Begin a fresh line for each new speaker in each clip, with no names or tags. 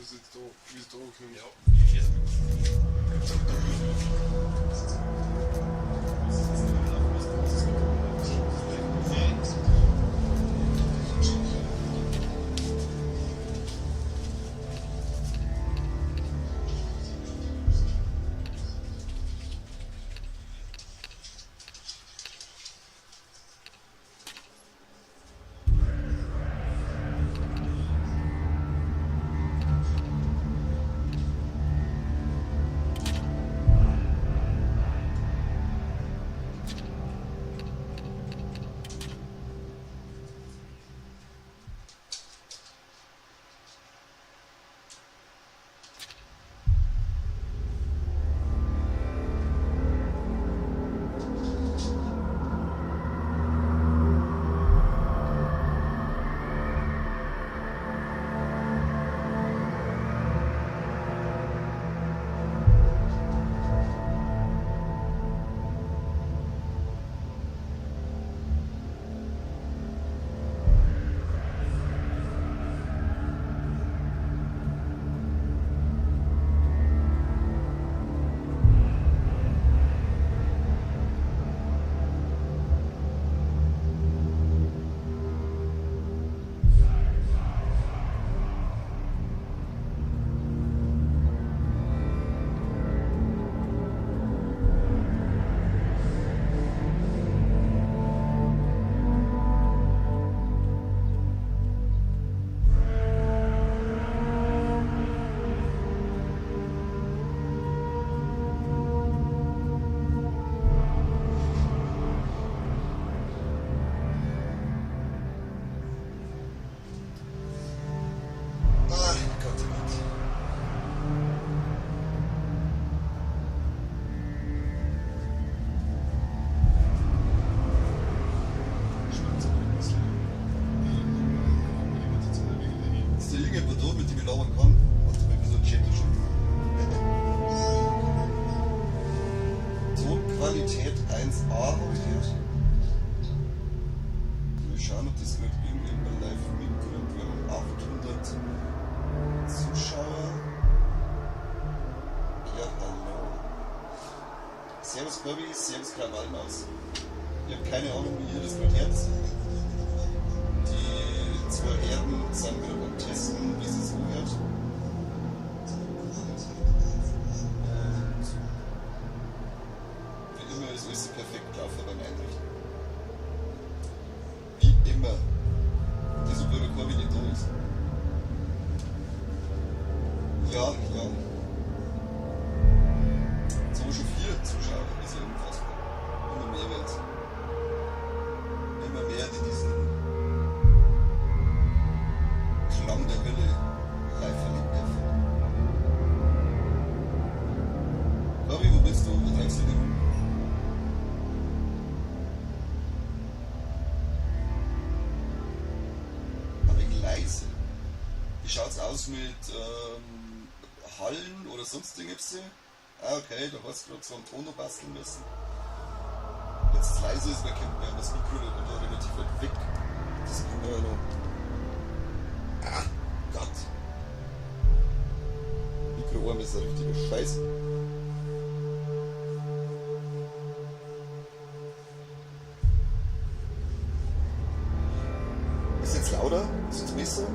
es jetzt da, wie es da klingt.
Ja, ich
Ah, Gott, oh Gott. Ist da irgendjemand da, mit dem ich labern kann? Warte mal, ich bin so ein Chat schon. Tonqualität 1A habe ich gehört. Mal schauen, ob das gerade irgendjemand live mitkriegt. Wir haben 800 Zuschauer. Ja, hallo. Servus Kirby, Servus Krawallmaus. Ich habe keine Ahnung, wie ihr das gerade hört. Die zwei Herren sind gerade am Testen, wie sie es hört. Und wie immer ist alles perfekt gelaufen beim Einrichten. Wie immer. Und das, obwohl der Corby nicht da ist. Ja, ja. Jetzt haben wir schon 4 Zuschauer, das ist ja unfassbar. Immer mehr wird's. Immer mehr, die diesen Klang der Hölle live erleben dürfen. Corby, wo bist du? Wo treibst du dich rum? Ein wenig leise. Wie schaut's aus mit Hallen oder sonst irgendwas? Ah, okay, da hast du gerade so einen Ton noch basteln müssen. Wenn es leise ist, dann kennt man ja das Mikro da relativ weit weg. Das kann man ja noch. Ah, Gott! Mikroarm ist ein richtiger Scheiß. Ist jetzt lauter? Ist jetzt besser?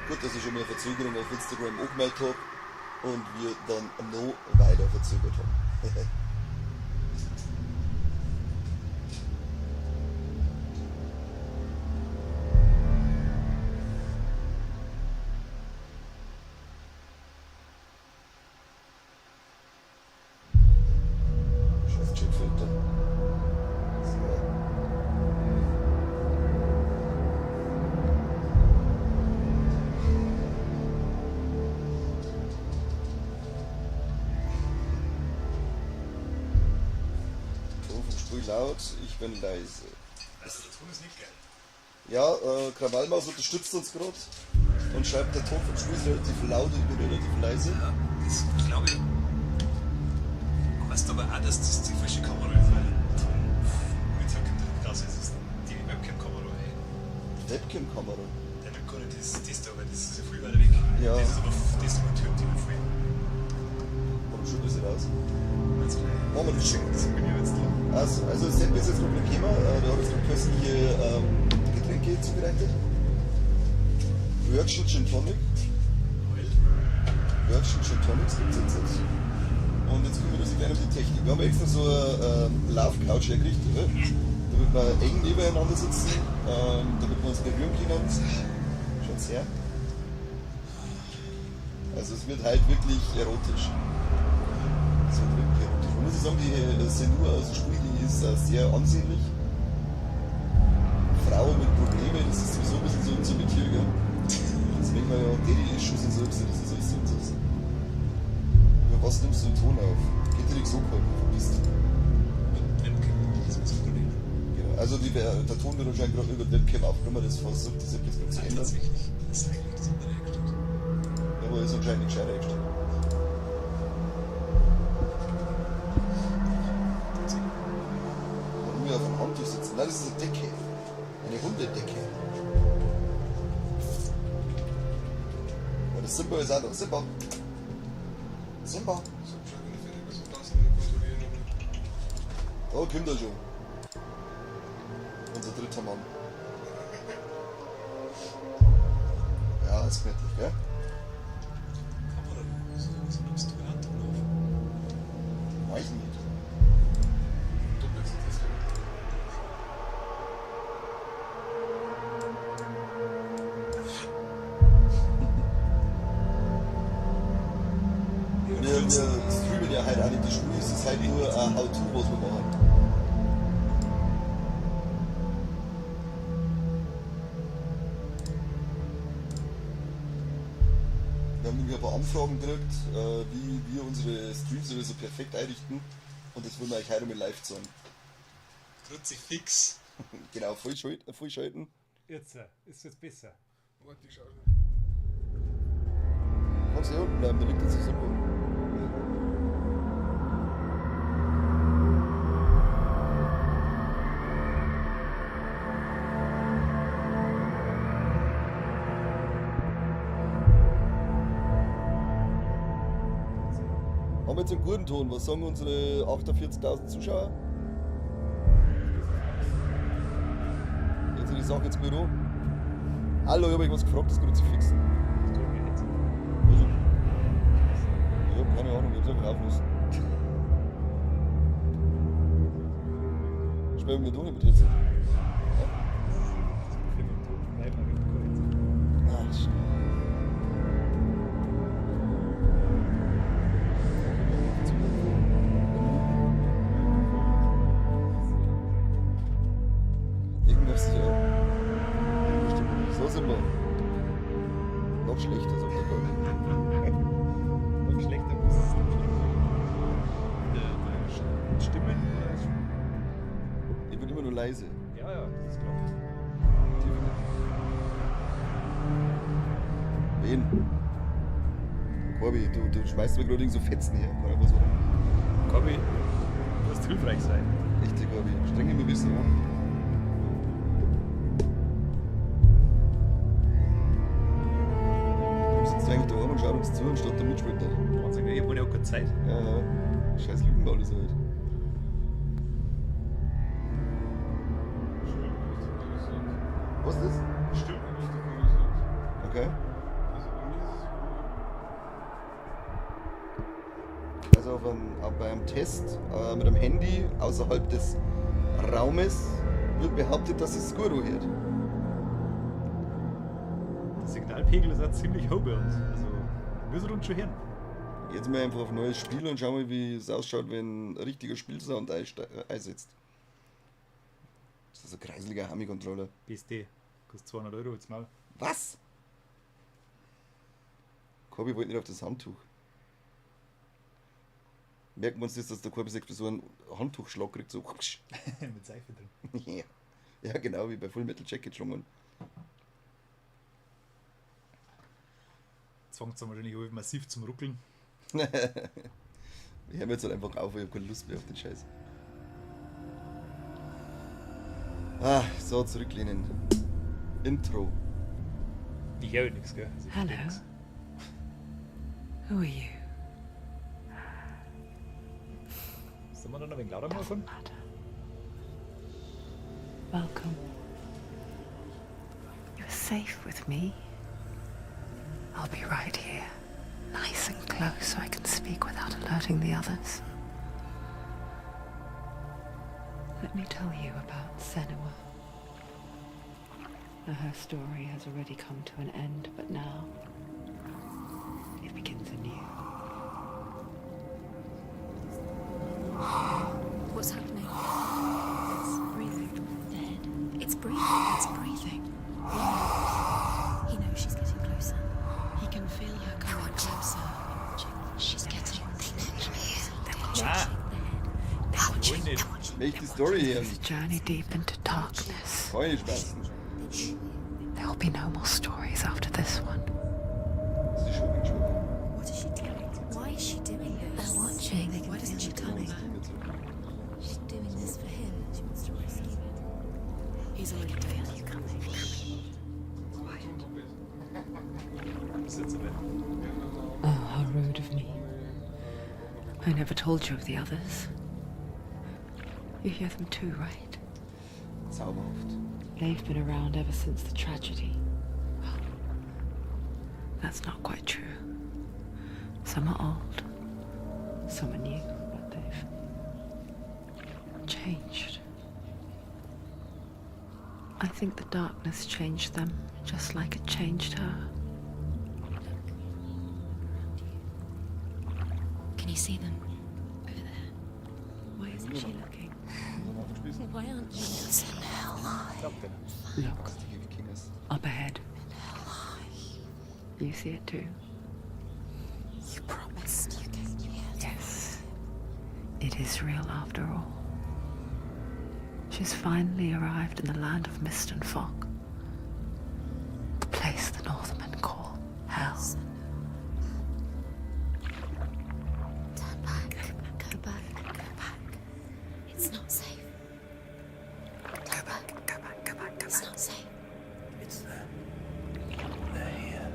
Gut, dass ich schon mal eine Verzögerung auf Instagram angemeldet hab und wir dann noch weiter verzögert haben. Scheiß Chipfilter. So. Ton vom Spiel laut, ich bin leise.
Also der Ton ist nicht geil.
Ja, Krawallmaus unterstützt uns grad und schreibt, der Ton vom Spiel ist relativ laut und ich bin relativ leise.
Ja, das glaube ich. Heißt aber auch, dass das die falsche Kamera ist, weil der Ton, wie gesagt, kommt nicht raus. Es ist die Webcam.
Webcam-Kamera.
Der nimmt gar nicht das da, weil das ist ja viel weiter weg.
Ja.
Das ist aber das übertürmt immer viel.
Warum schon ein bisschen raus?
Ganz klein.
Machen wir das schon.
Das bin ich jetzt da.
Also Sepp ist jetzt gerade gekommen, der hat jetzt gerade köstliche Getränke zubereitet. Virgin Gin Tonic.
Heul.
Virgin Gin Tonics gibt es jetzt. Und jetzt kümmern wir uns gleich um die Technik. Wir haben extra so eine Love Couch hergerichtet, ne? Damit wir eng nebeneinander sitzen, damit wir uns berühren können. Schaut's her. Also es wird halt wirklich erotisch. Es wird wirklich erotisch. Man muss ja sagen, die Senua aus dem Spiel, die ist sehr ansehnlich. Frauen mit Problemen, das ist sowieso ein bisschen so unser Metier, gell? Das merkt man ja, Daddy-Issues und so, das ist alles so unseres. Über was nimmst du den Ton auf? Geht dir nicht so kalt, verpiss dich.
Mit Webcam, das ist das Problem.
Genau. Also der Ton wird wahrscheinlich gerade über die Webcam aufgenommen, das versucht das jetzt gerade zu ändern.
Tatsächlich, das ist eigentlich das andere eingestellt.
Ja, aber ist anscheinend nicht gescheiter eingestellt. Warum wir auf einem Handtuch sitzen? Nein, das ist eine Decke. Eine Hundedecke. Ja, das Simba ist auch da. Simba! Simba!
Ich hab schon eine fertig, was wir kontrollieren.
Da kommt er schon. Unser dritter Mann. Ja, ist gemütlich, gell?
Kamera, wieso nimmst du einen Ton auf?
Weiß ich nicht.
Doppelt ist das.
Wir streamen ja halt auch nicht das Spiel, es ist halt nur ein How-To, was wir machen. Wir haben nämlich ein paar Anfragen gekriegt, wie wir unsere Streams so perfekt einrichten. Und das wollen wir euch heute mal live zeigen.
Kruzifix.
Genau, vollschalten.
Jetzt ist jetzt besser.
Warte, ich schau schon.
Kannst du hier unten bleiben, da liegt jetzt so super. Haben wir jetzt einen guten Ton? Was sagen unsere 48.000 Zuschauer? Jetzt die Sache jetzt gut an. Hallo, ich hab euch was gefragt, das Kruzifix.
Das tut mir jetzt.
Also, ich hab keine Ahnung, ich hab's einfach aufgelassen. Spielen wir doch nicht mit Headset.
Das Problem im Ton bleiben, aber ich hab kein Headset.
Ach, shit. Irgendwas ist ja. Irgendwas stimmt nicht. So sind wir. Noch schlechter, sagt der Gott.
Noch schlechter, was ist noch schlechter? Der Stimmen oder?
Ich bin immer nur leise.
Ja, ja, das ist klar.
Wen? Corby, du schmeißt mir gerade irgend so Fetzen her. Keine Ahnung, was warum.
Corby, du musst hilfreich sein.
Echt, Corby. Streng immer ein bisschen an. Warum sitzt du eigentlich da oben und schaut uns zu, anstatt da mitspielt?
Wahnsinn, ich hab ja auch keine Zeit.
Ja, ja. Scheiß Lügenmaul ist er halt. Was ist das?
Stimmt, was du vorhin sagst.
Okay.
Also bei mir ist es gut.
Also bei einem Test mit einem Handy außerhalb des Raumes wird behauptet, dass es gut anhört.
Der Signalpegel ist auch ziemlich hoch bei uns. Also wir müssen uns schon hören.
Jetzt mal einfach auf ein neues Spiel und schauen mal, wie es ausschaut, wenn ein richtiger Spielsound einsetzt. Das ist ein kreiseliger Hami-Controller.
BSD. Kostet 200 Euro jetzt mal.
Was? Corby wollte nicht auf das Handtuch. Merkt man uns das, dass der Corby sich so einen Handtuchschlag kriegt, so.
Mit Seife drin.
Ja. Ja, genau, wie bei Full Metal Jacket schon.
Jetzt fängt es wahrscheinlich auch massiv zum Ruckeln.
Ich höre jetzt halt einfach auf, ich hab keine Lust mehr auf den Scheiß. Ah, so, zurücklehnen. Intro.
Ich höre nichts, gell? Also ich
Hello.
versteh nix.
Who are you?
Sollen wir dann ein wenig lauter machen?
Doesn't matter. Welcome. You're safe with me. I'll be right here, nice and close so I can speak without alerting the others. Let me tell you about Senua. Now, her story has already come to an end, but now it begins anew.
What's happening? It's breathing. The head. It's breathing. It's breathing. He knows. He knows she's getting closer.
He can feel her coming closer.
She's getting. They're watching.
Ah.
They're watching.
Wollen nicht.
They're watching.
Möchte die Story hören.
It's a journey deep into darkness.
Kann ich nicht spaßen.
There will be no more stories after this one.
Das ist schon schon.
What is she doing? Why is she doing this? They're watching.
They can
Why doesn't
feel
she
her
tell me?
coming.
She's doing this for him. She wants to rescue him.
He's already dead.
Feel you coming.
Quiet.
Ist jetzt soweit.
Oh, how rude of me. I never told you of the others. You hear them too, right?
Zauberhaft.
They've been around ever since the tragedy. Well, that's not quite true. Some are old, some are new, but they've changed. I think the darkness changed them, just like it changed her.
Can you see them? Over there.
Why isn't she looking?
Why aren't you? It's in hell.
Glaubt denn.
Look,
Die Wikingers.
up ahead. You see it too?
You promised you came here.
Yes. It is real after all. She's finally arrived in the land of mist and fog. The place the Northmen call Hell.
Turn back. Go back. Go back. It's not safe. Go back.
Go back, go back, go
It's not safe.
It's them. They're here.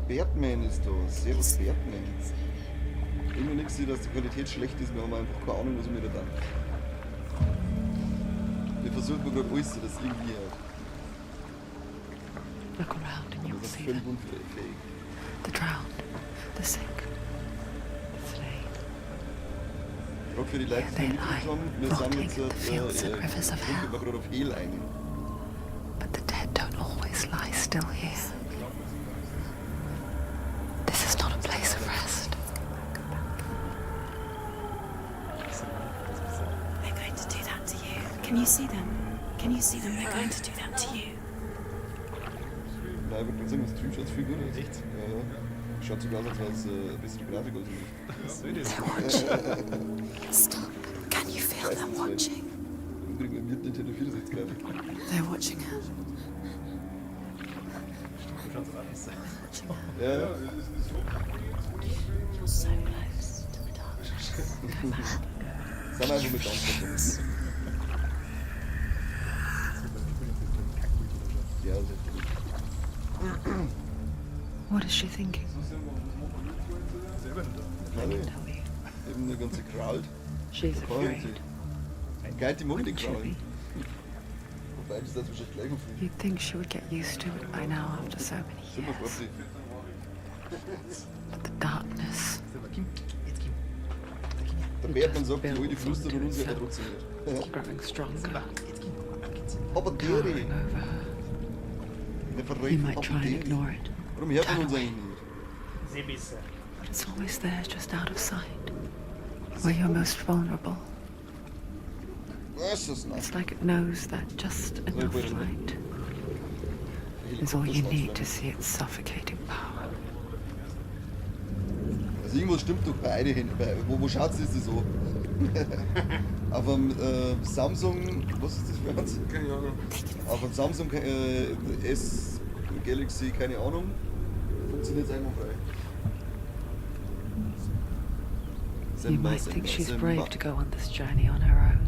Bertman ist da. Servus Bertman. Immer nichts, dass die Qualität schlecht ist. Wir haben einfach keine Ahnung, was wir da tun. Wir versuchen gerade alles, dass irgendwie halt.
Look around and
Wir
you'll
sind
see
völlig
them.
unfähig.
The drowned, the sick, the slain.
Gerade für die Leute, die
They
nicht mitgekriegt
lie
haben, wir sind
rotting
jetzt
in the fields and rivers of
trinken
hell.
wir gerade auf Hehl ein.
But the dead don't always lie still here. This is not a place of rest.
They're going to do that to you. Can you see them? Can you see them? They're going to do that to you.
Nein, ich wollte gerade sagen, das Stream schaut viel gut aus.
Echt?
Ja, ja. Schaut sogar aus, als wäre es eine bessere Grafik als nicht.
Was soll das?
They're watching.
Stop.
Can you feel
Weiß
them
nicht.
watching?
Im Übrigen mit Nintendo 64 Grafik.
They're watching her.
Du schaust aus.
Watching her.
Ja, ja.
You're so close to the darkness. Go back.
Sind wir einfach mit Angst verbunden. Ja, das ist gut.
What is she thinking?
Selber nicht.
I
Nein,
can tell you.
eben eine ganze Crowd.
She's afraid.
Geil, die Mutti
Wouldn't she
Crowd.
be?
Wobei, das ist wahrscheinlich gleich auf.
You'd think she would get used to it by now after so many
Sind wir
years.
vorsichtig.
But the darkness
Selber, Kim, jetzt Kim.
Der Bertmann sagt, die alte flüstert und uns hört er trotzdem nicht.
growing stronger,
Jetzt Kim, ab geht's.
Aber
towering
Deri,
over her.
der
You
verrückte
might try and
Deri.
ignore it,
Warum hört man uns eigentlich nicht?
Seebisse.
but it's always there, just out of sight, where you're most vulnerable.
Was ist das?
It's like it knows that just enough light is all you need to see its suffocating power.
Also irgendwas stimmt doch bei beide hin. Bei, wo schaut sich das so? Auf dem Samsung, was ist das für eins?
Keine Ahnung.
Auf dem Samsung S Galaxy, keine Ahnung, funktioniert es einwandfrei.
You
Simba,
might think
Simba,
she's
Simba.
brave to go on this journey on her own.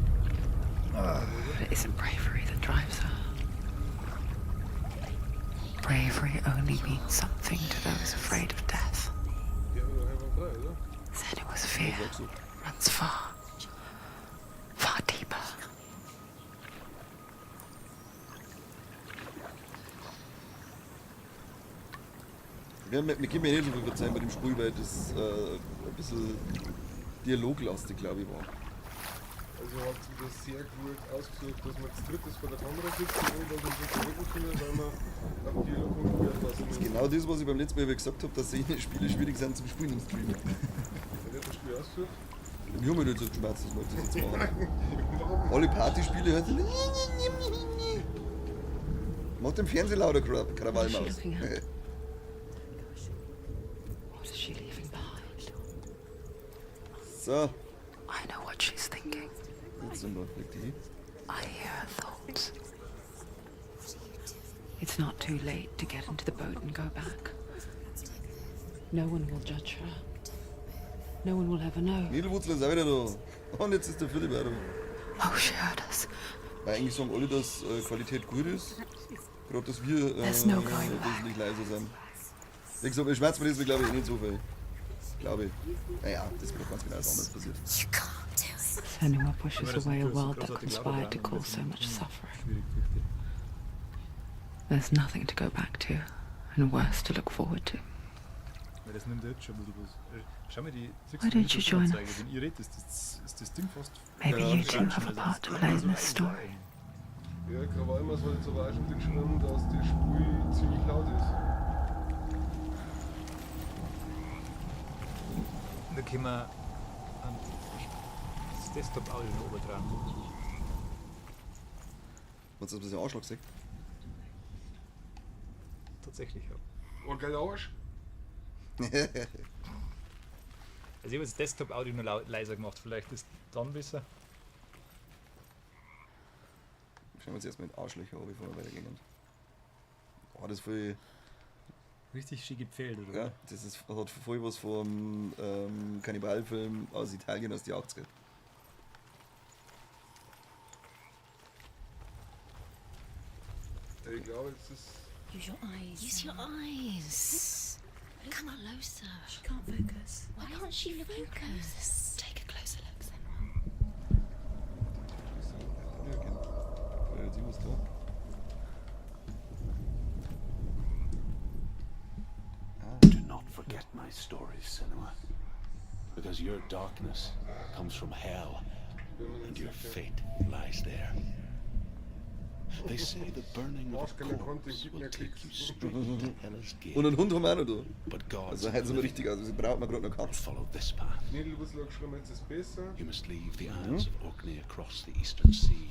But isn't bravery that drives her. Bravery only means something to those afraid of death.
Ja, aber einwandfrei, oder?
Senua's fear
Sagst du?
runs far, far deeper.
Wir, wir können mir nicht so viel verzeihen bei dem Spiel, weil das ein bisschen dialoglastig, glaube ich, war.
Also hat sich das sehr gut ausgesucht, dass man zu dritt vor der Kamera sitzt, ohne dass man sich drücken können, weil man auf Dialog und Spiel aufpassen muss.
Genau das, was ich beim letzten Mal gesagt habe, dass solche Spiele schwierig sind zum Spielen im Stream.
Wer hat das Spiel ausgesucht?
Wir haben ja nicht so geschmerzt, dass wir das jetzt machen.
Warum?
Alle Partyspiele hört sich. Mach den Fernseher lauter, Krawallmaus.
What is she looking at? What is she leaving behind?
So,
I know what she's thinking.
jetzt sind wir. Leg die hin.
I hear her thoughts. It's not too late to get into the boat and go back. No one will judge her. No one will ever know.
Niedelwurzel ist auch wieder da. Und jetzt ist der Philipp auch da.
Oh, she heard us.
Weil eigentlich sagen alle, dass Qualität gut ist. Gerade, dass wir
There's no going back.
wesentlich leiser sind. Wie gesagt, wir schmerzen das, glaube ich, eh nicht so viel. Glaube ich. Naja, das wird doch ganz genau was anderes passiert.
You can't do it.
Senua pushes
das
away a
Mikro ist so
world that
großartig lauter
conspired to
dran,
cause so
das
much
ist
suffering.
Schwierig, fürchte ich.
There's nothing to go back to, and worse to look forward to.
Weil das nimmt ja jetzt schon ein bisschen was. Schau mal, die
Why don't you join
Anzeige,
us?
wenn ihr redet, ist das Ding fast.
Maybe
Ja,
you two
Ratschen,
have a
also
part to
das
play in
ist
this story.
Ja, Krawallmaus hat jetzt aber auch schon geschrieben, dass das Spiel ziemlich laut ist.
Da können wir an das Desktop-Audio noch oben dran.
Meinst du, dass man den Arschloch sieht?
Tatsächlich, ja.
Oh, geiler Arsch.
Also ich habe jetzt Desktop-Audio nur leiser gemacht, vielleicht ist dann besser.
Schauen wir uns erstmal den Arschlöcher an, bevor wir weitergehen. Oh, das ist voll.
Richtig schick gepfählt, oder?
Ja, das ist, hat voll was vom Kannibalfilm aus Italien aus die 80er.
Ja, ich glaube, jetzt ist.
Use your eyes. Use your eyes. Come closer. She can't focus. Why can't she focus? Take a closer look, Senua.
Ja, jetzt irgendwas da.
Do not forget my stories, Senua. Because your darkness comes from hell, and your fate lies there. They say the burning of a
Arschgeiler Content,
corpse
gib
will
mir
take
Klicks.
you straight to Hela's gate.
Und einen Hund haben wir auch noch da.
But God's
Also heute sind wir
living
richtig aus. Also braucht man gerade noch
will
Katz.
follow this path.
Niedelwurzel hat geschrieben, jetzt ist besser.
You must leave the Isles of Orkney across the eastern sea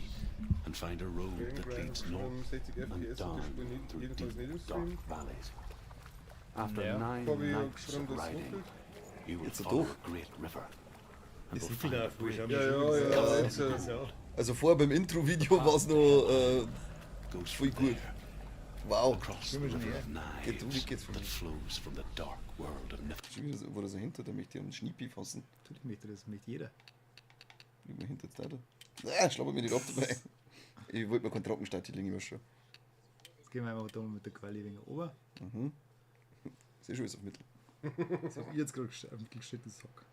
and find a road
Dragon
that
Grind hat
leads
geschrieben,
north
60
and
FPS und das
down
Spiel nicht,
through
jedenfalls nicht im
deep, dark
Stream.
valleys. After
Ja.
9
Fabi hat
nights
geschrieben,
of
dass es
riding,
ruckelt.
you will
Jetzt
follow
doch.
a great river and
Das
will
sieht
find
wieder
a
voll
bridge
Ja, ja, ja, jetzt,
Also vorher beim Intro-Video war es noch
goes
voll
from
gut.
there
Wow.
across the river of
Geht um,
knives
geht's von
that
mir.
flows from the dark world of Niflheim.
Schon wieder so, war das so hinter, da möchte ich am Schniepi fassen.
Natürlich möchte das möchte jeder.
Liegt mir hinter jetzt da. Ah, schlapp mir nicht ab dabei. Ich wollte mir keinen Trockenstart liegen, ich weiß schon.
Jetzt gehen wir einfach da mit der Quali wegen oben.
Ist eh schon alles auf Mittel.
Das hab ich jetzt gerade auf Mittel gestellt, den Sack.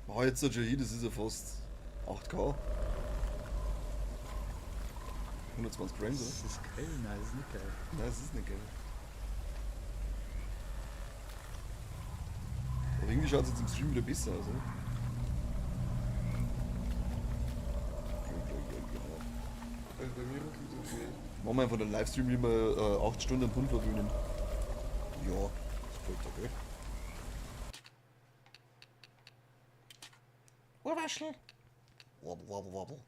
Oh, jetzt hat schon hier, das ist ja fast 8K. 120 Frames, oder?
Das ist geil. Nein, das ist nicht geil.
Nein, das ist nicht geil. Aber irgendwie schaut es jetzt im Stream wieder besser aus, oder?
Also bei mir ruckelt es nicht.
Machen wir einfach den Livestream, wie wir 8 Stunden am Hund verwöhnen. Ja, das gefällt dir, gell? Urwaschel. Wabbel, wabbel, wabbel.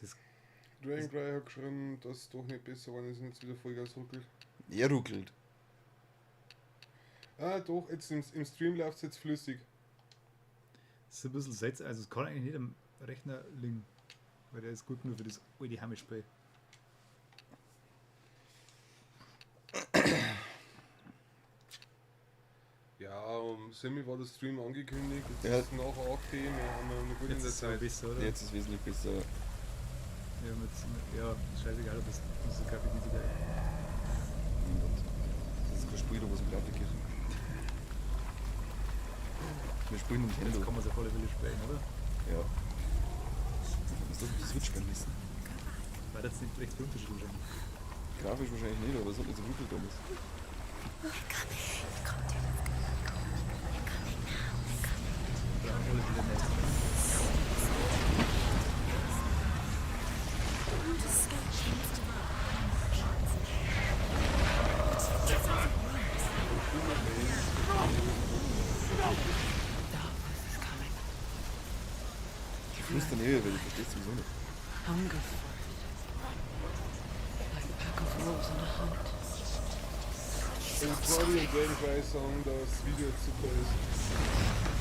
Das
Dragon Cry hat geschrieben, dass es doch nicht besser geworden ist und jetzt wieder Vollgas ruckelt.
Er ruckelt.
Ah, doch, jetzt im Stream läuft es jetzt flüssig.
Das ist ein bisschen seltsam. Also es kann eigentlich nicht am Rechner liegen. Weil der ist gut nur für das alte Heimspiel.
Ja, um Semi war der Stream angekündigt. Jetzt
Ja.
ist es nach 8 wir haben ja noch gut in
Jetzt
der
ist es aber
Zeit.
besser, oder?
Jetzt ist es wesentlich besser.
Ja, mit, ja, scheißegal, ob das unsere Grafik nicht so geil.
Mein Gott. Das ist kein Spiel, da wo es um Grafik geht. Wir spielen
Jetzt
Nintendo.
kann man es auf alle Fälle spielen, oder?
Ja. Was soll ich die Switch spielen müssen?
War das nicht recht viel Unterschied wahrscheinlich.
Grafisch wahrscheinlich nicht, aber es hat nicht so ruckelt damals.
They're coming. You can't do this. They're coming now. They're coming.
Oder auf alle Fälle nicht.
You want to escape. She needs to run. Get out of words.
Darkness is coming.
Die flüstern eh, weil ich versteh's sowieso nicht.
Hunger for it. Like a pack of wolves on a hunt.
Also Corby und Dragon Cry sagen, dass das Video jetzt super ist.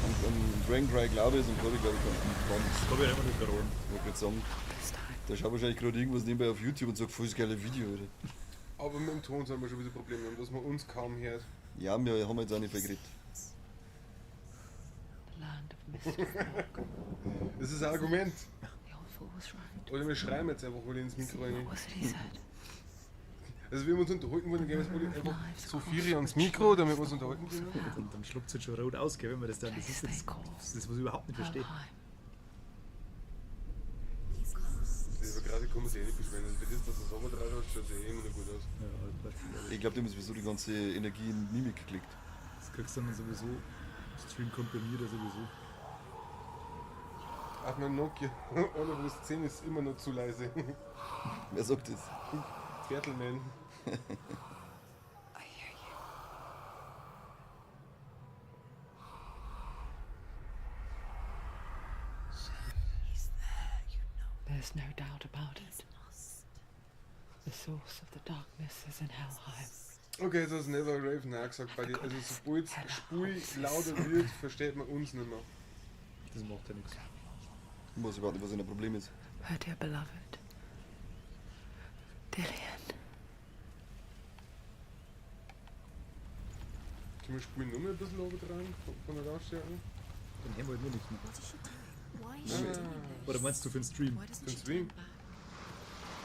Und Dragon Cry glaube ich und Corby glaube ich kann ganz.
Das habe ich immer nicht geronnen.
Ich wollte gerade sagen,
This time.
da schaut wahrscheinlich gerade irgendwas nebenbei auf YouTube und sagt, voll das geile Video, oder?
Aber mit dem Ton sind wir schon wieder Probleme haben, dass man uns kaum hört.
Ja, wir haben jetzt auch nicht viel geredet.
The land of mist and fog.
Das ist ein Argument.
The old fool was right.
Oder wir schreien jetzt einfach alle ins Mikro rein.
What was it he said?
Also wenn wir uns unterhalten wollen, dann gehen wir jetzt alle einfach so vier ans Mikro, damit wir uns unterhalten können.
Und dann schluckt es halt schon rot aus, gell, wenn man das dann. Das ist jetzt, das, ist, was ich überhaupt nicht verstehe.
Helheim.
He's lost.
Also über Grafik kann man sich eh nicht beschweren. Also für das, dass er sauber drauf hat, schaut es eh immer noch gut aus.
Ja, das passt.
Ich glaube, dem ist sowieso die ganze Energie in Mimik gelegt.
Das kriegst du dann sowieso. Stream komprimiert ja sowieso.
Auf meinem Nokia Oculus 10 ist immer noch zu leise.
Wer sagt das?
Zwertelman.
I hear you.
He's there, you know.
There's no doubt about
He's
it.
lost.
The source of the darkness is in Helheim.
Okay, jetzt hat Never Raven auch gesagt, bei also sobald das Spiel lauter wird, versteht man uns nicht mehr.
Das macht ja nichts.
Ich weiß überhaupt nicht, was ein Problem ist.
Her dear beloved. Dillian.
Können wir Spulen noch mal ein bisschen oben dran von der Lautstärke?
Dann haben wir halt nur nichts mehr.
What is she doing? Why is she doing this?
Oder meinst du für den Stream?
Why doesn't
Für den
she
Stream?
turn back?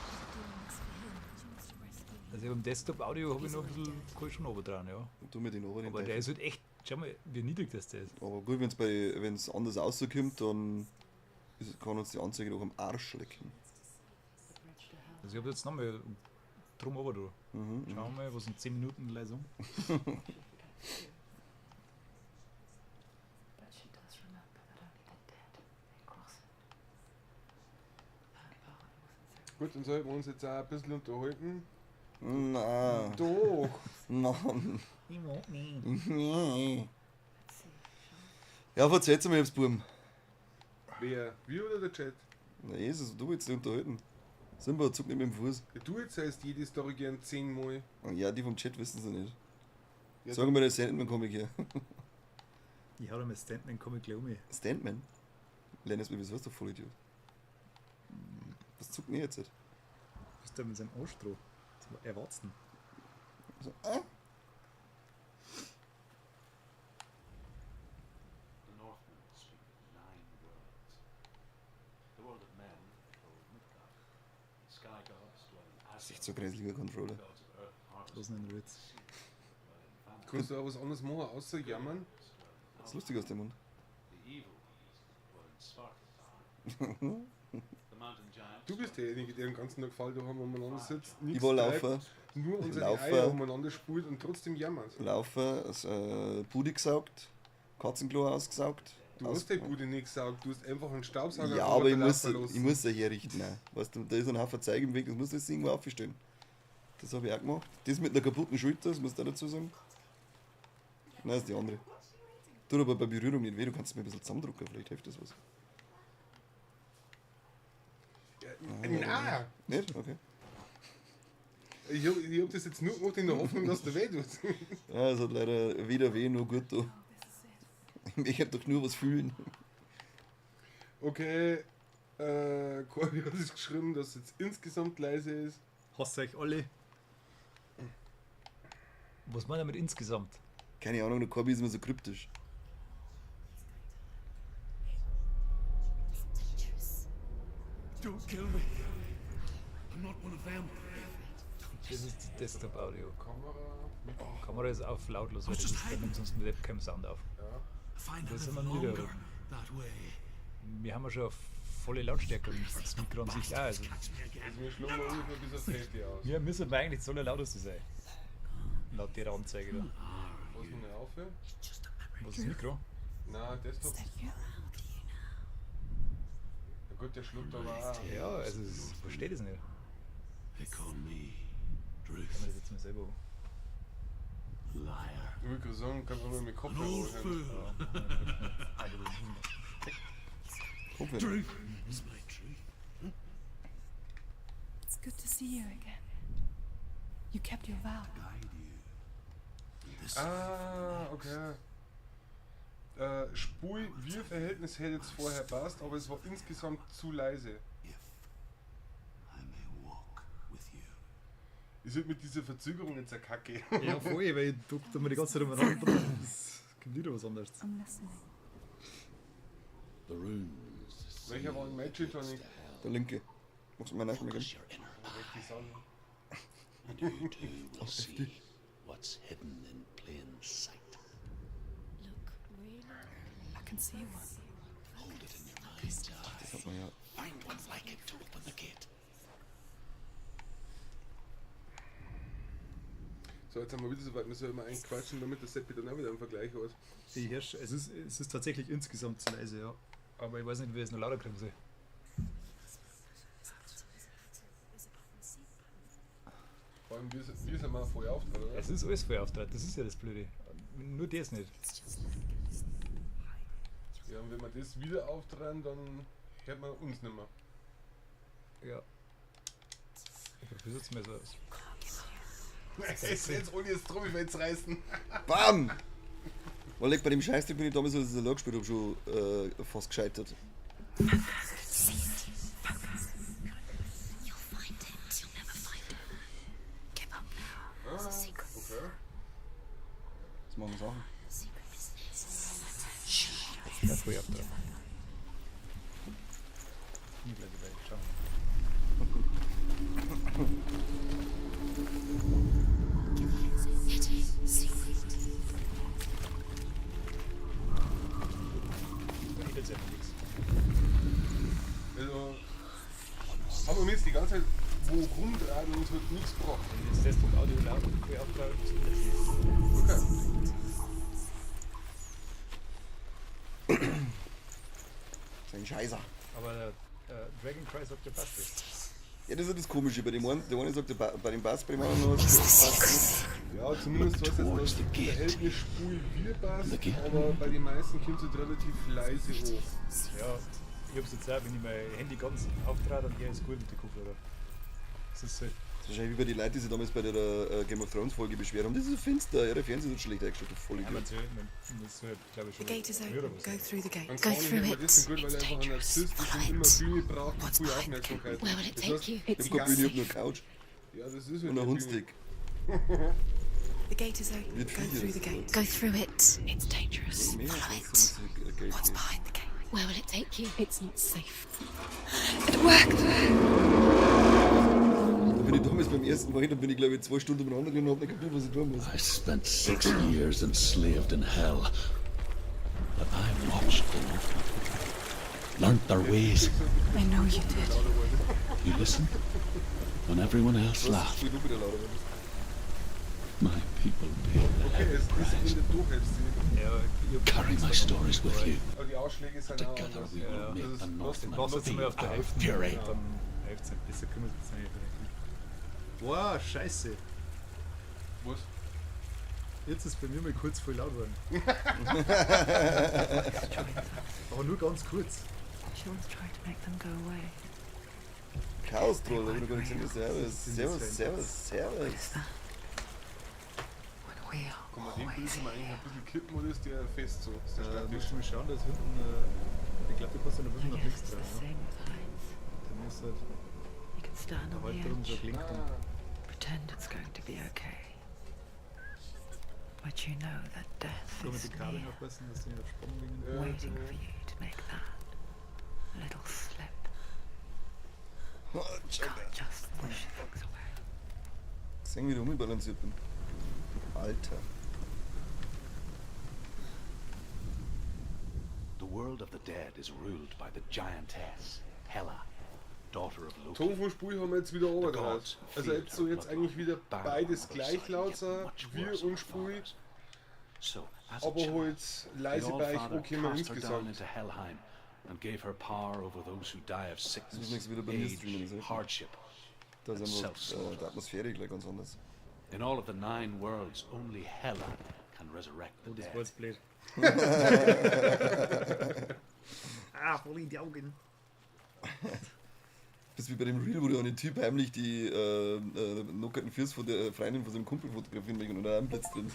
She's doing this for him. She wants to rescue him.
Also beim Desktop-Audio habe ich noch ein bisschen kann ich schon oben dran, ja.
Und du mit den Ohren.
Aber der ist halt echt, schau mal, wie niedrig das der ist.
Aber gut, wenn es anders rauskommt, dann kann uns die Anzeige doch am Arsch lecken.
Also ich habe jetzt nochmal drum oben da. Schauen wir mal, was in 10 Minuten leise um.
But she does remember that only the dead may cross it. That part wasn't so
Gut, dann sollten wir uns jetzt auch ein bisschen unterhalten.
Na,
Doch!
Mann.
Ich mag nicht.
Let's see,
Ja, verzeiht's mir jetzt, Buben.
Wer? Wir oder der Chat?
Na Jesus, du willst dich unterhalten. Simba, zuck nicht mit dem Fuß.
Ja, du erzählst jede Story gern 10-mal.
Ja, die vom Chat wissen sie nicht.
Ja,
Sagen wir, der Sandman-Comic her.
Ich hau da mal Standman-Comic gleich um mich.
Standman? Lennis, wieso hast du Vollidiot? Was zuckt denn jetzt?
Was ist der mit seinem Arsch drauf? Das war Erwarten.
So,
The Northmen speak nine worlds. The world of men they call Midgard. The sky gods dwell in
Das ist echt
Asgard.
so grenzliger Controller.
The gods of earth, harvest,
Was denn jetzt?
sea dwell in Vanaheim.
Kannst du auch was anderes machen, außer jammern?
Was ist lustig aus dem Mund?
The evil ones dwell in Svartalfheim. The mountain giants
Du bist derjenige, der den ganzen Tag Fall daheim umeinander sitzt, nichts
Ich war
treibt,
laufen,
nur unsere
Laufen.
Eier umeinander spult und trotzdem jammert.
laufen, das, Bude gesaugt, Katzenklo ausgesaugt.
Du hast die Bude nicht gesaugt, du hast einfach einen Staubsauger
Ja, aber ich muss,
runterlaufen lassen.
ich muss ja herrichten. Auch. Weißt du, da ist ein Haufen Zeug im Weg, das muss jetzt irgendwo aufstellen. Das habe ich auch gemacht. Das mit einer kaputten Schulter, das musst du auch dazu sagen. Nein, das ist die andere. Tut aber bei Berührung nicht weh, du kannst mir ein bisschen zusammendrücken, vielleicht hilft das was.
Ja, nein!
Nicht? Okay.
Ich hab, ich hab das jetzt nur gemacht in der Hoffnung, dass der weh tut.
Ja, es hat leider weder weh noch gut da. Ich möchte doch nur was fühlen.
Okay, Corby hat es geschrieben, dass es jetzt insgesamt leise ist.
Hasst euch alle. Was meint er mit insgesamt?
Keine Ahnung, der Corby ist immer so kryptisch.
Don't kill me. I'm not one of them.
Das ist Desktop-Audio.
Kamera.
Kamera ist auf lautlos, weil das ist, dann nimmt sonst mit Webcam Sound auf.
I find
Das
I
sind
live
wir wieder.
longer that way.
Wir haben ja schon auf volle Lautstärke und das Mikro an sich auch. Also,
Catch me again.
Also wir schlagen mal ungefähr bis aufs Hälfte aus.
wir müssen aber eigentlich so lauteste sein. Laut der Anzeige da.
Was noch nicht aufhören?
Was ist das Mikro?
Nein, Desktop. Ja gut, der schluckt aber auch.
Ja, also ich verstehe das nicht.
They call me
Kann man
Druth,
das jetzt mal selber.
liar,
Ich würde gerade sagen, kannst du mal mit
an
Kopfhörer
old
anhören.
fool.
Kopfhörer.
Truth is my truth.
It's good to see you again. You kept your vow.
Guide you. This
Ah, okay. Spul-Wir-Verhältnis hätte jetzt vorher passt, aber es war insgesamt zu leise.
if I may walk with you.
Ist halt mit dieser Verzögerung jetzt eine Kacke.
Ja, voll, weil ich druck da mir die ganze Zeit umeinander. Das kommt wieder was anderes.
I'm listening.
The runes.
Welcher war ein Magic Tonic?
Der linke. Magst du meinen Nachmittag
Focus
geben?
your inner
Die
eye,
Sonne.
and you too will see what's hidden in plain sight.
Look really.
I can see one.
Hold it in your mind's eye.
Das hat man ja.
Find one like it to open the gate.
So, jetzt haben wir wieder so weit, wir sollen immer einquatschen, damit der Seppi dann auch wieder einen Vergleich hat.
Ich herrsch, es ist tatsächlich insgesamt zu leise, ja. Aber ich weiß nicht, wie ich es noch lauter kriegen soll.
Vor allem, wir sind mal voll auftritt, oder?
Es ist alles voll Auftritt, das ist ja das Blöde. Nur das nicht.
Ja, und wenn wir das wieder aufdrehen, dann hört man uns nicht mehr.
Ja. Ich probiere jetzt mal so aus.
Es jetzt ohne jetzt drum, ich will jetzt reißen.
BAM! Weil ich bei dem Scheißding bin ich damals, als ich das allein gespielt habe, schon fast gescheitert.
You'll find it. You'll never find it. Give up now. It's a secret.
Okay.
Das machen wir Sachen.
The secret is this.
Ja, voll Auftritt. Bin ich gleich dabei. Schauen wir mal.
It is secret.
Da ändert sich einfach nichts.
Also, haben wir jetzt die ganze Zeit wo rumdrehen und es hat nichts gebracht.
Wenn ich das Desktop-Audio laut voll auftrage, das ändert sich nichts.
Okay.
Das ist ein Scheißer.
Aber der Dragon Cry sagt, der passt jetzt.
Ja, das ist ja das Komische. Bei dem einen, der eine sagt, bei dem Bass, bei dem anderen was passt nicht.
Ja, zumindest weiß jetzt,
Towards
dass
the
das
gate.
Verhältnis Spul-Wir passt,
The gate.
aber bei den meisten kommt es halt relativ leise an.
Ja, ich hab's jetzt auch, wenn ich mein Handy ganz auftrage, dann hier ist gut mit den Kopfhörer. Das ist halt.
Das ist wahrscheinlich wie bei den Leuten, die sich damals bei der Game of Thrones Folge beschwert haben. Das ist so finster, ja, der Fernseher ist so schlecht eingestellt, du
Ja,
Vollidiot.
man soll, man muss halt, glaube ich,
The
schon.
gate is
höher
open.
was
Go
sein.
through the gate.
Dann
Go
kann ich
through
mir
it.
das gut, weil
It's
er einfach ein
dangerous.
Narzisst ist und
Follow
immer
it.
Bühne braucht und
What's
viel
behind the
Aufmerksamkeit.
gate? Where will it
Das
take
heißt,
you?
Ich hab
It's
keine
not
Bühne, ich hab
safe.
nur eine Couch
Ja, das ist halt
und einen
die Bühne.
Hundstick.
The gate is open.
Wird
Go
viel
through the
jetzt.
gate.
Go through it.
It's dangerous.
Mehr
Follow
als
it.
das ist Geld
What's
geben.
behind the gate?
Where will it take you?
It's not safe. It worked.
Da bin ich damals beim ersten Mal hin, da bin ich glaube ich 2 Stunden umeinander gegangen und hab nicht kapiert, was ich tun muss.
I spent 6 years enslaved in hell. But I watched the Northmen. Learnt their ways.
I know you did.
You listened when everyone else
Was?
laughed.
Spiel du wieder lauter, wenn
My people paid the
Okay,
heavy
es ist
price.
in der durch jetzt.
Ja, ich hab
Carry my stories with you.
Aber die Ausschläge sind auch
Together
anders.
we will
Ja.
make
Das
the
ist
Ich
Northmen
mach's jetzt mal
feel
auf der
our
Hälfte.
fury.
Dann hilft's nicht. Besser können wir es jetzt nicht. Boah, scheiße.
Was?
Jetzt ist bei mir mal kurz voll laut geworden. Aber nur ganz kurz.
She once tried to make them go away.
Chaos Troll, hab ich noch gar nicht gesehen. Servus, servus, servus, servus.
Is that when we are
Kann man den
always
Bildschirm eigentlich
here?
ein bisschen kippen oder ist der fest so? Ist der statisch?
Musst du mal schauen, dass hinten Ich glaube, du kannst ja noch ein
I
bisschen nach
guess
links
it's the
drehen. Ja.
same with heights.
Der muss halt
You can stand
der
on the
Halterung so
edge,
gelenkt und
pretend it's going to be okay. But you know that death
so mit
is
den Kabeln
near,
aufpassen, dass die nicht auf Sprung gingen.
Ja,
waiting
genau.
for you to make that little slip.
Oh,
Can't just wish things away.
Sehen, wie ich umbalanciert bin. Alter.
The world of the dead is ruled by the giantess, Hela, daughter of Loki.
Ton vom Spiel haben wir jetzt wieder
The
runtergehört.
gods
Also
feared
jetzt so
her
jetzt eigentlich wieder
bloodline, bound
beides
on her
gleich
side,
laut
yet
sein,
much
wir
worse
und
than
Spiel,
fathers. So, as a
aber
child,
halt
the
leise bei euch
Allfather
okay mal
cast her down
insgesamt.
into Helheim and gave her power over those who die of sickness,
übrigens wieder bei mir streamen,
age,
ist richtig.
hardship.
Da ist
and
einfach
self-slaughter.
die Atmosphäre gleich ganz anders.
In all of the nine worlds, only Hela can resurrect the
Oh, das
dead.
war jetzt blöd. Ah, voll in die Augen.
Bist wie bei dem Reel, wo der eine Typ heimlich die nockerten Füße von der Freundin von seinem Kumpel fotografieren möchte und da einen Blitz drin.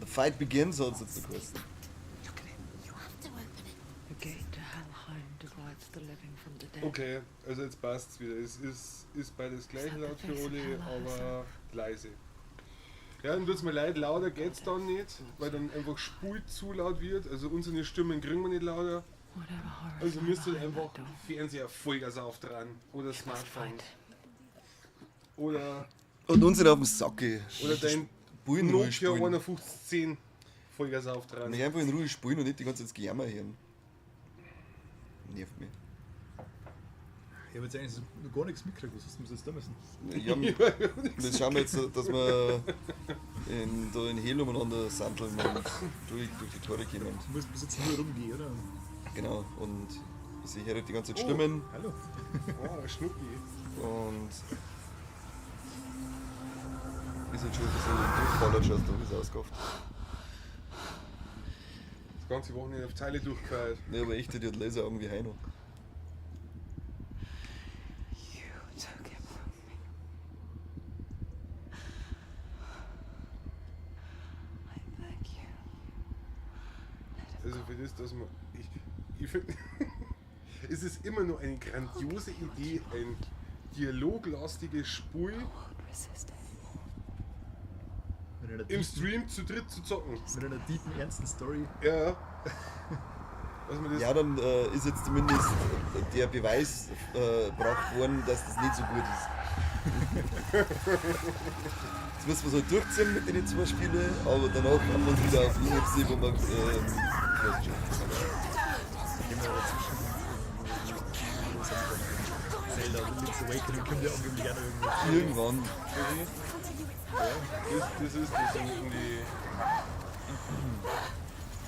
The fight begins, hat's jetzt geheißen.
Look at it. You have to open it.
The gate to Helheim divides the living from the dead.
Okay, also jetzt passt's wieder. Es ist beides gleich laut für alle, aber leise. Ja, dann tut's mir leid, lauter geht's dann nicht, weil dann einfach Spul zu laut wird. Also unsere Stimmen kriegen wir nicht lauter.
Whatever horrors
Also
lie
müsst ihr
behind
einfach
that door,
Fernseher Vollgas aufdrehen oder
you must
Smartphone
find.
oder,
Und uns sind auf dem Sack. gehen.
oder dein
Spulen in Ruhe
Nokia
spulen.
5110 Vollgas aufdrehen.
Nicht einfach in Ruhe spulen und nicht die ganze Zeit das Gejammer hören. Nervt mich.
Ich habe jetzt eigentlich so noch gar nichts mitgekriegt. Was hast du jetzt da müssen?
Ja, wir schauen jetzt, dass wir da in Hel umeinander sandeln und durch die Tore kommen.
Du musst bis jetzt nur rumgehen, oder?
Genau, und ich höre die ganze Zeit Stimmen
Hallo.
Oh, Schnucki.
und ist halt schon ein bisschen durchballert, schon, da ist ausgekauft.
Das ganze Wochenende auf Teile durchgefeiert.
Ne, aber echt, die hat Laseraugen wie Heino.
You took him from me. I beg you. Let him
Also für das, dass man. Ich finde. Es ist immer nur eine grandiose Idee, ein dialoglastiges Spiel
go. Won't resist anymore.
Mit einer
im
tiefen,
Stream zu dritt zu zocken.
mit einer tiefen, ernsten Story.
Ja. Was man das.
Ja, dann ist jetzt zumindest der Beweis gebracht worden, dass das nicht so gut ist. Jetzt müssen wir es halt durchziehen mit den zwei Spielen, aber danach haben wir uns wieder auf UFC, wo wir weiß schon.
Gehen wir dazwischen. Zelda Link's Awakening kommt ja angeblich auch noch irgendwo.
Irgendwann.
Das ist das in die.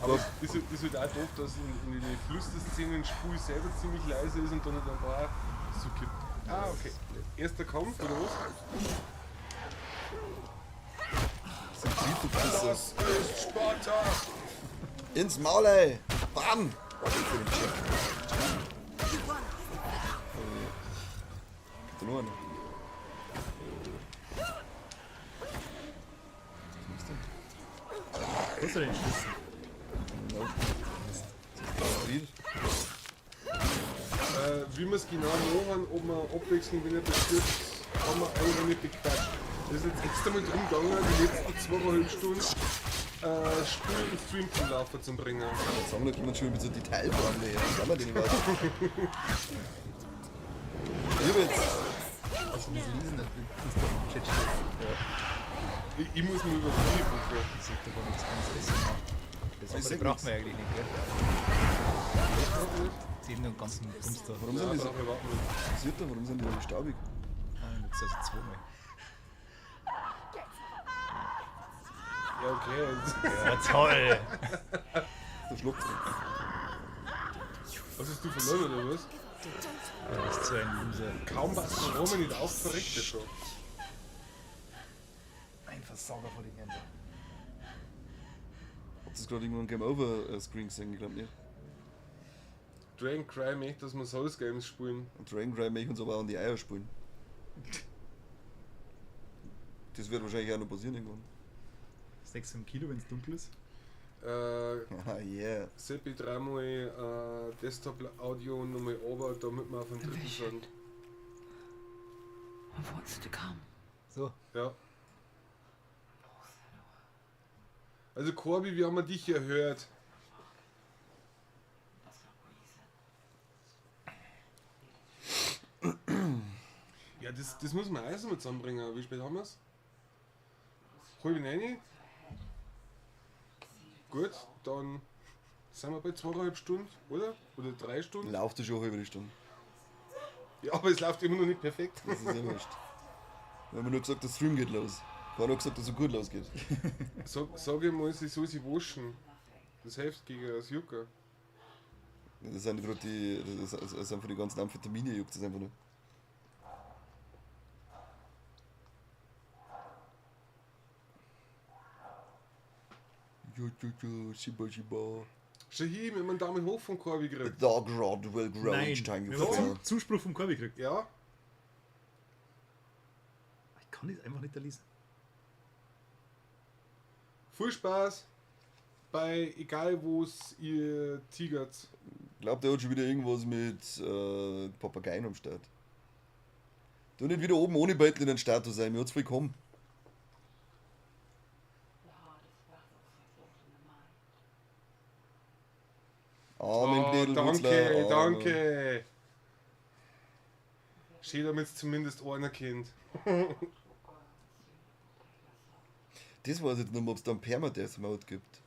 Aber es ist halt auch doof, dass in den Flüsterszenen Spul selber ziemlich leise ist und dann halt ein paar so kippt. Ah, okay. Erster Kampf, oder was?
Sind die, du Pisser.
Das ist Sparta!
Ins Maul, ey! Bam! Für den Check. Gibt da noch einen? Was machst du denn?
Wo ist denn den Schlüssel?
No. Kastriert.
Wie wir es genau machen, ob wir abwechseln, wenn er bestirbt, haben wir eigentlich noch nicht bequatscht. Das ist jetzt extra mal drum gegangen, die letzten 2,5 Stunden Spiel und Stream zum Laufen zu bringen.
Jetzt sagen, da kommen schon mit so Detailfragen daher. Was haben wir denn überhaupt? Ich hab jetzt.
Also das Lesen nicht, das ist doch im Chat steht.
Ich muss mir über die gucken.
Ich sag da gar nichts ganz essen. Das
Ich
andere
sag
braucht
nix.
man eigentlich nicht, gell? Den und ganzen Bums da.
Warum sind die so.
brauche ich überhaupt nicht.
Was passiert da? Warum sind die so staubig?
Ah, jetzt also zweimal.
Ja, okay.
Ja, toll!
Der Schluck.
Was hast du verloren, oder was?
Du bist so ein Loser.
Kaum passt der Roman nicht auf, verreckt er schon.
Ein Versager vor den Händen.
Habt ihr das gerade irgendwo ein Game Over Screen gesehen? Ich glaube nicht.
Dragon Cry möchte, dass wir Souls Games spielen.
Und Dragon Cry möchte uns aber auch an die Eier spulen. Das wird wahrscheinlich auch noch passieren irgendwann.
6 Kilo, wenn es dunkel ist.
Ah, yeah.
Seppi dreimal Desktop-Audio nochmal runter, damit wir auf dem dritten sind.
Of what's to come.
So.
Ja. Also Corby, wie haben wir dich erhört? Ja, das muss man auch mal zusammenbringen. Wie spät haben wir's? 8:30? Gut, dann sind wir bei 2,5 Stunden, oder? Oder 3 Stunden?
Läuft ja schon eine halbe Stunde.
Ja, aber es läuft immer noch nicht perfekt.
Das ist ja wurscht. Wir haben nur gesagt, der Stream geht los. Keiner hat gesagt, dass er gut losgeht.
Sag ich mal, sie soll sich waschen. Das hilft gegen das Jucker.
Das sind einfach die, das sind von den ganzen Amphetamine, juckt das einfach nur. Jo, jo, jo, shiba, shiba.
Schau hier, wir haben einen Daumen hoch von Corby gekriegt.
The dog rod will grow
Nein,
each time you
wir haben
fall.
Zuspruch vom Corby gekriegt.
Ja.
Ich kann das einfach nicht lesen.
Viel Spaß bei egal wo's ihr tigert.
Ich glaub, der hat schon wieder irgendwas mit Papageien am Start. Du nicht wieder oben ohne Beutel in den Status sein, mir hat's vollkommen. Amen,
Oh,
Gnädel,
danke,
Wurzler, Amen.
danke. Schön, damit es zumindest einer kennt.
Das weiß ich jetzt nicht mehr, ob es da einen Permadeath Mode gibt.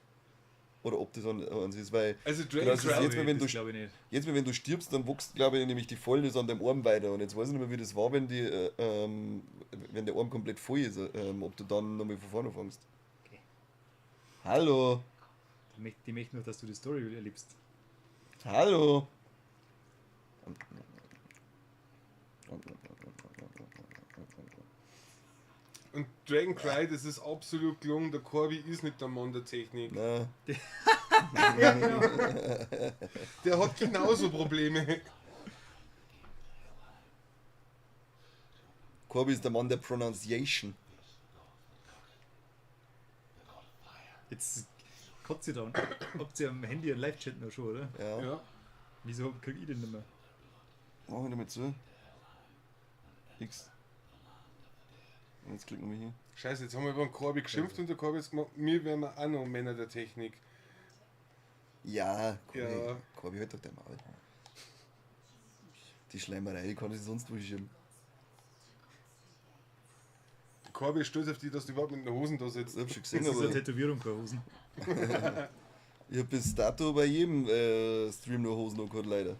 Oder ob das an ist, weil.
Also
Genau, das ist
Dragon
jetzt mal, wenn
das
du
glaub ich nicht.
Jetzt mal, wenn du stirbst, dann wächst, glaube ich, nämlich die Fäulnis an deinem Arm weiter. Und jetzt weiß ich nicht mehr, wie das war, wenn wenn der Arm komplett voll ist, ob du dann nochmal von vorne fängst.
Okay.
Hallo.
Die möchten nur, dass du die Story erlebst.
Hallo.
Und Dragon Cry, das ist absolut gelungen. Der Corby ist nicht der Mann der Technik.
Na.
Der hat genauso Probleme.
Corby ist der Mann der Pronunciation.
Jetzt kotzt ihr da. Habt ihr am Handy einen Live-Chat noch schon, oder?
Ja.
Ja.
Wieso krieg ich den nicht mehr?
Mach ich damit zu. X. Und jetzt klicken wir hier.
Scheiße, jetzt haben wir über den Corby geschimpft und der Corby hat gemacht, mir wären wir auch noch Männer der Technik.
Ja, Corby,
Ja.
Corby, halt doch dein Maul. Die Schleimerei, die kann ich sonst wo schieben.
Corby ist stolz auf dich, dass du überhaupt mit den Hosen da sitzt.
Ich hab schon gesehen,
Das ist eine
aber
Tätowierung, keine Hosen.
ich hab bis dato bei jedem Stream nur Hosen angehabt, leider.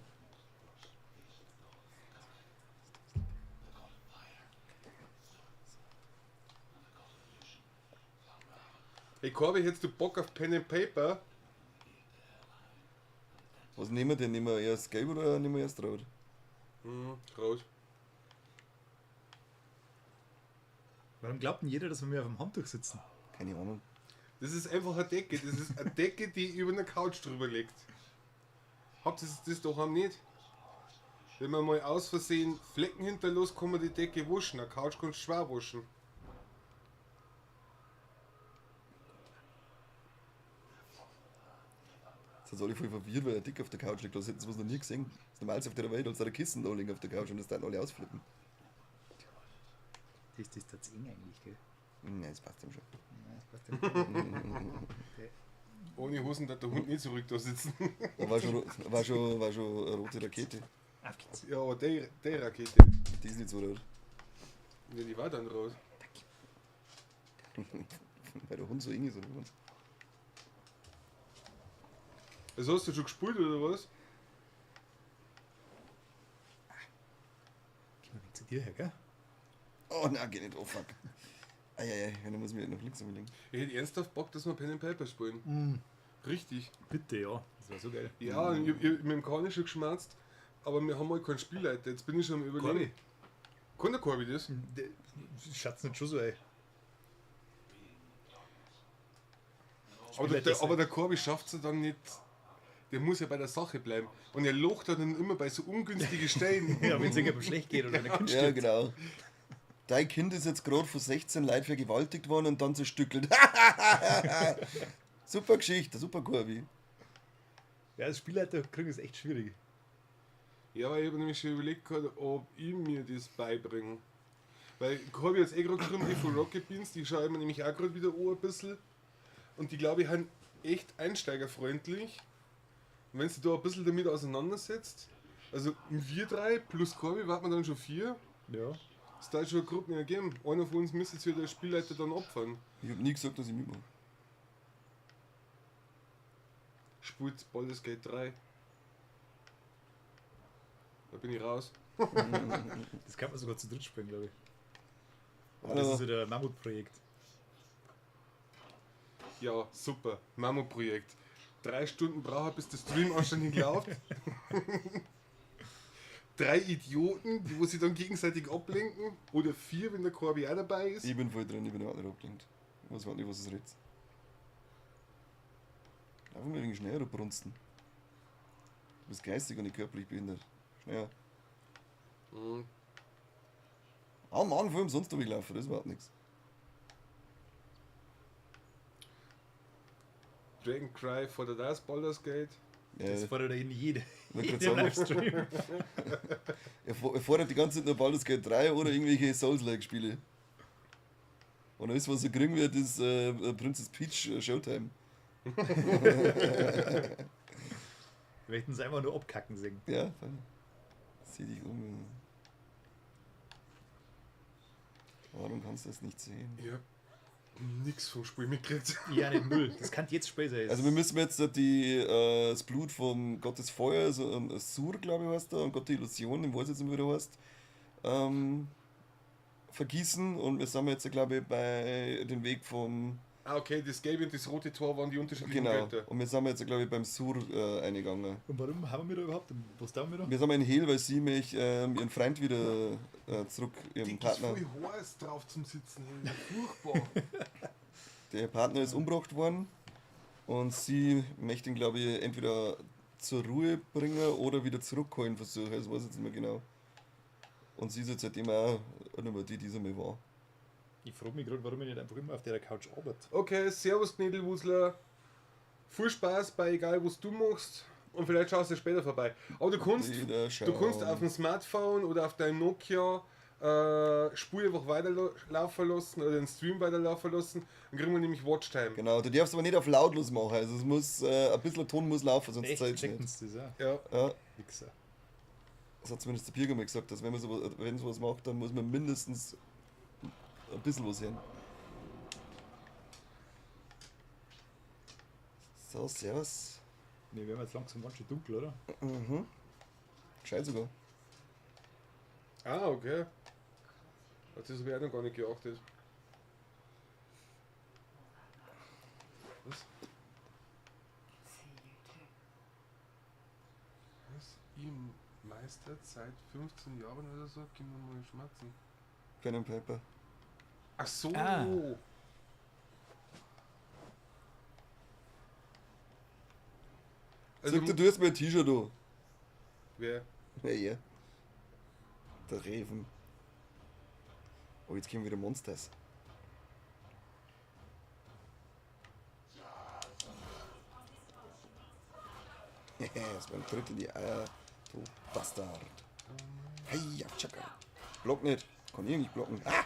Hey Corby, hättest du Bock auf Pen and Paper?
Was nehmen wir denn? Nehmen wir erst gelb oder nehmen wir erst rot?
Rot.
Warum glaubt denn jeder, dass wir mir auf dem Handtuch sitzen?
Keine Ahnung.
Das ist einfach eine Decke. Das ist eine Decke, die über einer Couch drüber liegt. Habt ihr das doch nicht? Wenn man mal aus Versehen Flecken hinterlässt, kann man die Decke waschen. Eine Couch kannst du schwer waschen.
Jetzt sind alle voll verwirrt, weil der Dick auf der Couch liegt. Das hätten sie was noch nie gesehen. Das Normalste auf der Welt, als da Kissen da liegen auf der Couch und das dann alle ausflippen.
Das ist das eng eigentlich, gell?
Nein, das passt ihm schon.
Nein, das passt ja nicht.
Ohne Hosen darf der Hund nicht zurück da sitzen.
Da war schon eine rote Rakete.
Auf geht's.
Ja, aber die Rakete.
Die ist nicht so rot.
Ja, die war dann rot.
Weil der Hund so eng ist oder was?
Also hast du schon gespult oder was?
Geh mal nicht zu dir her, gell?
Oh nein, geh nicht, oh fuck. Eieiei, dann muss ich mich nach links umlegen.
Ich hätte ernsthaft Bock, dass wir Pen and Paper spielen. Richtig.
Bitte, ja. Das war so geil.
Ja, ich hab mit dem Kani schon geschmerzt, aber wir haben halt keinen Spielleiter. Jetzt bin ich schon am Überlegen.
Corby.
Kann der Corby das?
Der Schatz nicht schon so, ey.
Aber der Corby schafft es dann nicht. Der muss ja bei der Sache bleiben. Und er locht dann immer bei so ungünstigen Stellen.
Ja, wenn es irgendjemandem schlecht geht oder wenn er Kind
Ja,
stirbt.
genau. Dein Kind ist jetzt gerade von 16 Leuten vergewaltigt worden und dann zerstückelt. Super Geschichte, super Kurvi.
Ja, als Spielleiter kriegen ist echt schwierig.
Ja, weil ich habe nämlich schon überlegt gehabt, ob ich mir das beibringe. Weil ich habe jetzt eh gerade geschrieben, die von Rocket Beans, die schaue ich mir nämlich auch gerade wieder an ein bisschen. Und die glaube ich haben echt einsteigerfreundlich. Und wenn du da ein bisschen damit auseinandersetzt, also wir drei plus Corby, warten wir dann schon vier,
Ja.
es da schon eine Gruppe mehr geben. Einer von uns müsste jetzt wieder als Spielleiter dann opfern.
Ich habe nie gesagt, dass ich mitmache.
Spielt Baldur's Gate 3. Da bin ich raus.
Das kann man sogar zu dritt spielen, glaube ich. Aber das
Hallo.
ist wieder ein Mammutprojekt.
Ja, super. Mammutprojekt. 3 Stunden braucht er, bis der Stream anständig läuft. 3 Idioten, die wo sie dann gegenseitig ablenken. Oder 4, wenn der Corby auch dabei ist.
Ich bin voll drin, ich bin überhaupt nicht abgelenkt. Ich weiß überhaupt nicht, was es redet. Lauf mal ein wenig schneller, du Brunsten. Du bist geistig und nicht körperlich behindert. Schneller.
Mhm.
Ah Mann, voll umsonst hab ich gelaufen, das ist überhaupt nichts.
Dragon Cry for the Last Baldur's Gate.
Ja,
Das fordert er in jede,
Ich wollte
jedem
grad sagen.
Livestream.
Er fordert die ganze Zeit nur Baldur's Gate 3 oder irgendwelche Souls-like-Spiele. Und alles, was er kriegen wird, ist Princess Peach Showtime.
Wir möchten es einfach nur abkacken singen.
Ja, voll. Sieh dich um. Warum kannst du das nicht sehen?
Ich hab nix vom Spiel mitgekriegt.
Ja, nicht null. Das kann jetzt Spiel sein.
Also wir müssen jetzt das Blut vom Gott des Feuers, Sur, glaube ich, heißt der, und Gott der Illusion, den weiß ich jetzt nicht mehr, wie der heißt, vergießen, und wir sind jetzt, glaube ich, bei dem Weg vom...
Ah, okay, das gelbe und das rote Tor waren die unterschiedlichen
Genau,
Götter.
und wir sind jetzt, glaube ich, beim Sur eingegangen.
Und warum haben wir da überhaupt? Was tun wir da?
Wir sind in Hel, weil sie mich ihren Freund wieder zurück, ihren
Dick ist
Partner...
voll heiß drauf zum Sitzen. Hey. Furchtbar.
Der Partner ist umgebracht worden und sie möchte ihn, glaube ich, entweder zur Ruhe bringen oder wieder zurückholen versuchen. Das weiß ich jetzt nicht mehr genau. Und sie ist jetzt seitdem auch nicht mehr die, die sie mal war.
Ich frage mich gerade, warum ich nicht einfach immer auf der Couch arbeite.
Okay, servus Knädelwusler. Viel Spaß bei egal was du machst und vielleicht schaust du später vorbei. Aber
Wieder
du kannst
schauen.
auf dem Smartphone oder auf deinem Nokia Spur einfach weiterlaufen lassen oder den Stream weiterlaufen lassen, dann kriegen wir nämlich Watchtime.
Genau, du darfst aber nicht auf lautlos machen. Also es muss, ein bisschen Ton muss laufen, sonst
Echt?
zählt's
Checken
nicht.
sie das auch?
Ja.
Ja.
Wichser.
Das hat zumindest der Birger mal gesagt, dass wenn man sowas, wenn sowas macht, dann muss man mindestens ein bisschen was hören. So, servus.
Ne, wir haben jetzt langsam ganz schön dunkel, oder?
Mhm. Gescheit sogar.
Ah, okay. Auf das habe ich auch noch gar nicht geachtet. Was? Was? Ich meistert seit 15 Jahren oder so, gib mir mal Schmerzen.
Pen and Paper.
Ach so.
Ah.
Also,
Sag dir, du hast mein T-Shirt an.
Wer?
Ja, ja. Der Reven. Oh, jetzt kommen wieder Monsters. Das war ein Tritt in die Eier, du Bastard. Hey, ja, tschakka. Block nicht. Kann ich nicht blocken. Ah!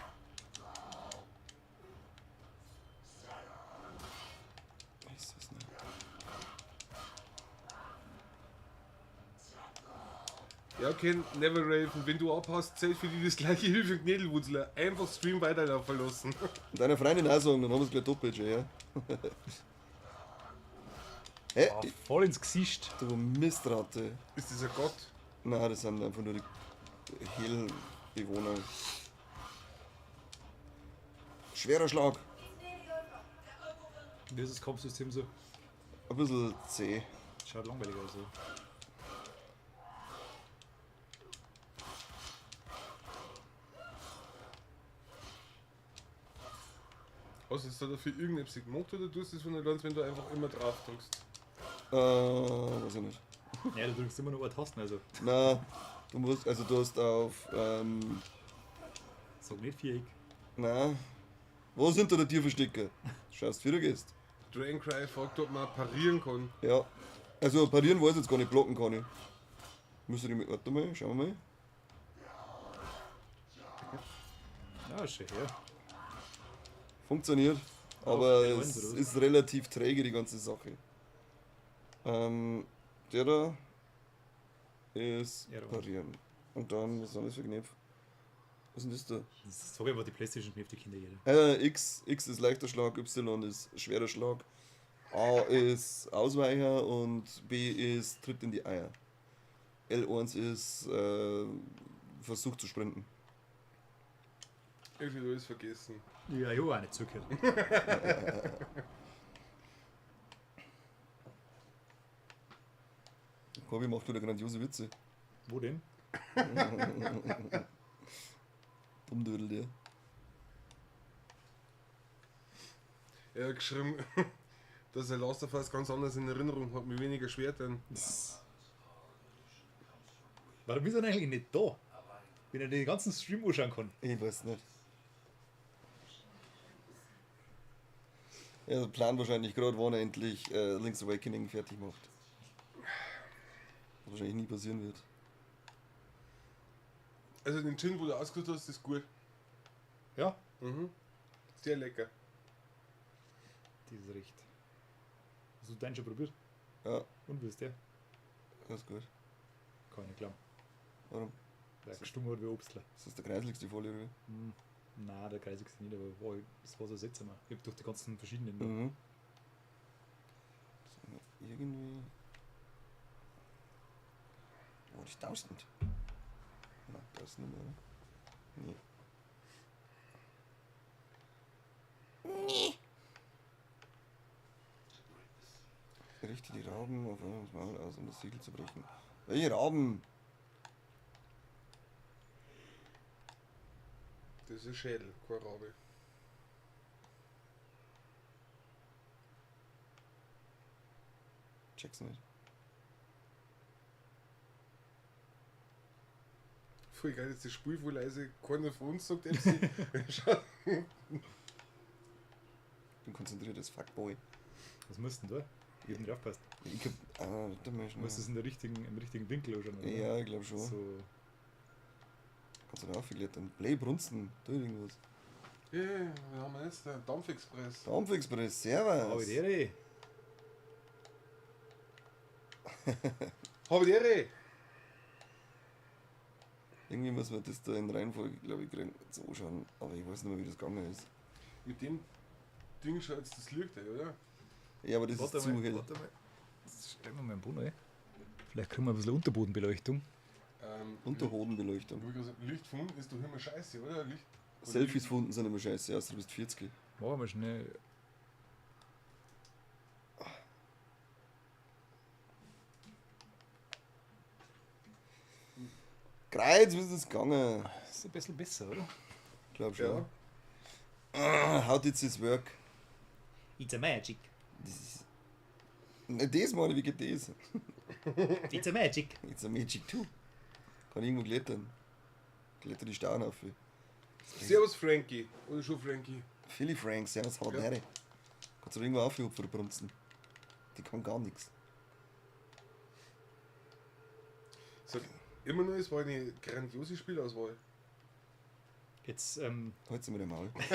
Ist das nicht?
Ja, okay, Never Raven, wenn du abhast, zählt für dich das gleiche Hilfe Knädelwurzler. Einfach Stream weiterlaufen lassen.
Und deiner Freundin auch sagen, dann haben wir es gleich doppelt schon, ja. Hä?
Oh, voll ins Gesicht.
Du Mistratte.
Ist das ein Gott?
Nein, das sind einfach nur die Hellbewohner. Schwerer Schlag.
Wie ist das Kampfsystem so?
Ein bisschen zäh.
Schaut langweilig aus. So.
Hast du jetzt da dafür irgendetwas gemacht oder tust du das von allein, wenn du einfach immer drauf drückst?
Weiß ich nicht.
Ja, du drückst immer nur eine Tasten, also.
Na, du musst, also du hast auf,
Sag nicht Viereck.
Nein. Wo sind da der Tierverstecker? Schaust, wie du gehst.
Dragon Cry fragt, ob man parieren kann.
Ja. Also parieren weiß ich jetzt gar nicht, blocken kann ich. Müsste ich mit. Warte mal, schauen wir mal.
Ja, schön, ja.
Funktioniert. Aber
Auf
es
L1 oder was?
ist relativ träge, die ganze Sache. Der da ist
R1.
parieren. Und dann, was ist denn das für Knopf? Was ist denn das
Das sag ich aber, die Playstation-Knöpfe, die kennt ja jeder.
da? X ist leichter Schlag, Y ist schwerer Schlag, A ist Ausweicher und B ist Tritt in die Eier. L1 ist Versuch zu sprinten.
Irgendwie alles vergessen.
Ja, ich hab auch nicht zugehört.
Corby macht wieder grandiose Witze.
Wo denn?
Dummdödel, der.
Er hat geschrieben, dass er Last of Us ganz anders in Erinnerung hat, mit weniger Schwertern.
Warum ist er denn eigentlich nicht da? Wenn er den ganzen Stream anschauen kann.
Ich weiß nicht. Er plant wahrscheinlich gerade, wann er endlich Link's Awakening fertig macht. Was wahrscheinlich nie passieren wird.
Also den Gin, wo du ausgesucht hast, ist gut.
Ja.
Mhm. Sehr lecker.
Das ist recht. Hast du deinen schon probiert?
Ja.
Und wie ist der?
Das ist gut.
Kann ich nicht glauben.
Warum?
Der gestunken hat wie Obstler.
Ist das der kreiseligste Folie, oder?
Hm. Nein, der kreiseligste nicht, aber war, das war so seltsam. Ich hab durch die ganzen verschiedenen.
Mhm. Das ist irgendwie. Oh, die 1000. Nein, da ist nicht mehr, oder? Nee. Nee. Richte die Rauben auf das Maul aus, um das Siegel zu brechen. Welche Rauben?
Das ist ein Schädel, kein Rabe.
Check's nicht.
Voll geil, dass das Spiel voll leise. Keiner von uns sagt FC. Schau.
Ich bin konzentriertes Fuckboy.
Was musst du denn da? Ich hab nicht aufgepasst.
Ich hab. Ah, warte mal
Du musst
schnell.
es in der richtigen, im richtigen Winkel anschauen, oder?
Ja, ich glaub schon.
So.
Kannst du da aufgeklettern? Blei Brunzen, da irgendwas.
Ja, yeah, wir haben jetzt den Dampfexpress.
Dampfexpress, servus.
Habe die Ehre.
Habe die Ehre.
Irgendwie muss man das da in Reihenfolge, glaube ich, kriegen, jetzt anschauen. Aber ich weiß nicht mehr, wie das gegangen ist.
Mit dem Ding schaut jetzt das Licht, oder?
Ja, aber das
Warte
ist zu
mal,
hell.
warte mal. Jetzt stellen wir mal den Boden ein. Vielleicht kriegen wir ein bisschen Unterbodenbeleuchtung.
Unterhodenbeleuchtung.
Licht von unten ist doch immer scheiße, oder? Licht.
Selfies von unten sind immer scheiße, außer du bist 40.
Machen wir schnell.
Kreuz, wie ist das gegangen?
Das ist ein bisschen besser, oder?
Glaub schon. Ah, how did this work?
It's a magic.
Das ist. Ne, das meine ich, wie geht das?
It's a magic.
It's a magic too. Kann ich irgendwo klettern. Kletter die Steine auf.
Servus Frankie. Oder schon Frankie.
Philly Frank, servus, haut
Ja.
ja. Kannst du irgendwo aufhupfen, brunzen. Die kann gar nichts.
Sag immer noch, es war eine grandiose Spielauswahl.
Jetzt,
Halt's mit dem Maul. Jetzt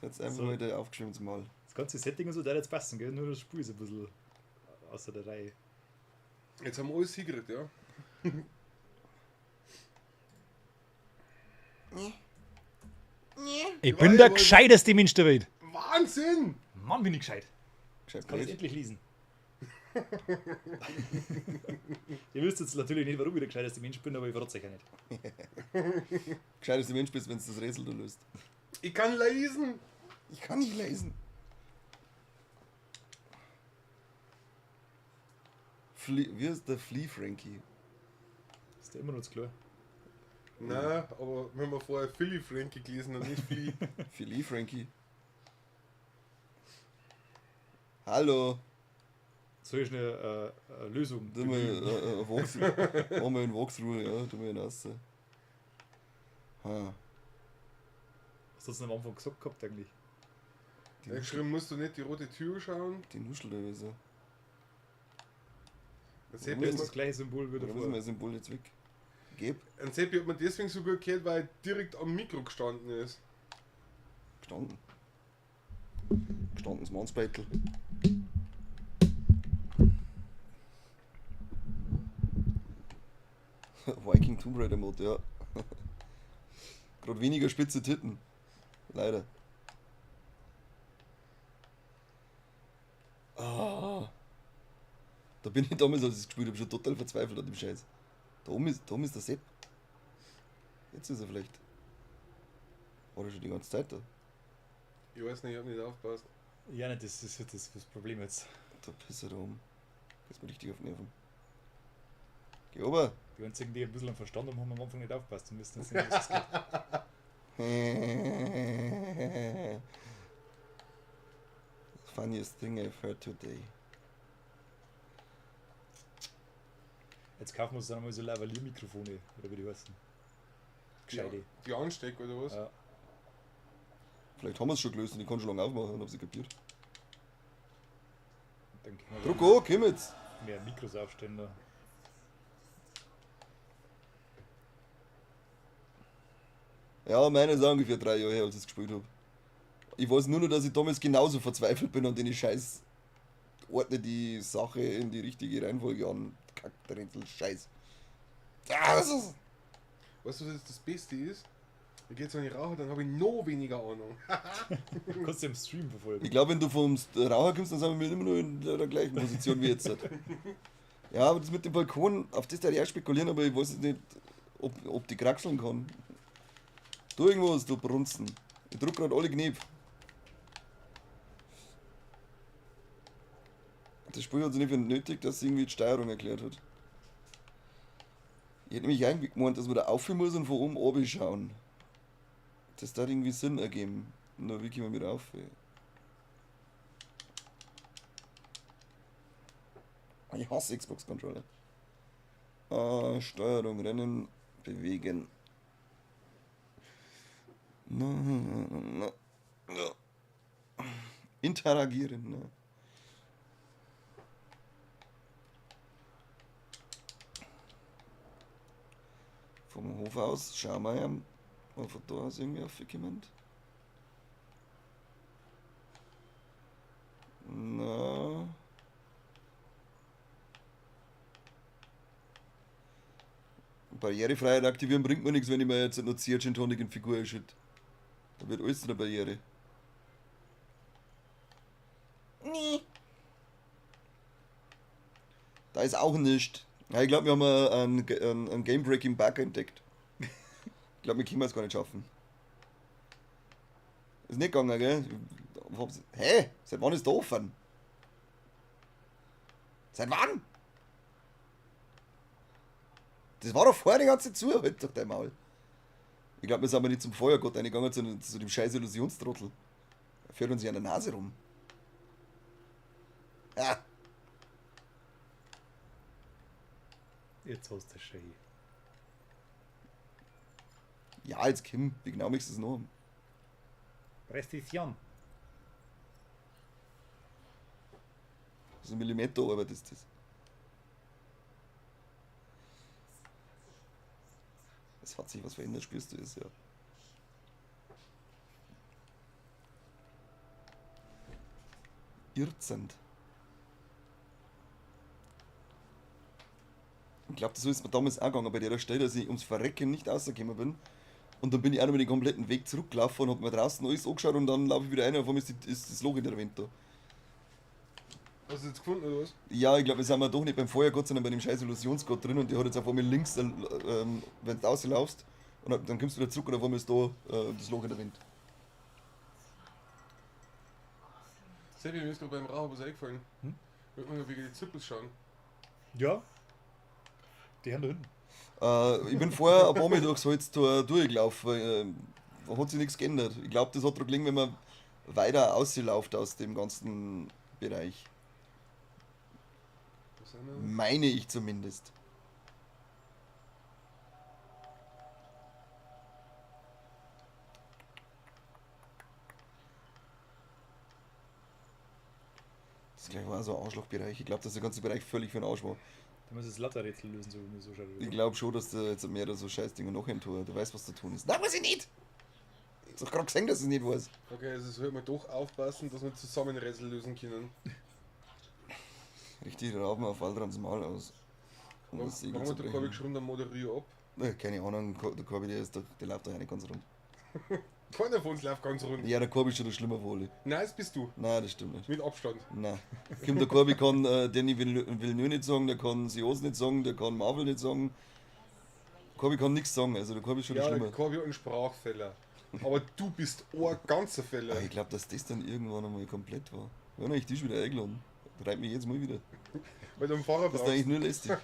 hat's einfach
So.
mal wieder aufgeschrieben zum Maul.
Das ganze Setting und so, der jetzt passen, gell? Nur das Spiel ist ein bisschen außer der Reihe.
Jetzt haben wir alles hingekriegt, ja.
Ich bin der gescheiteste Mensch der Welt.
Wahnsinn!
Mann, bin ich gescheit.
Gescheit
Jetzt kann ich
blöd.
endlich lesen. Ihr wisst jetzt natürlich nicht, warum ich der gescheiteste Mensch bin, aber ich verrate euch ja nicht.
Gescheiteste Mensch bist, wenn du das Rätsel da löst.
Ich kann lesen!
Ich kann nicht lesen. Flie wie ist der Flea Frankie?
Ist der immer noch zu klar?
Nein, aber wenn wir vorher Philly Frankie gelesen und nicht Philly.
Philly Frankie. Hallo.
Soll ich schnell eine Lösung?
Tu mal Walkthrough. Machen wir einen Walkthrough, ja. Tu mal einen raus. Ha.
Was hast du denn am Anfang gesagt gehabt eigentlich?
Die
Er hat geschrieben, musst du nicht die rote Tür schauen?
Die Nuschel da ist er.
Ein Seppi,
Das
hat
ist das
man,
gleiche Symbol wie
Warum ist
davor.
mein Symbol jetzt weg? Geb.
ein Seppi hat man deswegen so gut gehört, weil er direkt am Mikro gestanden ist.
Gestanden. Gestanden ist Mannsbeitel. Viking Tomb Raider Mode, ja. Gerade weniger spitze Titten. Leider. Ah. Da bin ich damals, als ich es gespielt habe, schon total verzweifelt an dem Scheiß. Da oben ist der Sepp. Jetzt ist er vielleicht. War er schon die ganze Zeit da?
Ich weiß nicht, ich hab nicht aufgepasst.
Ja, nein, das ist das, das Problem jetzt.
Der Pisser da oben. Geht mir richtig auf die Nerven. Geh ober.
Die einzigen, die ein bisschen am Verstand haben, haben am Anfang nicht aufgepasst und wissen jetzt nicht, was es geht.
Funniest thing I've heard today.
Jetzt kaufen wir uns dann einmal so Lavalier-Mikrofone, oder wie die heißen. Gescheite.
Die Ansteck oder was?
Ja.
Vielleicht haben wir es schon gelöst und ich kann schon lange aufmachen und hab sie kapiert.
Dann können wir
Druck an, komm jetzt!
mehr Mikros aufstellen da.
Ja, meine ist auch ungefähr 3 Jahre her, als ich es gespielt habe. Ich weiß nur noch, dass ich damals genauso verzweifelt bin und den Scheiß ordne die Sache in die richtige Reihenfolge an. Kack, Rätsel, Scheiß. Ah, das ist
Weißt du, was jetzt das Beste ist? Ich gehe jetzt an die Raucher, dann habe ich noch weniger Ahnung.
Du kannst ja im Stream verfolgen.
Ich glaube, wenn du vom Raucher kommst, dann sind wir immer noch in der gleichen Position wie jetzt. Ja, aber das mit dem Balkon, auf das darf ich auch spekulieren, aber ich weiß jetzt nicht, ob die kraxeln kann. Tu irgendwas, du Brunzen. Ich drück grad alle Knöpfe. Das Spiel hat sich nicht für nötig, dass sie irgendwie die Steuerung erklärt hat. Ich hätte nämlich eigentlich gemeint, dass man da aufhören muss und von oben runter schauen. Das hat irgendwie Sinn ergeben. Nur wie kommen wir wieder auf? Ey? Ich hasse Xbox Controller. Steuerung, Rennen, bewegen. Na, na, na. Interagieren. Ne? Vom Hof aus schauen wir ja, ob von da aus irgendwie aufgekommen. Na. Barrierefreiheit aktivieren bringt mir nichts, wenn ich mir jetzt noch Gin Tonic in Figur erschütt. Da wird alles zu einer Barriere. Nee. Da ist auch nichts. Ja, ich glaube, wir haben einen Game-Breaking Bug entdeckt. Ich glaube, wir können es gar nicht schaffen. Ist nicht gegangen, gell? Hä? Seit wann ist da offen? Seit wann? Das war doch vorher die ganze Zeit zu, halt doch dein Maul. Ich glaube, wir sind aber nicht zum Feuergott reingegangen, sondern zu dem scheiß Illusionstrottel. Er führt uns ja an der Nase rum. Ah.
Jetzt hast du es schon.
Ja, jetzt Kim, wie genau möchtest du es noch haben?
Präzision.
Das ist ein Millimeterarbeit ist das. Es hat sich was verändert, spürst du es, ja. Irrzend. Ich glaube, so ist mir damals auch gegangen bei der Stelle, dass ich ums Verrecken nicht rausgekommen bin. Und dann bin ich auch noch den kompletten Weg zurückgelaufen und hab mir draußen alles angeschaut und dann laufe ich wieder rein und auf einmal ist das Loch in der Wand da.
Hast du jetzt gefunden oder was?
Ja, ich glaube, wir sind wir doch nicht beim Feuergott, sondern bei dem scheiß Illusionsgott drin und der hat jetzt auf einmal links, wenn du rauslaufst, und dann kommst du wieder zurück und auf einmal ist da das Loch in der Wand.
Seppi, mir ist gerade beim Raucher was eingefallen.
Hm?
Wird man wegen die Zippels schauen.
Ja. Die haben da hinten.
Ich bin vorher ein paar Mal durchs Holztor durchgelaufen. Hat sich nichts geändert. Ich glaube, das hat daran gelegen, wenn man weiter rausläuft aus dem ganzen Bereich. Meine ich zumindest. auch so ein Arschlochbereich. Ich glaube, dass der ganze Bereich völlig für den Arsch war.
Du musst das Latterrätsel lösen, so wie mir so schaut.
Ich glaube schon, dass da jetzt mehr so Scheißdinger noch hin tun. Du weißt, was zu tun ist. Nein, weiß ich nicht! Ich hab doch gerade gesehen, dass ich es nicht weiß.
Okay, also sollte man doch aufpassen, dass wir zusammen Rätsel lösen können.
Richtig Raben auf Waldrans Maul aus. Um
Warum,
das Segel
warum
zu
hat der Corby
brechen.
geschrieben, dann moderier ab?
Na, keine Ahnung, der Corby, der, ist doch, der läuft doch auch nicht ganz rund.
Keiner von uns läuft ganz rund.
Ja, der Corby ist schon der schlimmer Wohle.
Nein, das bist du.
Nein, das stimmt nicht.
Mit Abstand.
Nein. Kim, der Corby kann Danny Villeneuve nicht sagen, der kann Sios nicht sagen, der kann Marvel nicht sagen. Corby kann nichts sagen, also der Corby ist schon
Ja,
der
der
Schlimme.
Corby hat einen Sprachfehler. Aber du bist ein ganzer Fehler.
Aber ich glaube, dass das dann irgendwann einmal komplett war. Wir haben eigentlich die schon wieder eingeladen. Treibt mich jedes Mal wieder.
Weil du einen Fahrer
Das ist eigentlich
brauchst.
nur lästig.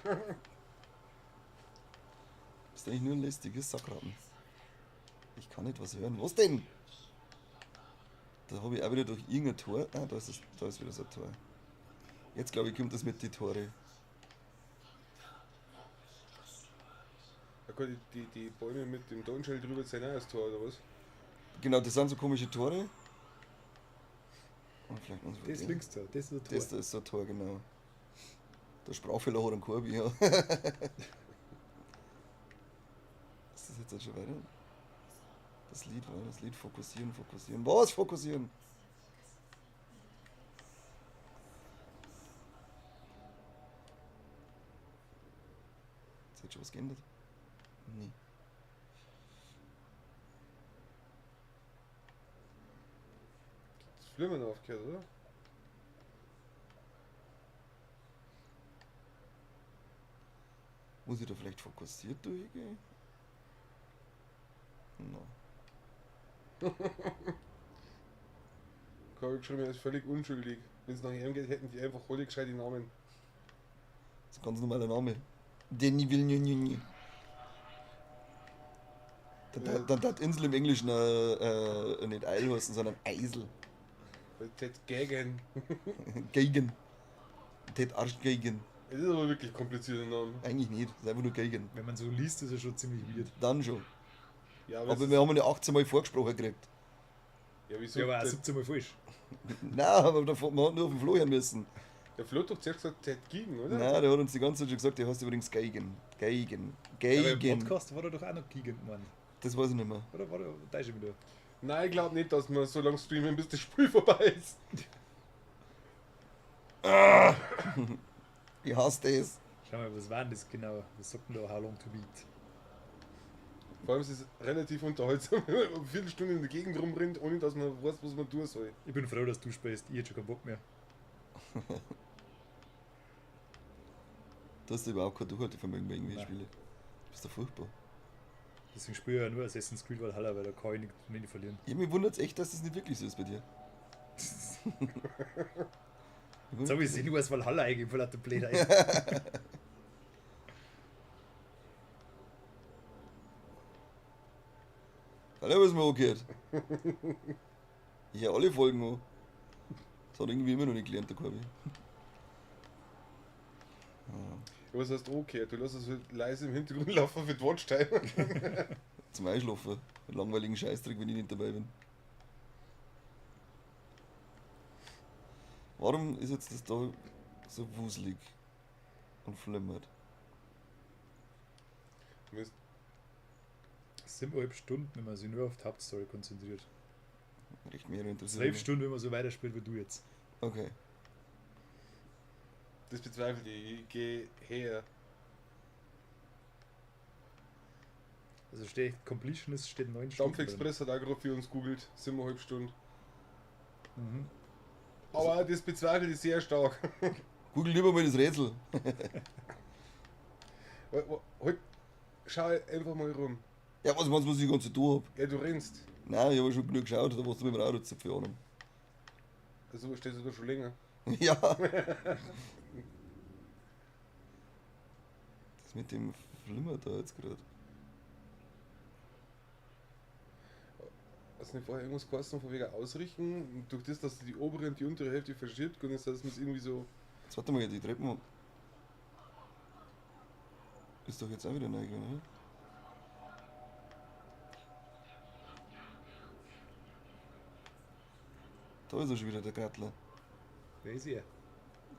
Das ist eigentlich nur ein lästiges Sackratten. Ich kann nicht was hören. Was denn? Da habe ich auch wieder durch irgendein Tor. Ah, da ist, es, da ist wieder so ein Tor. Jetzt glaube ich, kommt das mit die Tore.
Da kann die Bäume mit dem Tonschell drüber sein auch das Tor, oder was?
Genau, das sind so komische Tore. Und vielleicht noch so
Das links da, das ist der Tor.
Das da ist so ein Tor, genau. Der Sprachfehler hat einen Korbi, ja. Ist das jetzt schon weiter? Das Lied war das Lied fokussieren, fokussieren. Was fokussieren? Ist jetzt schon was geändert? Nee.
Das Flimmern aufgehört, oder?
Muss ich da vielleicht fokussiert durchgehen? No.
Corby geschrieben, er ist völlig unschuldig. Wenn es nach ihm geht, hätten die einfach alle gescheite Namen.
Das ist ein ganz normaler Name. Danny Villeneuve. Dann, dann hat Insel im Englischen nicht Eil heißen, sondern Eisel.
Weil Ted Gegen.
Gegen. Ted Arsch Gegen.
Es ist aber wirklich komplizierter Name.
Eigentlich nicht, das ist einfach nur Gegen.
Wenn man so liest, ist er schon ziemlich weird.
Dann schon.
Ja, aber,
Aber
es
wir haben ihn ja 18 Mal vorgesprochen gekriegt.
ja, wieso?
Ja, aber auch
der,
17 Mal falsch.
Nein, aber davor, man hat nur auf den Flo hören müssen.
der Flo hat doch zuerst gesagt Ted Gegen, oder?
Nein, der hat uns die ganze Zeit schon gesagt, der heißt übrigens Geigen. Geigen.
Aber im
Geigen.
Podcast war er doch auch noch Gigant, Mann.
Das weiß ich nicht mehr.
Oder war er da schon wieder?
Nein, ich glaube nicht, dass wir so lange streamen, bis das Spiel vorbei ist.
Ich hasse das.
Schau mal, was war denn das genau? Was sagt denn da How Long to Beat?
Vor allem ist es relativ unterhaltsam, wenn man eine Viertelstunde in der Gegend rumrennt, ohne dass man weiß, was man tun soll.
Ich bin froh, dass du spielst. Ich hätte schon keinen Bock mehr.
Du hast überhaupt kein Durchhaltevermögen bei irgendwelchen
Nein.
Spielen. Du bist doch furchtbar.
Deswegen spiele ich ja nur Assassin's Creed Valhalla, weil da kann ich nicht verlieren.
Ja, mich wundert es echt, dass das nicht wirklich so ist bei dir.
Jetzt habe ich sie nur als Valhalla eingegeben, weil der Blöd
Alle was mir angehört. Ich höre alle Folgen an. Das hat irgendwie immer noch nicht gelernt, der Corby.
Ja, was heißt okay? Du lässt es halt leise im Hintergrund laufen für die Watchtime.
Zum Einschlafen. Einen langweiligen Scheißdreck, wenn ich nicht dabei bin. Warum ist jetzt das da so wuselig und flimmert?
Mist.
7,5 Stunden, wenn man sich nur auf die Hauptstory konzentriert.
Recht mehr interessiert.
12
mich.
Stunden, wenn man so weiterspielt wie du jetzt.
Okay.
Das bezweifle ich. Ich gehe her.
Also steht Completionist steht 9 Stunden. drin.
Dampfexpress hat auch gerade für uns googelt. 7,5 Stunden.
Mhm.
Aber das bezweifle ich sehr stark.
Google lieber mal das Rätsel.
Halt, schau einfach mal rum.
Ja, was meinst du, was ich die ganze Zeit hab?
Ja, du rennst.
Nein, ich habe schon genug geschaut, da warst du mit dem Auto zu viel Ahnung.
Also stehst du da schon länger.
Ja. Das mit dem Flimmer da jetzt gerade.
Hast du nicht vorher irgendwas geheißen von wegen Ausrichten? Und durch das, dass du die obere und die untere Hälfte verschiebt, kann es sein, dass man es irgendwie so.
Jetzt warte mal, die Treppen. Ist doch jetzt auch wieder neu gegangen, oder? Da ist er schon wieder, der Grattler.
Wer ist er?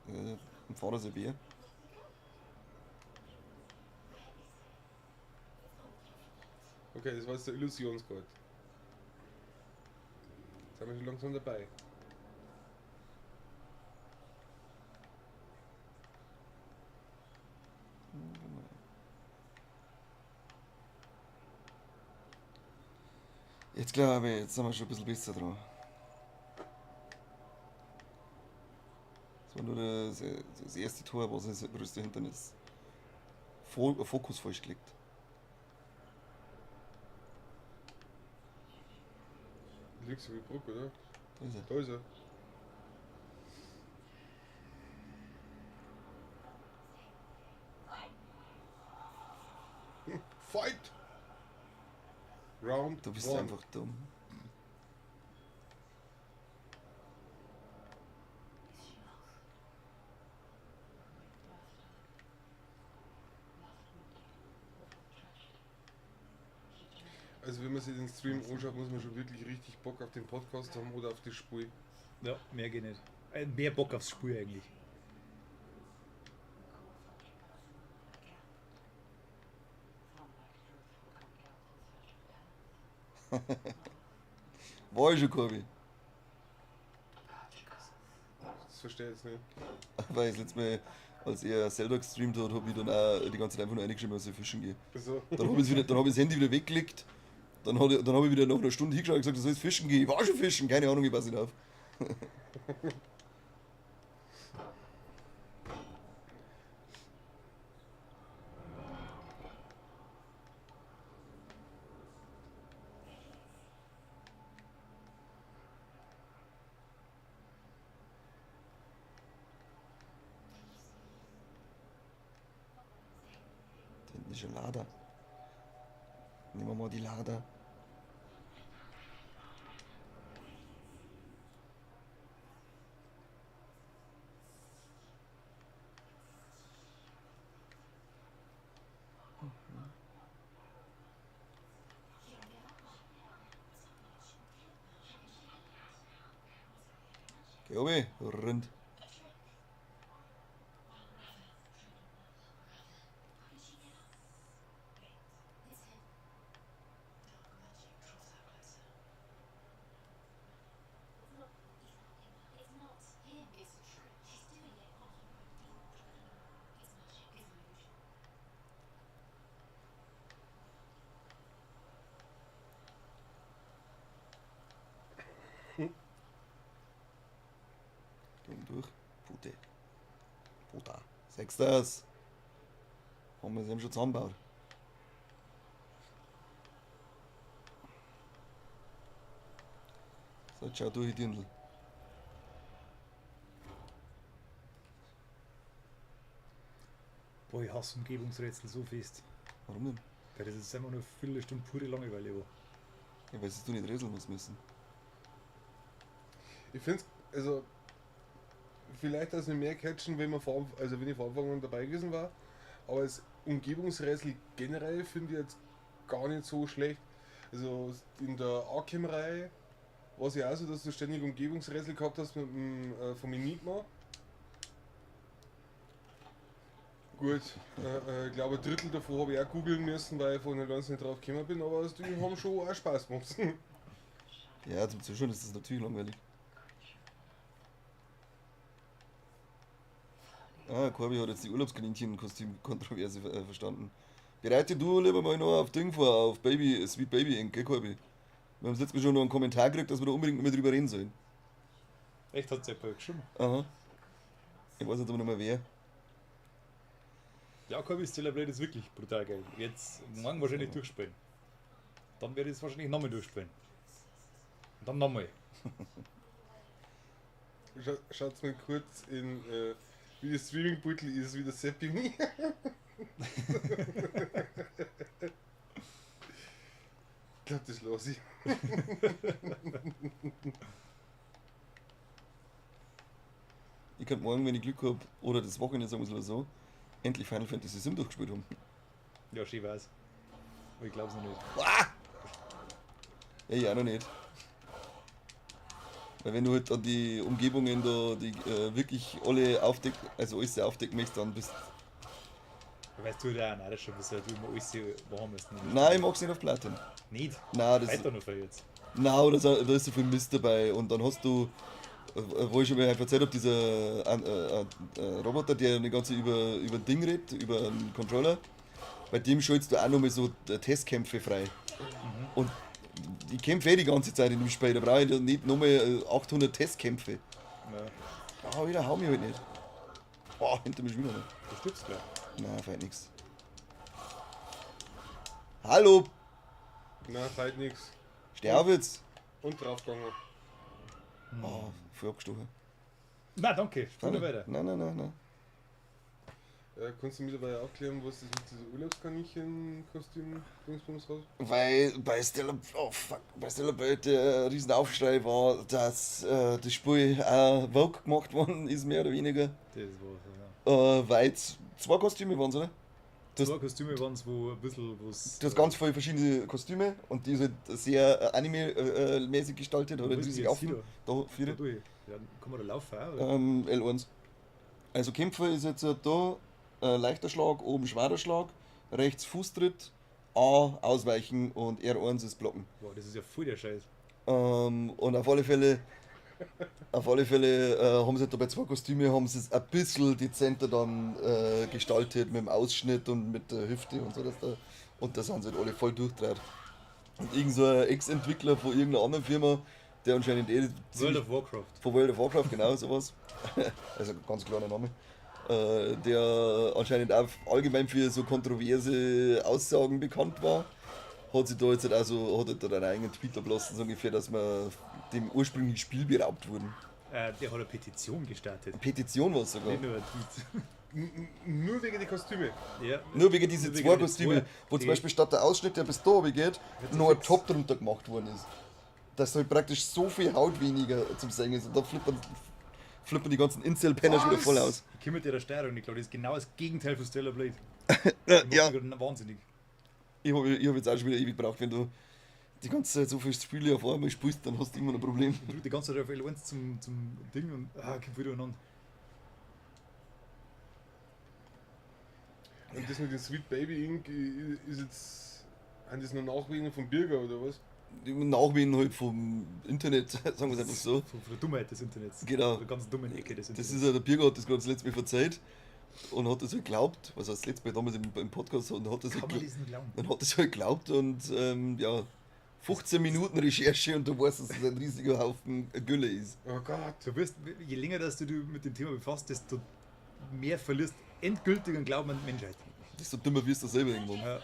Im Vater sein Bär.
Okay, das war jetzt der Illusionsgott. Jetzt sind wir schon langsam dabei.
Jetzt glaube ich, jetzt sind wir schon ein bisschen besser dran. Das war nur das erste Tor, was das größte Hindernis. Fokus falsch gelegt.
Liegst du wie Brücke, oder?
Da ist er.
Da ist er. Fight! Round
Du bist
one.
einfach dumm.
Also wenn man sich den Stream anschaut, muss man schon wirklich richtig Bock auf den Podcast haben oder auf das Spiel.
Ja, mehr geht nicht. Mehr Bock aufs Spiel eigentlich.
War ich schon, Corby.
Das verstehe ich jetzt nicht.
Weil das letzte Mal, als er Zelda gestreamt hat, habe ich dann auch die ganze Zeit einfach nur reingeschrieben, dass ich fischen gehe.
Also,
Dann habe ich, hab ich das Handy wieder weggelegt. Dann habe ich wieder nach einer Stunde hingeschaut und gesagt, du sollst fischen gehen. Ich war schon fischen, keine Ahnung, ich passe nicht auf. Da hinten ist ein Lader. Nehmen wir mal die Lader. Geh oben, Rind. Geh oben durch. Pute. Puta. Sagst das? Haben wir es eben schon zusammengebaut. So, jetzt schau durch die Dirndl.
Boah, ich hasse Umgebungsrätsel so fest.
Warum denn?
Weil das ist einfach nur eine Viertelstunde pure Langeweile. War.
Ja, weil du nicht rätseln musst müssen.
ich finde es, also vielleicht, dass wir mehr catchen, wenn, man vor, also wenn ich vor Anfang an dabei gewesen war. Aber das Umgebungsrätsel generell finde ich jetzt gar nicht so schlecht. Also in der Arkham-Reihe war es ja auch so, dass du ständig Umgebungsrätsel gehabt hast mit dem, vom Enigma. Gut, ich glaube ein Drittel davon habe ich auch googeln müssen, weil ich von der ganzen nicht drauf gekommen bin, aber die haben schon auch Spaß gemacht.
Ja, zum Zuschauen ist das natürlich langweilig. Ah, Corby hat jetzt die Urlaubskaninchen-Kostüm-Kontroverse verstanden. Bereite du lieber mal noch auf Ding vor, auf Baby, Sweet Baby Inc., gell, Corby? Wir haben letztes Mal schon noch einen Kommentar gekriegt, dass wir da unbedingt noch mal drüber reden sollen.
Echt, hat's jemand geschrieben?
Aha. Ich weiß nicht, ob noch mal wer.
Ja, Corby, Stellar Blade ist wirklich brutal geil. Jetzt morgen wahrscheinlich durchspielen. Dann werde ich es wahrscheinlich nochmal durchspielen. Und dann nochmal.
Schaut's mal kurz in, wie das Streaming-Beutel ist, wie der Seppi mir. Ich glaube, das lasse ich.
Ich könnte morgen, wenn ich Glück habe, oder das Wochenende, sagen wir es mal so, endlich Final Fantasy VII durchgespielt haben.
Ja, schön weiß. Aber ich glaub's noch nicht.
Ah! Ja, ich auch noch nicht. Weil wenn du halt dann die Umgebungen da, die wirklich alle aufdecken, also alles aufdecken möchtest, dann bist.
Weißt du, da auch schon, was du immer alles machen müssen.
Nein, ich mag's nicht auf Platin.
Nicht?
Nein, das
Weiter noch jetzt.
Nein, da ist so viel Mist dabei und dann hast du, wo ich schon mal erzählt habe, dieser Roboter, der die ganze über ein Ding redet, über einen Controller, bei dem schaltest du auch nochmal so Testkämpfe frei. Mhm. Und ich kämpfe die ganze Zeit in dem Spiel, da brauche ich nicht nochmal 800 Testkämpfe. Ja. Ah, wieder hau mich halt nicht. Oh, hinter mir schon wieder nicht.
Du stirbst gleich.
Nein, fällt nix. Hallo!
Nein, fällt nix.
Steh auf jetzt!
Und draufgegangen.
Oh, voll abgestochen.
Na, danke. Spul weiter.
Nein.
Kannst du mittlerweile aufklären, was das mit diesem Urlaubskaninchen-Kostüm-Dingsbums raus?
Weil bei Stellar, bei Stellar Blade der Riesenaufschrei war, dass das Spiel auch woke gemacht worden ist, mehr oder weniger.
Das war's, ja.
Weil zwei Kostüme waren es, oder?
Zwei Kostüme waren es, wo ein bisschen was.
Du hast ganz viele verschiedene Kostüme und die sind sehr anime-mäßig gestaltet oder riesig offen. Da, vier.
Da durch. Ja, kann man da laufen auch, oder?
L1. Also Kämpfer ist jetzt da. Leichter Schlag, oben schwerer Schlag, rechts Fußtritt, A ausweichen und R1 ist blocken.
Boah, das ist ja voll der Scheiß.
Und auf alle Fälle haben sie da bei zwei Kostüme haben sie es ein bisschen dezenter dann gestaltet mit dem Ausschnitt und mit der Hüfte und so, dass da, und da sind sie halt alle voll durchdreht. Und irgend so ein Ex-Entwickler von irgendeiner anderen Firma, der anscheinend
World of Warcraft.
Von World of Warcraft, genau, sowas. Also ganz kleiner Name. Der anscheinend auch allgemein für so kontroverse Aussagen bekannt war, hat sich da jetzt halt also, hat halt da einen eigenen Tweet ablassen, so ungefähr, dass wir dem ursprünglichen Spiel beraubt wurden.
Der hat eine Petition gestartet.
Petition war es sogar.
Nicht nur ein Tweet.
Nur wegen der Kostüme.
Ja.
Nur wegen dieser zwei Kostüme, wo zum Beispiel statt der Ausschnitt, der bis da oben geht, noch ein Top drunter gemacht worden ist. Dass halt praktisch so viel Haut weniger zum Sehen ist und da flippen die ganzen Incel-Penner schon wieder voll aus.
Ich komme mit der Steuerung nicht klar, das ist genau das Gegenteil von Stellar Blade.
Ja.
Wahnsinnig.
Ich hab jetzt auch schon wieder ewig gebraucht, wenn du die ganze Zeit so viele Spiele auf einmal spielst, dann hast du immer ein Problem.
Ich drück die ganze Zeit auf L1 zum Ding und kommt wieder aneinander.
Und das mit dem Sweet Baby Inc. ist jetzt. Haben das noch Nachwehen vom Birger oder was?
Nachwehen halt vom Internet, sagen wir es einfach so.
Von der Dummheit des Internets.
Genau.
Von der ganz dummen Ecke des Internets.
Das ist ja, der Birger hat das gerade das letzte Mal verzeiht und hat das halt geglaubt, was heißt das letzte Mal damals im Podcast, und hat das
Kann
halt,
man das nicht glauben?
Und hat das halt geglaubt und ja, 15 Minuten Recherche und du weißt, dass das ein riesiger Haufen Gülle ist.
Oh Gott.
Du wirst, je länger dass du dich mit dem Thema befasst, desto mehr verlierst endgültig den Glauben an die Menschheit.
Desto dümmer wirst du selber irgendwann.
Ja,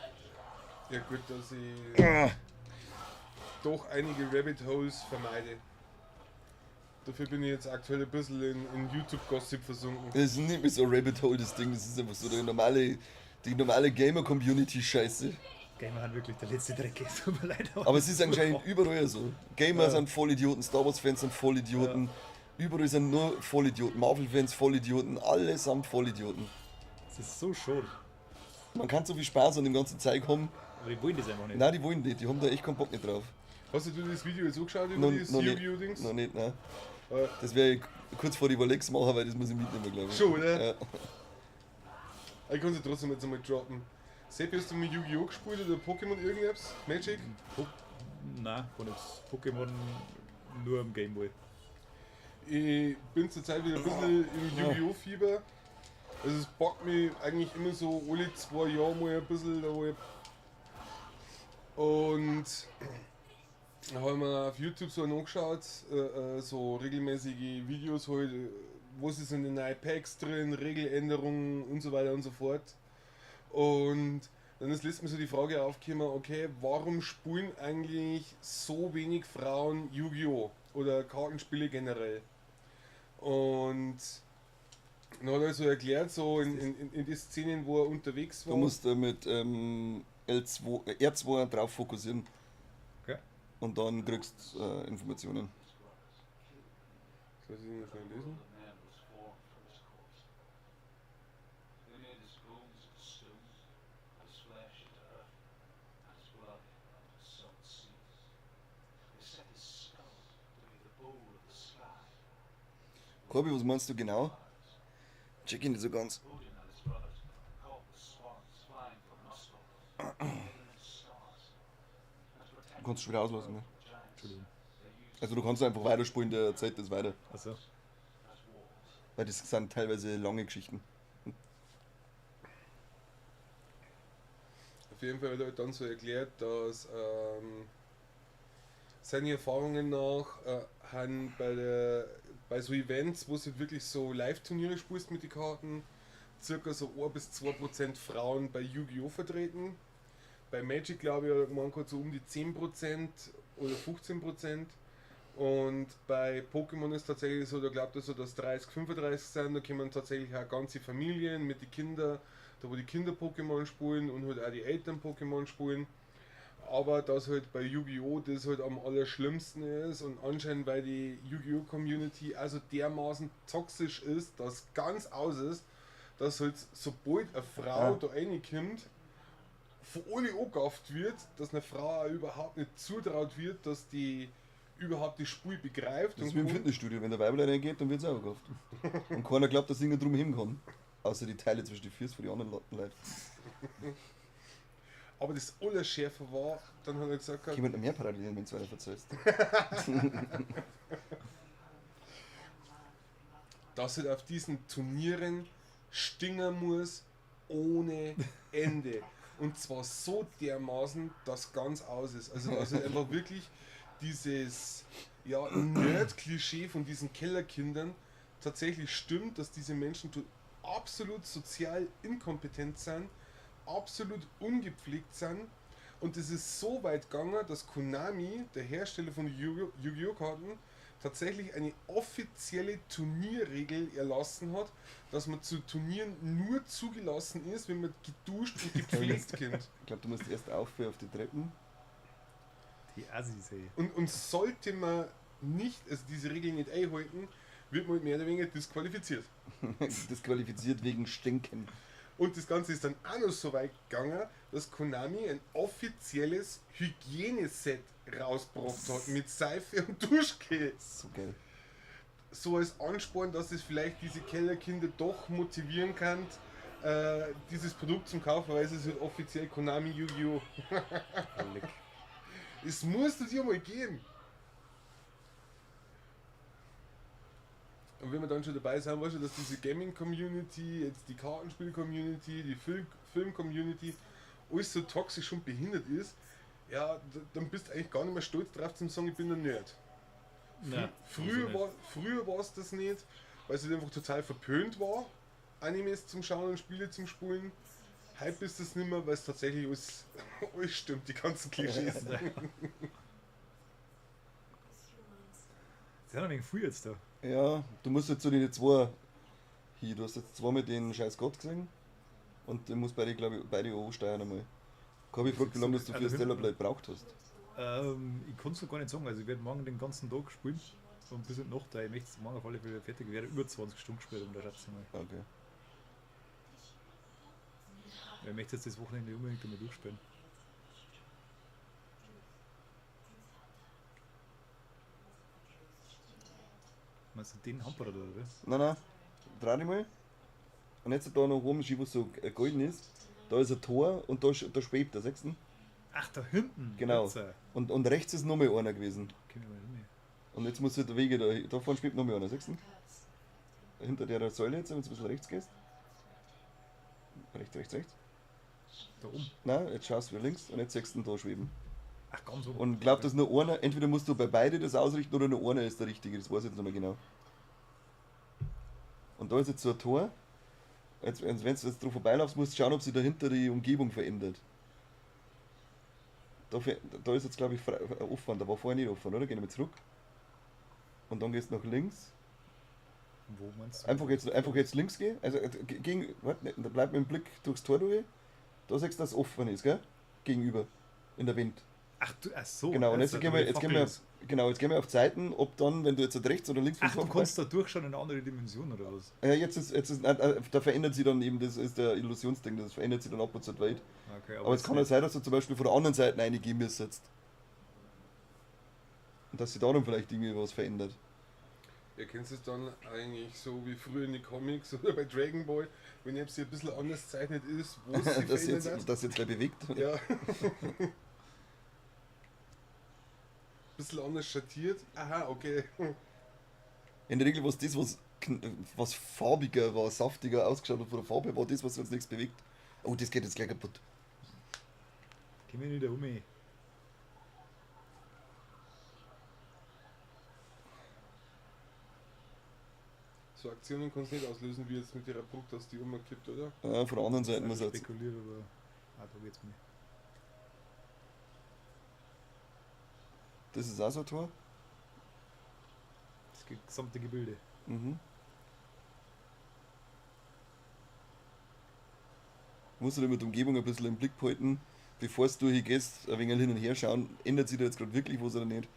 ja gut, dass ich doch einige Rabbit Holes vermeide. Dafür bin ich jetzt aktuell ein bisschen in YouTube-Gossip versunken.
Das ist nicht mehr so ein Rabbit Hole, das Ding, das ist einfach so die normale Gamer-Community-Scheiße.
Gamer haben wirklich der letzte Dreck, es tut mir leid.
Aber es ist anscheinend überall so. Gamer sind Vollidioten, Star Wars-Fans sind Vollidioten, ja. Überall sind nur Vollidioten, Marvel-Fans Vollidioten, alle sind Vollidioten.
Das ist so schade.
Man kann so viel Spaß an dem ganzen Zeug haben.
Aber die wollen das einfach nicht.
Nein, die wollen nicht, die haben da echt keinen Bock nicht drauf.
Hast du das Video jetzt angeschaut über die Yu-Gi-Oh! Dings?
Noch nicht, nein. Das werde ich kurz vor die Überlegs machen, weil das muss ich mitnehmen, glaube ich.
Schon, oder?
Ja.
Ich kann sie trotzdem jetzt einmal droppen. Seppi, hast du mit Yu-Gi-Oh! Gespielt oder Pokémon irgendetwas? Magic?
Nein, gar nichts. Pokémon nur am Gameboy.
Ich bin zurzeit wieder ein bisschen im Yu-Gi-Oh! Fieber. Also es bockt mich eigentlich immer so alle 2 Jahre mal ein bisschen. Da wo ich und da habe ich mir auf YouTube so angeschaut, so regelmäßige Videos halt, was ist in den neuen Packs drin, Regeländerungen und so weiter und so fort. Und dann ist letztens so die Frage aufgekommen, okay, warum spielen eigentlich so wenig Frauen Yu-Gi-Oh! Oder Kartenspiele generell? Und dann hat er so erklärt, so in die Szenen, wo er unterwegs war.
Du musst mit R2 drauf fokussieren.
Okay.
Und dann kriegst du Informationen.
Das lass ich noch schnell lesen.
Corby, was meinst du genau? Check ihn nicht so ganz. Du kannst schon wieder auslassen, ne?
Entschuldigung.
Also du kannst einfach weiterspulen, der Zeit das weiter.
Achso.
Weil das sind teilweise lange Geschichten.
Auf jeden Fall hat er halt dann so erklärt, dass seine Erfahrungen nach haben bei so Events, wo sie wirklich so Live-Turniere spielst mit den Karten, circa so 1 bis 2% Frauen bei Yu-Gi-Oh! Vertreten. Bei Magic, glaube ich, hat er gemeint, so um die 10% oder 15%. Und bei Pokémon ist tatsächlich so, da glaubt er so, dass 30, 35 sind, da kommen tatsächlich auch ganze Familien mit den Kindern, da wo die Kinder Pokémon spielen und halt auch die Eltern Pokémon spielen. Aber dass halt bei Yu-Gi-Oh! Das halt am allerschlimmsten ist und anscheinend weil die Yu-Gi-Oh! Community also dermaßen toxisch ist, dass ganz aus ist, dass halt sobald eine Frau da reinkommt, von alle angegafft wird, dass eine Frau auch überhaupt nicht zutraut wird, dass die überhaupt die Spur begreift.
Das ist wie im
und
Fitnessstudio, wenn der Weiblein reingeht, dann wird es auch gekauft. Und keiner glaubt, dass irgendwer drum hin kann. Außer die Teile zwischen die Füßen von den anderen Leuten.
Aber das Allerschärfe war, dann hat er gesagt,
Kommen noch mehr Parallelen, wenn du weiter verzeihst.
dass halt auf diesen Turnieren stingern muss ohne Ende. Und zwar so dermaßen, dass ganz aus ist. Also, dass halt einfach wirklich dieses ja, Nerd-Klischee von diesen Kellerkindern tatsächlich stimmt, dass diese Menschen absolut sozial inkompetent sind, absolut ungepflegt sind. Und es ist so weit gegangen, dass Konami, der Hersteller von Yu-Gi-Oh! Karten, tatsächlich eine offizielle Turnierregel erlassen hat, dass man zu Turnieren nur zugelassen ist, wenn man geduscht und gepflegt kommt.
Ich glaube, du musst erst aufhören auf die Treppen.
Die Assis, ey.
Und sollte man nicht, also diese Regel nicht einhalten, wird man mehr oder weniger disqualifiziert.
Disqualifiziert wegen Stinken.
Und das Ganze ist dann auch noch so weit gegangen, dass Konami ein offizielles Hygieneset rausgebracht hat mit Seife und Duschgel.
So geil.
So als Ansporn, dass es vielleicht diese Kellerkinder doch motivieren kann, dieses Produkt zum Kaufen, weil es ist halt offiziell Konami Yu-Gi-Oh! Es musst du dir mal geben. Und wenn wir dann schon dabei sind, weißt du, dass diese Gaming-Community, jetzt die Kartenspiel-Community, die Film-Community, alles so toxisch und behindert ist, ja, dann bist du eigentlich gar nicht mehr stolz drauf zum sagen, ich bin ein Nerd.
Nein,
Früher war es das nicht, weil es halt einfach total verpönt war, Animes zum Schauen und Spiele zum Spulen. Hype ist das nicht mehr, weil es tatsächlich alles stimmt, die ganzen Klischees.
Das ist ja noch ein wenig früh jetzt da.
Ja, du musst jetzt zu den zwei hier, du hast jetzt zweimal den scheiß Gott gesehen und du musst beide, glaube ich, beide ansteuern einmal. Corby fragt, wie lange du für Stellar Blade braucht hast.
Ich kann es noch gar nicht sagen, also ich werde morgen den ganzen Tag spielen und bis in die Nacht, ich möchte es morgen auf alle Fälle fertig, ich werde über 20 Stunden gespielt um da schätze ich mal.
Okay.
Ich möchte jetzt das Wochenende unbedingt einmal durchspielen. Meinst du den Hamperer da, oder?
Nein, nein, dreh dich mal. Und jetzt da noch oben, wo so golden ist, da ist ein Tor und da schwebt der, siehst du?
Ach, da hinten?
Genau. Und rechts ist noch mal einer gewesen.
Okay,
und jetzt musst du der Wege da vorne schwebt noch mal einer, siehst du? Hinter der Säule jetzt, wenn du ein bisschen rechts gehst. Rechts, rechts, rechts.
Da oben?
Nein, jetzt schaust du wieder links und jetzt siehst du ihn da schweben.
Ach, ganz oben.
Und glaub, dass nur einer, entweder musst du bei beide das ausrichten oder nur einer ist der richtige, das weiß ich jetzt nicht mehr genau. Und da ist jetzt so ein Tor. Jetzt, wenn du jetzt drauf vorbeilaufst, musst du schauen, ob sich dahinter die Umgebung verändert. Da ist jetzt, glaube ich, offen, da war vorher nicht offen, oder? Geh nochmal zurück. Und dann gehst du nach links.
Wo meinst du?
Einfach jetzt links gehen. Also gegen, warte, da bleibt mit dem Blick durchs Tor durch. Da siehst du, dass es offen ist, gell? Gegenüber. In der Wind.
Ach, du, ach so.
Genau, und jetzt gehen wir auf Zeiten, ob dann, wenn du jetzt rechts oder links
vom Tor. Ach, du kannst da durchschauen in eine andere Dimension oder was?
Ja, jetzt ist, da verändert sich dann eben, das ist der Illusionsding, das verändert sich dann ab und zu weit.
Okay,
aber es kann ja sein, dass du zum Beispiel von der anderen Seite reingehen müsstest. Und dass sich darum vielleicht irgendwie was verändert.
Erkennst du es dann eigentlich so wie früher in den Comics oder bei Dragon Ball, wenn jetzt ein bisschen anders gezeichnet ist, wo es sich
Dass
verändert
jetzt,
hat?
das jetzt gleich bewegt.
Ja. Bisschen anders schattiert. Aha, okay.
In der Regel war es das, was farbiger war, saftiger ausgeschaut hat von der Farbe, war das, was uns nichts bewegt. Oh, das geht jetzt gleich kaputt.
Geh mir nicht um. Ey.
So Aktionen kannst du nicht auslösen, wie jetzt mit ihrer Brücke, dass die umkippt, oder?
Ja, von der anderen Seite muss
Ich
jetzt.
spekuliert, aber da geht's mir.
Das ist auch so ein Tor.
Das gesamte Gebilde.
Mhm. Musst du immer die Umgebung ein bisschen im Blick behalten, bevor du durchgehst, ein wenig hin und her schauen, ändert sich da jetzt gerade wirklich was oder nicht?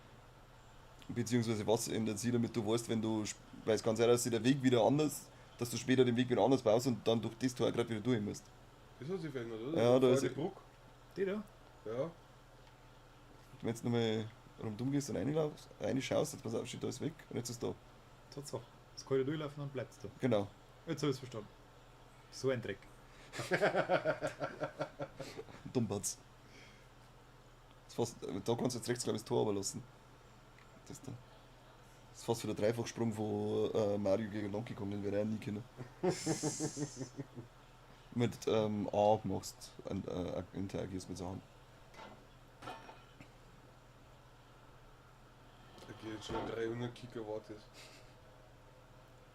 Beziehungsweise was ändert sich, damit du weißt, wenn du, weil es kann sein, dass sich der Weg wieder anders, dass du später den Weg wieder anders baust und dann durch das Tor gerade wieder durch musst.
Das hat sich verändert, oder?
Ja, da
Vor
ist-
die Brücke.
Die da?
Ja.
Wenn du nochmal rundum gehst und reinlaufst, reinschaust, jetzt pass auf, steht da ist weg und jetzt ist da.
Tatsache. Das kann ich durchlaufen und bleibt's da.
Genau.
Jetzt habe ich es verstanden. So ein Dreck.
Dummbatz. Das ist fast, da kannst du jetzt rechts, glaube ich, das Tor runterlassen. Das da. Das ist fast wieder der Dreifachsprung von Mario gegen Donkey Kong, den wir ja nie kennen. Mit A machst und interagierst mit Sachen.
Da geht jetzt schon 300 Kick erwartet.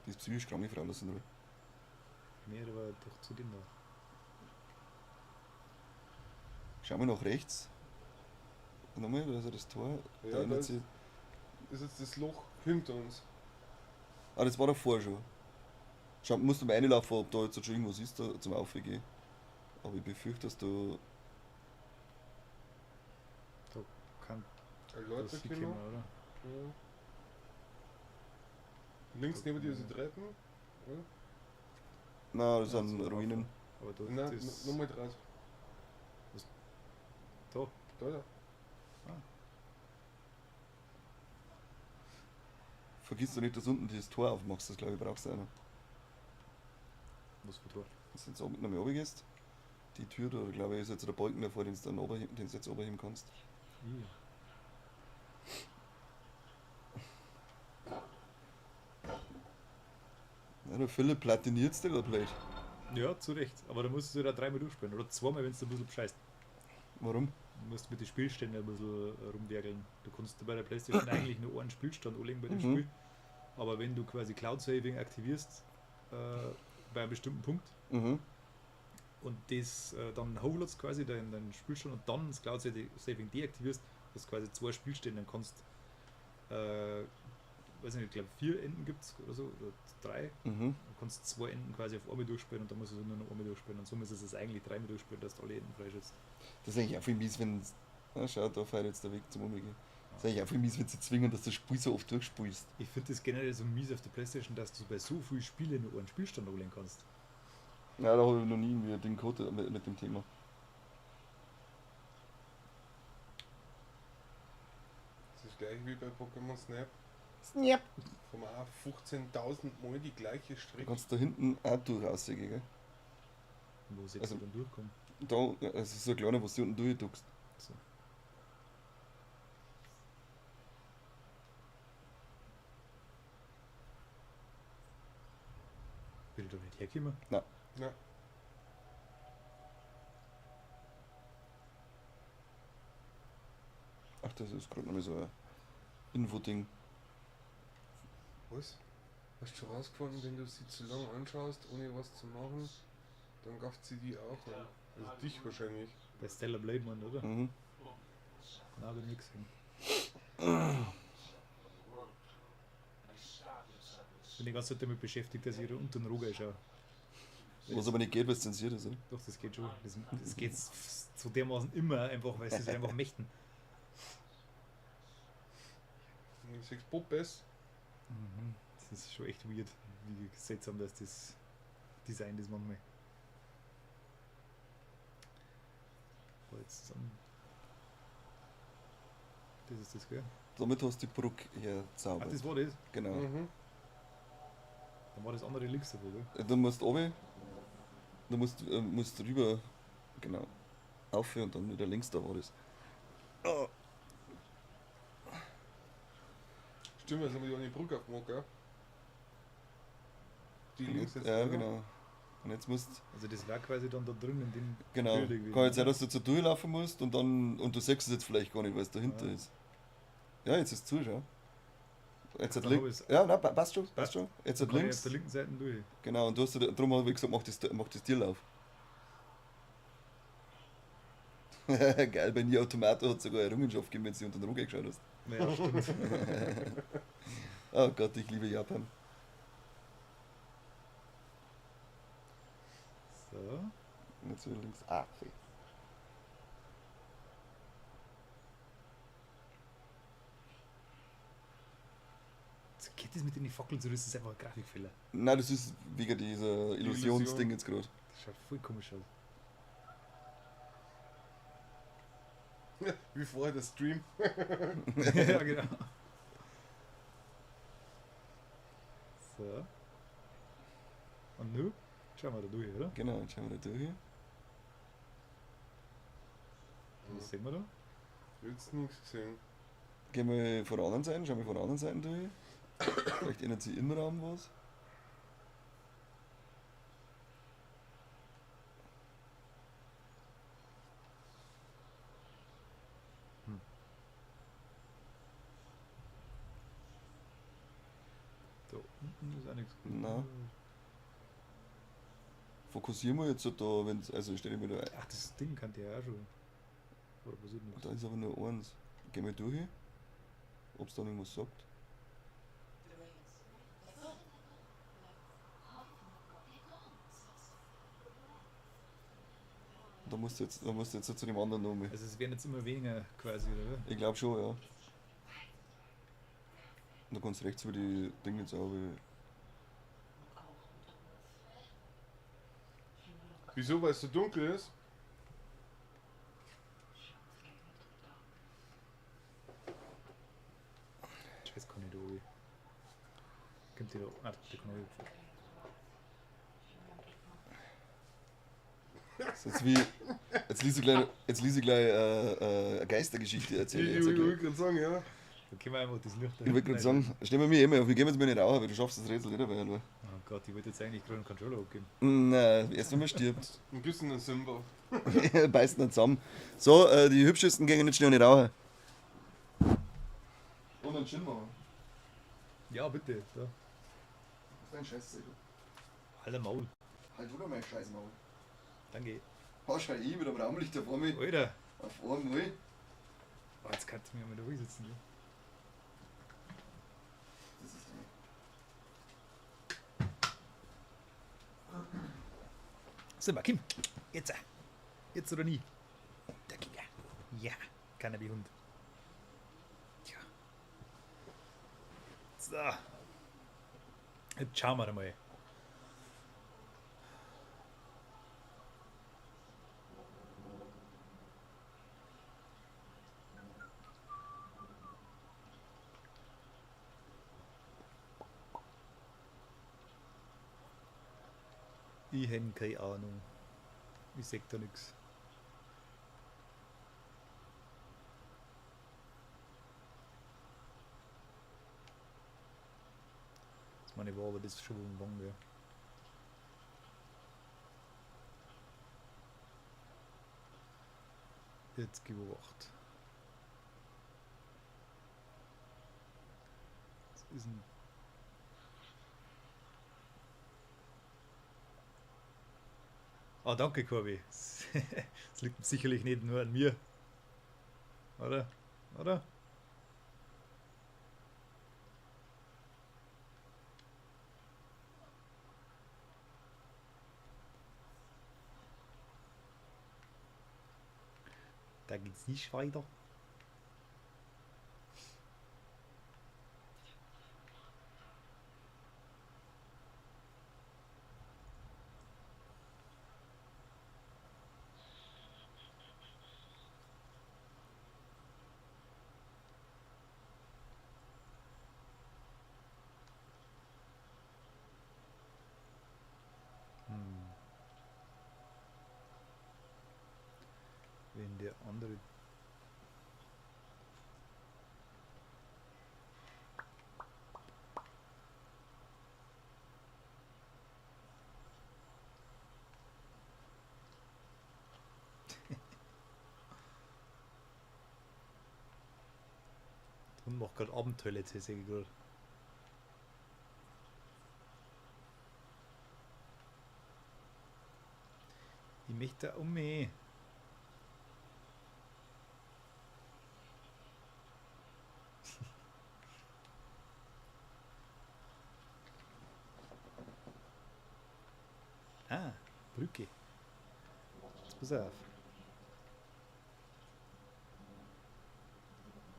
Die ist psychisch kranke Frau, lass ihn ruhig.
Mehr aber doch zu dem da.
Schauen wir nach rechts. Nochmal, da ist ja das Tor.
Ja,
Da
da
ändert
ist,
sich.
ist jetzt das Loch hinter uns.
Ah, das war davor schon. Schau, musst du mal reinlaufen, ob da jetzt schon irgendwas ist da zum Aufgehen. Aber ich befürchte, dass du.
Da kann
Ein
das
Leute
hinkommen,
kommen.
oder?
Ja. Links neben dir ist die Treppen. Oder?
Nein, das
Ja,
sind
so
Ruinen.
Aber da
Nein,
das
nochmal drauf.
Da.
Da, da.
Vergiss du nicht, dass unten dieses Tor aufmachst, das glaube ich brauchst du auch noch.
Was für Tor?
Wenn du jetzt oben nochmal runtergehst, die Tür da, glaube ich, ist jetzt der Balken davor, den du dann oberheben, den du jetzt oberheben kannst.
Ja.
Ja, der Philipp platiniert Stellar Blade.
Ja, zu Recht. Aber da musst du da dreimal durchspielen. Oder zweimal, wenn du ein bisschen bescheißt.
Warum?
Du musst mit den Spielständen ein bisschen rumwerkeln. Du kannst bei der Playstation eigentlich nur einen Spielstand anlegen bei dem
Mhm.
Spiel. Aber wenn du quasi Cloud Saving aktivierst, bei einem bestimmten Punkt
Mhm.
und das dann hochlädst quasi deinen Spielstand und dann das Cloud Saving deaktivierst, hast du quasi zwei Spielstände, dann kannst weiß nicht, ich glaube 4 Enden gibt es oder so, oder 3.
Mhm.
Du kannst 2 Enden quasi auf einmal durchspielen und dann musst du nur noch einmal durchspielen. Und so ist es eigentlich 3-mal durchspielen, dass du alle Enden freischützt.
Das ist eigentlich auch viel mies, wenn. Na, schau, da fährt jetzt der Weg zum Umgehen. Das ist eigentlich auch viel mies, wenn sie zwingen, dass du das Spiel so oft durchspielst.
Ich finde das generell so mies auf der Playstation, dass du bei so vielen Spielen nur einen Spielstand holen kannst.
Ja, da habe ich noch nie irgendwie den Code mit dem Thema.
Das ist gleich wie bei Pokémon Snap.
Snap!
Von auch 15.000 Mal die gleiche
Du
Strecke.
kannst da hinten auch durch rausgehen, gell?
Wo sie
Also-
dann durchkommen.
Da, es ist so ein kleiner, wo du unten durchduckst.
So. Bin ich da nicht hergekommen?
Nein.
Ja.
Ach, das ist gerade noch mal so ein Info-Ding.
Was? Hast du schon rausgefunden, wenn du sie zu lange anschaust, ohne was zu machen, dann gafft sie die auch an. Also dich wahrscheinlich.
Bei Stellar Blade, Mann, oder?
Mhm.
Nein, hab ich nicht gesehen. Bin die ganze Zeit damit beschäftigt, dass ich da unter den Roger schaue.
Was aber nicht geht, weil es zensiert ist, oder?
Doch, das geht schon. Das geht so dermaßen immer einfach, weil sie es einfach möchten.
Sechs Puppes.
Mhm. Das ist schon echt weird, wie seltsam dass das Design ist manchmal. Aber jetzt zusammen. Das ist das, gell?
Damit hast du die Brücke herzaubert.
Ach, das war das?
Genau.
Mhm.
Dann war das andere links davon, gell?
Du musst runter, du musst rüber, genau, auf und dann wieder links, da war das. Oh.
Stimmt, jetzt haben wir die eine Brücke aufgemacht, gell? Die links jetzt.
Ja,
oder?
genau. Und jetzt musst
Also das war quasi dann da drin in dem
genau.
Bild irgendwie.
Kann jetzt sein, dass du zur durchlaufen musst und dann und du siehst es jetzt vielleicht gar nicht, weil es dahinter
Ja.
ist. Ja, jetzt ist es zu, schau. Jetzt hat
Dann hab
links.
ich's-
Ja, nein, passt schon, passt schon. Jetzt hat
Kann ich
links.
auf der linken Seite durch.
Genau, und du hast, darum habe ich gesagt, mach das Tierlauf. Geil, bei Nier Automata hat es sogar eine Errungenschaft gegeben, wenn du unter den Rock geschaut hast.
Naja, stimmt.
Oh Gott, ich liebe Japan.
So.
Und jetzt wieder links. Ah, okay.
Jetzt geht das mit den Fackeln zurück, das ist einfach ein Grafikfehler.
Nein, das ist wegen dieser Illusionsding jetzt gerade.
Das schaut voll komisch aus.
Wie vorher der Stream.
Ja, genau. So. Und nu? Schauen wir da durch, oder?
Genau, jetzt schauen wir da durch.
Was sehen wir da?
Jetzt nichts gesehen.
Gehen wir von der anderen Seite, schauen wir von der anderen Seite durch. Vielleicht ändert sich im Raum was.
Da unten ist auch nichts.
Nein. Fokussieren wir jetzt so da, wenn's, also stell ich mir da ein.
Ach, das Ding kannte ich ja auch schon. Oder passiert nichts?
Da ist aber nur eins. Gehen wir durch, ob es da irgendwas sagt. Da musst du jetzt zu dem anderen nochmal.
Also es werden jetzt immer weniger quasi, oder?
Ich glaube schon, ja. Und du kannst rechts über die Dinge jetzt auch.
Wieso? Weil es so dunkel ist?
Scheiß kann ich da oben. Kommt die da? Ah, der kann ich.
Das ist jetzt wie. Jetzt liest ich gleich eine Geistergeschichte erzählen.
Ich
Jetzt
wollte
gleich.
gerade sagen, ja.
Da können wir einfach das Licht da
Ich wollte gerade sagen, stell mir mich eh mal auf, wir gehen jetzt mal nicht rauchen, weil du schaffst das Rätsel nicht dabei. Oder?
Oh Gott, ich wollte jetzt eigentlich gerade einen Controller abgeben.
Nein, erst wenn man stirbt.
Und gibst einen Simba.
Beißen dann zusammen. So, die hübschesten gehen nicht schnell nicht rauchen. Und einen Gin machen.
Ja, bitte. Da.
Das ist ein Scheiß,
Alter Maul.
Halt du doch mein Scheiß Maul.
Danke.
Schau ich mit dem Raumlicht da vor mir.
Alter.
Auf einmal.
Oh, jetzt kannst du mir mal da ruhig sitzen. Ja?
Das ist
Simba, komm. Jetzt. Jetzt oder nie. Da geht er. Ja, keiner wie Hund. Tja. So. Jetzt schauen wir mal. Ich hab keine Ahnung. Ich seh da nix. Das meine ich war, aber das ist schon ein Wang, gell. Jetzt gib Obacht. Das ist ein. Ah, danke, Corby. Es liegt sicherlich nicht nur an mir. Oder? Oder? Da geht's nicht weiter. Wenn der andere. Der Hund macht gerade Abendtoilette, sehe ich gerade. Ich möchte da um mich. Ah, Brücke. Jetzt pass auf.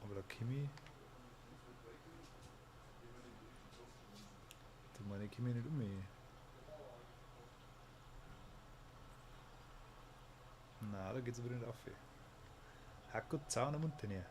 Aber da komme ich. Da meine ich, komme ich nicht um mich. Na, da geht's aber nicht auf. Hacko Zaun am Unten.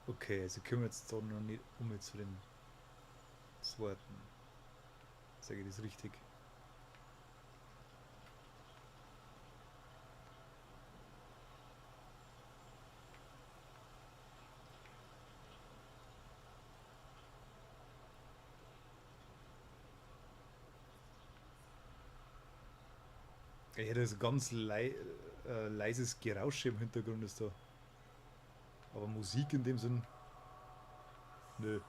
Okay, also können wir jetzt da noch nicht um zu dem zweiten. Sage ich das richtig? Ich hätte so ganz leises Gerausch im Hintergrund ist da. Aber Musik in dem Sinn. Nö.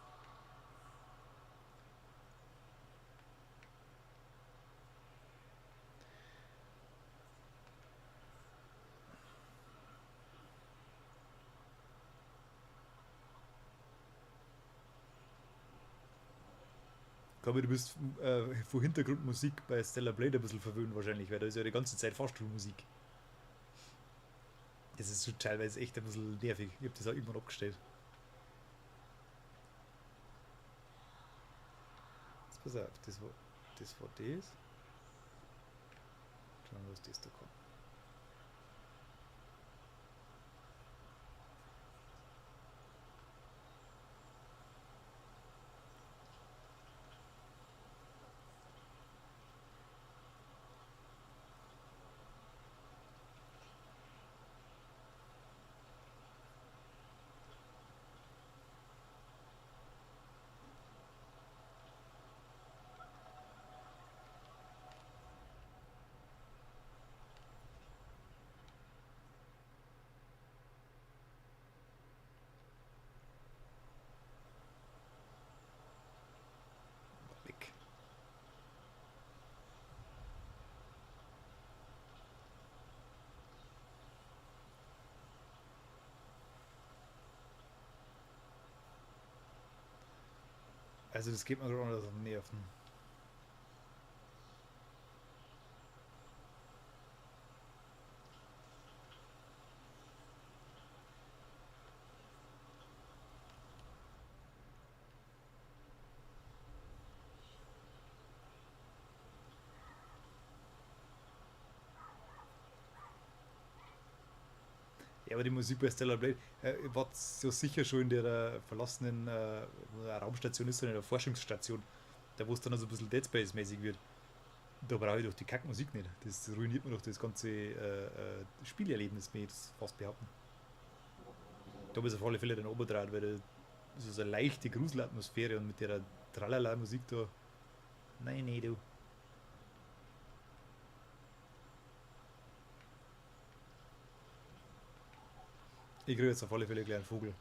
Glaube, du bist von Hintergrundmusik bei Stellar Blade ein bisschen verwöhnt wahrscheinlich, weil da ist ja die ganze Zeit Fahrstuhlmusik. Das ist so teilweise echt ein bisschen nervig. Ich hab das auch irgendwann abgestellt. Jetzt pass auf, das war das. Schauen wir, was das da kommt. Also das geht mir gerade auf den Nerven. Ja, aber die Musik bei Stellar Blade war so sicher schon in der verlassenen Raumstation ist, sondern in der Forschungsstation, da wo es dann also ein bisschen Dead Space-mäßig wird. Da brauche ich doch die Kackmusik nicht. Das ruiniert mir doch das ganze Spielerlebnis, mir das fast behaupten. Da ist auf alle Fälle dann Oberdraht, weil da ist so eine leichte Gruselatmosphäre und mit der Tralala-Musik da. Nein, nee, du. Ich kriege jetzt auf alle Fälle gleich einen Vogel.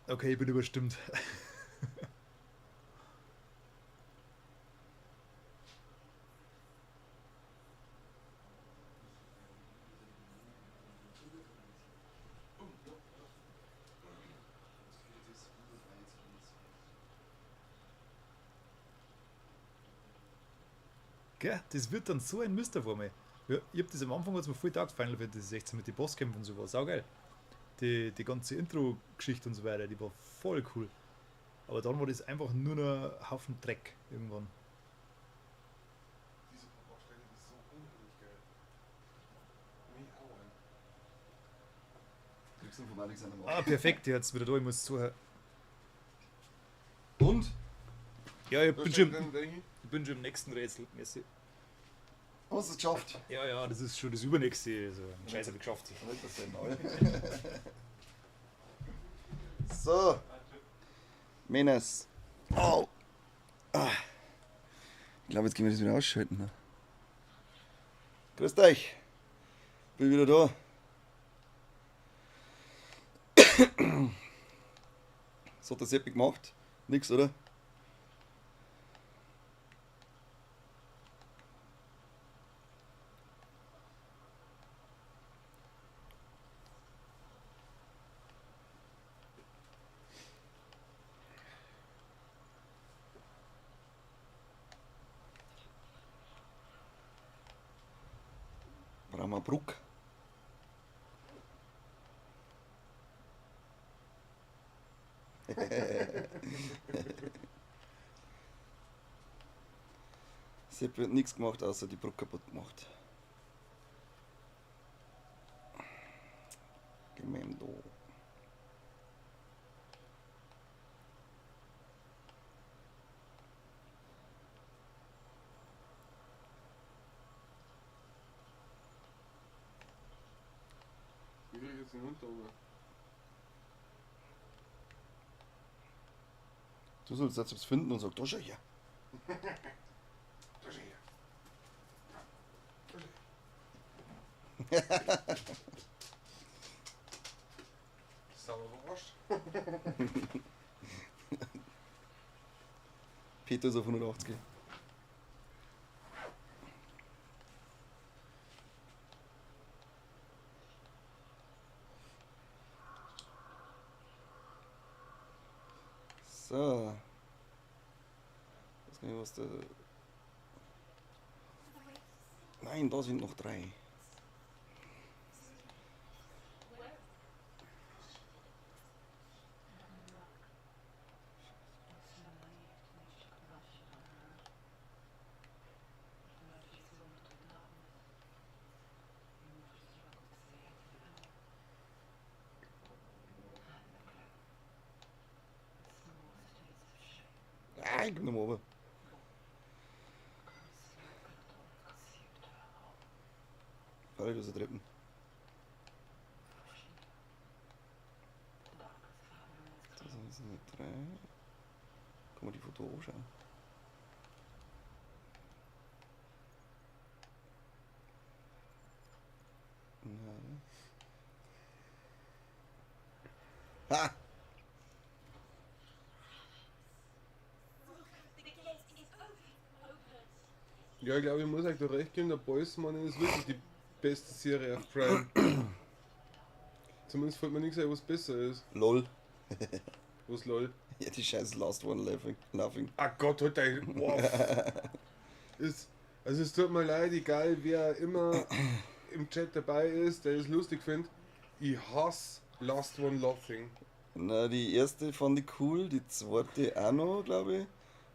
Okay, ich bin überstimmt. Gell, das wird dann so ein Mister vor mir. Ja, ich hab das am Anfang, hat's mir voll taugt, Final Fantasy 16 mit den Bosskämpfen und so, war saugeil. Die ganze Intro-Geschichte und so weiter, die war voll cool. Aber dann war das einfach nur noch ein Haufen Dreck irgendwann.
Diese Baustelle ist so unheimlich geil. Mich auch ein.
Kriegst du vom Alexander
Ah, perfekt, jetzt wieder da, ich muss zuhören.
Und?
Ja, ich
Da
bin
steht
schon,
dann dahin.
ich bin schon im nächsten Rätsel. Merci.
Hast du es geschafft?
Ja, ja, das ist schon das übernächste. Also, Scheiß hab ich geschafft.
Halt das denn neu. So. Männers. Au. Ah. Ich glaube, jetzt können wir das wieder ausschalten. Ne? Grüßt euch. Bin wieder da. Was hat der Seppi gemacht? Nix, oder? Brauchen wir eine Brücke. Seppi hat nichts gemacht, außer die Brücke kaputt gemacht. Gehen wir ihm da.
Wie krieg ich jetzt den Hund da oben?
Du sollst jetzt was finden und sag, da schau her.
Da schau her. Da schau her. Sauber verarscht.
Peter ist auf 180. So. Ich weiß gar nicht, was da. Nein, da sind noch drei. Ah, ich komm noch mal runter. Warte, du so Treppen. Da sind noch drei. Kann man die Foto anschauen? Nein. Ha!
Ja, ich glaube, ich muss euch da recht geben, der Boys Money ist wirklich die beste Serie auf Prime. Zumindest fällt mir nichts ein, was besser ist.
LOL.
Was lol.
Ja, die scheiß Last One Laughing. Laughing.
Ah Gott, hat dein. Wow. Ist, also es tut mir leid, egal wer immer im Chat dabei ist, der es lustig findet. Ich hasse Last One Laughing.
Na, die erste fand ich cool, die zweite auch noch, glaube ich.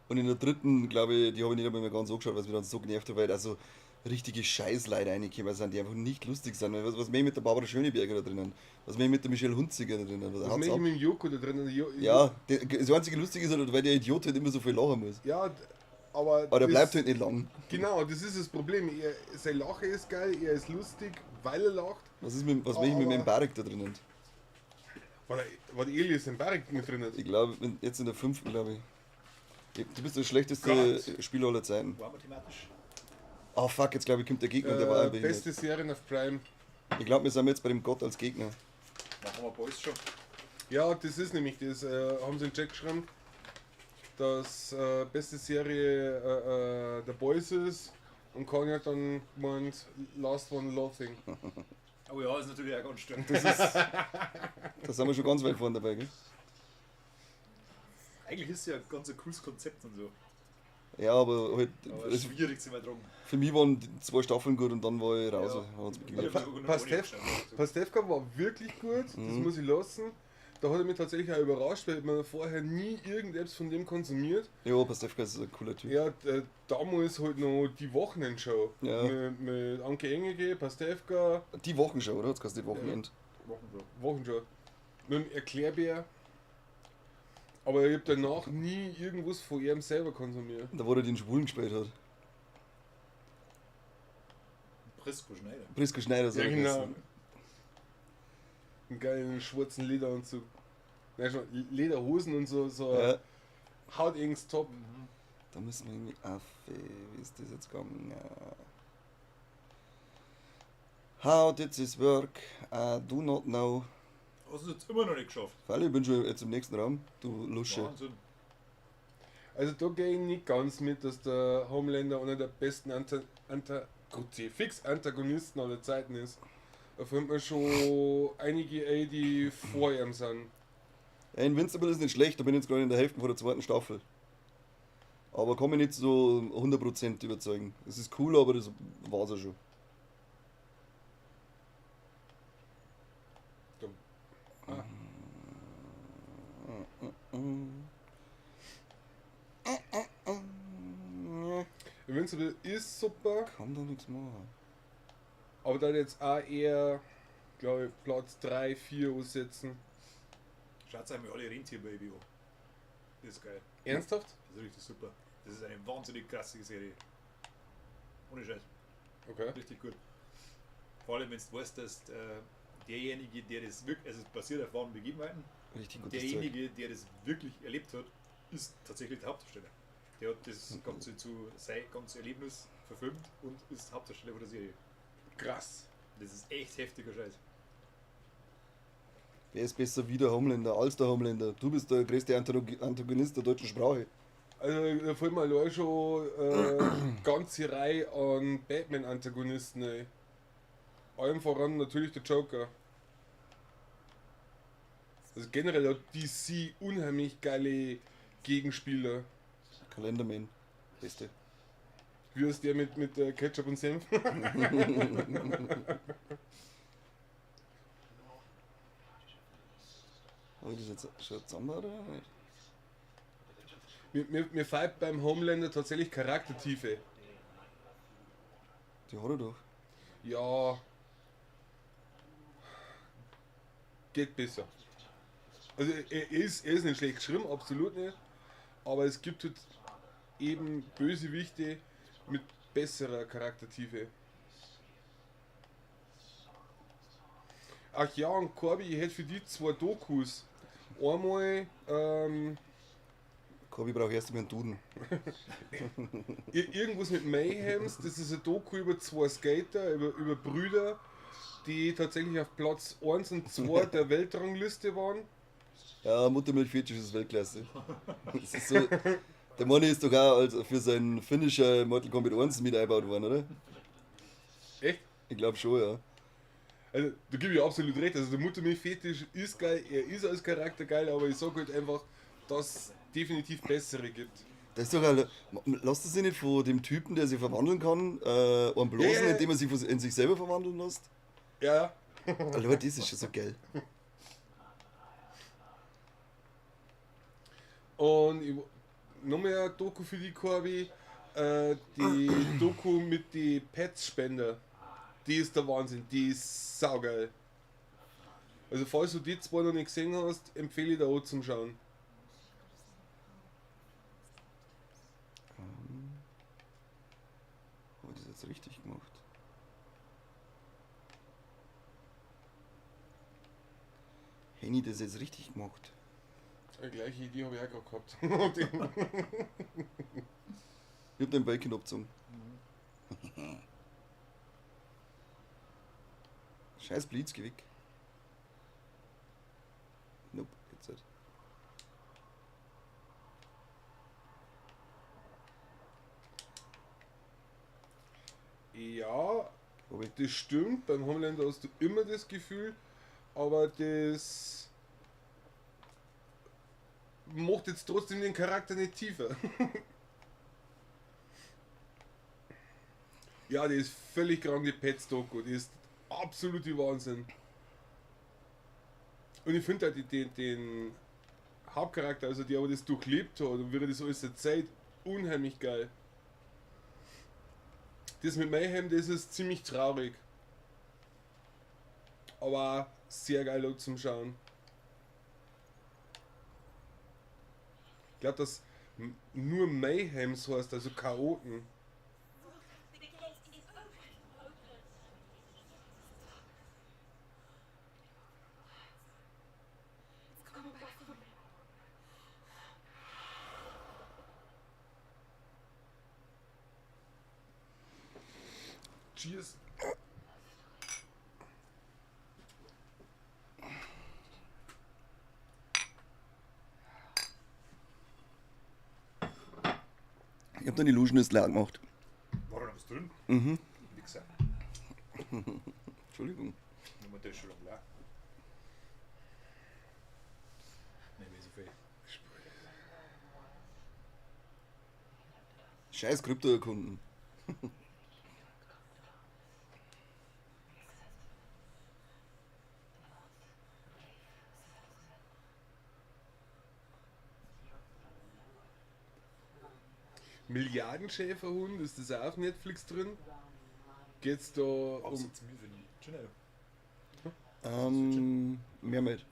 Und in der dritten, glaube ich, die habe ich nicht einmal mehr ganz angeschaut, weil es mich dann so genervt hat, weil da so richtige Scheißleute reingekommen sind, die einfach nicht lustig sind. Weil Was, was mehr mit der Barbara Schöneberger da drinnen, was mehr mit der Michelle Hunziker da drinnen.
Was
haut's
möchte ich
ab.
mit dem Joko da drinnen?
Ja, das einzige Lustige ist halt, weil der Idiot halt immer so viel lachen muss.
Ja, aber.
Aber der
das-
bleibt halt nicht lang.
Genau, das ist das Problem. Sein Lachen ist geil, er ist lustig, weil er lacht.
Was ist mit, was möchte ich mit
Aber-
dem Barek da drinnen?
War der Elias im Berg mit drin?
Ich glaube, jetzt in der fünften, glaube ich. Du bist der schlechteste
Gott.
Spieler aller Zeiten.
War mathematisch.
Ah fuck, jetzt glaube ich kommt der Gegner, der war auch behindert.
Beste Serien auf Prime.
Ich glaube, wir sind jetzt bei dem Gott als Gegner.
Machen wir Boys schon.
Ja, das ist nämlich das, haben sie in den Chat geschrieben, dass beste Serie The Boys ist und Conny hat dann gemeint, Last One Laughing.
Oh ja, ist natürlich auch ganz stark.
Das ist, da sind wir schon ganz weit vorne dabei, gell?
Eigentlich ist es ja ein ganz ein cooles Konzept und so.
Ja, aber halt,
Aber
es,
schwierig zu übertragen.
für mich waren die 2 Staffeln gut und dann war ich raus.
Ja.
Hat's mich genervt.
Ich hab sogar noch nicht geschaut.
Pastewka war wirklich gut, das muss ich lassen. Da hat er mich tatsächlich auch überrascht, weil man vorher nie irgendetwas von dem konsumiert.
Ja, Pastewka ist ein cooler Typ.
Ja, damals halt noch die Wochenendshow.
Ja.
Mit Anke Engelke, Pastewka.
Die Wochenshow, oder? Hat's geheißen, die Wochenend.
Wochenshow.
Wochenshow. Mit dem Erklärbär. Aber ich hab danach nie irgendwas von ihm selber konsumiert.
Da, wo er den Schwulen gespielt hat.
Prisco Schneider.
Prisco Schneider, so
Ja,
hat er
genau.
geheißen.
Einen geilen schwarzen Lederanzug. Nein, schon Lederhosen und so, so
Ja.
hautenges Top.
Da müssen wir irgendwie. Affe, wie ist das jetzt gegangen? How did this work? I do not know.
Hast du es jetzt immer noch nicht geschafft?
Weil ich bin schon jetzt im nächsten Raum, du Lusche.
Wahnsinn.
Also da gehe ich nicht ganz mit, dass der Homelander einer der besten Antagonisten aller Zeiten ist. Da findet man schon einige, ey, die vor ihm sind.
Ja, Invincible ist nicht schlecht, da bin ich jetzt gerade in der Hälfte von der zweiten Staffel. Aber kann mich nicht so 100% überzeugen. Es ist cool, aber das war's ja schon.
Ah. Invincible ist super.
Kann da nichts machen.
Aber da jetzt auch eher, glaube ich, Platz 3, 4 aussetzen.
Schaut euch mal alle Rentier-Baby an. Das ist geil.
Ernsthaft?
Das ist richtig super. Das ist eine wahnsinnig krasse Serie. Ohne Scheiß.
Okay.
Richtig gut. Vor allem, wenn du weißt, dass derjenige, der das wirklich, also es basiert auf wahren Begebenheiten,
Richtig gutes
derjenige, der das wirklich erlebt hat, ist tatsächlich der Hauptdarsteller. Der hat das Ganze zu sein ganzes Erlebnis verfilmt und ist Hauptdarsteller von der Serie.
Krass.
Das ist echt heftiger Scheiß.
Wer ist besser wie der Homelander als der Homelander? Du bist der größte Antagonist der deutschen Sprache.
Also da fällt mir allein schon ganze Reihe an Batman-Antagonisten ein. Allem voran natürlich der Joker. Also generell hat DC unheimlich geile Gegenspieler.
Kalenderman. Beste.
Wie ist der mit Ketchup und Senf?
Habe ich das jetzt schon zusammen oder nicht?
Mir fehlt beim Homelander tatsächlich Charaktertiefe.
Die hat er doch.
Ja. Geht besser. Also er ist nicht schlecht geschrieben, absolut nicht. Aber es gibt halt eben Bösewichte mit besserer Charaktertiefe. Ach ja, und Corby, ich hätte für die 2 Dokus. Einmal,
Corby braucht erst einmal einen Duden.
Irgendwas mit Mayhems, das ist eine Doku über 2 Skater, über Brüder, die tatsächlich auf Platz 1 und 2 der Weltrangliste waren.
Ja, Muttermilch-Fetisch ist Weltklasse. Das ist so, der Mann ist doch auch als für seinen Finisher Mortal Kombat 1 mit eingebaut worden, oder?
Echt?
Ich glaub schon, ja.
Also, da gebe ich absolut recht. Also, der Muttermilch-Fetisch ist geil, er ist als Charakter geil, aber ich sag halt einfach, dass es definitiv bessere gibt.
Das ist doch ein, lasst es sich nicht von dem Typen, der sich verwandeln kann, einen bloßen,
Ja, ja.
indem er sich in sich selber verwandeln lässt?
Ja.
Alter, das ist schon so geil.
Und ich, noch mehr Doku für die Corby. Die Doku mit den Pets-Spender. Die ist der Wahnsinn, die ist saugeil. Also falls du die zwei noch nicht gesehen hast, empfehle ich dir auch zum Schauen.
Habe ich das jetzt richtig gemacht? Henny, das jetzt richtig gemacht?
Die gleiche Idee habe ich auch gerade gehabt.
Ich hab den Bacon abgezogen. Scheiß Blitz, geh weg. Nope, jetzt nicht.
Ja,
Glaub ich.
das stimmt. Beim Homelander hast du immer das Gefühl, aber das macht jetzt trotzdem den Charakter nicht tiefer. Ja, die ist völlig krank, die Pets-Doku. Die ist absolute Wahnsinn. Und ich finde halt den Hauptcharakter, also der, der das durchlebt hat und wie er das alles erzählt, unheimlich geil. Das mit Mayhem, das ist ziemlich traurig. Aber sehr geil auch zum Schauen. Ich glaube, dass nur Mayhems heißt, also Chaoten.
It's coming back for me.
Cheers.
Ich hab dann Illusionist leer gemacht.
War da noch was drin? Mhm. Wichser.
Entschuldigung.
Nur der ist schon lange leer. Nee, mir so viel.
Scheiß Krypto-Kunden.
Milliardenschäferhund, ist das auch auf Netflix drin? Geht's da um.
Absolut mir für die Channel.
Mermaid.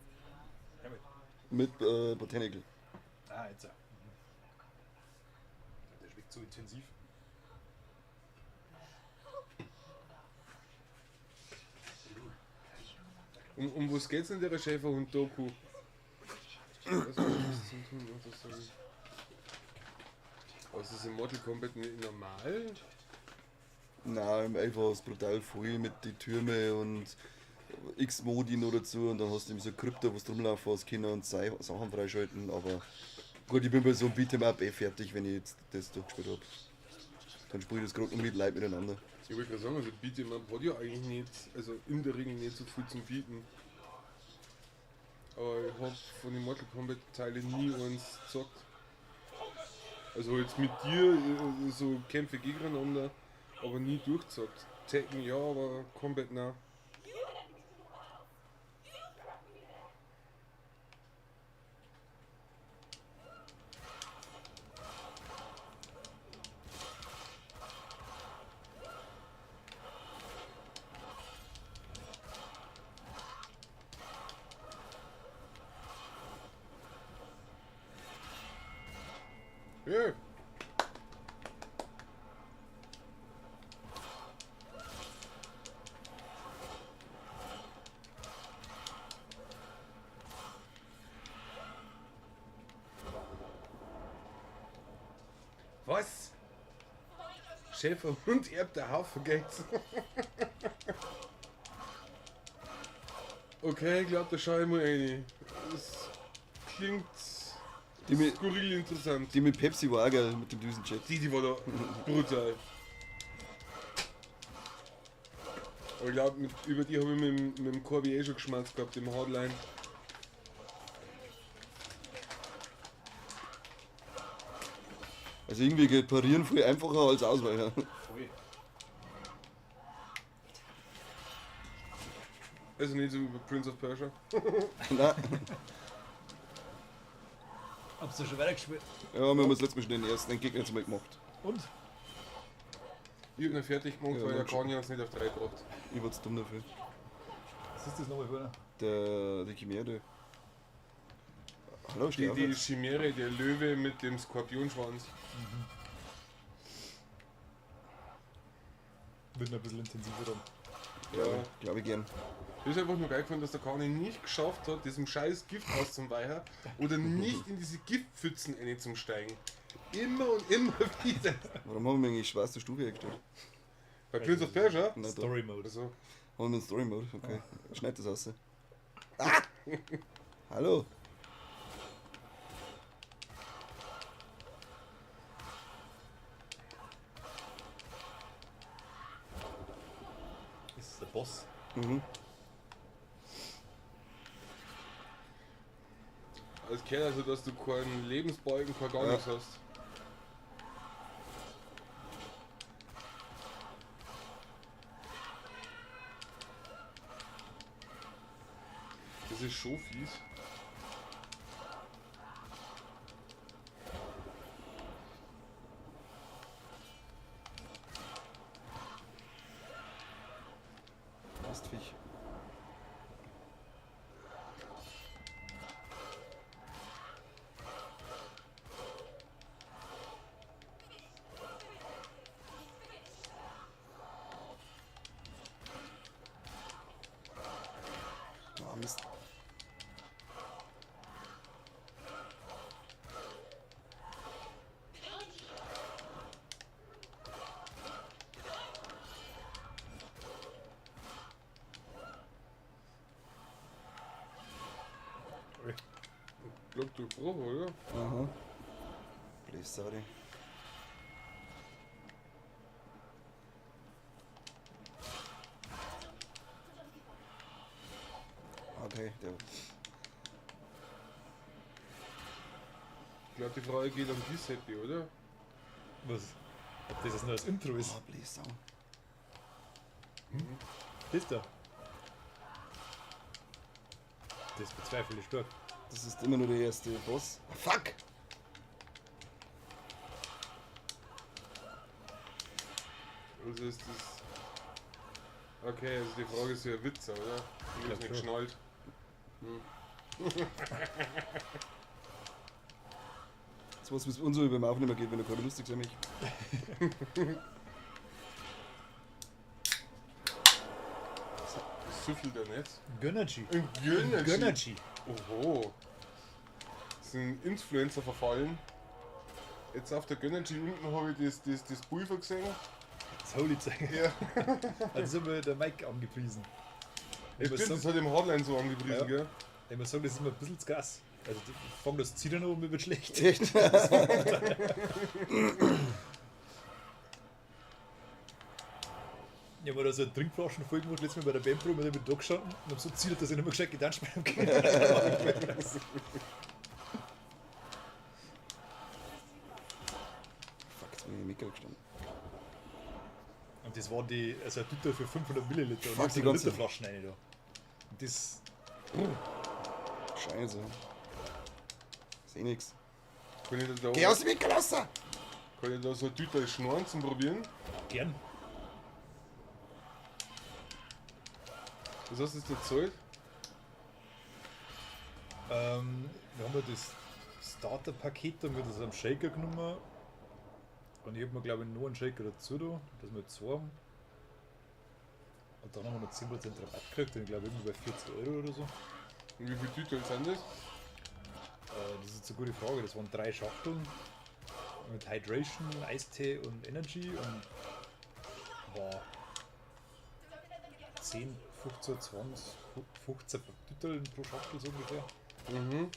Mermaid.
Mit Botanical.
Ah, jetzt. Ja. Der schmeckt so intensiv.
Um was geht's in der Schäferhund-Doku? Ich weiß nicht, was zum Tun, was das soll. Aber ist das in Mortal Kombat nicht normal?
Nein, einfach ist brutal voll mit den Türmen und X-Modi noch dazu und dann hast du eben so Krypto, was rumlaufen hast können und Sachen freischalten, aber gut, ich bin bei so einem Beat'em Up eh fertig, wenn ich jetzt das durchgespielt hab. Dann spiele ich das gerade noch mit Leuten miteinander.
Ich wollte gerade sagen, also Beat'em Up hat ja eigentlich nicht, also in der Regel nicht so viel zum Bieten. Aber ich hab von den Mortal Kombat Teilen nie eins gezockt. Also jetzt mit dir so Kämpfe gegeneinander, aber nie durchgezockt. Tekken ja, aber Kombat nein. Ja. Was? Schäferhund erbt der Haufen Geld. Okay, ich glaube, da schaue ich mal rein. Das klingt skurril interessant.
Die mit Pepsi war auch geil, mit dem Düsenjet.
Die war da brutal. Aber ich glaube, über die habe ich mit dem Corby eh schon geschmerzt gehabt, im Hardline.
Also irgendwie geht parieren viel einfacher als ausweichen.
Voll.
Also nicht so wie bei Prince of Persia.
Nein.
Habst du schon weitergespielt?
Ja, wir haben das letzte Mal schon den ersten Gegner jetzt mal gemacht.
Und?
Ich hab ihn fertig gemacht,
Ja,
weil der
dann schon.
Kanye uns nicht auf 3 gebracht.
Ich war zu dumm dafür.
Was ist das nochmal für einer?
Die Chimäre. Hallo,
Die,
steh auf
die
jetzt.
Chimäre, der Löwe mit dem Skorpionschwanz.
Wird noch ein bisschen intensiver dann.
Ja, glaube ich gern.
Das ist einfach nur geil gefunden, dass der Kanye nicht geschafft hat, diesem scheiß Gift auszuweichen oder nicht in diese Giftpfützen rein zum Steigen. Immer und immer wieder.
Warum haben wir eigentlich schwarze Stufe hergestellt?
Bei Prince of Persia?
Nein, da.
Story Mode.
Also,
Haben wir einen Story Mode? Okay. Schneid das aus. Ah! Hallo.
Ist das der Boss?
Mhm.
Es gehört also, dass du keinen Lebensbalken, kein gar
Ja.
nichts hast. Das ist schon fies.
Mistviech. Ah, Mist.
Ich glaub, durchbrochen, oder?
Aha. Please, sorry. Okay, der.
Ich glaube, die Frage geht um Giuseppe, oder?
Was? Ob das jetzt nur das Intro ist?
Oh, please, sorry.
Das da. Das bezweifle ich stark.
Das ist immer nur der erste Boss. Ah, fuck!
Also ist das. Okay, also die Frage ist ja ein Witz, oder? Ich hab's
glaub
nicht
schon.
geschnallt.
Das was, wie es uns so beim Aufnehmen geht, wenn du gerade lustig sein mich.
Das süffelt er nicht.
Gönnergy.
Ein Gönnergy.
Gönnergy.
Oho. Sind Influencer verfallen. Jetzt auf der Gönnergy unten habe ich das Pulver gesehen.
Das Holy Zeichen.
Ja.
Also sind wir der Mike angepriesen. Ich
Ich
muss
stimmt, das
sagen,
hat im Hotline so angepriesen,
Ja.
gell?
ich muss sagen, das ist mir ein bisschen zu krass. Also ich fang das Zittern an und mir wird schlecht.
Echt?
Ich habe mir da so eine Trinkflaschen voll gemacht, letztes Mal bei der Bandprobe, und ich bin da gestanden und hab so zittert, dass ich nicht mehr gescheit getanzt habe.
Fuck, jetzt bin ich im Mikro gestanden.
Und das waren die, also ein Liter für 500 Milliliter und
Fuck,
ich hab
die
so eine
ganze-
Literflaschen rein da. Und das,
Scheiße. Ist eh nix.
Kann ich da,
Geh aus dem Winkel raus!
kann ich da so eine Tüte Schnorren zum Probieren?
gern.
Was hast du jetzt erzählt?
Wir haben ja das Starter-Paket da mit so einem Shaker genommen. Und ich hab mir, glaube ich, nur einen Shaker dazu da, dass wir zwei haben. Und dann haben wir noch 10% Rabatt gekriegt, und ich glaube irgendwie bei 40 Euro oder so.
Und wie viele Tüte sind das?
Das ist jetzt eine gute Frage. Das waren 3 Schachteln mit Hydration, Eistee und Energy und war 10, 15, 20, 15 Tüteln pro Schachtel so ungefähr.
Mhm.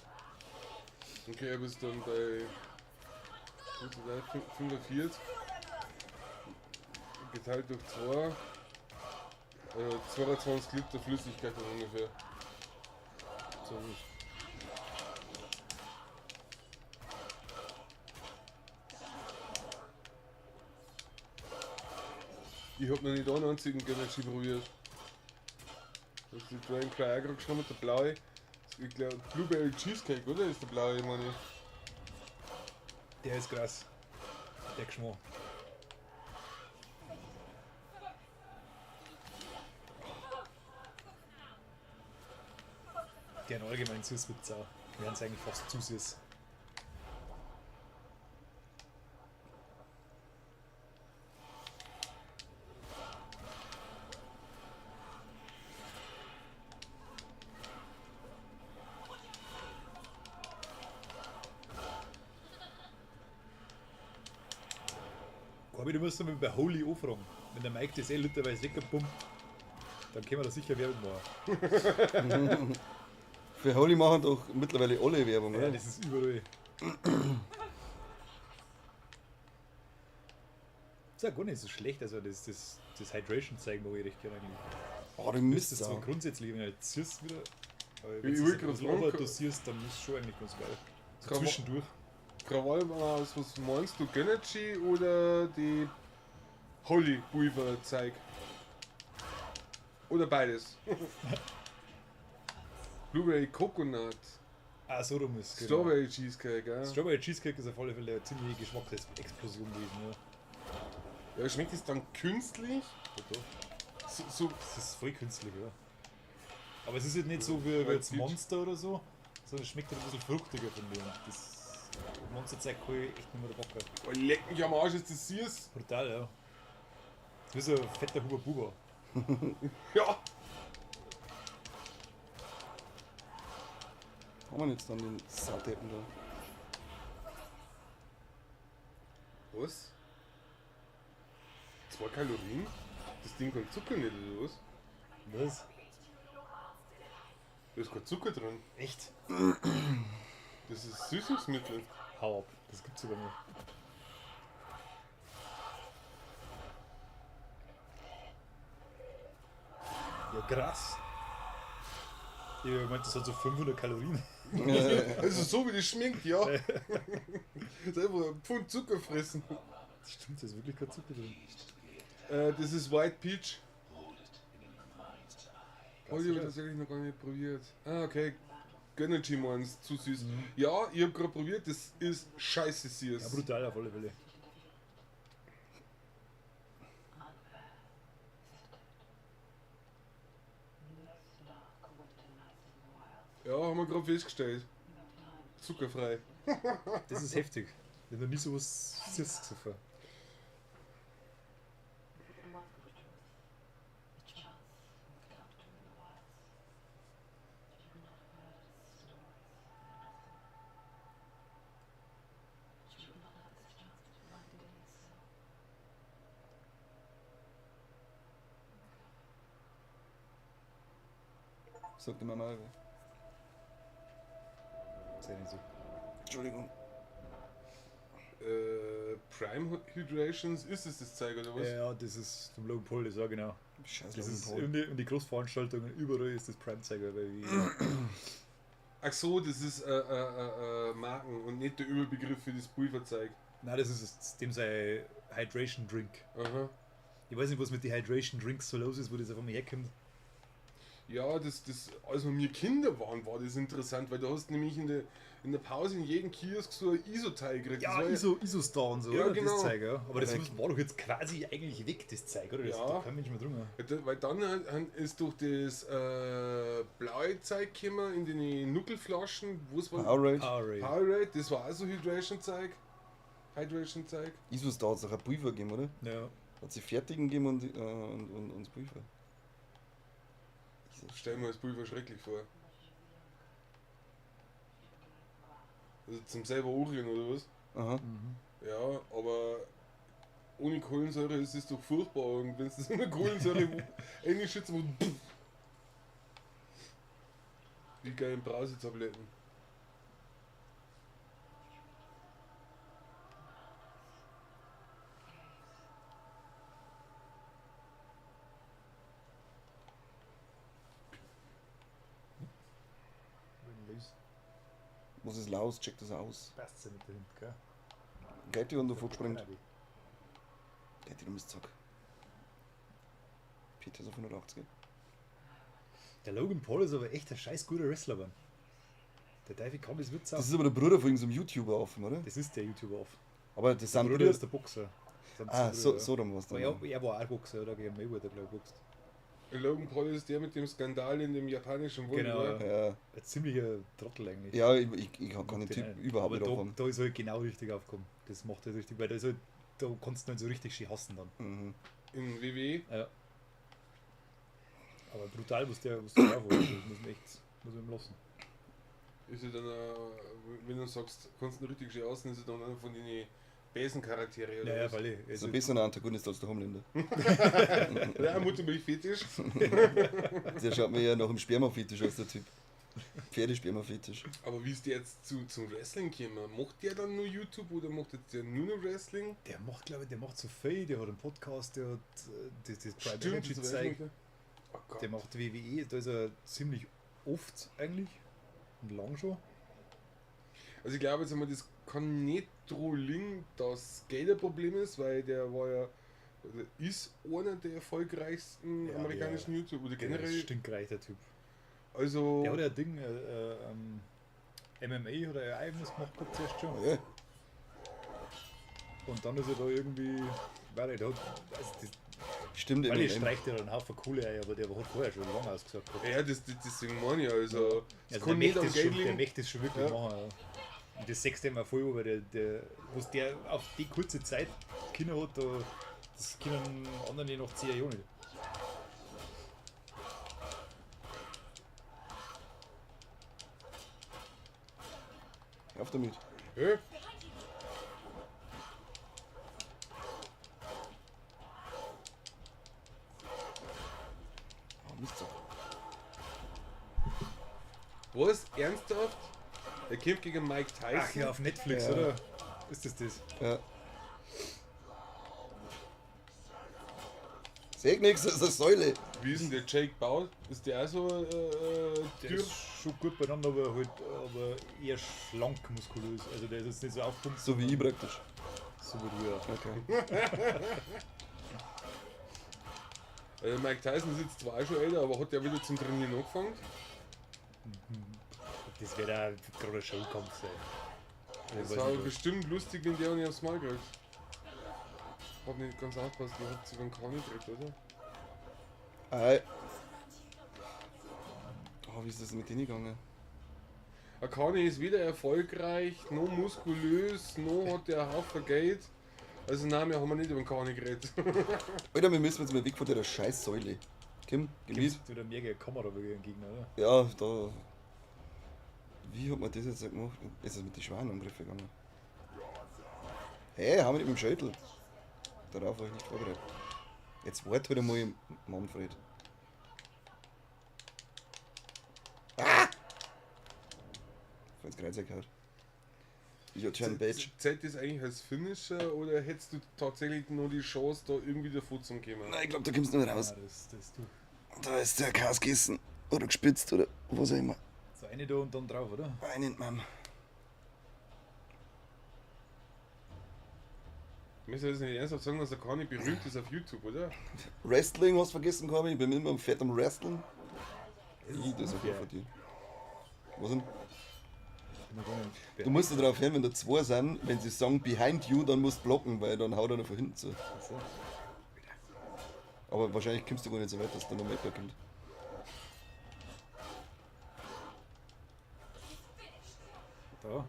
Okay, er bist dann bei 45 geteilt durch 2, 22 Liter Flüssigkeit dann ungefähr.
So ist es.
Ich hab noch nicht einen einzigen Gönnergy probiert. Das ist die Dragon Cry auch gerade schon mit der blaue. Ich glaube, Blueberry Cheesecake, oder? Ist der blaue, meine ich.
Der ist krass. Der Geschmack. Der in allgemein süß wird auch. Wir haben es eigentlich fast zu süß. Corby, du musst mal bei Holy anfragen. Wenn der Mike das eh literweise wegpumpt, dann können wir da sicher Werbung machen.
Für Holy machen doch mittlerweile alle Werbung,
Ja,
oder?
das ist überall. Ist ja gar nicht so schlecht, also das Hydration-Zeug mag ich recht gerne eigentlich.
Oh, du
Das
Mist.
ist zwar grundsätzlich, wenn du halt süß wieder, aber wenn
Ich
du
will
es
grad
ein bisschen
fragen,
overdosierst, dann ist es schon eigentlich ganz geil. So zwischendurch.
Krawallmaus, was meinst du? Gönnergy oder die Holy Pulver Zeug? Oder beides? Blueberry Coconut,
Ah, so rum ist genau.
Strawberry Cheesecake, ja.
Strawberry Cheesecake ist auf alle Fälle eine ziemliche Geschmacksexplosion gewesen, ja.
Ja, schmeckt es dann künstlich? So, so,
Das ist voll künstlich, ja. Aber es ist halt nicht so wie jetzt Monster oder so, sondern es schmeckt halt ein bisschen fruchtiger, finde ich. Und das Monsterzeug kann ich echt nicht mehr packen.
oh, leck mich am Arsch, ist das süß?
Brutal, ja. Das ist ein fetter Huber Buber.
Ja!
Haben wir jetzt dann den Saudeppen da?
Was? 2 Kalorien? Das Ding kann Zucker nicht, oder was?
Was?
Da ist kein Zucker drin.
Echt?
Das ist Süßungsmittel.
Hau ab, das gibt's sogar nicht. Ja, krass. Ich meinte, das hat so 500 Kalorien.
Also so wie das schmeckt, ja. Das ist einfach ein Pfund Zucker fressen.
Das stimmt, da ist wirklich kein Zucker drin.
Das ist White Peach. Heute habe ich tatsächlich noch gar nicht probiert. Ah, okay. Gönnergy meinst, zu süß. Ja, ich habe gerade probiert, das ist scheiße süß.
Ja, brutal auf alle Fälle.
Ja, haben wir gerade festgestellt. Zuckerfrei.
Das ist heftig. Ich habe noch nie sowas Süßes gesoffen.
Sagt die Mama.
Ist ja nicht so.
Entschuldigung.
Prime Hydrations, ist es das Zeug oder was?
Ja, das ist vom Logan Paul, das ja genau.
Scheiß
Das
Logan
ist
Paul.
in die Großveranstaltungen, überall ist das Prime-Zeug. weil
Ach so, das ist Marken und nicht der Überbegriff für das Pulverzeug.
Nein, das ist dem sein Hydration Drink.
Aha.
Ich weiß nicht, was mit den Hydration Drinks so los ist, wo das auf einmal herkommt.
Ja, das, als wir Kinder waren, war das interessant, weil du hast nämlich in der Pause in jedem Kiosk so ein Isoteil gekriegt.
Ja,
Das war
Isostar und so,
Ja,
oder?
genau.
Das Zeug, ja. Aber das
Aber
war doch jetzt quasi eigentlich weg, das Zeug, oder? Das,
Ja.
Da kein Mensch mehr drum.
Ja, weil dann ist durch das blaue Zeug gekommen in den Nuckelflaschen, wo es war.
Powerade.
Powerade.
Powerade, das war auch so Hydration-Zeug. Hydration-Zeug.
Isostar hat es auch ein Pulver gegeben, oder?
Ja.
Hat sie fertigen gegeben und das Pulver.
Stell mir das Pulver schrecklich vor. Also zum selber anrühren, oder was?
Aha.
Ja, aber ohne Kohlensäure ist es doch furchtbar. Und wenn es das ohne Kohlensäure reinschützt, wo wie geil Brausetabletten.
Was ist los? Check das aus.
Passt ja nicht dahinter, gell?
Geht die, wenn du vorgespringt.
Genau.
Geht die, du Mistsack. Peter ist auf 180.
Der Logan Paul ist aber echt ein scheiß guter Wrestler, Mann. Der Teufel kann das Witz
Das
auch.
ist aber der Bruder von irgendeinem YouTuber offen, oder?
Das ist der YouTuber auf.
Aber das sind
Bruder
Brüder.
ist der Boxer. Das sind
Ah,
zwei
so,
Brüder,
so rum war's
ja.
dann.
Aber er war auch Boxer, oder? Gegen Mayweather, glaube ich, boxt.
Logan Paul ist der mit dem Skandal in dem japanischen Wohnung,
Genau,
oder?
Ja,
Ein ziemlicher Trottel eigentlich.
ja ich kann den
Mag
Typ
einen.
überhaupt
Aber
nicht
da,
aufhaben.
da ist er halt genau richtig aufgekommen. Das macht er richtig, weil da ist halt, da kannst du ihn so richtig schön hassen dann.
Mhm.
In WWE.
Ja. Aber brutal, was der drauf hat. Das muss man echt, muss man ihm lassen.
Ist er dann, wenn du sagst, kannst du ihn richtig schön aussehen, ist er dann einer von den Besencharaktere oder
Ja, ja,
was?
weil ich.
Ist
Also,
ein besserer Antagonist als der Homelander.
Ja, Muttermilch-Fetisch.
Der schaut mir ja nach dem Sperma-Fetisch aus, der Typ. Pferdesperma-Fetisch.
Aber wie ist der jetzt zum Wrestling gekommen? Macht der dann nur YouTube oder macht jetzt der nur noch Wrestling?
Der macht, glaube ich, der macht so viel, der hat einen Podcast, der hat das Prime
Stimmt,
Energy
das weiß
Zeug,
ich noch. Oh Gott.
der macht WWE, da ist er ziemlich oft eigentlich und lang schon.
Also ich glaube jetzt einmal, das kann nicht dran liegen, dass Geld ein Problem ist, weil der war ja, oder ist einer der erfolgreichsten
Ja,
amerikanischen YouTuber oder
Der ist
generell.
stinkreich, der Typ.
Also
Der hat ja ein Ding, MMA hat er ja eigenes gemacht gehabt zuerst schon.
Ja.
Und dann ist er da irgendwie, weiß nicht, der hat, also das,
Stimmt,
weil ich
MMA.
streicht ja einen Haufen Kohle ein, aber der hat vorher schon lange ausgesagt gehabt.
ja, deswegen meine ich, also es
Also
kann
der,
nicht
möchte
am
es
Geld
schon, der
liegen.
möchte es schon wirklich
Ja.
machen. Ja. Und das sechste immer voll, weil der, was der auf die kurze Zeit Kinder hat, da, das können anderen die noch 10 Jahren nicht.
Hör auf damit.
Ja.
Oh, Mist. so.
Was? Ernsthaft? Er kämpft gegen Mike Tyson.
Ach ja, auf Netflix,
Ja.
oder? Ist das das?
Ja. Seh nix, das ist eine Säule.
Wie ist denn der Jake Paul? Ist der auch so
Der
dürr?
ist schon gut beieinander, aber halt aber eher schlank muskulös. Also der ist jetzt nicht so aufgepumpt.
So wie ich praktisch.
So wie du, ja.
Okay.
Also Mike Tyson ist jetzt zwar auch schon älter, aber hat der wieder zum Trainieren angefangen?
Das wird auch gerade ein Showkampf sein. Ich
Das
weiß
war
nicht,
bestimmt lustig, wenn der nicht aufs Maul kriegt. Hab nicht ganz aufgepasst, ihr habt sogar einen Kani gekriegt, oder?
Ei. Oh, wie ist das denn mit denen gegangen?
Akane ist weder erfolgreich, noch muskulös, noch hat der einen Haufen Geld. Also nein, wir haben nicht über den Kani geredet.
Alter, wir müssen jetzt mal weg von der scheiß Säule. Kim, geh mit.
Gibt's wieder mehr gegen Kamera gegen den Gegner, oder?
Ja, da. Wie hat man das jetzt gemacht? Ist das mit den Schweinangriffen gegangen? Hey, haben wir nicht mit dem Schädel. Darauf war ich nicht vorbereitet. Jetzt wart halt einmal, Manfred. Ah! Voll ins Kreuz gehauen. Ich hab schon ein Badge.
Zählt das eigentlich als Finisher oder hättest du tatsächlich noch die Chance, da irgendwie davor zu kommen?
Nein, ich glaub, da kommst du nicht raus.
Ja, das du.
Da ist der Kas gegessen. Oder gespitzt oder was auch immer.
So eine da und dann drauf, oder?
Einen, Mann.
Ich möchte jetzt nicht ernsthaft sagen, dass der Kani berühmt ist auf YouTube, oder?
Wrestling hast du vergessen, Corby. Ich bin immer am fett am Wrestling. Ich, das ist auch von dir. Was denn? Du musst da drauf hören, wenn da zwei sind, wenn sie sagen behind you, dann musst du blocken, weil dann haut einer von hinten zu. Aber wahrscheinlich kommst du gar nicht so weit, dass da noch mehr kommt.
Da.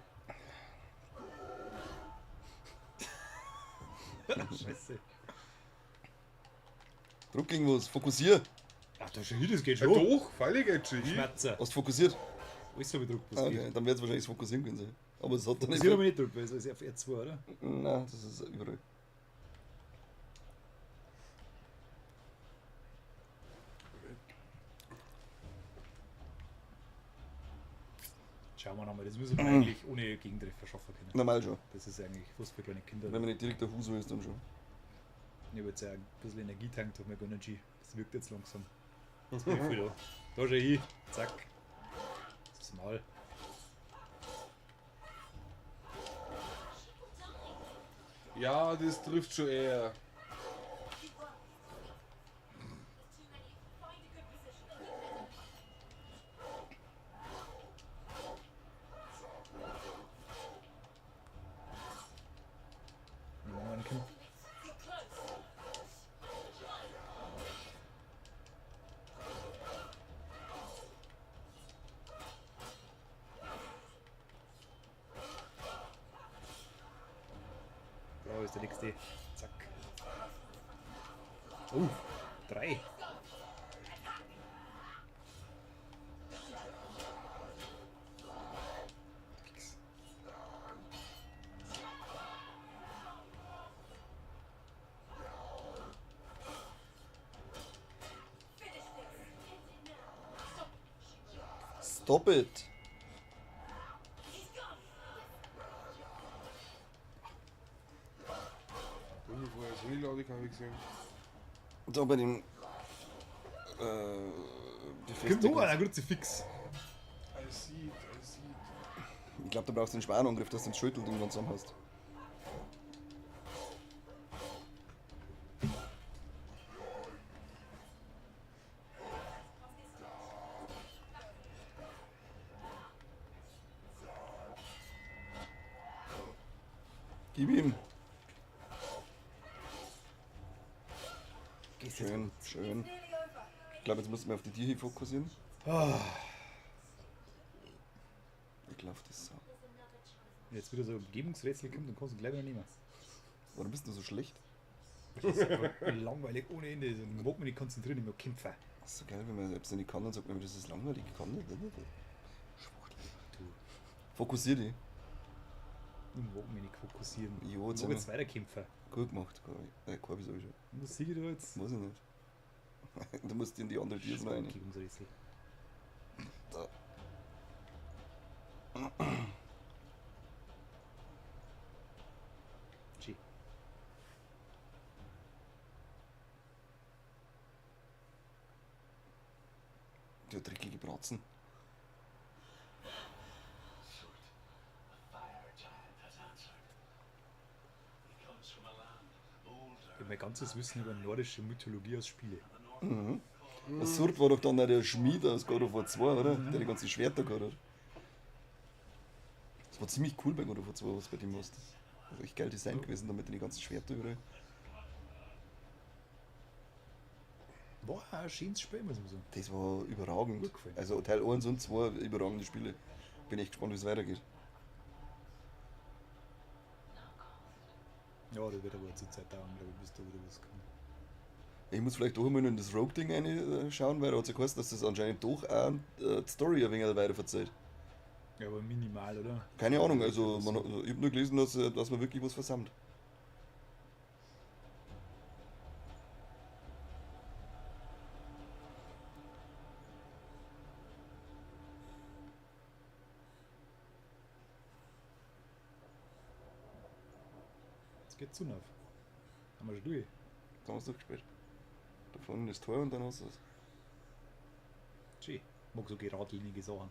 Scheiße.
Druck irgendwas, fokussier!
Ach, da ist schon hin, das geht
Ja,
schon.
doch, freilich geht schon hin.
Schmerzer.
Hast du fokussiert?
Alles habe ich gedruckt, was
Ah, okay,
geht.
dann wird es wahrscheinlich das Fokussieren gewesen sein. Aber es hat dann
Das wird aber nicht gedruckt, weil es ist auf R2, oder?
Nein, das ist überall.
Schauen wir nochmal, das müssen wir eigentlich ohne Gegentreffer schaffen können.
Normal schon.
Das ist eigentlich was für kleine Kinder.
Wenn man nicht direkt der Huso ist, dann schon.
Ich habe jetzt auch ein bisschen Energie tankt durch mein Energy. Das wirkt jetzt langsam. Jetzt bin ich voll da. Da schau hin. Zack. Das ist Maul.
Ja, das trifft schon eher.
Nehmen wir einen Kim. Da ist der nächste. Zack. Oh, drei. Fix.
Stop it!
Irgendwo vorher so nicht laut, habe ich gesehen.
Da bei dem.
Kommt noch einer, Kruzifix.
I see it, I see it.
Ich glaube, da brauchst du einen Schwanangriff, dass du den Schüttel irgendwann zusammen hast. Gib ihm. Schön, schön. Ich glaube, jetzt muss ich mir auf die Tiere hier fokussieren. Ich glaube, das ist so.
Wenn jetzt wieder so ein Umgebungsrätsel kommt, dann kannst du gleich wieder nehmen.
Warum bist du so schlecht?
Das ist einfach langweilig ohne Ende. Ich mag mich nicht konzentrieren, ich mag kämpfen.
Das ist so geil, wenn man selbst nicht kann, dann sagt man, das ist langweilig, ich kann nicht. Schwuchtel.
Du.
Fokussier dich.
Ich mag mich nicht fokussieren.
Jo,
ich
jetzt
mag jetzt
sind
weiterkämpfen.
Gut gemacht, Corby. Corby sag ich schon.
Was sehe ich da jetzt?
Weiß ich nicht. Du musst in die andere Tür rein.
Umgebungsrätsel.
Da.
Schön.
Der dreckige Bratzen.
Ich habe mein ganzes Wissen über nordische Mythologie aus Spiele.
Mhm. Das Surt war doch dann auch der Schmied aus God of War 2, oder? Der die ganzen Schwerter gehabt hat. Das war ziemlich cool bei God of War 2, was bei dem warst. Das ist echt geil Design gewesen, damit die ganzen Schwerter überall.
War ein schönes Spiel, muss man sagen.
Das war überragend.
Gut gefallen.
Also Teil 1 und 2 überragende Spiele. Bin echt gespannt, wie es weitergeht.
Ja, das wird aber zur Zeit dauern, glaube ich, bis da wieder was kommt.
Ich muss vielleicht doch einmal noch in das Rogue-Ding reinschauen, weil da hat es ja geheißen, dass das anscheinend doch auch die Story ein wenig weiter verzeiht.
Ja, aber minimal, oder?
Keine Ahnung, also man, ich habe nur gelesen, dass man wirklich was versammelt.
Jetzt geht's zu auf. Haben wir schon durch.
Da haben wir es durchgespielt. Da vorne das Tor und dann hast du es.
Schön. Mag so geradlinige Sachen.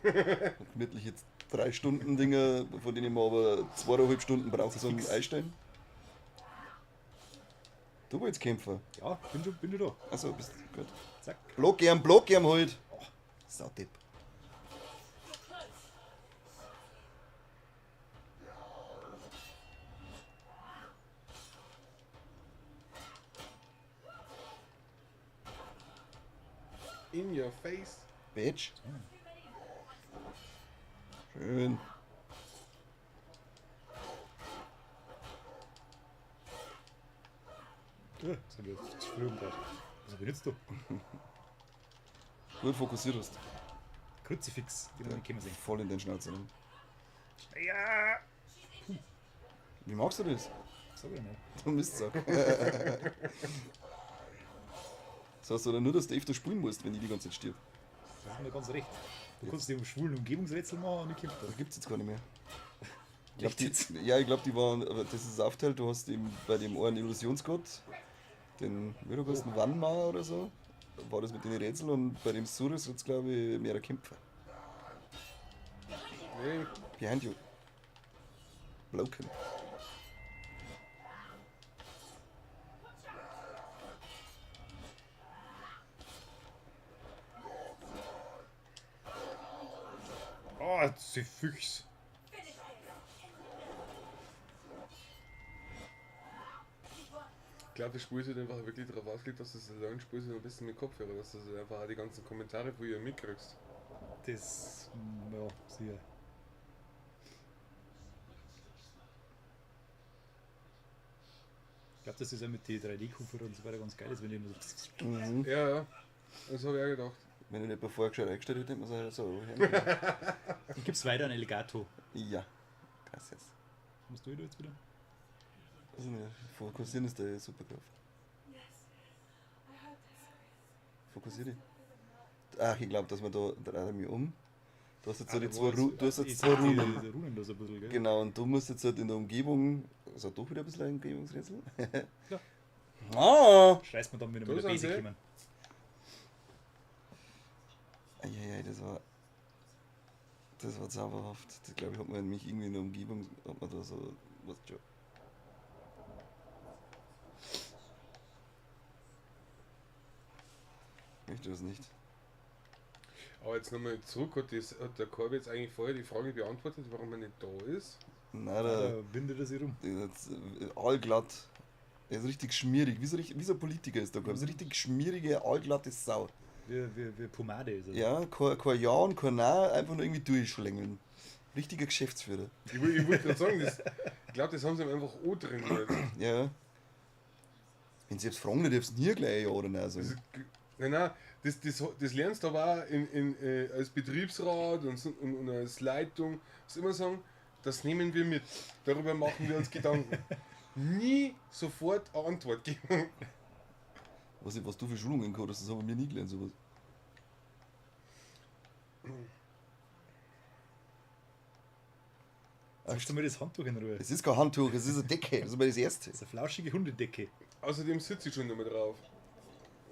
Gemütlich jetzt 3 Stunden Dinger, von denen man aber 2,5 Stunden braucht zum Einstellen. Du wolltest kämpfen.
Ja, bin schon da.
Achso, bist gut.
Zack.
Block ihm halt. Oh, Saudepp.
In your face.
Bitch. Schön.
Ja, das haben wir zu früh umgebracht. Was benutzt du?
Gut fokussiert hast.
Kruzifix, den ja. können wir sehen.
Voll in den Schnauze.
Ja!
Wie magst du das?
Sag ich nicht.
Du Mistsack. Das heißt oder nur, dass du öfter spielen musst, wenn ich die ganze Zeit stirb.
Das ist mir ganz recht. Du kannst die schwulen Umgebungsrätsel machen und ich kämpfe.
Das gibt's jetzt gar nicht mehr. Ich glaub, die, ja, ich glaube, die waren, aber das ist aufteilt, du hast eben bei dem einen Illusionsgott, den, wie du heißt, Wanma oder so, war das mit den Rätseln und bei dem Surus jetzt glaube ich mehrere Kämpfer.
Nee.
Behind you. Bloken.
Oh, sie Füchs.
Ich glaube, das Spiel ist halt einfach wirklich darauf ausgelegt, dass du es allein spielst und am besten mit Kopfhörer, dass du halt einfach auch die ganzen Kommentare von ihr mitkriegst.
Das, ja, sicher. Ich glaube, dass das ja mit den 3D-Kopfhörer und so weiter ganz geil ist, wenn die immer so.
Mhm.
Ja, ja. Das habe ich auch gedacht.
Wenn ich nicht bevor gescheit eingestellt hätte, hätte man so.
Ich gib's weiter an Elgato.
Ja. Gracias.
Musst du jetzt wieder?
Also nicht. Fokussieren ist der Superkraft. Fokussier dich. Ach, ich glaube, dass man da. Dreht er mich um. Du hast jetzt so
Ah,
die
da
zwei,
war
Ru
jetzt-
du hast jetzt
Ich
zwei
seh
Runen.
Diese Runen da so ein bisschen, gell?
Genau, und du musst jetzt halt in der Umgebung. Ist auch doch wieder ein bisschen ein Umgebungsrätsel.
Ja.
Ah!
Scheiß mir dann, wenn wir
Da
mit der
sind
Basic
sie.
kommen.
Eieiei, das war. Das war zauberhaft. Das glaube ich, hat man mich irgendwie in der Umgebung. Hat man da so. Was schon. Möchte das nicht.
Aber jetzt nochmal zurück, hat der Corby jetzt eigentlich vorher die Frage beantwortet, warum er nicht da ist?
Nein, der,
Da windet er sich rum.
der ist jetzt allglatt. Der ist richtig schmierig. Wie so ein Politiker ist der, glaub ich. So richtig schmierige, allglatte Sau.
Wie Pomade ist er.
Ja, kein Ja und kein Nein, einfach nur irgendwie durchschlängeln. Richtiger Geschäftsführer.
Ich wollte gerade sagen, ich glaube, das haben sie ihm einfach antrainiert.
Ja. Wenn sie jetzt fragen, dann darfst du nie gleich Ja oder Nein
Das
sagen.
ist, nein, nein, das lernst du aber auch als Betriebsrat und als Leitung. Das immer sagen, das nehmen wir mit, darüber machen wir uns Gedanken. Nie sofort eine Antwort geben.
Was, was du für Schulungen gehabt hast, das haben wir nie gelernt, sowas.
Sagst du mir das Handtuch in Ruhe?
Es ist kein Handtuch, es ist eine Decke, das ist mal das Erste.
Das ist eine flauschige Hundedecke.
Außerdem sitze ich schon nicht mehr drauf.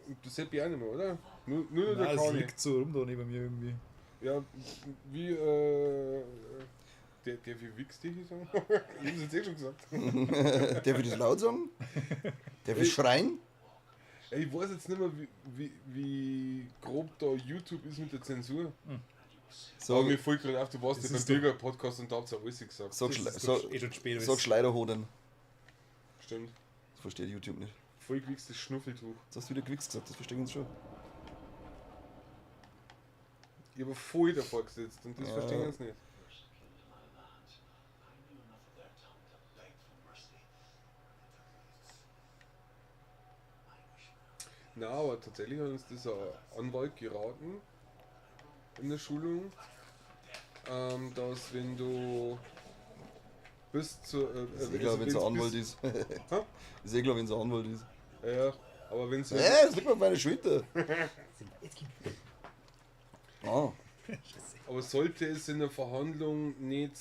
Und du Seppi auch nicht mehr, oder? Nur der
Nein, es
Kani.
liegt so rum da neben mir irgendwie.
Ja, wie, der wie wichst dich sagen? Ich hab's jetzt eh schon gesagt.
Darf ich das laut sagen? Darf ich schreien?
Ja, ich weiß jetzt nicht mehr, wie grob da YouTube ist mit der Zensur. Aber
Sag,
mir fällt gerade auf, du warst
Das
ja beim
ist doch-
Bürger-Podcast und da habt ihr auch alles gesagt.
sag,
Das
Schle
ist doch
sag,
eh schon spät.
sag
alles.
Schleiderhoden.
Stimmt.
Das versteht YouTube nicht.
Voll gewichstes Schnuffeltuch.
Jetzt hast du wieder gewichst gesagt, das verstehen sie schon.
Ich habe voll davor gesetzt und das
Ja.
verstehen sie nicht. Na, aber tatsächlich hat uns dieser Anwalt geraten in der Schulung, dass wenn du bis zu.
Ist eh klar, wenn es ein Anwalt ist.
Hä?
Ist eh klar, wenn es ein Anwalt ist.
Ja, aber wenn es.
Das liegt mir auf meine Schulter. Ah,
Aber sollte es in der Verhandlung nicht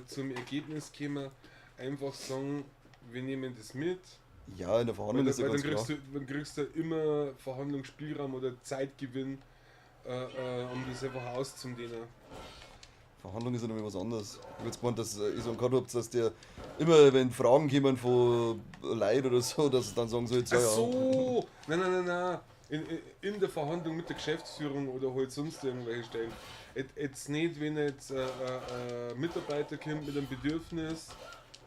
zum Ergebnis kommen, einfach sagen, wir nehmen das mit.
ja, in der
Weil,
Verhandlung ist ja
weil dann,
ganz klar.
kriegst du, dann kriegst du immer Verhandlungsspielraum oder Zeitgewinn, um das einfach auszudehnen.
Verhandlung ist ja noch mal was anderes. Ich hab jetzt gemeint, dass ich so einen gehabt hab, dass der immer, wenn Fragen kommen von Leid oder so, dass sie dann sagen so, jetzt
Ach
ja, ja.
so! Nein, nein, nein, nein. In der Verhandlung mit der Geschäftsführung oder halt sonst irgendwelche Stellen. Jetzt nicht, wenn jetzt Mitarbeiter kommt mit einem Bedürfnis,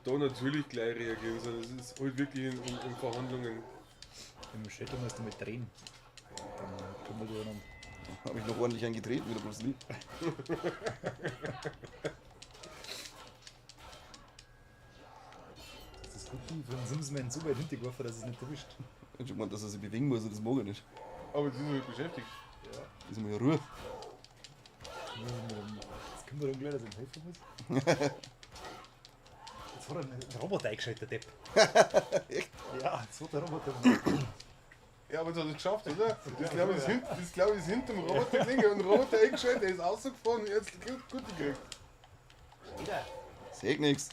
da natürlich gleich reagieren, sondern es ist halt wirklich in Verhandlungen.
Im Shelter musst du mit drehen. Dann kommen wir durcheinander.
Habe ich noch ordentlich eingetreten, wieder bloß nie.
Das ist gut, die von Simsman so weit hintergeworfen, dass es nicht erwischt.
Ich hab schon gemeint, dass er sich bewegen muss und das mag er nicht.
Aber jetzt ist er halt beschäftigt.
Ist mal in Ruhe.
Jetzt kommt er dann gleich, dass er ihm helfen muss. Jetzt hat er einen Roboter eingeschaltet, der Depp.
Echt?
Ja, jetzt hat der Roboter.
Ja, aber jetzt hat er es geschafft, oder? Das glaube ich, glaub ich, ist hinterm Roboter gelegen. Und Roboter eingeschaltet, er ist rausgefahren und jetzt gut gekriegt.
Seh nix.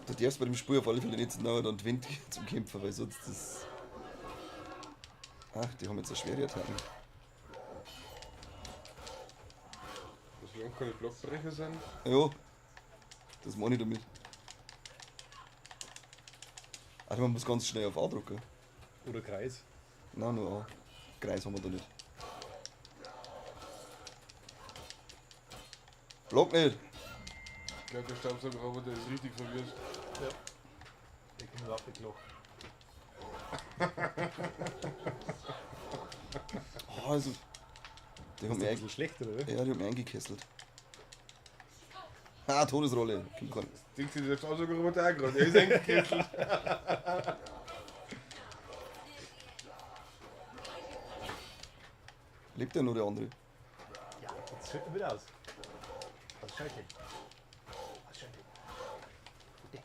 Du darfst bei dem Spiel auf alle Fälle nicht zu nahe an die Wind zum Kämpfen, weil sonst das. Ach, die haben jetzt eine schwere Attacken.
Das solange keine Blockbrecher sind.
Ja, das meine ich damit. Ach, man muss ganz schnell auf A drücken.
Oder Kreis.
Nein, nur A. Kreis haben wir da nicht. Block nicht!
Ich glaube, der Staubsaugerroboter ist richtig verwirrt.
Der kommt überhaupt nicht klar.
Oh, also. Die haben
Ist
mich,
ein
einge
bisschen schlecht, oder?
ja, die haben mich eingekesselt. Ah, Todesrolle. Kommt kein.
Denkt sich der Staubsaugerroboter auch gerade. Er ist eingekesselt.
Lebt ja nur der andere.
Ja, jetzt schalten wir wieder aus. Ausschalten. Ausschalten. Bitte.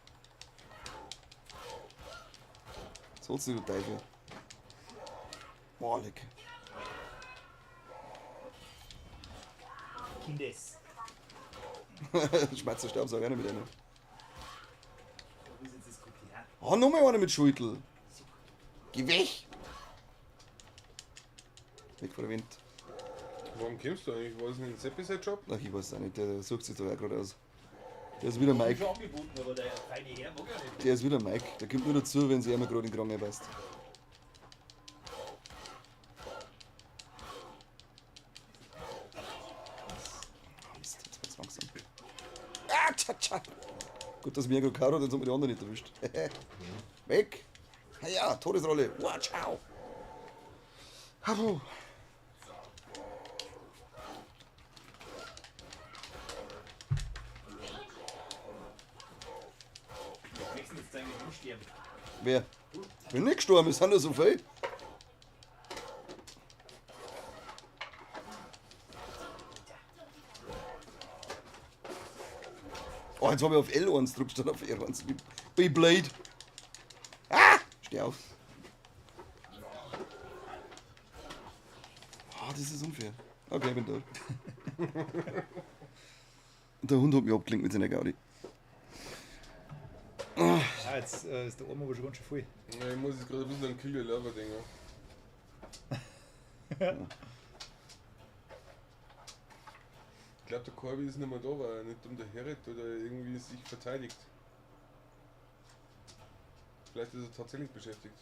So hat's nicht, du Teufel. Boah, leck.
Kindes.
Schmeißt der Staubsauger einer mit einer.
Wo ist jetzt das Kopiat?
Oh, nochmal einer mit Schultel. Geh weg! Weg vor der Wind.
Warum kommst du eigentlich? War das nicht ein Seppi sein Job?
Ach, ich weiß auch nicht, der sucht sich da auch gerade aus. Der ist wieder Mike.
Schon angeboten, aber der feine Herr mag ja nicht.
Der ist wieder Mike. Der kommt nur dazu, wenn sie einmal gerade in den Kragen beißt. Mist, jetzt wird's langsam. Ah, tscha, tscha. Gut, dass mir gerade Karo, dann haben wir die anderen nicht erwischt. Weg! Ja, Todesrolle. Watch out! Habu!
Wir jetzt eigentlich nur sterben.
Wer? Bin nicht gestorben, es sind nur so viel. Oh, jetzt habe ich auf L1 gedrückt statt auf R1. Wie blöd. Ah! Steh auf. Ah, das ist unfair. Okay, ich bin tot. Der Hund hat mich abgelenkt mit seiner Gaudi.
Ah, jetzt ist der Arm aber schon ganz schön voll.
Ja, ich muss jetzt gerade ein bisschen an Kill Your Lover denken. Ich glaube, der Corby ist nicht mehr da, weil er nicht um der Herret oder irgendwie sich verteidigt. Vielleicht ist er tatsächlich beschäftigt.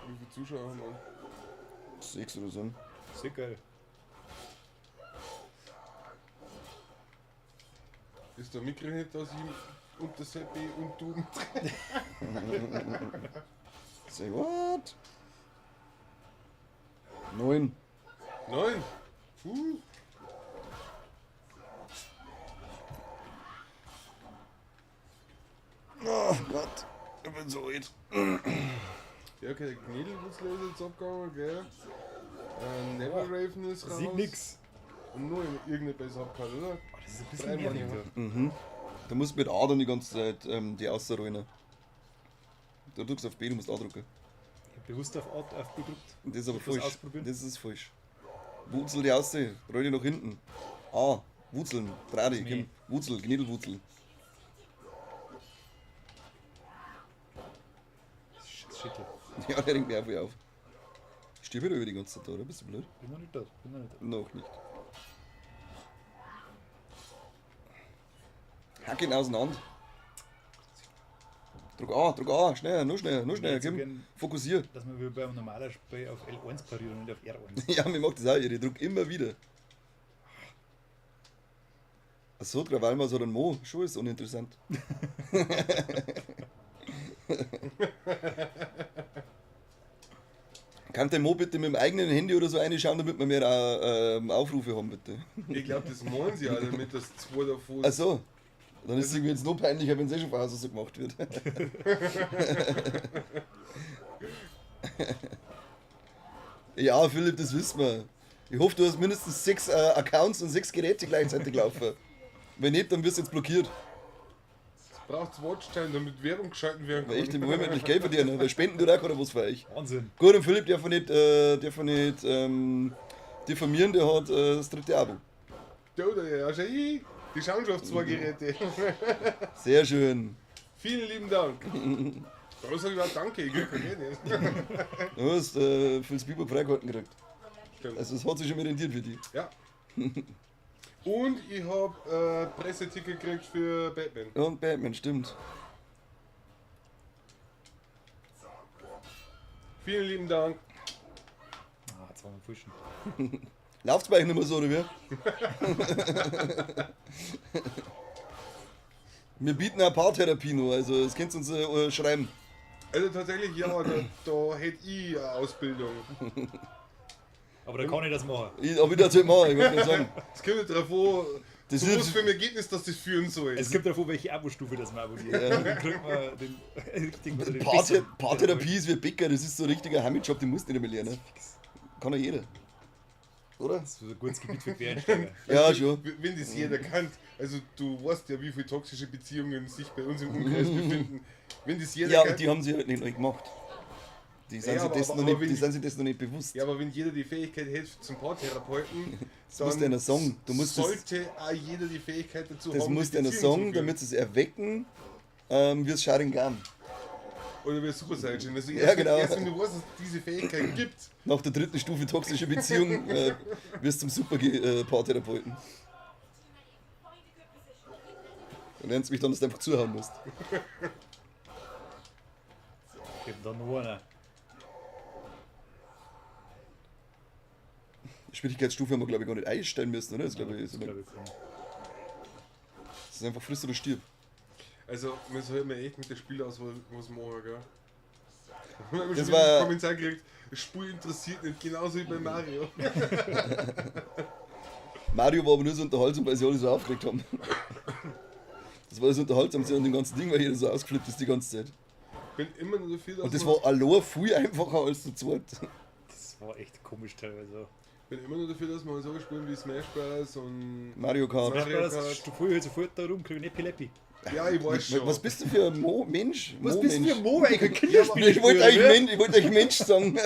Wie viele Zuschauer haben wir?
6 oder so.
Sehr geil.
Ist da mitgerechnet, dass ich und der Seppi und du mit
Say what? 9.
9? Puh.
Oh Gott, ich bin so alt.
Ja, okay, der Knädelwurzler ist jetzt abgegangen, gell? Never Raven ist raus.
Sieht nix.
Und nur irgendetwas abgehauen, oder?
Oh, das ist ein bisschen
Drei
nervig.
Mann,
da.
Mhm. Da musst du mit A dann die ganze Zeit die ausrollen. Da drückst du auf B, du musst A drücken.
Ich hab bewusst auf A auf B gedrückt.
Und das ist aber
Ich was
falsch.
ausprobieren?
Das ist falsch. Wurzel die aussehen, roll die nach hinten. A, Wurzeln, dreh dich, komm. Wurzel, Knädelwurzel.
Das ist shit.
Ja, der regt mich auch voll auf. Ich stehe wieder über die ganze Zeit da, oder? Bist du blöd?
Bin noch nicht tot. Bin noch nicht tot.
Noch nicht. Hack ihn auseinander. Druck A, druck A, schneller, nur schneller, nur schneller,
Jetzt so
komm.
gern-
Fokussier.
Dass man wie beim normalen Spiel auf L1 pariert und nicht auf R1.
Ja, mir macht das auch irre, ich druck immer wieder. Achso, Krawallmaus hat einen Mo, schon ist uninteressant. Kann der Mo bitte mit dem eigenen Handy oder so reinschauen, damit wir mehr Aufrufe haben, bitte?
Ich glaube, das meinen sie alle mit, dass zwei davon
Ach so. Dann ist es irgendwie jetzt noch peinlicher, wenn es eh schon vorher so gemacht wird. Ja, Philipp, das wissen wir. Ich hoffe, du hast mindestens 6 Accounts und 6 Geräte gleichzeitig laufen. Wenn nicht, dann wirst du jetzt blockiert.
Es braucht Watchtime, damit Werbung geschalten werden
Weil echt, ich will endlich Geld verdienen, weil spenden tut auch keiner was für euch.
Wahnsinn.
Gut, und Philipp darf nicht, diffamieren, der hat das dritte Abo.
Der oder ja, schau, hi, die schauen schon auf zwei Geräte.
Sehr schön.
Vielen lieben Dank. Da sag ich auch Danke, ich krieg kein Geld nicht.
Du hast fürs Biber freigehalten gekriegt.
Stimmt.
Also es hat sich schon mal rentiert für dich.
Ja. Und ich hab Presseticket gekriegt für Batman.
Und Batman, stimmt.
Vielen lieben Dank.
Ah, jetzt waren wir falschen.
Läuft's bei euch nicht mehr so, oder wie? Wir bieten auch Paartherapie noch, also das könnt ihr uns schreiben.
Also tatsächlich, ja, da hätte ich eine Ausbildung.
Aber da kann ich das machen.
Ich, ob ich das mache, ich wollte nicht sagen.
Es kommt nicht darauf an,
Das
zu
ist-
was für ein Ergebnis das führen soll.
Es gibt davon, welche Abo-Stufe das man abonniert.
Ja.
Dann kriegt man den richtigen oder den besseren.
Paartherapie ist wie Bäcker, das ist so ein richtiger Heimjob, den musst du nicht mehr lernen. Kann ja jeder. Oder?
Das ist ein gutes Gebiet für Quereinsteiger.
Ja, schon.
Wenn das jeder kennt, also du weißt ja, wie viele toxische Beziehungen sich bei uns im Umkreis befinden. Wenn das jeder
Ja,
kennt,
und die haben sie halt nicht neu gemacht. Die sind,
Ja,
sich, das noch
aber
nicht,
wenn
die
die-
sind sich das noch nicht bewusst.
Ja, aber wenn jeder die Fähigkeit hätte zum Paartherapeuten,
Das musst du einer sagen. Du musst das-
sollte auch jeder die Fähigkeit dazu
das
haben,
musst
die
du einer
Beziehung zu
sagen,
führen.
damit sie es erwecken, wie es Sharingan.
Oder wie Super Saiyan. Also
Ja,
erst,
genau.
wenn, erst wenn du weißt, dass es diese Fähigkeit gibt.
Nach der dritten Stufe toxische Beziehung wirst du zum super Paartherapeuten. Du lernst mich dann, dass du einfach zuhauen musst.
Gibt da noch einer.
Schwierigkeitsstufe haben wir, glaube ich, gar nicht einstellen müssen, oder? Das, glaube ich, ist,
Das
immer,
glaub ich kann.
das ist einfach friss oder stirb.
Also, man sollte mir echt mit der Spielauswahl was machen, gell? Wir haben
Das
schon
war-
einen Kommentar gekriegt, das Spiel interessiert nicht, genauso wie bei Mario.
Mario war aber nur so unterhaltsam, weil sie alle so aufgeregt haben. Das war das Unterhaltsamste an dem ganzen Ding, weil jeder so ausgeflippt ist die ganze Zeit.
Bin immer nur dafür, dass
Und das
man,
war allein viel einfacher als zu zweit.
Das war echt komisch teilweise.
bin immer nur dafür, dass man so spielen wie Smash Bros. Und.
Mario Kart.
Mario
Das
Kart.
du vorher sofort da rum, krieg ich Leppi.
Ja, ich weiß schon.
Was bist du für ein Mo Mensch?
Was bist du für ein
Mo-Mensch?
Mo? Ich kann Kinderspiele
Ich wollte
spielen,
eigentlich,
ne?
Mensch, ich wollte eigentlich Mensch sagen.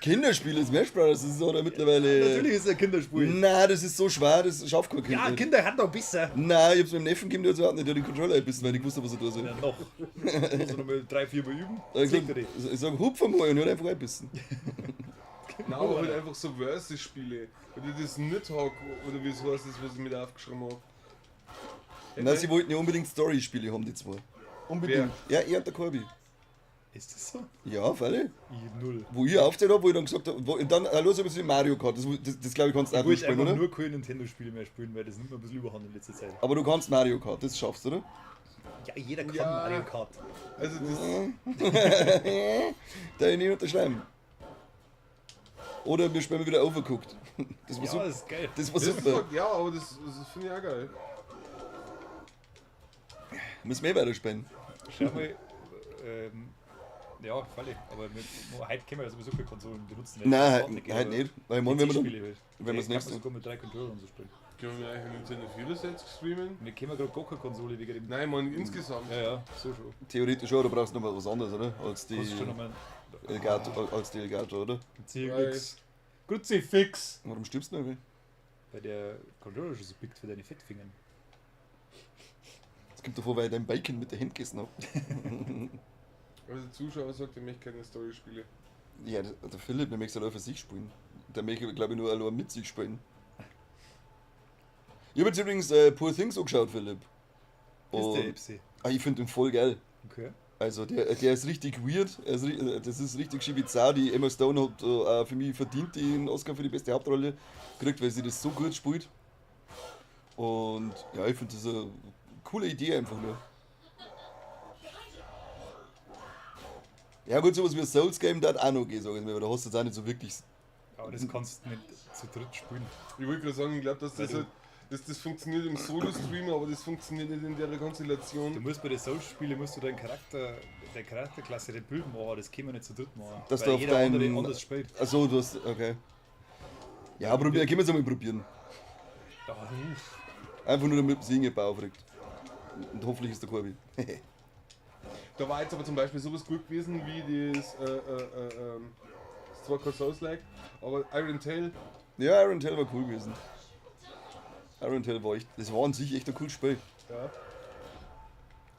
Kinderspiele, Smash Bros. Das ist oder mittlerweile.
Natürlich ist es ein Kinderspiel.
Nein, das ist so schwer, das schafft kein Kind.
Ja,
nicht.
Kinder haben doch besser.
Nein, ich hab's meinem Neffen gegeben, der hat überhaupt nicht, der hat den Controller gebissen, weil ich gewusst habe, was er da soll.
Ja, noch. Muss er noch mal 3, 4 Mal üben.
Da hab ich
Singt er
gesagt,
die.
ich sag, hupf einmal und er hat einfach reingebissen.
Nein, aber halt einfach so Versus-Spiele. Oder das Nidhogg, oder wie es heißt, das, was ich mit aufgeschrieben habe.
Nein, sie wollten ja unbedingt Story-Spiele haben, die zwei. Unbedingt. Ja, er und der Corby.
Ist das so?
Ja, freilich.
Ich null.
Wo ich aufgezählt habe, wo ich dann gesagt habe, und dann, los, habe ich Mario Kart. Das glaube ich, kannst du auch
Ich wollte
spielen,
einfach
oder?
nur keine Nintendo-Spiele mehr spielen, weil das nimmt mir ein bisschen überhand in letzter Zeit.
Aber du kannst Mario Kart, das schaffst du, oder?
Ja, jeder kann
Ja.
Mario Kart.
Also das,
Da ich nicht unterschreiben. Oder wir spielen wieder Overcooked. Das war
Ja,
super.
das ist geil.
Das war
das ist
super.
doch, ja, aber das finde ich auch geil.
Müssen wir eh weiterspielen.
Schau mal, ja, freilich. Aber mit, heute können wir ja sowieso keine Konsolen benutzen. weil
Nein,
es
heute,
geht,
heute
aber
nicht. Weil ich meine, wenn wir dann,
PC-Spiele halt.
wenn wir das
Kann
nächste.
man sogar mit 3 Controllern und so spielen.
Können wir eigentlich einen Nintendo 64 streamen?
Wir können gerade gar keine Konsole wegen dem.
Nein, man, insgesamt.
Ja, ja, so schon.
Theoretisch schon, du brauchst noch mal was anderes, oder? Als die
Kostet schon nochmal
Elgato, als die Elgato, oder?
ein Nix. Kruzifix!
Warum stirbst du noch?
Weil der Controller schon so pickt für deine Fettfingern.
Es gibt davor, weil ich dein Bacon mit der Hand gegessen habe.
Also der Zuschauer sagt, er möchte keine Story-Spiele.
Ja, der Philipp, der möchte allein für sich spielen. Der möchte, glaube ich, nur allein mit sich spielen. Ich habe jetzt übrigens Poor Things angeschaut, Philipp.
Ist der
Und,
Ipsi.
ich finde den voll geil.
Okay.
Also der ist richtig weird, er ist, das ist richtig schön bizarr. Die Emma Stone hat auch für mich verdient den Oscar für die beste Hauptrolle gekriegt, weil sie das so gut spielt. Und ja, ich finde das eine coole Idee einfach nur. Ja gut, sowas wie ein Souls Game, da hat auch noch gehen, sag ich mal, aber da hast du jetzt auch nicht so wirklich.
Aber das kannst du nicht zu dritt spielen.
Ich wollte gerade sagen, ich glaube, dass das
Weil du-
halt, dass das funktioniert im Solo-Stream, aber das funktioniert nicht in der
Du
Konstellation.
musst bei den Souls-Spielen musst du deinen Charakter, deine Charakterklasse, den Bild machen, das können wir nicht zu dritt machen.
Dass
weil
du auf
jeder
dein.
andere anders spielt.
Achso, du hast. Okay. Ja, probier, können wir es einmal probieren.
Ja, uff.
Einfach nur damit sich Ingeborg aufregt. Und hoffentlich ist der Corby.
Da war jetzt aber zum Beispiel sowas gut gewesen wie das, das ist zwar kein Souls-like, aber Iron Tail,
Ja, Iron Tail war cool gewesen. Iron Tail war echt, das war an sich echt ein cooles Spiel.
ja.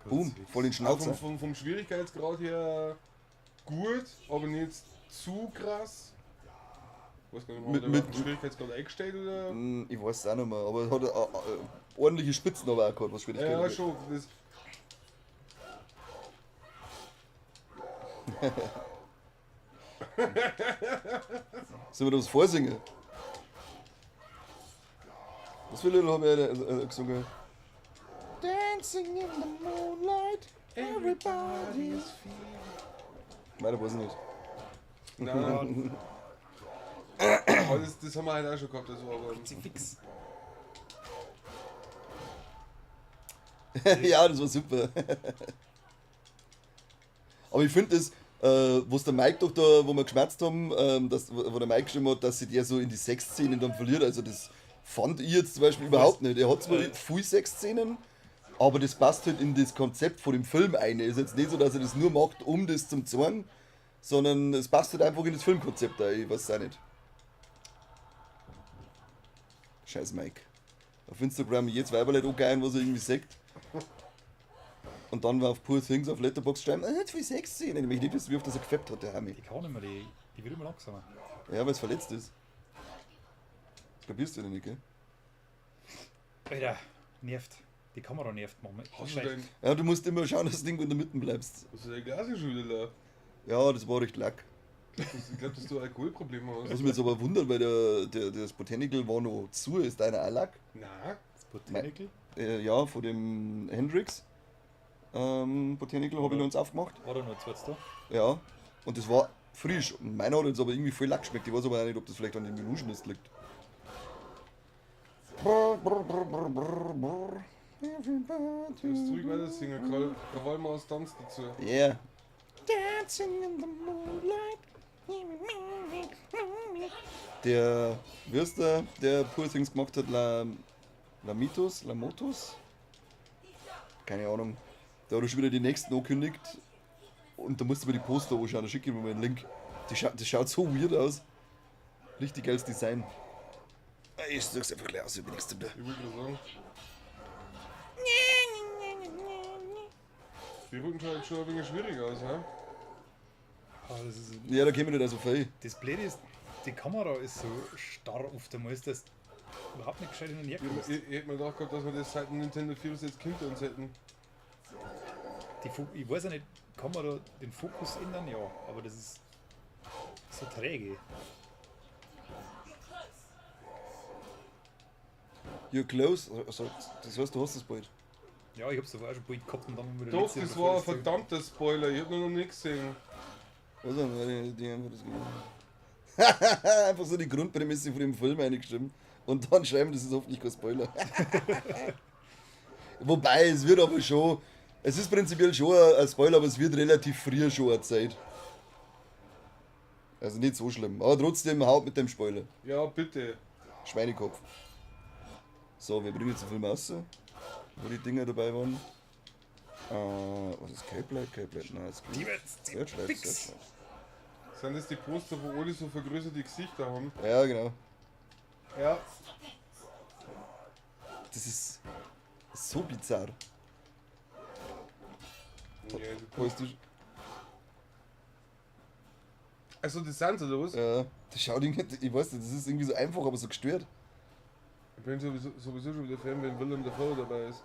Boom, voll in den
Auch
Schnauzer.
vom Schwierigkeitsgrad her gut, aber nicht zu krass. Ich weiß gar nicht,
Mit-
mit,
mit-
den Schwierigkeitsgrad eingestellt oder?
Ich weiß es auch nicht mehr, aber es hat ordentliche Spitzen aber auch gehabt, was Schwierigkeit
Ja,
angeht.
schon. Das,
Sollen wir da was vorsingen? Was für Lieder haben wir gesungen? Dancing in the moonlight, everybody's feeling. Weiter weiß ich nicht.
nein. Aber das haben wir halt auch schon gehabt, also aber.
Fix.
Ja, das war super. Aber ich finde das, was der Mike doch da, wo wir geschmerzt haben, dass, wo der Mike geschrieben hat, dass sich der so in die Sexszenen dann verliert, also das fand ich jetzt zum Beispiel überhaupt nicht. Er hat zwar viel Sexszenen, aber das passt halt in das Konzept von dem Film ein. Ist jetzt nicht so, dass er das nur macht, um das zum zeigen, sondern es passt halt einfach in das Filmkonzept da, ich weiß es auch nicht. Scheiß Mike. Auf Instagram jedes Weiberl auch geil, was er irgendwie sagt. Und dann war auf Poor Things auf Letterboxd schreiben, zu viel Sexszenen. Ich möchte nicht wissen, wie oft das er gefappt hat, der Hami.
Die kann nicht mehr, die wird immer langsamer.
Ja, weil es verletzt ist. Das kapierst du ja nicht, gell?
Alter, nervt. Die Kamera nervt manchmal.
Hast du dein,
Ja, du musst immer schauen, dass du irgendwo in der Mitte bleibst.
hast du dein Glas schon wieder leer?
Ja, das war recht lack.
Ich glaube, dass du Alkoholprobleme hast.
Was mich jetzt aber wundert, weil das Botanical war noch zu, ist deiner auch lack?
Nein.
Das Botanical?
Ja, von dem Hendrix. Botanical habe ich noch uns aufgemacht.
War da noch ein zweites da?
Ja, und das war frisch. Und meiner hat jetzt aber irgendwie voll lack geschmeckt. Ich weiß aber auch nicht, ob das vielleicht an den Melangen liegt. Brr, brr, brr, brr, brr, brr.
Du musst ruhig weiter singen. Krawallmaus tanzt dazu.
Yeah.
Dancing in the moonlight.
Der Würster, der Poor Things gemacht hat, Lamitos, Lamotos? Keine Ahnung. Da hat er schon wieder die nächsten angekündigt. Und da musst du mir die Poster anschauen, da schicke ich mir mal einen Link. Das schaut so weird aus. Richtig geiles Design. Ich such's einfach gleich aus, ich bin nichts zu tun.
Ich wollte gerade sagen. Die Rücken schaut schon ein wenig schwierig aus, hä?
Ah, das ist,
Ja, da käme ich nicht so viel.
das Blöde ist, die Kamera ist so starr auf der Maus, dass du überhaupt nicht gescheit hin und her kommst.
Ich hätte mir gedacht gehabt, dass wir das seit dem Nintendo 64 hinter uns hätten.
Ich weiß ja nicht, kann man da den Fokus ändern? Ja, aber das ist so träge.
You're close. Also, das heißt, du hast es bald.
Ja, ich hab's davor auch schon bald gehabt und dann wieder
Doch,
letzte
das
bevor
war ein
das Ding-
verdammter Spoiler. Ich hab nur noch nichts gesehen.
Also, weil die einfach das gegeben. Einfach so die Grundprämisse von dem Film eingeschrieben. Und dann schreiben, das ist hoffentlich kein Spoiler. Wobei, es wird aber schon. Es ist prinzipiell schon ein Spoiler, aber es wird relativ früh schon erzählt. Also nicht so schlimm. Aber trotzdem haut mit dem Spoiler.
Ja, bitte.
Schweinekopf. So, wir bringen jetzt den Film raus, wo die Dinger dabei waren. Was ist Cape Light? Cape Light, nein, ist
Die wird's, die
Searchlight,
fix.
Searchlight.
Sind das die Poster, wo alle so vergrößerte Gesichter haben?
Ja, genau.
Ja.
Das ist so bizarr.
Ja,
Weißt du,
also das sind oder was?
ja, das schaut irgendwie, ich weiß nicht, das ist irgendwie so einfach, aber so gestört.
Ich bin sowieso schon wieder Fan, wenn Willem Dafoe dabei ist.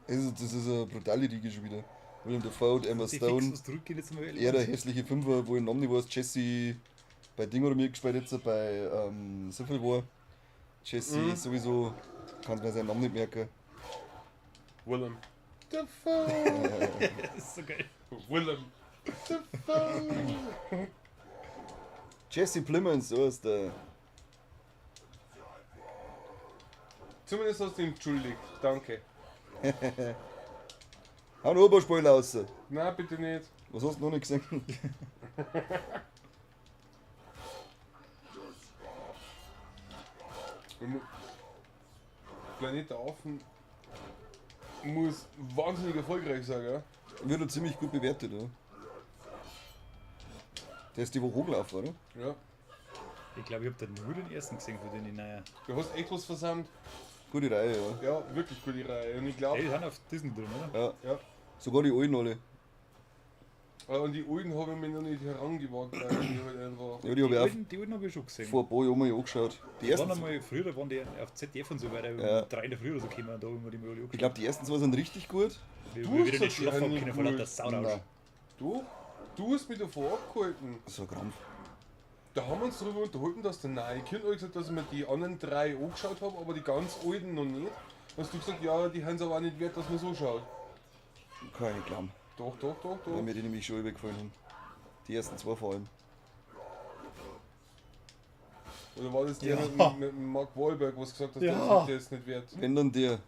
Also, das ist eine brutale Riege schon wieder. Willem Dafoe, Emma
Die fix
Stone,
was zurückgehen jetzt mal.
er der hässliche Fünfer, wo ich den Namen nicht weiß, Jesse bei Ding oder mir gespielt jetzt, bei Civil War. Jesse sowieso, kann mir seinen Namen nicht merken.
Willem Dafoe.
Das ist so geil.
Willem Dafoe.
Jesse Plemons, so ist der.
Zumindest hast du ihn entschuldigt. Danke.
Hau noch ein paar Spoiler raus.
Nein, bitte nicht.
Was hast du noch nicht gesehen?
Planet der Affen muss wahnsinnig erfolgreich sein, gell?
Wird er ziemlich gut bewertet, oder? Der ist die Woche hochgelaufen, oder?
Ja.
Ich glaube, ich habe da nur den ersten gesehen von den neuen.
Du hast echt was versammelt.
Gute Reihe, ja.
Ja, wirklich gute Reihe. Und ich glaube,
Die sind auf Disney drin, oder?
Ja.
Ja.
Sogar die alten alle.
An die alten habe ich mich noch nicht herangewagt, weil die halt einfach.
Ja, die habe ich auch
Die alten habe ich schon gesehen.
vor ein paar Jahren mal angeschaut. Die
Die waren
ersten,
einmal, früher waren die auf ZDF und so weiter,
Ja.
um 3 in der Früh oder so gekommen, da haben wir die mal alle
ich glaube, die ersten zwei sind richtig gut.
Wir
Du
wir
hast
wieder nicht
gesagt, die
schlafen
sind
können vor lauter
gut.
Sau raus.
Nein,
Du? Du hast mich davor abgehalten.
so ein Krampf.
Da haben wir uns darüber unterhalten, dass der neue Kind hat gesagt, dass ich mir die anderen drei angeschaut habe, aber die ganz alten noch nicht. Dann hast du gesagt, ja, die haben es aber auch nicht wert, dass man so schaut.
Kann ich nicht glauben.
Doch, doch, doch,
Weil
doch.
mir die nämlich schon übergefallen haben. Die ersten zwei vor allem.
Oder war das der
Ja.
mit Mark Wahlberg, was gesagt hat,
Ja.
der ist nicht wert?
Wenn dann der.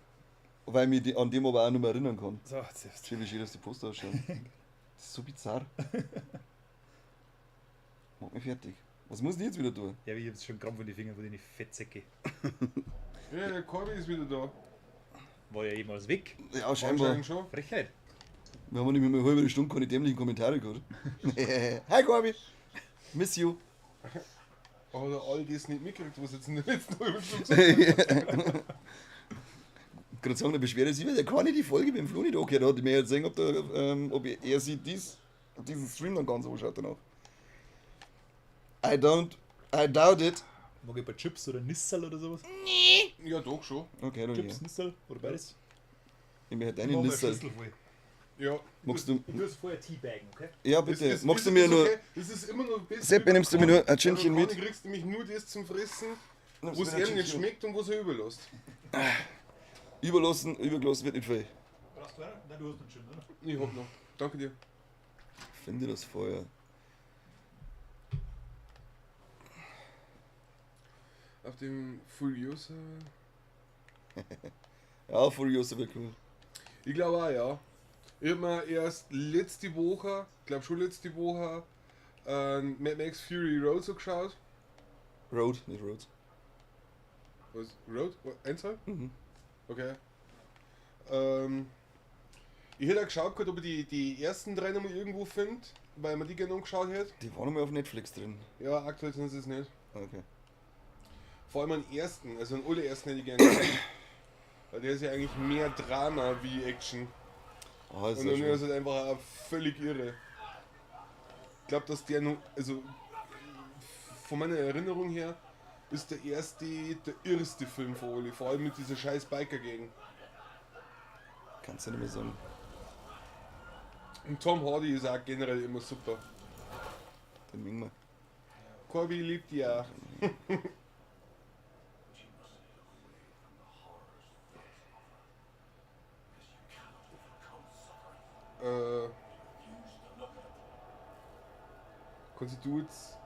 Weil ich mich an dem aber auch nicht mehr erinnern kann.
So, jetzt ist
Schön, wie schön, dass die Poster ausschauen. Das ist so bizarr. Mach mich fertig. Was muss ich jetzt wieder tun?
Ja, ich hab jetzt schon Krampf in die Finger von den Fettsäcke.
Ja, der Corby ist wieder da.
War ja jemals weg.
Ja, scheinbar.
Anscheinend schon.
Frechheit.
Wir haben nämlich mal eine halbe Stunde keine dämlichen Kommentare gehabt. Hi Corby! Miss you.
Hat er all das nicht mitgekriegt, was jetzt in der letzten halben Stunde gesagt hat?
Gerade sagen, da beschwert er sich, weil der kann nicht die Folge mit dem Flo nicht angehört hat. Ich möchte jetzt sehen, ob, da, ob er sich diesen Stream dann ganz anschaut danach. I doubt it.
Mag ich ein paar Chips oder Nissal oder sowas?
Nee. Ja, doch schon.
Okay, dann
Chips,
ja.
Nissal oder beides?
Ich möchte eine
Machen wir
Nissal.
eine Schüssel voll.
Ja.
Magst du.
Ich muss vorher Teabaggen, okay?
Ja, bitte.
Es ist-
Magst du
es
mir
ist
nur.
Okay. Es ist immer noch besser.
Sepp, nimmst du mir nur ein Chinchen
mit?
mit?
Du kriegst nämlich nur das zum Fressen,
Nimmst
wo
du
es
mir ein
ihm nicht
Chinchen?
schmeckt und was er überlässt.
Überlassen, übergelassen wird nicht viel.
Brauchst du einen? Nein, du hast einen Chin, oder?
Ich hab noch. Danke dir.
Finde das Feuer.
Auf dem Furiosa.
Ja, Furiosa wird cool.
Ich glaube auch, ja. Ich hab mir erst letzte Woche, glaube schon letzte Woche, Mad Max Fury Road so geschaut.
Road, nicht Road.
Was? Road? Einzahl?
Mhm.
Okay. Ich hätte auch geschaut, gehabt, ob ich die ersten drei nochmal irgendwo finde, weil man die gerne angeschaut hätte.
Die waren nochmal auf Netflix drin.
Ja, aktuell sind sie es nicht.
Okay.
Vor allem den ersten, also den allerersten hätte ich gerne gesehen. Weil der ist ja eigentlich mehr Drama wie Action.
Ah, ist
Und
ja
dann
schon.
ist halt einfach auch völlig irre. Ich glaube, dass der noch, also von meiner Erinnerung her, ist der erste, der irrste Film von Oli. Vor allem mit dieser scheiß Biker-Gang.
Kannst du nicht mehr sagen.
Und Tom Hardy ist auch generell immer super.
Den mögen wir.
Corby liebt die auch. Kannst du jetzt.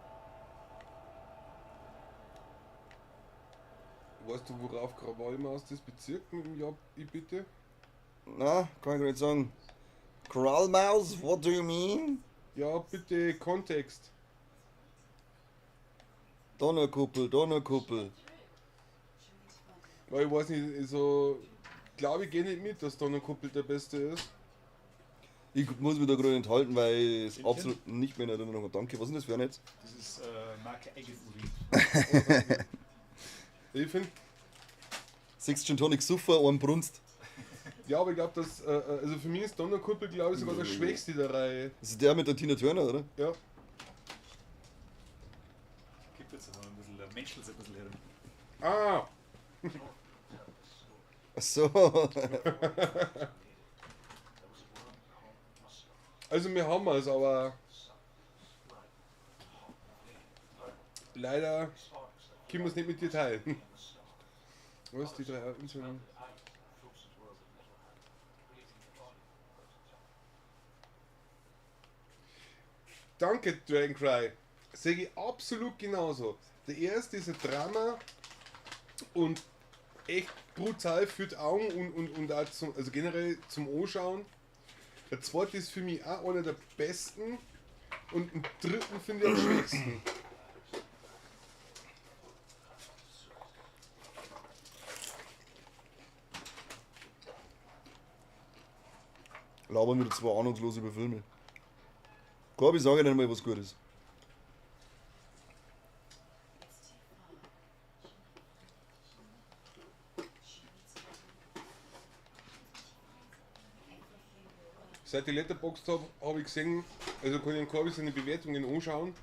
Weißt du, worauf Krawallmaus das bezirkt mit dem Ja, ich bitte?
Na, kann ich gar nicht sagen. Krawallmaus, what do you mean?
Ja, bitte Kontext.
Donnerkuppel, Donnerkuppel.
Weil ich weiß nicht, also. Glaube ich, gehe nicht mit, dass Donnerkuppel der Beste ist.
Ich muss mich da gerade enthalten, weil ich es absolut nicht mehr in Erinnerung habe. Danke, was ist denn das für ein Netz?
Das ist Marke Eigenurin.
Ich finde.
Sechs Gin Tonic Suffer, ein Brunst.
Ja, aber ich glaube, dass. Also für mich ist Donnerkuppel, glaube ich, sogar der schwächste der Reihe.
Das ist der mit der Tina Turner, oder?
Ja.
Kippt jetzt aber ein bisschen, der menschelt ein bisschen herum.
Ah!
Ach so.
Also wir haben es, aber leider können wir es nicht mit dir teilen. Was, die drei Inseln? Danke, Dragon Cry. Sehe ich absolut genauso. Der erste ist ein Drama und echt brutal für die Augen und auch zum, also generell zum Anschauen. Der zweite ist für mich auch einer der besten und den dritten finde ich am schwächsten.
Labern wieder zwei ahnungslos über Filme. Corby, sag ich dir mal was Gutes.
Seit ich Letterboxd habe, habe ich gesehen, also kann ich den Corby seine Bewertungen anschauen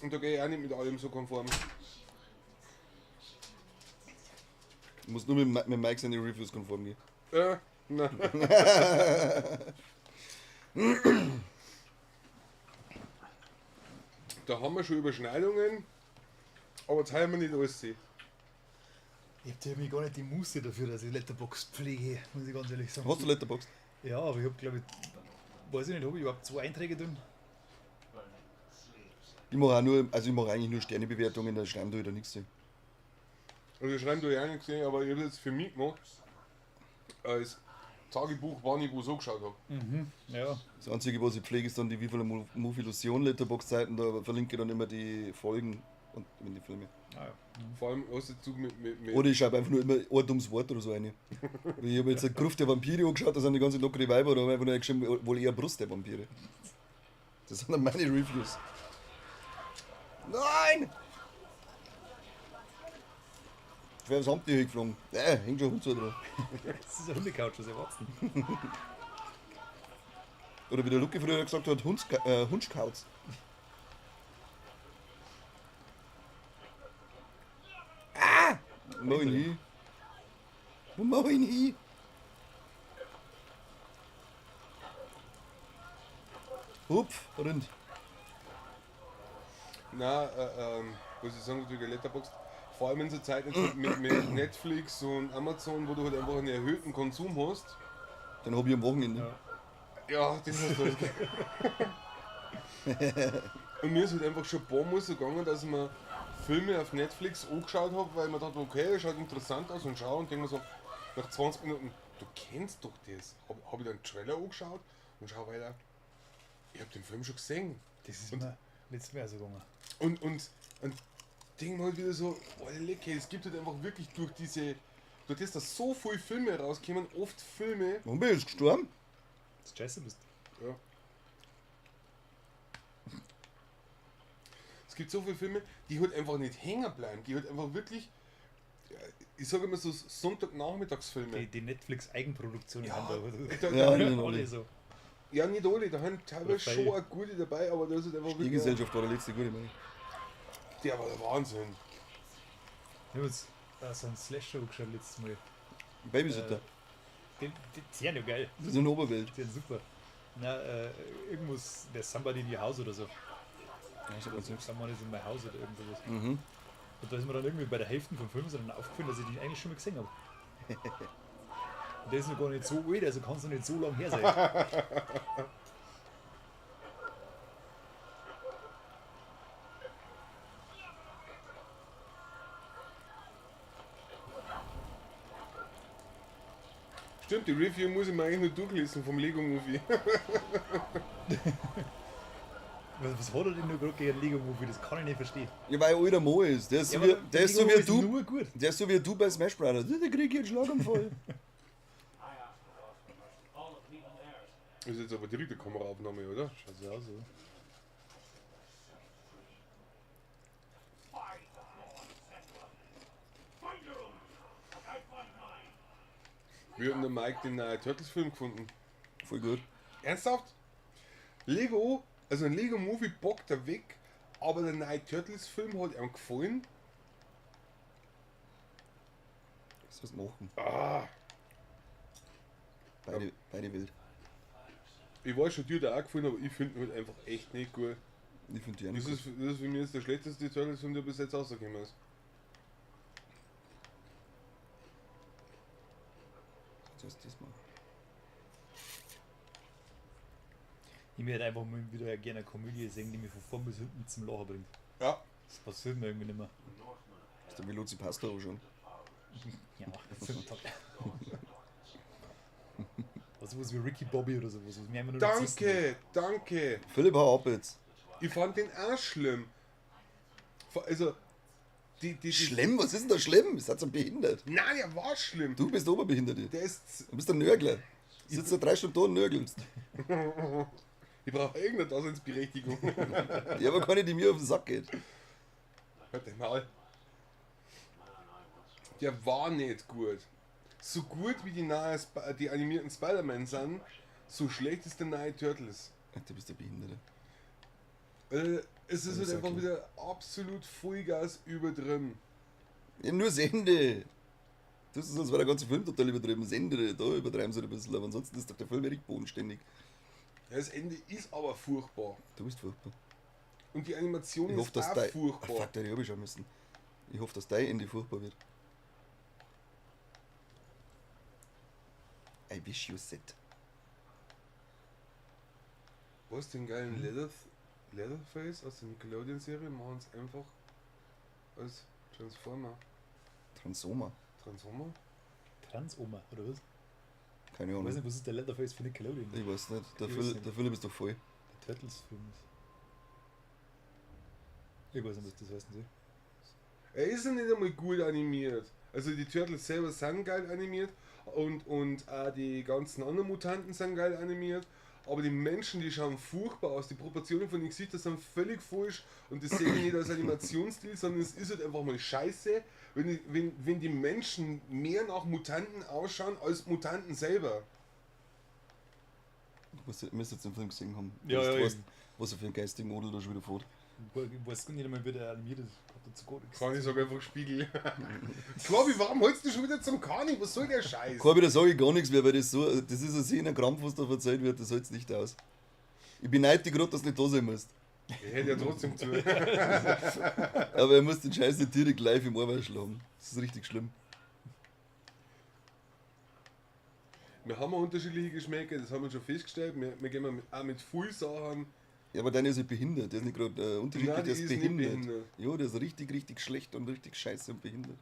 und da gehe ich auch nicht mit allem so konform.
Du musst nur mit Mike seine Reviews konform gehen.
Nein. Da haben wir schon Überschneidungen, aber jetzt haben wir nicht alles sehen.
Ich hab irgendwie gar nicht die Muße dafür, dass ich Letterboxd pflege, muss ich ganz ehrlich sagen.
Hast du Letterboxd?
Ja, aber ich hab glaube ich, weiß ich nicht, habe ich überhaupt 2 Einträge drin?
Ich mache auch nur, also ich mache eigentlich nur Sternebewertungen, da schreiben da wieder nichts hin.
Also schreiben da ja auch nichts hin, aber ich habe jetzt für mich gemacht, als Tagebuch, wann ich wo so geschaut habe.
Mhm, ja.
Das Einzige, was ich pflege, ist dann die Viva la Movie Illusion Letterboxd-Seiten, da verlinke ich dann immer die Folgen und die Filme.
Ah, ja.
Vor allem, was du mit
Oder ich schreibe einfach nur immer ein dummes Wort oder so rein. Ich habe jetzt eine Gruft der Vampire angeschaut, da sind die ganzen lockere Weiber, da habe ich einfach nur geschrieben, wohl eher Brust der Vampire. Das sind dann meine Reviews. Nein! Ich wäre aufs Amt hier geflogen. Hängt schon Hund so dran.
Das ist eine Hundecouch, was erwartest du?
Oder wie der Lucky früher gesagt hat, Hundskauz. Ah! Wo mach ich hin? Wo mach ich hin? Hupf, Rind.
Na, was ich sagen wollte, wegen Letterboxd, vor allem in so Zeiten jetzt mit Netflix und Amazon, wo du halt einfach einen erhöhten Konsum hast.
Den hab ich am Wochenende.
Ja, das hast du halt. Und mir ist halt einfach schon ein paar Mal so gegangen, dass ich mir Filme auf Netflix angeschaut habe, weil ich mir dachte, okay, schaut interessant aus und schau und denke mir so, nach 20 Minuten, du kennst doch das. Hab ich dann einen Trailer angeschaut und schau weiter. Ich hab den Film schon gesehen.
Das ist mir letztes Mal so gegangen.
Und denke mir halt wieder so, oh, lecker, es gibt halt einfach wirklich durch das, dass so viele Filme rauskommen, oft Filme.
Warum bin ich jetzt gestorben?
Dass du scheiße bist.
Ja. Es gibt so viele Filme, die halt einfach nicht hängen bleiben, die halt einfach wirklich, ich sage immer so Sonntagnachmittagsfilme.
Die Netflix-Eigenproduktionen
Ja,
haben da.
da,
Ja,
da,
die sind
alle
alle.
so.
ja, nicht alle, da haben teilweise
Oder
schon auch gute dabei, aber da ist halt einfach
Die
wirklich.
Gesellschaft war der letzte gute, meine ich.
Der war der Wahnsinn.
Wir haben uns so einen Slasher angeschaut letztes Mal.
Babysitter.
Die sind ja geil.
Das ist eine Oberwelt.
Die sind super. Na, irgendwas, der Somebody in Your House oder so.
Ja,
Also, Someone is in my house oder irgend sowas.
Mhm.
Und da ist mir dann irgendwie bei der Hälfte vom Film so dann aufgefallen, dass ich den eigentlich schon mal gesehen habe. Und der ist noch gar nicht so alt, also kann es noch nicht so lange her sein.
Stimmt, die Review muss ich mir eigentlich nur durchlesen vom Lego Movie.
Was hat er denn nur gerade gegen Lego Movie? Das kann ich nicht verstehen.
Ja, weil er alter Mo ist. Der ist so
Ja,
wie,
aber
der ist so
Lego
wie
Movie ist
du.
nur gut.
Der ist so wie du bei Smash Brothers. Der krieg ich einen Schlaganfall.
Das ist jetzt aber direkt eine Kameraaufnahme, oder?
Schaut so aus, oder?
Wir haben den Mike den neuen Turtles-Film gefunden.
Voll gut.
Ernsthaft? Lego, also ein Lego Movie bockt er weg, aber der neue Turtles-Film hat ihm gefallen.
Was was machen?
Ah,
Beide wild.
ich weiß schon, dir hat er auch gefallen, aber ich finde ihn halt einfach echt nicht gut.
Ich finde die auch
Das
nicht
ist, das ist für mich jetzt der schlechteste Turtles-Film, der bis jetzt rausgekommen ist.
gut. Zuerst das machen.
Ich möchte einfach mal wieder gerne eine Komödie sehen, die mich von vorn bis hinten zum Lachen bringt.
Ja.
Das passiert mir irgendwie nicht mehr.
Das ist der Veloci Pasta auch schon.
Ja, das ist toll. Was was wie Ricky Bobby oder sowas, was mir einfach nur
Danke, danke.
Philipp, hau ab jetzt.
Ich fand den auch schlimm. Also, die
Schlimm? Was ist denn da schlimm? Seid ihr behindert?
Nein, der war schlimm.
Du bist Oberbehinderte.
Der ist.
Du bist ein Nörgler. Du sitzt da 3 Stunden da und nörgelst.
Ich brauche irgendeine Daseinsberechtigung.
Ja, aber keine, die mir auf den Sack geht.
Hört den Maul. Der war nicht gut. So gut wie die, nahe die animierten Spider-Man sind, so schlecht ist der neue Turtles.
Du bist der Behinderte.
Es ist
Das
halt
ist
einfach
okay.
wieder absolut Vollgas übertrieben.
Ja, nur das Ende. Das ist, als wäre der ganze Film total übertrieben. Das Ende, da übertreiben sie ein bisschen, aber ansonsten ist doch der Film richtig bodenständig.
Ja, das Ende ist aber furchtbar.
Du bist furchtbar.
Und die Animation
Ich
ist
hoffe, dass
auch
dein.
furchtbar.
Ah, fuck, der hab ich schon müssen. Ich hoffe, dass dein Ende furchtbar wird. I wish you said.
Was, den geilen Leatherface aus der Nickelodeon-Serie machen sie einfach als Transformer.
Transformer.
Transformer?
Transoma, oder was?
Keine
Ich
Ahnung.
weiß nicht, was ist der Leatherface für Nickelodeon?
Ich weiß nicht. Der,
Ich
Phil,
weiß nicht.
der Philipp ist doch voll.
Der Turtles-Film ist. Ich weiß nicht, was das heißen soll.
Er ist ja nicht einmal gut animiert. Also die Turtles selber sind geil animiert und auch die ganzen anderen Mutanten sind geil animiert, Aber die Menschen, die schauen furchtbar aus. Die Proportionen von den Gesichtern sind völlig falsch. Und das sehe ich nicht als Animationsstil, sondern es ist halt einfach mal scheiße, wenn die Menschen mehr nach Mutanten ausschauen als Mutanten selber.
Du musst jetzt den Film gesehen haben.
Ja,
du
ja,
weißt, was er für ein geistigen Model da schon wieder fährt.
Ich weiß nicht einmal, wie der animiert ist. Hat dazu gar nichts.
Kani, sag einfach Spiegel. Corby, warum holst du schon wieder zum Kani? Was soll der Scheiß?
Corby, da sage ich gar nichts mehr, weil das so, das ist ein Szene, ein Krampf, was da verzeiht wird, das hält's nicht aus. Ich beneide dich gerade, dass du nicht da sein musst.
Ich hätte ja trotzdem zu.
Aber er muss den Scheiß nicht direkt live im Ohr schlagen. Das ist richtig schlimm.
Wir haben unterschiedliche Geschmäcker, das haben wir schon festgestellt. Wir gehen auch mit viel Sachen.
Ja, aber deiner ist halt behindert. Der ist nicht gerade unterschiedlich,
Nein,
der ist
ist nicht
behindert.
behindert.
Ja, der ist richtig, richtig schlecht und richtig scheiße und behindert.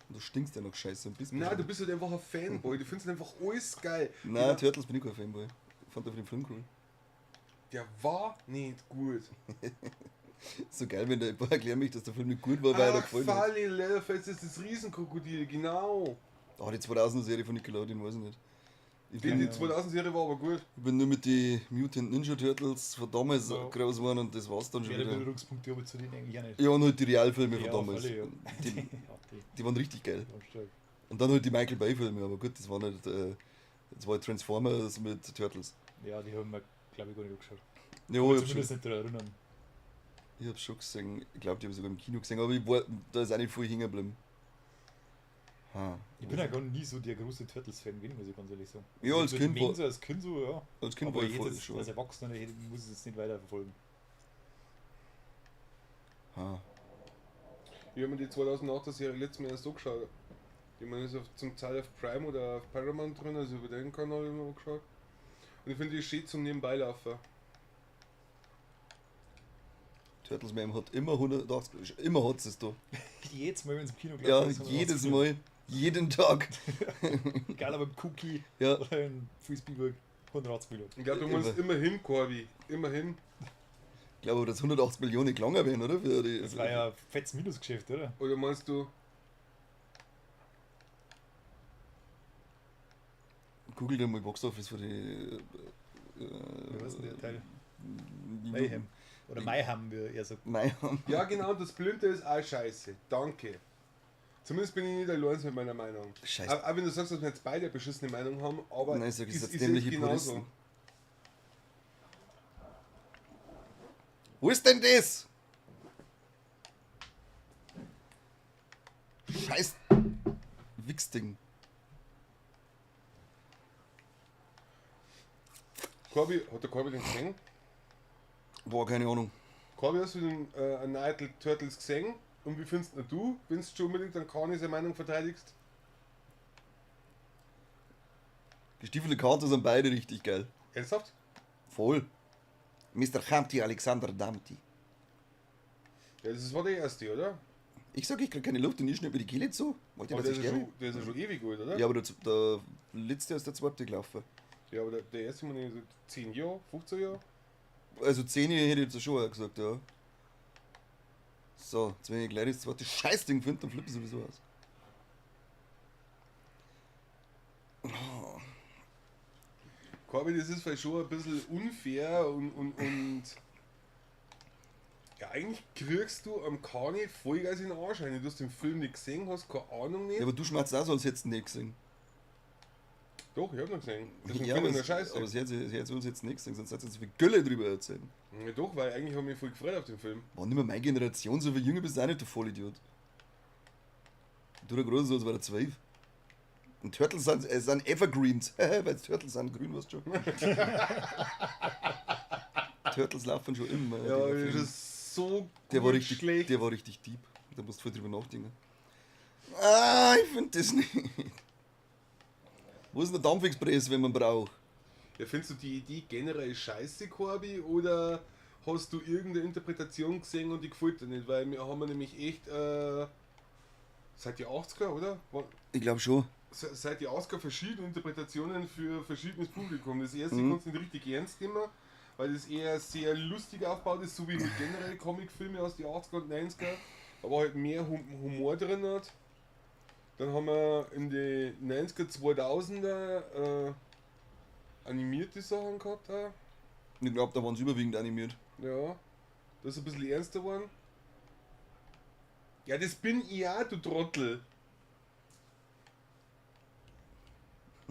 Und du stinkst ja noch scheiße und bist
Nein, du
behindert.
bist halt einfach ein Fanboy. Du findest einfach alles geil.
Nein,
Genau.
Turtles bin ich kein Fanboy. Ich fand einfach den Film cool.
Der war nicht gut.
So geil, wenn der erklärt mich, dass der Film nicht gut war, weil er da
Ach,
gefallen hat.
Farley Leatherface ist das Riesenkrokodil, genau.
Oh, die 2000er-Serie von Nickelodeon, weiß ich nicht. Ich
Die,
bin,
die 2000-Serie war aber gut.
ich bin nur mit den Mutant Ninja Turtles von damals
Ja.
groß geworden und das war's dann schon
Mehr
wieder.
Berührungspunkte habe ich zu denen eigentlich auch nicht.
Ja, und halt die Realfilme von
Ja,
damals.
alle, ja.
Die,
Ja, die
die waren richtig geil.
waren stark.
Und dann halt die Michael Bay-Filme, aber gut, das waren halt, das war halt Transformers mit Turtles.
Ja, die haben wir, glaube ich, gar nicht angeschaut.
Ja,
Kann
ich
mich
hab schon,
zumindest nicht daran erinnern.
ich hab's schon gesehen. Ich glaube, die habe ich sogar im Kino gesehen, aber ich war, da ist auch nicht viel hängen geblieben. Ha.
Ich bin ja gar nie so der große Turtles-Fan gewesen, muss ich ganz ehrlich sagen.
Ja, als
So
Kind war-
So als Kind so, ja.
Als Kind
Aber
war ich
jetzt
voll
als,
schon.
als Erwachsener muss ich es nicht weiterverfolgen.
Ha.
Ich habe mir die 2008er Serie letztes Mal erst angeschaut. Die man ist auf, zum Teil auf Prime oder auf Paramount drin, also über den Kanal immer angeschaut. Und ich finde die schön zum Nebenbeilaufen.
Turtles Man hat immer 180, immer hat es da.
Jedes Mal, wenn es im Kino
Ja,
gelaufen ist, haben wir
jedes
was
Mal, jeden Tag.
gesehen. Egal ob im Cookie
Ja.
oder im Fußbiber, 180 Millionen.
Ich glaube, du musst immerhin, Corby. Immerhin.
Ich glaube, dass 180 Millionen gelangen werden, oder? Für die,
Das war ja ein fettes Minusgeschäft, oder?
Oder meinst du,
Google dir mal Box Office für die.
Wie war denn der Teil? Mayhem. Oder Mayhem, wie er sagt.
Mayhem.
Ja, genau, das Blünte ist auch scheiße. Danke. Zumindest bin ich nicht allein mit meiner Meinung.
Scheiße.
Auch wenn du sagst, dass wir jetzt beide eine beschissene Meinung haben, aber
Nein, ich sag, es
ist,
sind
ist
dämliche
genauso.
Puristen. Wo ist denn das? Scheiß Wichsding.
Corby, hat der Corby den gesehen?
Boah, keine Ahnung.
Corby, hast du den Night Turtles gesehen? Und wie findest du, wenn du schon unbedingt an Kani seine Meinung verteidigst?
Gestiefelte Karte sind beide richtig geil.
Ernsthaft?
Voll. Mr. Humpty Alexander Dumpty.
Ja, das war der erste, oder?
Ich sag, ich krieg keine Luft und ihr schnürt mir die Kehle zu. Wollt ihr,
Aber
dass
der
ich
ist, ja
sterbe?
schon, der ist ja schon ewig alt, oder?
Ja, aber der letzte ist der zweite gelaufen.
Ja, aber der erste war so 10 Jahre, 15 Jahre.
Also 10 hätte ich jetzt schon auch gesagt, ja. So, jetzt wenn ich gleich das zweite Scheißding finde, dann flippe ich sowieso aus.
Corby, das ist vielleicht schon ein bisschen unfair und ja, eigentlich kriegst du am Kani Vollgas in den Arsch rein. Du hast den Film nicht gesehen, hast keine Ahnung nicht.
Ja, aber du schmerzt auch so, als hättest du ihn nicht gesehen.
Doch, ich hab noch gesehen. Deswegen
Ja,
finde
aber
ich nur
es,
scheiße.
aber sie hätte uns jetzt nicht gesehen, sonst hätte sie so viel Gülle drüber erzählen.
Ja, doch, weil eigentlich habe ich mich voll gefreut auf den Film.
War nicht mehr meine Generation, so viel jünger bist du auch nicht, du Vollidiot. Du der Große, als war der 12. Und Turtles sind Evergreens. Weil Turtles sind grün, weißt du schon. Turtles laufen schon immer.
Ja,
Die
das
laufen.
ist so
Der war
gut
richtig,
schlecht.
der war richtig deep. Da musst du voll drüber nachdenken. Ah, ich finde das nicht. Wo ist denn der Dampfexpress, wenn man braucht?
Ja, findest du die Idee generell scheiße, Corby, oder hast du irgendeine Interpretation gesehen und die gefällt dir nicht? Weil wir haben nämlich echt seit die 80er, oder?
Ich glaube schon.
Seit die 80er verschiedene Interpretationen für verschiedenes Publikum. Das erste
Mhm.
kannst du nicht richtig ernst nehmen, weil das eher sehr lustig aufgebaut ist, so wie mit generell Comicfilme aus die 80er und 90er, aber halt mehr Humor drin hat. Dann haben wir in die 90er, 2000er animierte Sachen gehabt auch.
Ich glaube, da waren sie überwiegend animiert.
Ja. Das ist ein bisschen ernster geworden. Ja, das bin ich auch, du Trottel.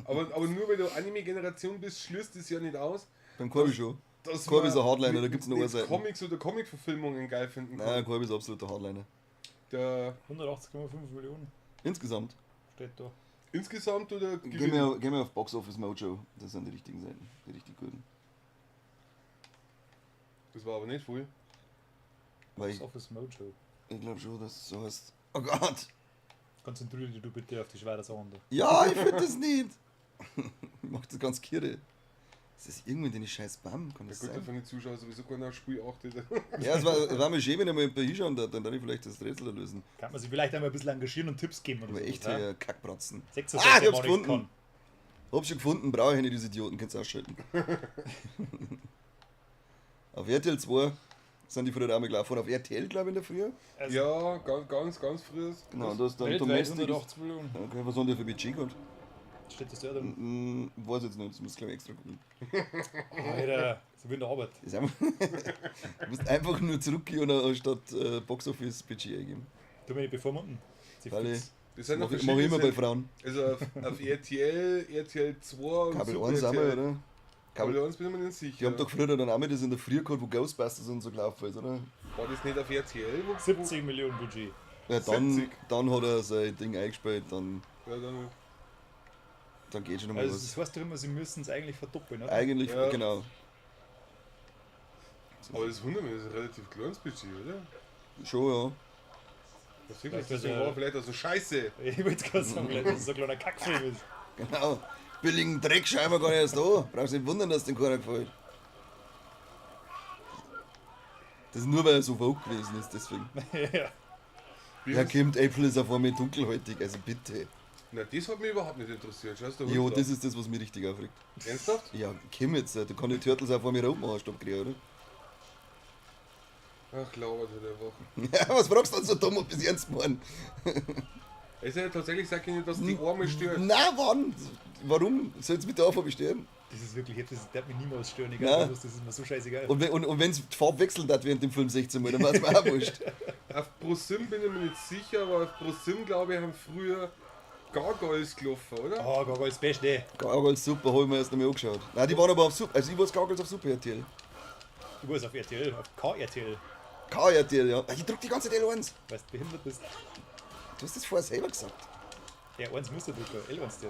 Aber nur weil du Anime-Generation bist, schließt das ja nicht aus.
Beim Corby schon.
Dass
Corby
man
ist ein Hardliner, da gibt's noch
nicht
Seiten.
Comics oder Comic-Verfilmungen geil finden kann.
Nein, Corby ist absoluter Hardliner.
Der
180,5 Millionen
Insgesamt.
steht da.
insgesamt oder
Gehen wir auf Box Office Mojo. Das sind die richtigen Seiten. Die richtig guten.
Das war aber nicht viel.
Weil ich,
Box Office Mojo.
ich glaube schon, dass es so heißt. Oh Gott!
Konzentriere dich du bitte auf die schwere Sachen da.
Ja, ich finde das nicht! Ich mach das ganz kirre. Ist das irgendwie den scheiß Bam? Kann
Ja
das
gut, da
sein?
von den Zuschauern sowieso keiner auf Spiel achtet.
Ja, es war mir schön, wenn ich mal bei hinschauen darf, dann darf ich vielleicht das Rätsel da lösen.
Kann man sich vielleicht einmal ein bisschen engagieren und Tipps geben oder
Aber
so.
echt,
ja?
ja, Kackbratzen.
66
Ah, ich hab's
Mann,
gefunden.
kann.
Hab schon gefunden, brauche ich nicht, diese Idioten, kannst du ausschalten. Auf RTL 2 sind die früher auch mal gelaufen. Auf RTL, glaube ich, in der Früh.
Also,
Ja, ganz, ganz, ganz früh.
Genau, da ist dann
Weltweit
Domestic.
180 Millionen.
Okay, was haben die für Budget gehabt?
Steht das da drin?
Weiß jetzt nicht, das muss ich glaube ich extra gucken.
Alter, so wie in der Arbeit.
Ist einfach, du musst einfach nur zurückgehen und anstatt Box Office Budget eingeben.
Tu mich nicht bevormunden. Sie
Weil
fix.
Das sind noch
Mach, mach ich immer bei
verschiedene
Frauen.
Also auf RTL, RTL 2 und
Kabel
Super
1 auch mal,
RTL.
oder?
Kabel
Kabel,
1 bin ich mir nicht sicher.
die haben doch früher dann auch mal das in der Früh gehabt, wo Ghostbusters und so gelaufen ist, oder?
War das nicht auf RTL? Wo,
70 Millionen Budget.
Ja, dann,
70.
dann hat er sein Ding eingespielt, dann,
Ja, dann,
dann geht schon nochmal
Also
was.
das heißt doch immer, sie müssen es eigentlich verdoppeln, oder?
Eigentlich,
Ja.
genau.
aber das wundert mich, das ist ein relativ kleines Budget, oder?
Schon, ja.
Das wirklich,
Vielleicht
deswegen
ist er-
war vielleicht auch so scheiße.
Ich wollte gerade sagen, vielleicht, dass es so ein kleiner Kackfilm ist.
Genau. Billigen Dreck schauen wir gar nicht erst an. Brauchst dich nicht wundern, dass dem keiner gefällt. Das ist nur, weil er so vogue gewesen ist, deswegen.
Ja.
Wie
Ja,
ist-
kommt, April ist auf einmal dunkelhäutig, also bitte.
Na, das hat mich überhaupt nicht interessiert. Schau, der
Jo,
Hund
das ist das, was mich richtig aufregt.
da. Ernsthaft?
Ja, komm jetzt, du kannst die Turtles auf einmal rot machen, statt grün, oder?
Ach, labert halt einfach.
Ja, was fragst du denn so dumm, ob das ernst meinen?
Es ist ja tatsächlich, sag ich nicht, dass die Arme stört.
Na, wann? Warum? Soll's mit der Farbe stören?
Das ist wirklich, das darf mich niemals stören, egal
Nein.
was, das ist mir so scheißegal.
Und, wenn- und wenn's die Farbe wechselt hat während dem Film 16 Mal, dann war's mir auch wurscht.
Auf ProSim bin ich mir nicht sicher, aber auf ProSim, glaube ich, haben früher Gargoyles gelaufen, oder?
Oh, Gargoyles Beste.
Gargoyles super, hab ich mir erst noch mal angeschaut. Nein, die waren aber auf Super, also ich weiß Gargoyles auf Super RTL.
Du warst auf RTL, auf KRTL,
KRTL, ja. Ich drück die ganze Zeit L1.
weil du behindert bist.
Du hast das vorher selber gesagt.
Ja, 1 musst du drücken, L1 darfst du.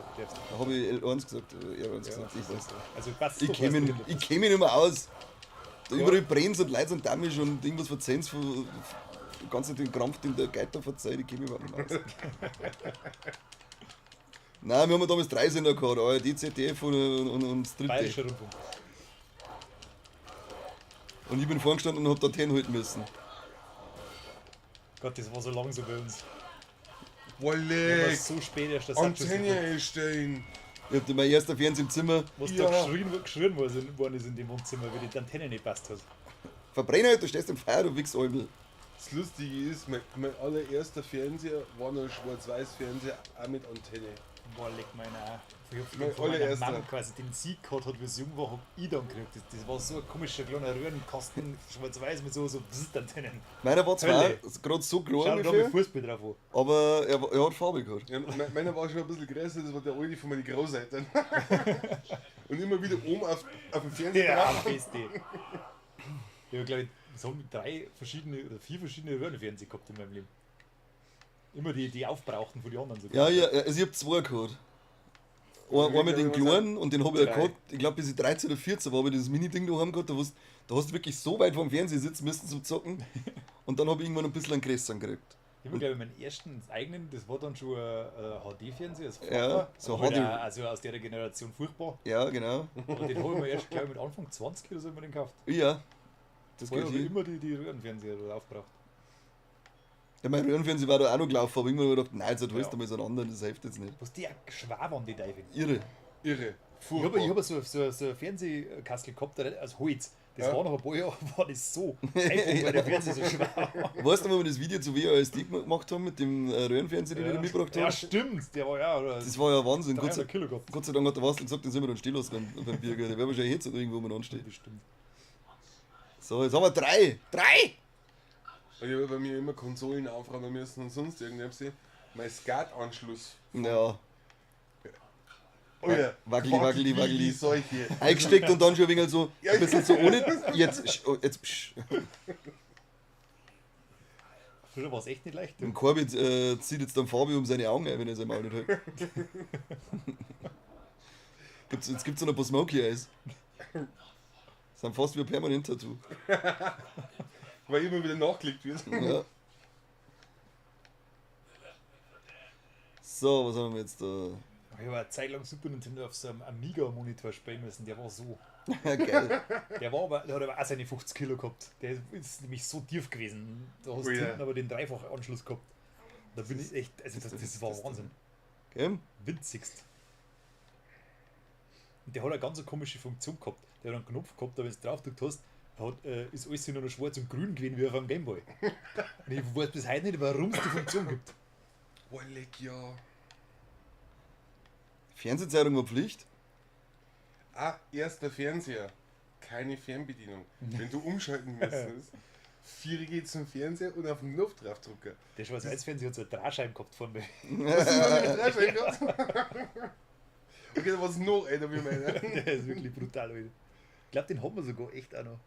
Da habe ich L1 gesagt, R1
Ja,
gesagt, ich weiß.
Also passt
Ich
doch,
kenne
weil du
mich,
behindert
ich
bist.
kenn mich nicht mehr aus. Da überall brennt und Leute sind dammisch und irgendwas verzeihen's von ganz den Krampf, den der Geiter verzeiht, ich kenne mich überhaupt nicht mehr aus. Nein, wir haben ja damals drei Sender gehabt, ARD, ZDF und das dritte.
Bayerischer Rundfunk.
Und ich bin vorgestanden und hab da Antennen halten müssen.
Gott, das war so lang so bei uns. Wir haben
Wolle!
so spät erst das Sackschuss
Antenne
gekriegt.
einstellen!
Ich hab mein erster Fernseher im Zimmer.
Was
Ja.
da geschrien worden ist in dem Wohnzimmer, weil die Antenne nicht passt hat.
Verbrenn halt, du stehst im Feuer, du Wichsalmel.
Das Lustige ist, mein allererster Fernseher war noch ein Schwarz-Weiß-Fernseher, auch mit Antenne.
Boah, leck meine auch. Ich hab
Mein
von meiner
allererster.
Mom quasi den Sieg gehabt hat, wie sie jung war, hab ich dann gekriegt. Das war so ein komischer kleiner Röhrenkasten, schwarz-weiß mit so Bzzt-Antennen.
Meiner war zwar
Hölle.
gerade so
Schau
klein
da mit
ungefähr,
Fußball drauf an.
aber er hat Farbe gehabt.
Ja, meiner war schon ein bisschen größer, das war der alte von meinen Großeltern. Und immer wieder oben auf dem Fernseher
Ja,
drauf.
beste. Ich habe, glaube ich, so drei verschiedene oder vier verschiedene Röhrenfernseher gehabt in meinem Leben. Immer die aufbrauchten von den anderen. So
Ja, ja, also ich hab zwei gehabt. Einmal den kleinen und den hab ich ja
Drei.
gehabt, ich glaube bis ich 13 oder 14 war, hab ich dieses Mini-Ding daheim gehabt, da hast du wirklich so weit vom Fernseher sitzen müssen zum Zocken. Und dann hab ich irgendwann ein bisschen einen größeren gekriegt.
Ich habe, glaube ich, meinen ersten eigenen, das war dann schon ein HD-Fernseher, das
Ja, so
halt
HD.
auch- Also aus der Generation furchtbar.
Ja, genau.
Aber den habe ich mir erst, glaube ich, mit Anfang 20 oder so immer den gekauft.
Ja, das
Vorher
geht
habe ich
hin.
immer die Röhrenfernseher aufgebraucht.
Ja, mein Röhrenfernseher war da auch noch gelaufen, aber irgendwann hab ich gedacht, nein, jetzt holst
Ja.
du mal so einen anderen, das hilft jetzt nicht.
Was die auch schwer waren, die Teufel.
Irre.
Irre.
Ich habe
Furchtbar.
hab so ein Fernsehkastel gehabt, aus Holz. Das
Ja.
war noch ein paar Jahre, war das so. Einfach, weil der Fernseher so schwer war.
Weißt du, wo wir das Video zu WASD gemacht haben mit dem Röhrenfernseher, den ich da mitgebracht habe?
Ja, stimmt, der war ja. Oder
Das war ja Wahnsinn. Gott sei,
300 Kilo gehabt.
Gott sei Dank hat der Wastel gesagt, den sollen wir dann stehen lassen beim Bier. Der wäre wahrscheinlich jetzt irgendwo mal anstehen.
Bestimmt.
So, jetzt haben wir drei. Drei!
Ich habe bei mir immer Konsolen aufräumen müssen und sonst irgendwas. Mein Skat-Anschluss.
Ja.
Oh ja.
Wackeli, wackeli, wackeli.
Solche.
Eingesteckt und dann schon ein wenig so, ein bisschen so ohne. Jetzt, oh, jetzt. Psch.
Früher war es echt nicht leicht.
Und Corby zieht jetzt dann Fabio um seine Augen ein, wenn er sein Maul nicht hält. Jetzt gibt's noch ein paar Smoky Eyes. Das sind fast wie ein Permanent-Tattoo.
Weil immer wieder nachgelegt wird.
Ja. So, was haben wir jetzt da?
Ich habe eine Zeit lang Super Nintendo auf so einem Amiga-Monitor spielen müssen, der war so.
Geil.
Der war aber, der hat aber auch seine 50 Kilo gehabt. Der ist nämlich so tief gewesen. Da hast du
Oh ja.
hinten aber den Dreifachanschluss gehabt. Da bin ich echt, also das war Wahnsinn.
Okay.
Winzigst. Und der hat eine ganz komische Funktion gehabt. Der hat einen Knopf gehabt, da wenn du drauf gedrückt hast, ist alles nur noch schwarz und grün gewesen wie auf einem Gameboy. Und ich weiß bis heute nicht, warum es die Funktion gibt.
Oh, leck ja.
Fernsehzeitung war Pflicht.
Ah, erster Fernseher. Keine Fernbedienung. Wenn du umschalten müsstest, Vier geht zum Fernseher und auf den Knopf draufdrücken.
Der Schwarz-Weiß-Fernseher hat so eine Drehscheibe gehabt von mir.
Was ist denn mit Drehscheibe gehabt? Okay, da war es noch einer wie meiner.
Der ist wirklich brutal, Alter. Ich glaube, den haben wir sogar echt auch noch.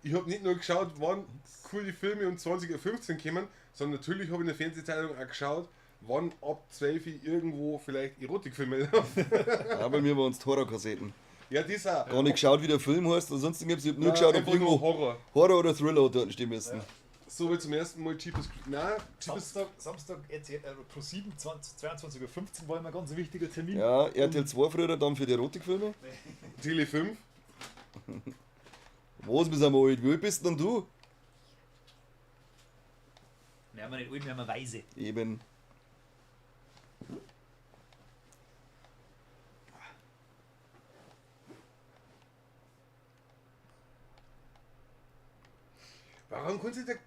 Ich habe nicht nur geschaut, wann coole Filme um 20:15 Uhr kommen, sondern natürlich habe ich in der Fernsehzeitung auch geschaut, wann ab 12 Uhr irgendwo vielleicht Erotikfilme laufen.
Ja, bei mir waren es Horrorkassetten.
Ja, das auch.
Gar nicht geschaut, wie der Film heißt und sonst irgendwas. Ich hab nur
Nein,
geschaut, ob
einfach nur
irgendwo
Horror.
Horror oder Thriller dort stehen müssen.
Ja. So wie zum ersten Mal Jeepers Creepers. Nein, Jeepers
Samstag RTL, Pro 7, 22:15 Uhr war immer ein ganz wichtiger Termin.
Ja, RTL 2 früher dann für die Erotikfilme.
Tele 5.
Was, wir sind wir alt? Wie alt bist denn du?
Wir haben nicht alt, wir haben weise.
Eben.
Warum konnte der.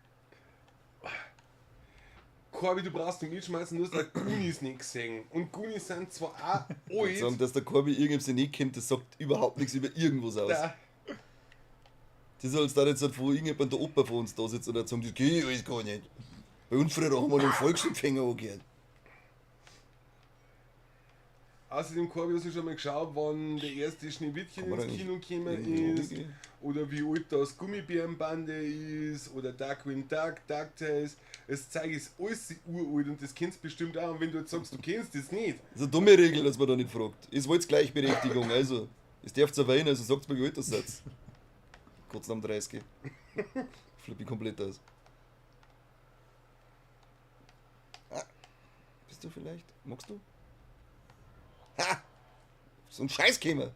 Corby, du brauchst nicht mitschmeißen, du hast auch Goonies nicht gesehen. Und Goonies sind zwar auch
Ich
alt.
sagen, dass der Corby irgendwas nicht kennt, das sagt überhaupt nichts über irgendwas aus.
Nein.
Das ist, als da jetzt wo irgendjemand der Opa von uns da sitzt und er sagt, das geht alles gar nicht. Bei uns früher haben wir den Volksempfänger angehört.
Außerdem, Corby, hast du schon mal geschaut, wann der erste Schneewittchen
Kann man
ins
eigentlich
Kino gekommen
irgendwo
ist?
gehen?
Oder wie alt das Gummibärenbande ist? Oder Darkwing Duck, DuckTales. Das Zeug ist alles uralt und das kennst du bestimmt auch. Und wenn du jetzt sagst, du kennst das nicht.
Das ist eine dumme Regel, dass man da nicht fragt. Es wollt Gleichberechtigung, also. Es darf erwähnen, also sagt mir, wie alt das seid. Kurz nach dem 30. Flippe ich komplett aus. Ah, bist du vielleicht? Magst du? Ha! So ein Scheiß käme.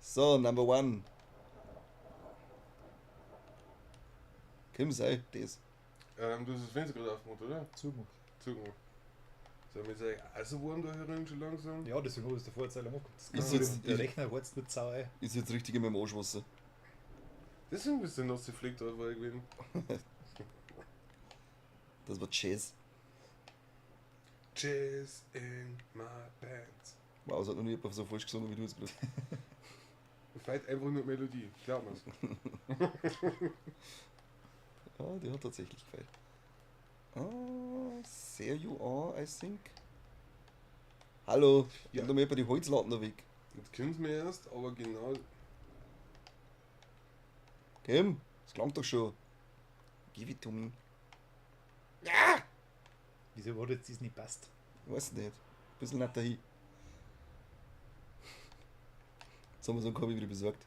So, Number One. Kim sei das.
Du hast das Fenster gerade aufgemacht, oder?
Zugemacht.
Zugemacht. Sollen wir sagen, also warm da herin schon langsam?
Ja, deswegen habe ich es davor eine Zeit lang aufgehabt. Das
Ist
kann
jetzt-
der Rechner heizt nicht sauer ein.
Ist jetzt richtig in meinem Arschwasser.
Deswegen bist du nasse Fleck da vorher gewesen.
Das war Jazz.
Jazz in my pants.
Wow, es hat noch nie jemand so falsch gesungen wie du jetzt gerade.
Feit einfach nur Melodie, glaub mir's.
Ja, die hat tatsächlich gefällt. Ah, there you are, I think. Hallo,
Ja.
ja. Da mir bei die Holzlatten da weg.
Jetzt kommt's mir erst, aber genau.
Kim, das klang doch schon. Give it to me. Ja!
Wieso hat jetzt das nicht passt?
Ich weiß nicht. Bisschen nicht dahin. Jetzt haben wir so einen Kombi wieder besorgt.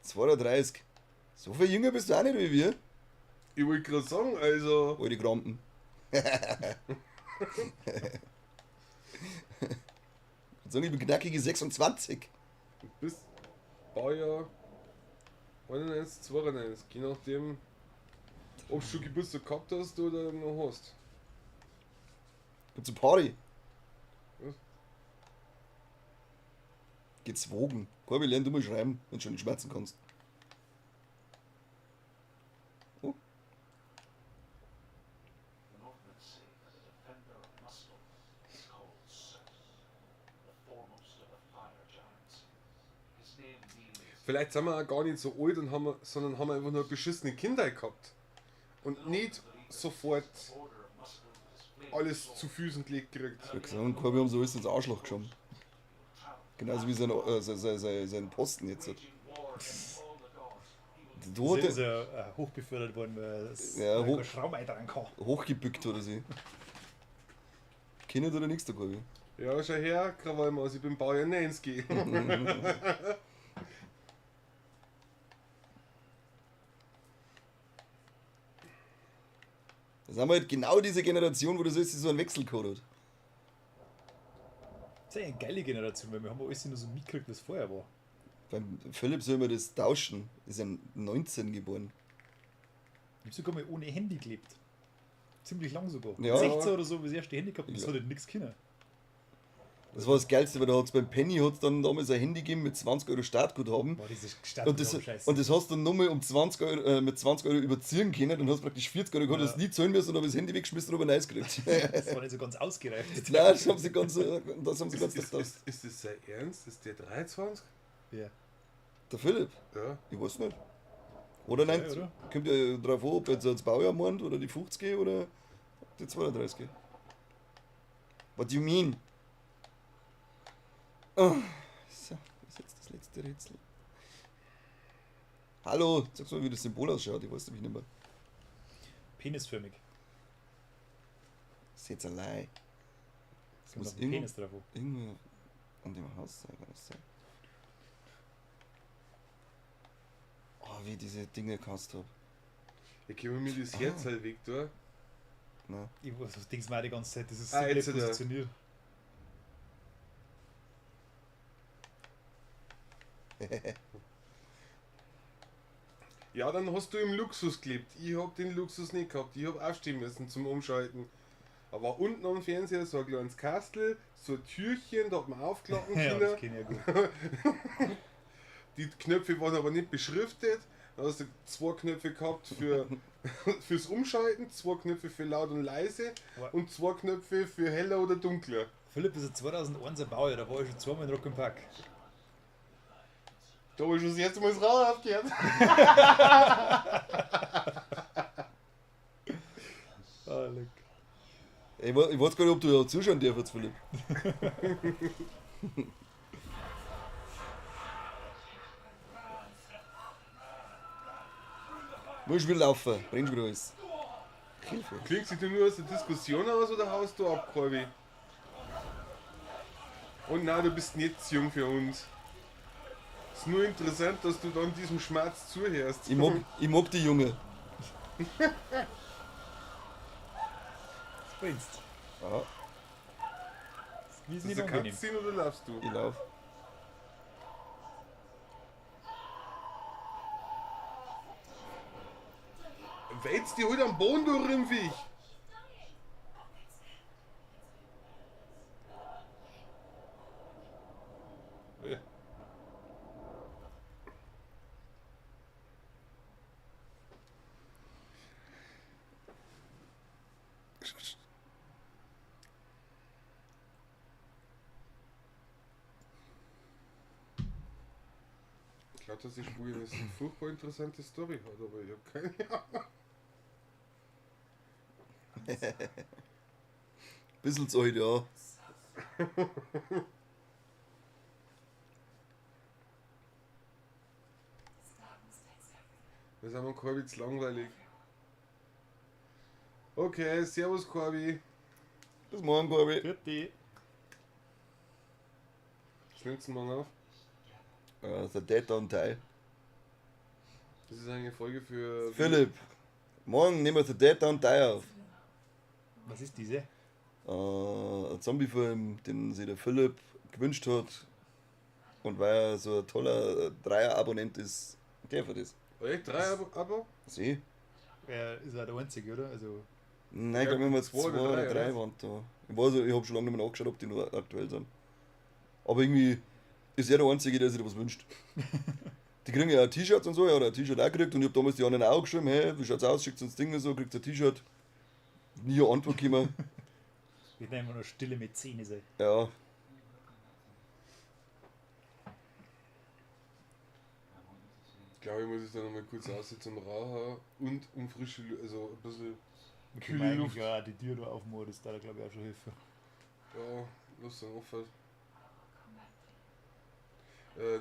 32. So viel jünger bist du auch nicht wie wir.
Ich wollte gerade sagen, also.
Alte Krampen. Ich würd sagen, ich bin knackige 26.
Du bist Baujahr 91, 92, je nachdem, ob du schon Geburtstag gehabt hast oder noch hast.
Gibt's eine Party?
Was?
Gezwogen. Corby, lern du mal schreiben, wenn du schon nicht schmerzen kannst. Oh.
Vielleicht sind wir auch gar nicht so alt, und haben, sondern haben einfach nur eine beschissene Kindheit gehabt. Und nicht sofort alles zu Füßen gelegt gekriegt.
Ich hab gesagt, Corby haben sie alles ins Arschloch geschoben. Genauso wie sein Posten jetzt hat. Da hat
Ist
er
ja hochbefördert worden, weil es
Ja,
weil kein Schraum eintragen kann.
hochgebückt oder sie. Kennen oder nichts der Corby?
Ja, schau her, Krawallmaus, ich bin Baujahr 90.
Das haben wir halt genau diese Generation, wo das alles so einen Wechselcode hat.
Das ist eine geile Generation, weil wir haben alles nur so mitgekriegt, was vorher war.
Beim Philipp soll man das tauschen. Ist ja 19 geboren.
Ich hab sogar mal ohne Handy gelebt. Ziemlich lang sogar.
Ja.
16 oder so, wie das erste Handy gehabt und das
Ja.
hat halt nichts können.
Das war das Geilste, weil da hat's beim Penny hat's dann damals ein Handy gegeben mit 20 Euro Startguthaben.
Boah, dieses
Und das,
Scheiße.
und das hast du dann nochmal um 20 Euro, mit 20 Euro überziehen können und hast praktisch 40 Euro gehabt,
Ja.
hast nie zahlen müssen und hab das Handy weggeschmissen und hab ein neues gekriegt.
Das war nicht so ganz ausgereift.
Nein, das haben sie ganz, das haben sie ganz
Ist,
gedacht.
ist das sein Ernst? Ist der 23?
Ja.
Der Philipp?
Ja.
Ich weiß nicht. Oder nein,
Ja, oder?
kommt ja drauf an, ob jetzt das Baujahr meint oder die 50 oder die 32. What do you mean? Oh, so, das ist jetzt das letzte Rätsel. Hallo, sag's mal, wie das Symbol ausschaut, ich weiß nämlich nicht mehr.
Penisförmig.
Das ist jetzt allein. Das
Kommt
muss
auf den
irgendwo,
Penis drauf an.
irgendwo an dem Haus sein, kann das sein? Oh, wie ich diese Dinge gehasst hab.
Ich gebe mir das Herz halt weg, da.
Nein.
Ich weiß, das Ding mir die ganze Zeit, das ist so
Ah,
blöd
jetzt wieder.
positioniert.
Ja, dann hast du im Luxus gelebt. Ich hab den Luxus nicht gehabt. Ich hab aufstehen müssen zum Umschalten. Aber unten am Fernseher so ein kleines Kastel, so ein Türchen, da hat man aufklappen
Ja,
können.
das kenn ich ja gut.
Die Knöpfe waren aber nicht beschriftet. Da hast du zwei Knöpfe gehabt fürs Umschalten, zwei Knöpfe für laut und leise
Aber-
und zwei Knöpfe für heller oder dunkler.
Philipp ist ja 2001 ein Baujahr, da war ich schon zweimal in Rock im Park.
Da habe ich schon das erste Mal das Rauchen aufgehört.
Ah, leck.
Ich, ich weiß gar nicht, ob du da zuschauen darfst, Philipp. Muss wieder laufen, bringst wieder alles. Hilfe.
Klingt sich du nur aus der Diskussion aus oder haust du ab, Corby? Und nein, du bist nicht zu jung für uns. Ist nur interessant, dass du dann diesem Schmerz zuhörst.
Ich mag die Junge.
Das bringst.
Ja,
Wie ist
Ist
nicht
das eine
angenehm.
Cutscene oder laufst du?
ich lauf.
Wälz die heute am Boden, du Rimpfig! Ja. Ich glaube, dass die Spur eine furchtbar interessante Story hat, aber ich habe keine Ahnung.
Bisschen zu alt, ja.
Das ist einmal Corby zu langweilig. Okay, servus Corby.
Bis morgen, Corby.
Vierte.
Was nimmst du morgen auf?
The Dead Don't Die.
Das ist eine Folge für.
Philipp, morgen nehmen wir The Dead Don't Die auf.
Was ist diese?
Ein Zombie-Film, den sich der Philipp gewünscht hat. Und weil er so ein toller Dreier-Abonnent ist, der für das.
Echt? Drei Abo?
Seh.
Er ist ja der Einzige, oder? Also,
Nein, ich glaube, wir haben jetzt zwei oder drei
oder?
waren da. Ich weiß, ich habe schon lange nicht mehr nachgeschaut, ob die noch aktuell sind. Aber irgendwie, Ist er der Einzige, der sich da was wünscht. Die kriegen ja auch T-Shirts und so, er hat ein T-Shirt auch gekriegt und ich hab damals die anderen auch geschrieben, hey, wie schaut's aus, schickt uns Ding und so, kriegt ein T-Shirt. Nie eine Antwort gekommen.
Wir nehmen nur stille Mäzene sein.
Ja.
Ich glaube, ich muss jetzt da nochmal kurz raus zum Rauchen und um frische, also ein bisschen
Wir
kühle
können
Luft.
eigentlich auch die Tür da aufmachen, das da glaube ich auch schon helfen.
Ja, lass dann offen.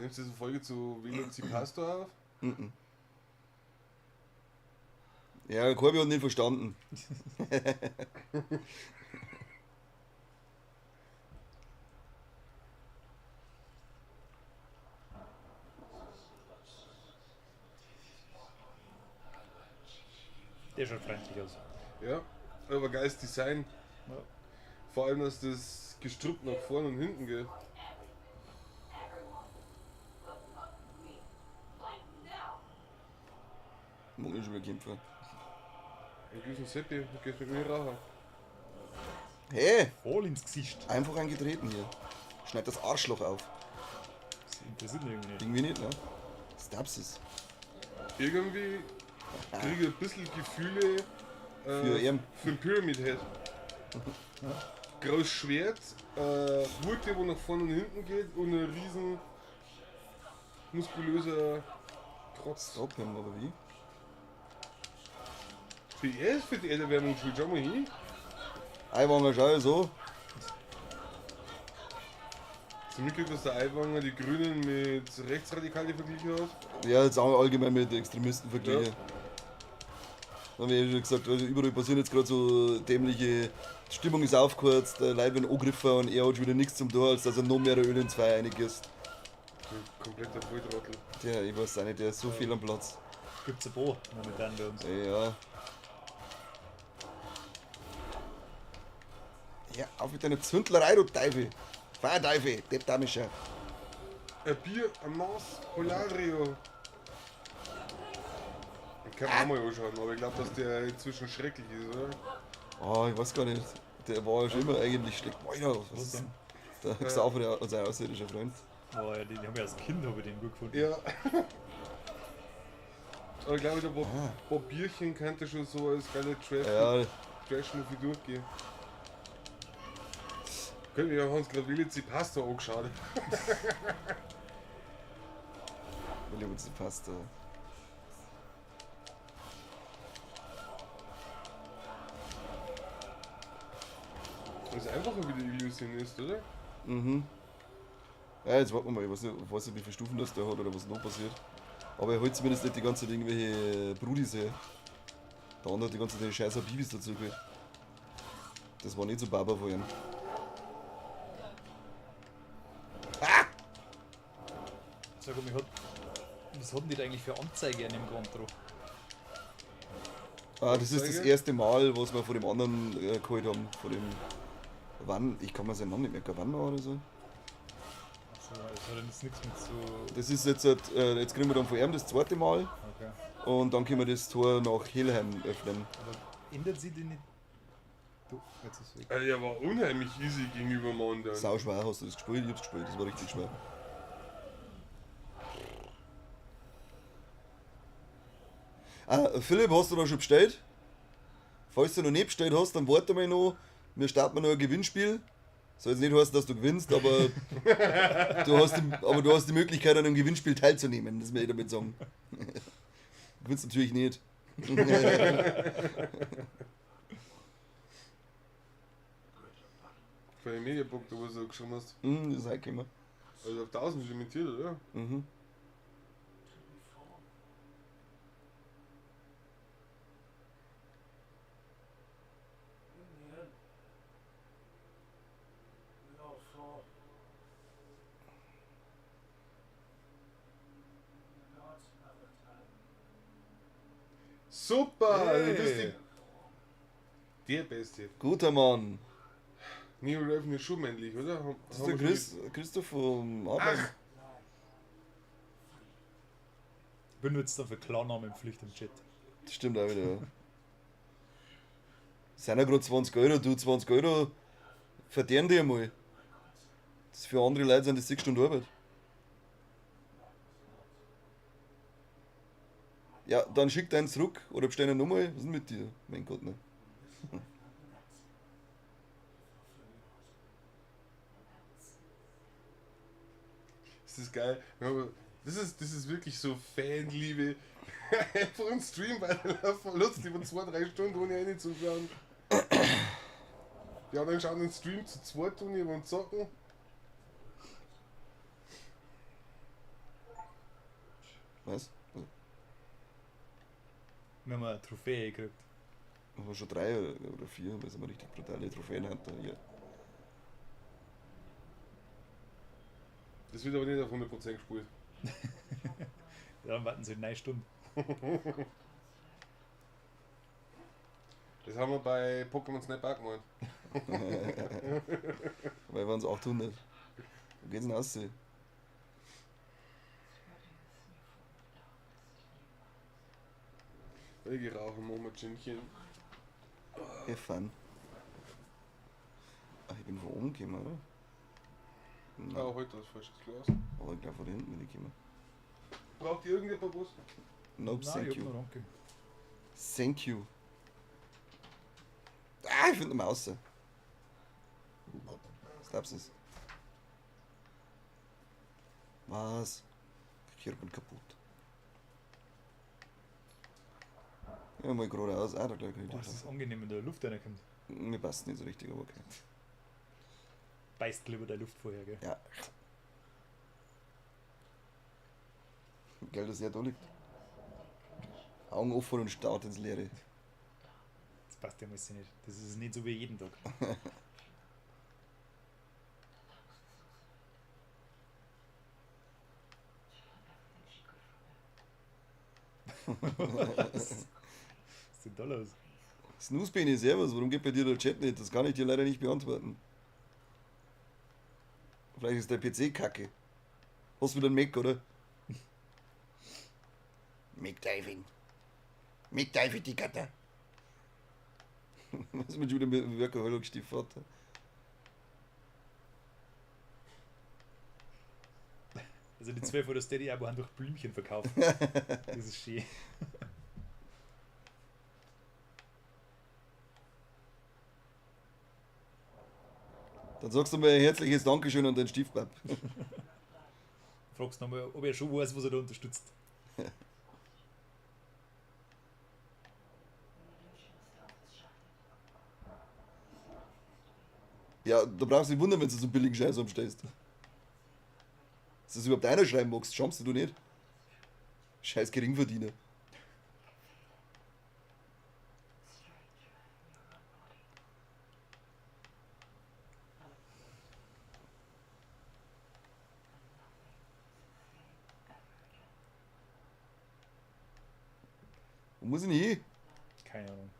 Nimmst du diese Folge zu Velocipastor auf?
Mhm. Ja, Corby hat nicht verstanden.
Der schaut freundlich aus.
Ja, aber geiles Design.
Ja.
Vor allem, dass das Gestrüpp nach vorne und hinten geht.
Mag ich schon wieder kämpfen.
Ein gewissen Seppi, du gehst mit mir rauchen.
Hey!
Voll ins Gesicht.
Einfach ein getreten hier. Schneid das Arschloch auf.
Das interessiert mich irgendwie nicht.
Irgendwie nicht, ne? Stapsis.
Irgendwie kriege ich ein bisschen Gefühle
Für ihn.
für den Pyramid Head. Großes Schwert, Wurte, wo nach vorne und hinten geht und ein riesen muskulöser Trotz.
Stop him, oder wie?
Für er ist für die Erderwärmung schuld, schau mal hin.
Aiwanger, schau so.
Hast du mitgekriegt, dass der Aiwanger die Grünen mit Rechtsradikalen verglichen hat?
Ja, jetzt auch allgemein mit Extremisten verglichen.
Ja.
Da haben wir eh schon gesagt, also überall passieren jetzt gerade so dämliche. Die Stimmung ist aufgeheizt, Leute werden angegriffen und er hat schon wieder nichts zum tun, als dass er noch mehr Öl ins Feuer reingießt.
Kompletter Volltrottel.
Der, ich weiß auch nicht, der ist so viel am Platz.
Gibt's ein paar momentan bei uns.
Ja. Ja, auf mit deiner Zündlerei, du Teufel. Feuerteufel, Deppdamischer.
Ein Bier, ein Maß, Polario. Ich kann auch mal anschauen, aber ich glaube, dass der inzwischen schrecklich ist, oder?
Oh, ich weiß gar nicht. Der war ja schon immer eigentlich schlecht. Alter, was ist
denn?
Der Xaver, der, unser außerirdischer Freund.
Oh, ja, den haben wir als Kind hab ich den gut gefunden.
Ja. Aber ich glaube, der Bob Bierchen könnte schon so als geiler Trash,
Ja.
Trash-Movie durchgehen. Okay, wir haben uns gerade Willi Pasta angeschaut.
Willi Pasta.
Das ist einfacher wie der Illusionist, oder?
Mhm. Ja, jetzt warten wir mal. Ich weiß nicht, wie viele Stufen das der hat oder was noch passiert. Aber er holt zumindest nicht die ganze Zeit irgendwelche Brudis her. Der andere hat die ganze Zeit die scheiß Habibis dazu geholt. Das war nicht so Baba von ihm.
Sag mal, was hat denn die da eigentlich für Anzeige an dem Konto?
Ah, das ist das erste Mal, was wir von dem anderen geholt haben. Von dem. Wann? Ich kann mir seinen Namen nicht merken. Wann war oder so?
Also, das hat jetzt nichts mit so.
Das ist jetzt, jetzt kriegen wir dann von ihm das zweite Mal.
Okay.
Und dann können wir das Tor nach Helheim öffnen.
Aber ändert sie die nicht? Du, jetzt ist es weg.
Also, der war unheimlich easy gegenüber dem anderen.
Sau schwer hast du das gespielt? Ich hab's gespielt, das war richtig schwer. Ah, Philipp, hast du da schon bestellt? Falls du noch nicht bestellt hast, dann warte mal noch. Wir starten noch ein Gewinnspiel. Soll jetzt nicht heißen, dass du gewinnst, aber du hast die Möglichkeit, an einem Gewinnspiel teilzunehmen. Das will ich damit sagen. Du gewinnst natürlich nicht.
Von dem Mediabook, da wo du geschrieben hast.
Mhm, das ist halt immer.
Also auf 1000 limitiert, oder?
Mhm.
Super!
Hey.
Du bist der Beste.
Guter Mann.
Neo Raven ist schon männlich, oder?
Das ist der Christoph vom Arbeiten.
Bin jetzt da für Klarnamen Pflicht im Chat.
Das stimmt auch wieder, ja. Das sind ja gerade 20 Euro, du 20 Euro verdienen die einmal. Das für andere Leute sind das 6 Stunden Arbeit. Ja, dann schick deinen zurück oder bestell ihn nochmal. Was ist denn mit dir? Mein Gott, ne?
Das ist geil. Das ist wirklich so Fanliebe. Einfach einen Stream weiterlaufen, lässt über 2, 3 Stunden ohne reinzuschauen. Die anderen schauen den Stream zu zweit ohne und zocken.
Was?
Wir haben eine Trophäe gekriegt.
Wir haben schon drei oder vier, weil es immer richtig brutale Trophäen hat. Da hier.
Das wird aber nicht auf 100% gespielt.
Ja, dann warten sie 9 Stunden.
Das haben wir bei Pokémon Snap auch gemacht.
Weil waren es 800. Wo geht's denn aus?
Ich rauche ein Ginchen.
Have fun. Ach, ich bin von oben gekommen, oder? Nein.
Ah, heute ist falsches Glas.
Aber ich glaube, von hinten bin ich gekommen.
Braucht ihr irgendjemand was?
Nope,
Nein,
thank
ich hab
you.
noch danke.
Thank you. Ah, ich finde nicht mehr raus. Was glaubst du? Was? Ich bin kaputt. Ja, mal geradeaus. Ah, da glaube ich,
Boah, das ist angenehm, wenn da Luft reinkommt.
Mir passt nicht so richtig, aber okay.
Beißt lieber der Luft vorher, gell?
Ja. Geil, dass er da liegt. Augen offen und starrt ins Leere.
Das passt ja alles nicht. Das ist nicht so wie jeden Tag. Was ist denn da los?
Snooze-Bene, servus, warum geht bei dir der Chat nicht? Das kann ich dir leider nicht beantworten. Vielleicht ist der PC kacke. Hast du wieder einen Mac, oder? Mac Diving. Mac Diving, die Gatter. Was mit schon wieder mit dem Workaholic Stiefvater?
Also die 12 oder Steady Abo haben doch Blümchen verkauft. Das ist schön.
Dann sagst du mal ein herzliches Dankeschön an deinen Stiefbab.
Fragst nochmal, ob er schon weiß, was er da unterstützt.
Ja, da brauchst du dich wundern, wenn du so einen billigen Scheiß umstellst. Dass du das überhaupt einer schreiben magst, schaust du nicht. Scheiß Geringverdiener. Wo muss ich denn hin?
Keine Ahnung.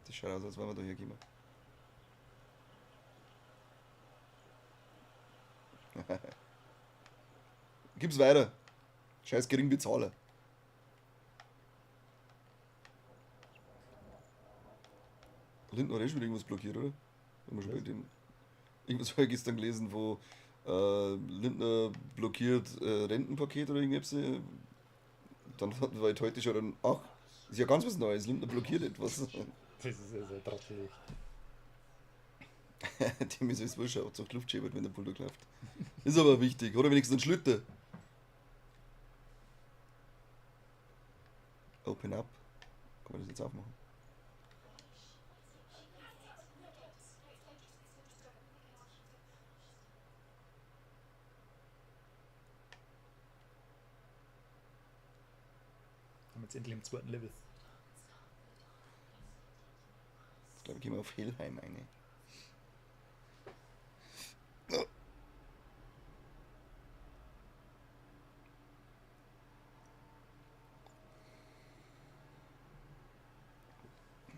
Das schaut aus, als wären wir da hergekommen. Gib's weiter. Scheiß Geringbezahler. Lindner hat eh schon wieder irgendwas blockiert, oder? Wenn wir schon bei dem. Irgendwas habe ich gestern gelesen, wo Lindner blockiert Rentenpaket oder irgendwas. Dann war ich heute schon dann, ach, ist ja ganz was Neues, Lindner blockiert etwas.
Das ist ja so trottelig.
Dem ist es wurscht, auch zur Luft schäbert, wenn der Bulldog läuft. Ist aber wichtig, oder wenigstens ein Schlüter. Open up. Kann man das jetzt aufmachen?
Haben wir jetzt endlich im zweiten Level.
Jetzt glaube ich, gehen wir auf Helheim eine.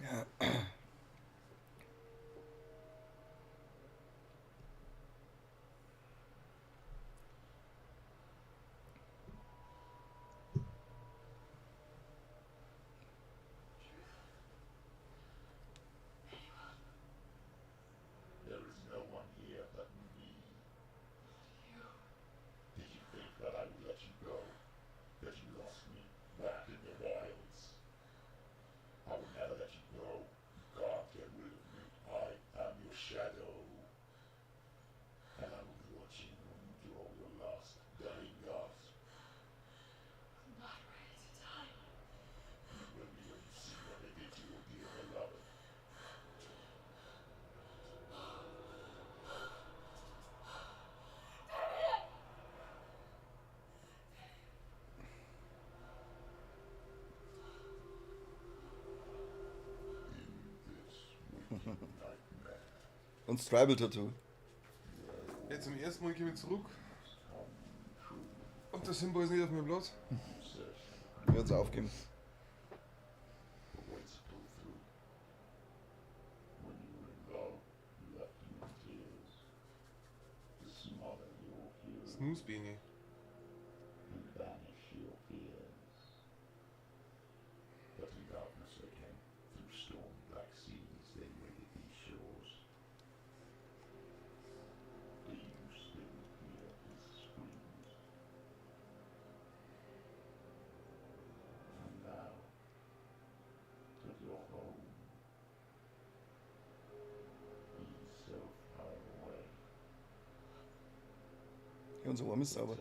Ja. Und das Tribal Tattoo.
Ja, zum ersten Mal komme ich zurück. Und der Simba ist nicht auf meinem Platz.
Ich werde es aufgeben.
Snooze-Beine.
Ja, unser Arm ist sauber.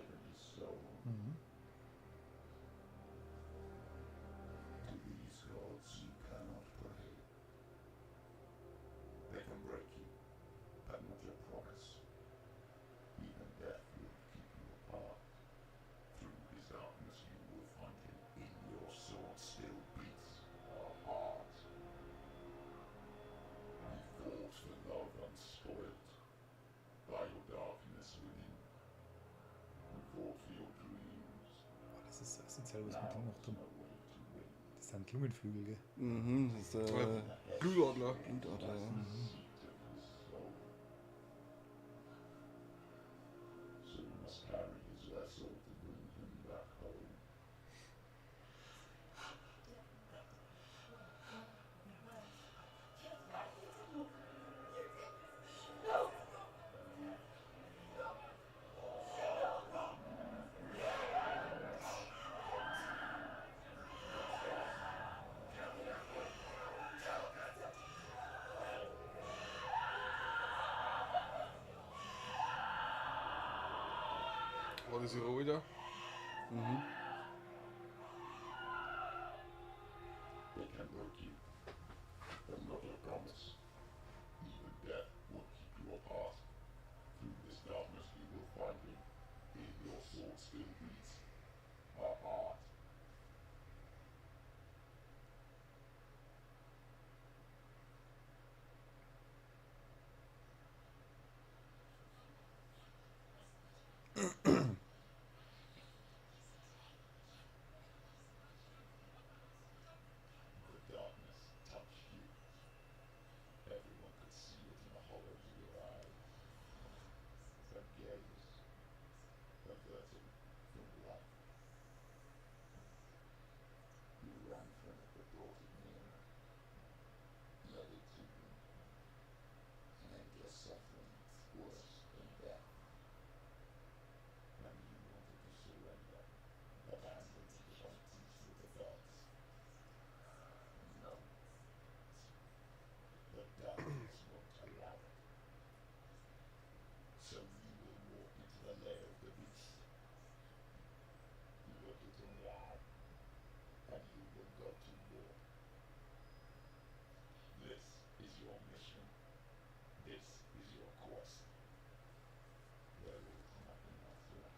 Boah, das ist essentiell, was mit dem noch drin. Das sind Lungenflügel, gell?
Mhm, das ist
Oder Blutadler.
Blutadler, ja.
War das ihre Alter?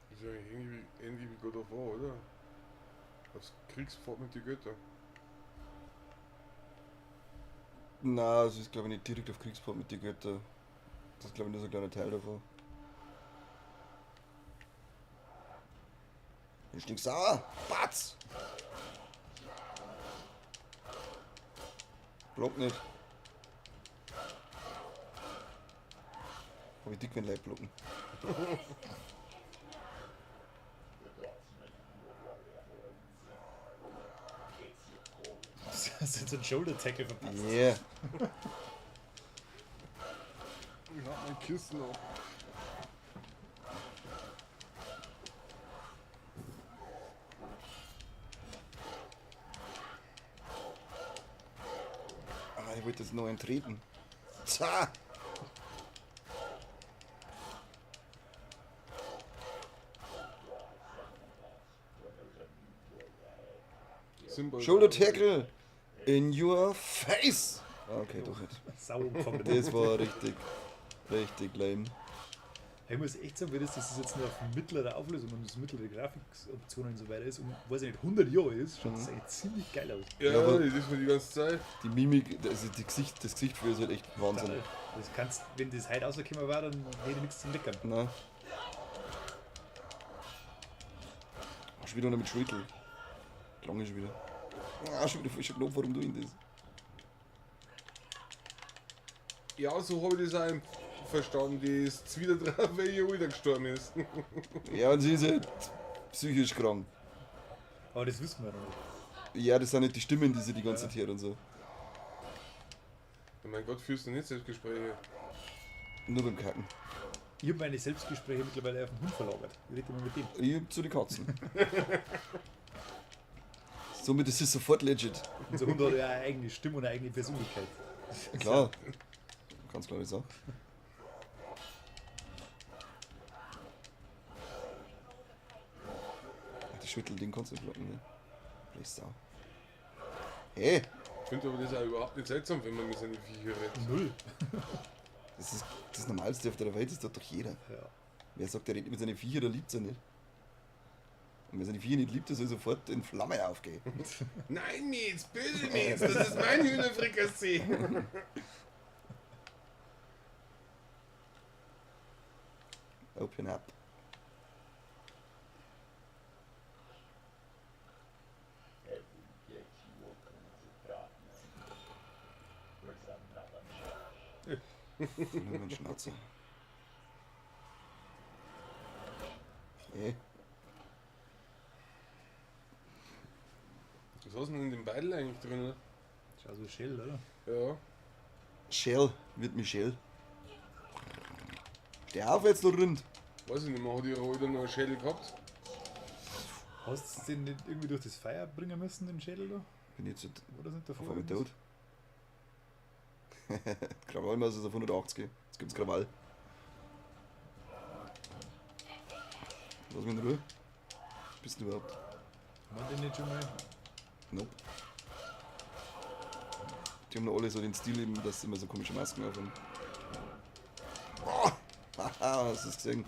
Das ist ja eigentlich ähnlich wie God of War, oder? Aufs Kriegspfad mit den Göttern.
Na, es ist glaube ich nicht direkt auf Kriegspfad mit den Göttern. Das ist glaube ich nur so ein kleiner Teil davon. Bin stinksauer! Batz! Block nicht. Hab ich dick, wenn Leute blocken.
Das ist so ein Shoulder Tackle verpasst.
Yeah.
Ich hab mein Kissen auf.
Ah, ich wollte jetzt noch entreten. Tja!
Simba ist
Shoulder
auch-
Tackle in your face! Ah, okay, doch nicht.
Sau umgefangen.
Das war richtig, richtig lame.
Ich muss echt sagen, wenn das jetzt nur auf mittlerer Auflösung und das mittlere Grafikoptionen und so weiter ist und weiß ich nicht, 100 Jahre ist, schaut das eigentlich ziemlich geil aus.
Ja,
Ja, aber-
das ist mir die ganze Zeit.
Die Mimik, also die Gesicht, das Gesicht für ist halt echt Wahnsinn.
Total. Das kannst, wenn das heute rausgekommen war, dann hätte ich nichts zum Meckern.
Nein. Ah, schon wieder einer mit Schwittel. Klang ist schon wieder. Ah, schon wieder falscher Knopf, warum du ihn das?
Ja, so habe ich das auch verstanden. Die ist wieder drauf, weil ihr Alter gestorben ist.
Ja, und sie ist halt psychisch krank.
Aber das wissen wir noch nicht.
Ja, das sind nicht die Stimmen, die sie die ganze Zeit hört und so.
Oh mein Gott, führst du nicht Selbstgespräche?
Nur beim Kacken.
Ich habe meine Selbstgespräche mittlerweile auf den Hund verlagert. Ich rede immer mit dem.
Ich hab zu den Katzen. Somit ist es sofort legit.
Unser Hund hat ja eine eigene Stimme und eine eigene Persönlichkeit.
Klar. Ganz klare Sache. Ach, Das Schüttelding kannst du nicht blocken, ne? Blöd Sau. Hey,
Ich finde aber das auch überhaupt nicht seltsam, wenn man mit seinen Viecher redet.
Null.
das ist das Normalste auf der Welt, das tut doch jeder.
Ja.
Wer sagt, der redet mit seinen Viecher, der liebt sie nicht. Und wer seine Viecher nicht liebt, der soll sofort in Flammen aufgehen.
Nein, Mietz, böse Mietz, das ist mein Hühnerfrikassee.
Open up. Nur mein Schnauze. Hey,
Was hast du denn in dem Beidel eigentlich drin? Ne?
Schau so schell, oder?
Ja.
Shell wird Michelle. Steh auf jetzt noch rund.
Weiß ich nicht mehr, hat ihre Alter noch einen Schädel gehabt?
Hast du den nicht irgendwie durch das Feuer bringen müssen, den Schädel da?
Bin jetzt
War das nicht davor?
auf einmal
irgendwas?
tot. Krawallmaß ist auf 180. Jetzt gibt's Krawall. Lass mich in Ruhe. Bist du überhaupt?
Haben wir den nicht schon mal?
Nope. Die haben noch alle so den Stil eben, dass sie immer so komische Masken aufhaben. Oh! Haha, hast du es gesehen?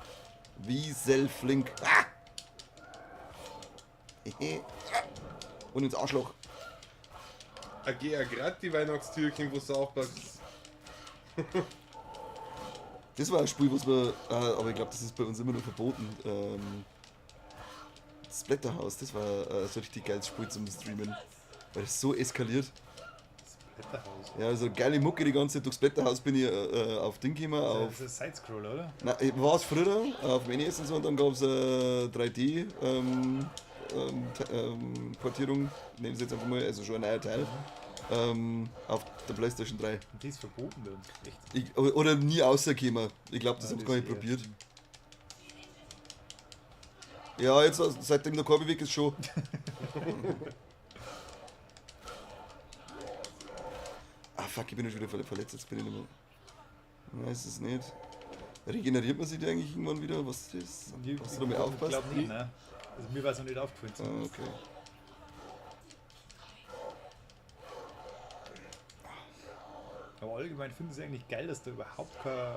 Wieselflink. Ah! Hehe. Ah! Und ins Arschloch.
Ah, geh ja grad die Weihnachtstürchen, wo du aufpackst.
Das war ein Spiel, was wir, aber ich glaube, das ist bei uns immer noch verboten. Das Splatterhouse, das war so richtig geiles Spiel zum Streamen. Weil das so eskaliert.
Splatterhouse.
Ja, also geile Mucke die ganze Zeit. Durchs Splatterhouse bin ich auf Ding gekommen, auf.
Das ist ein Sidescroller, oder?
Nein, war es früher auf dem NES und so, und dann gab es 3D Portierung, nehmen sie jetzt einfach mal, also schon ein neuer Teil, auf der PlayStation 3.
Und die ist verboten bei uns. Echt?
Ich, oder nie rausgekommen. Ich glaube, das
Ja,
haben sie
das
gar nicht
eher.
probiert. Ja, jetzt seitdem der Korbi weg ist schon. Ah fuck, ich bin ja schon wieder verletzt, jetzt bin ich nicht mehr. Nein, ist es nicht. Regeneriert man sich da eigentlich irgendwann wieder? Was ist das? Hast du da mal aufgepasst?
Ich glaube nicht, ne? Also mir war es noch nicht aufgefallen.
Ah,
zumindest.
okay.
Aber allgemein finde ich es eigentlich geil, dass da überhaupt kein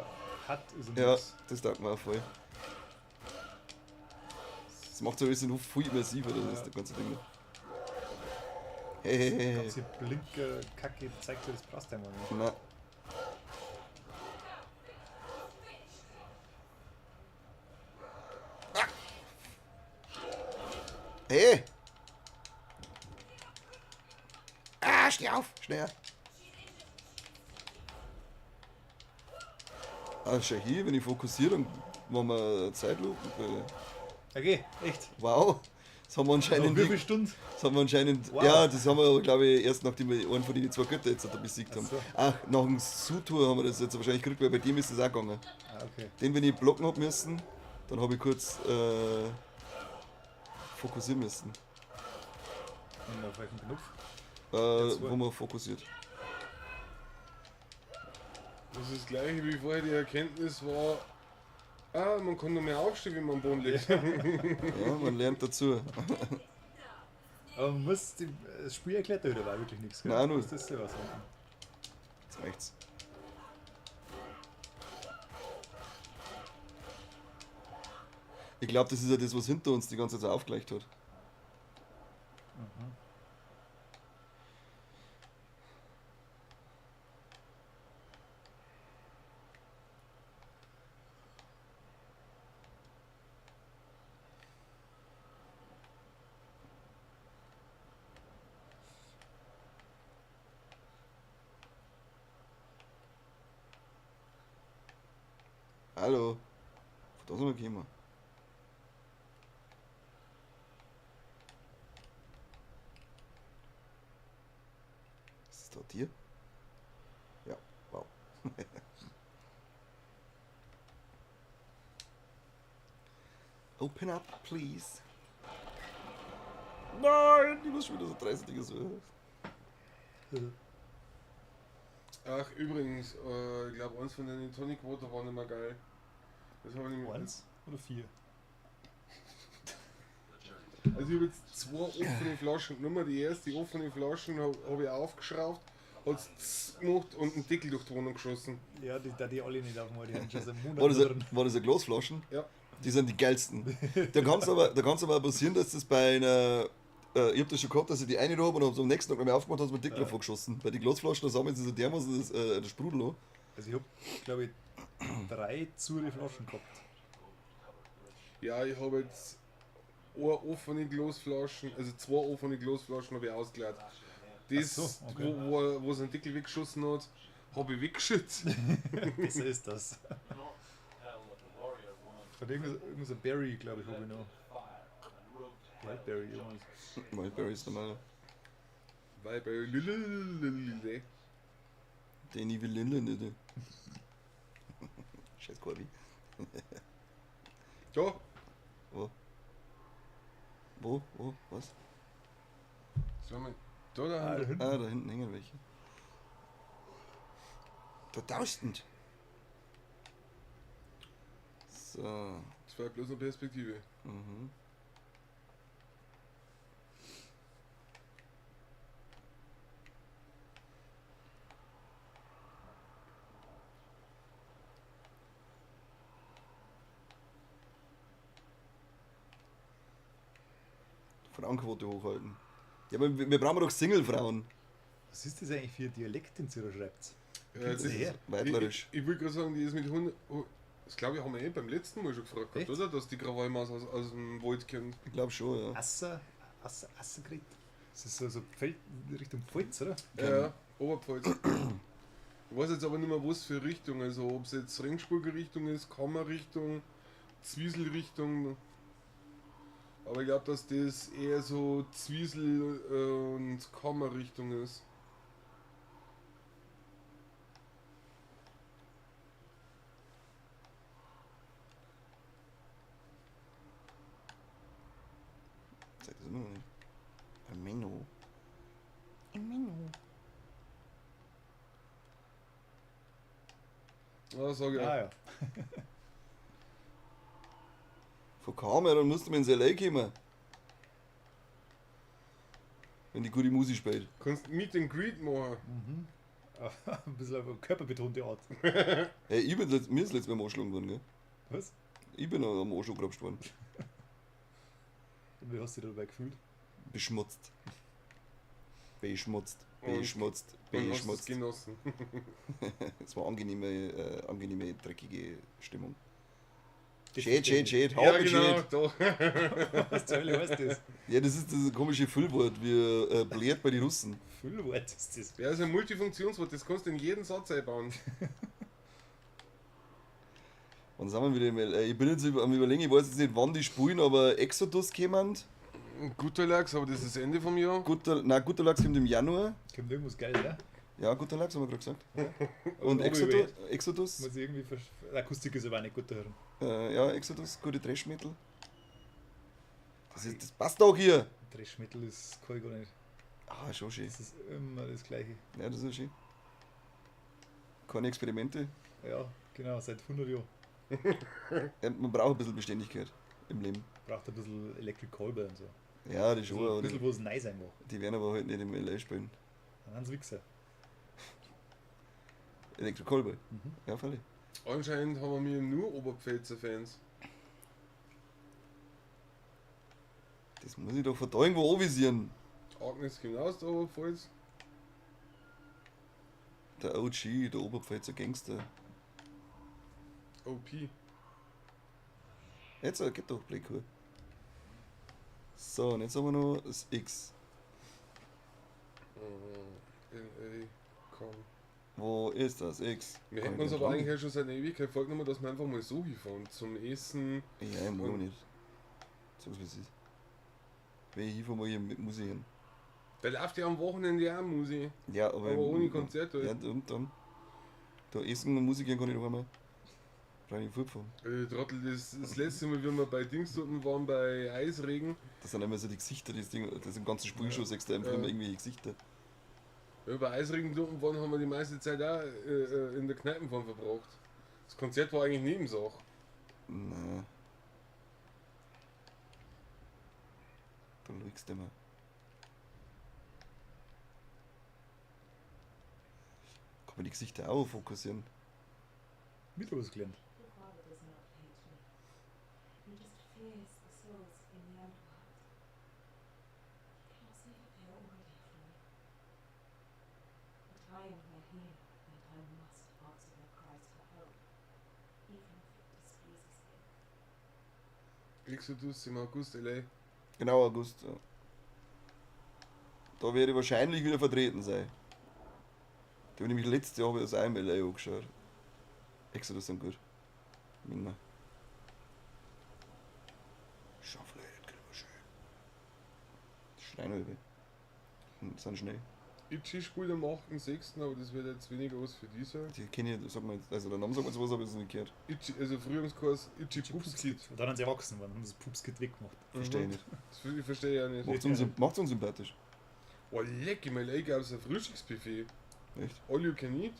Hut ist und
Ja,
nix.
das taugt mir auch voll. Das macht so alles noch viel immersiver, das ist das ganze Ding. Hey, hey, hey, hey.
Ganze Blinker-Kacke zeigt dir, das brauchst du einfach nicht.
Na. Ah. Hey! Ah, steh auf! Schnell! Ah, schau hier, wenn ich fokussiere, dann machen wir Zeitlupe.
Okay, echt.
Wow! Das haben wir anscheinend.
Nach wie viel Stunden?
Das haben wir anscheinend.
Wow.
Ja, das haben wir, glaube ich, erst nachdem wir einen von den zwei Götter jetzt da besiegt haben.
Ach so.
Ach, nach dem Sutur haben wir das jetzt wahrscheinlich gekriegt, weil bei dem ist das auch gegangen.
Ah, okay.
Den, wenn ich blocken hab müssen, dann habe ich kurz fokussieren müssen.
Und auf welchen Knopf? Der zwei.
Wo man fokussiert.
Das ist das gleiche wie vorher die Erkenntnis war, ah, man kann noch mehr aufstehen, wenn man am Boden liegt.
Ja, man lernt dazu.
Aber man muss, die, das Spiel erklärt da wieder war wirklich nichts. gell?
Nein, null.
Das ist selber so.
Jetzt reicht's. Ich glaube, das ist ja das, was hinter uns die ganze Zeit so aufgeleuchtet hat. Hallo. Von da sind wir gekommen. Ist das da ein Tier? Ja, wow. Open up, please. Nein, ich muss schon wieder so 30 Dinge so.
Ach, übrigens, ich glaube, eins von den Tonic Water war nicht mehr geil. Das habe ich nämlich.
Eins oder vier?
Also, ich habe jetzt zwei offene Flaschen genommen. Die erste offene Flaschen habe hab ich aufgeschraubt, hat es gemacht und einen Deckel durch die Wohnung geschossen.
Ja, die, da die alle nicht aufmachen, die haben schon seit Monaten
War das,
drin.
war das eine Glasflaschen?
Ja.
Die sind die geilsten. Da kann es aber, da kann's aber auch passieren, dass das bei einer. Ich hab das schon gehabt, dass ich die eine da hab und hab's am nächsten Tag noch mehr aufgemacht, hat mir Deckel
Ja.
davor geschossen. Weil die Glasflaschen, da sammeln sie so dermaßen das, das Sprudel an.
Also ich hab, glaube ich, drei zure Flaschen gehabt.
Ja, ich habe jetzt eine offene Glasflaschen, also zwei offene Glasflaschen habe ich ausgeleert. Das,
Ach so, okay.
wo es einen Deckel weggeschossen hat, habe ich weggeschützt.
Besser ist das. Von irgendwas ein Berry, glaube ich, habe ich noch. Wildberry, irgendwas.
Wildberry ist normal.
Weil bei Lülülülülü.
Den ich will nicht. Scheiß Corby.
Da,
Wo? Wo? Wo? Was?
sag mal, da, da,
Ah, da hinten.
Ah, da hinten hängen welche. Da tausend. So.
Das war bloß eine Perspektive.
Mhm. Frauenquote hochhalten. Ja, aber wir brauchen doch Single-Frauen.
Was ist das eigentlich für ein Dialekt, den sie da schreibt?
Ja, das
sie
ist,
her?
Weitlerisch.
Ich wollte gerade sagen, die ist mit 100. oh, Das glaube ich, haben wir eh beim letzten Mal schon gefragt, gehabt,
Echt?
oder? Dass die Krawallmaus aus dem Wald kommt.
Ich glaube schon, ja.
Asser, Asser, Assergrit. Das ist so, so Pfäl- Richtung Pfalz, oder?
Ja, ja, Oberpfalz. Ich weiß jetzt aber nicht mehr, was für Richtung. Also, ob es jetzt Ringsburger Richtung ist, Kammerrichtung, Zwieselrichtung. Aber ich glaube, dass das eher so Zwiesel und Kammerrichtung ist.
Zeigt das immer noch nicht. Ein Menno.
Ah, sag ich.
Ah ja.
Von Kammer, dann musst du mir ins LA kommen. Wenn die gute Musik spielt.
Kannst Meet and Greet machen.
Mhm. Ein bisschen auf körperbetonte Art.
Hey, ich bin mir ist letztes Mal am Arsch geschlagen worden, gell?
Was?
Ich bin am Arsch angegrapscht worden.
Und wie hast du dich dabei gefühlt?
Beschmutzt. Beschmutzt.
Und-
Beschmutzt.
Und hast es
Beschmutzt.
genossen.
Es war angenehme, angenehme, dreckige Stimmung.
Das
Schön, schön, schön.
Ja,
Haufen
genau,
schön.
doch.
Was zur Hölle heißt das?
Ja, das ist das komische Füllwort, wie blärt bei den Russen.
Füllwort ist das.
Ja, ist ein Multifunktionswort, das kannst du in jeden Satz einbauen.
Wann sind wir wieder im LA? Ich bin jetzt am Überlegen, ich weiß jetzt nicht, wann die spielen, aber Exodus kämen.
Guter Lachs, aber das ist das Ende vom Jahr.
Guter, nein, guter Lachs kommt im Januar.
Kommt irgendwas geil, ja?
Ja, guter Lachs haben wir gerade gesagt. Und
Hab ich
Exodus,
überhört.
Exodus
Muss ich irgendwie Akustik ist aber auch nicht gut da hören.
ja, Exodus, gute Trash-Metal. Das passt auch hier.
Trash Metal ist kann ich gar nicht.
Ah, schon schön.
Das ist immer das Gleiche.
Ja, das ist schön. Keine Experimente.
Ja, genau, seit 100 Jahren.
Ja, man braucht ein bisschen Beständigkeit im Leben.
Braucht ein bisschen Electric Callboy und so.
Ja, das schon.
Ein
Aber
bisschen,
die,
wo es neu sein mag.
die werden aber halt nicht im LA spielen.
Dann sind's Wichser.
Electric Callboy.
Mhm.
Ja, freilich.
Anscheinend haben wir nur Oberpfälzer Fans.
Das muss ich doch von da irgendwo anvisieren.
Agnes kommt aus der Oberpfalz.
Der OG, der Oberpfälzer Gangster.
OP.
Jetzt geht doch Black Hole. So, und jetzt haben wir noch das X.
N, A, komm.
Wo ist das X?
Wir
Kann
hätten
ich
uns
nicht
aber
ran?
eigentlich auch schon seit einer Ewigkeit vorgenommen, dass wir einfach mal so hinfahren. Zum Essen.
Ja, ich muss nicht. Sag's wie es ist. Wenn ich hinfahre, muss ich mit Musik hin.
Da läuft ja am Wochenende auch Musik.
Ja, aber.
Aber ohne Konzert halt.
Ja, und dann. Da essen und Musik gehen kann ich doch einmal. Brauche ich fortfahren.
Also, Trottel, das letzte Mal, wie wir bei Dings dort waren, bei Eisregen,
Das sind immer so die Gesichter, das Ding, das im ganzen Spiel schon siehst du einfach
Ja.
immer irgendwelche Gesichter.
wenn wir bei Eisregen dort waren, haben wir die meiste Zeit auch in der Kneipenform verbracht. Das Konzert war eigentlich Nebensache.
Na. Da lügst du immer. Kann man die Gesichter auch fokussieren?
Wieder was gelernt.
Your father does not hate me. He just fears the souls in the underworld. He cannot see the fear already from me. But I am their healer, and I must answer their cries for help, even if it displeases him.
Exodus im August, LA.
Genau, August. Ja. Da werde ich wahrscheinlich wieder vertreten sein. Da habe ich nämlich letztes Jahr hab ich das auch im LA angeschaut. Exodus sind gut. Männer. Schaufel, das geht aber schön. Das schreien über. Und sind schnell.
Itchy spielt am 8.6., aber das wird jetzt weniger was für die sein.
Die kenne ich, sag mal, also der Name sagt mir jetzt was, aber ich es nicht gehört.
Itchy, also früher haben sie geheißen Itchy Pups Kid.
Und dann sind sie erwachsen geworden, haben sie das Pupskit weggemacht.
Verstehe ich nicht.
Das ich verstehe ich auch nicht.
Macht's unsympathisch.
Oh, leck, im LA gab es ein Frühstücksbuffet.
Echt?
All you can eat.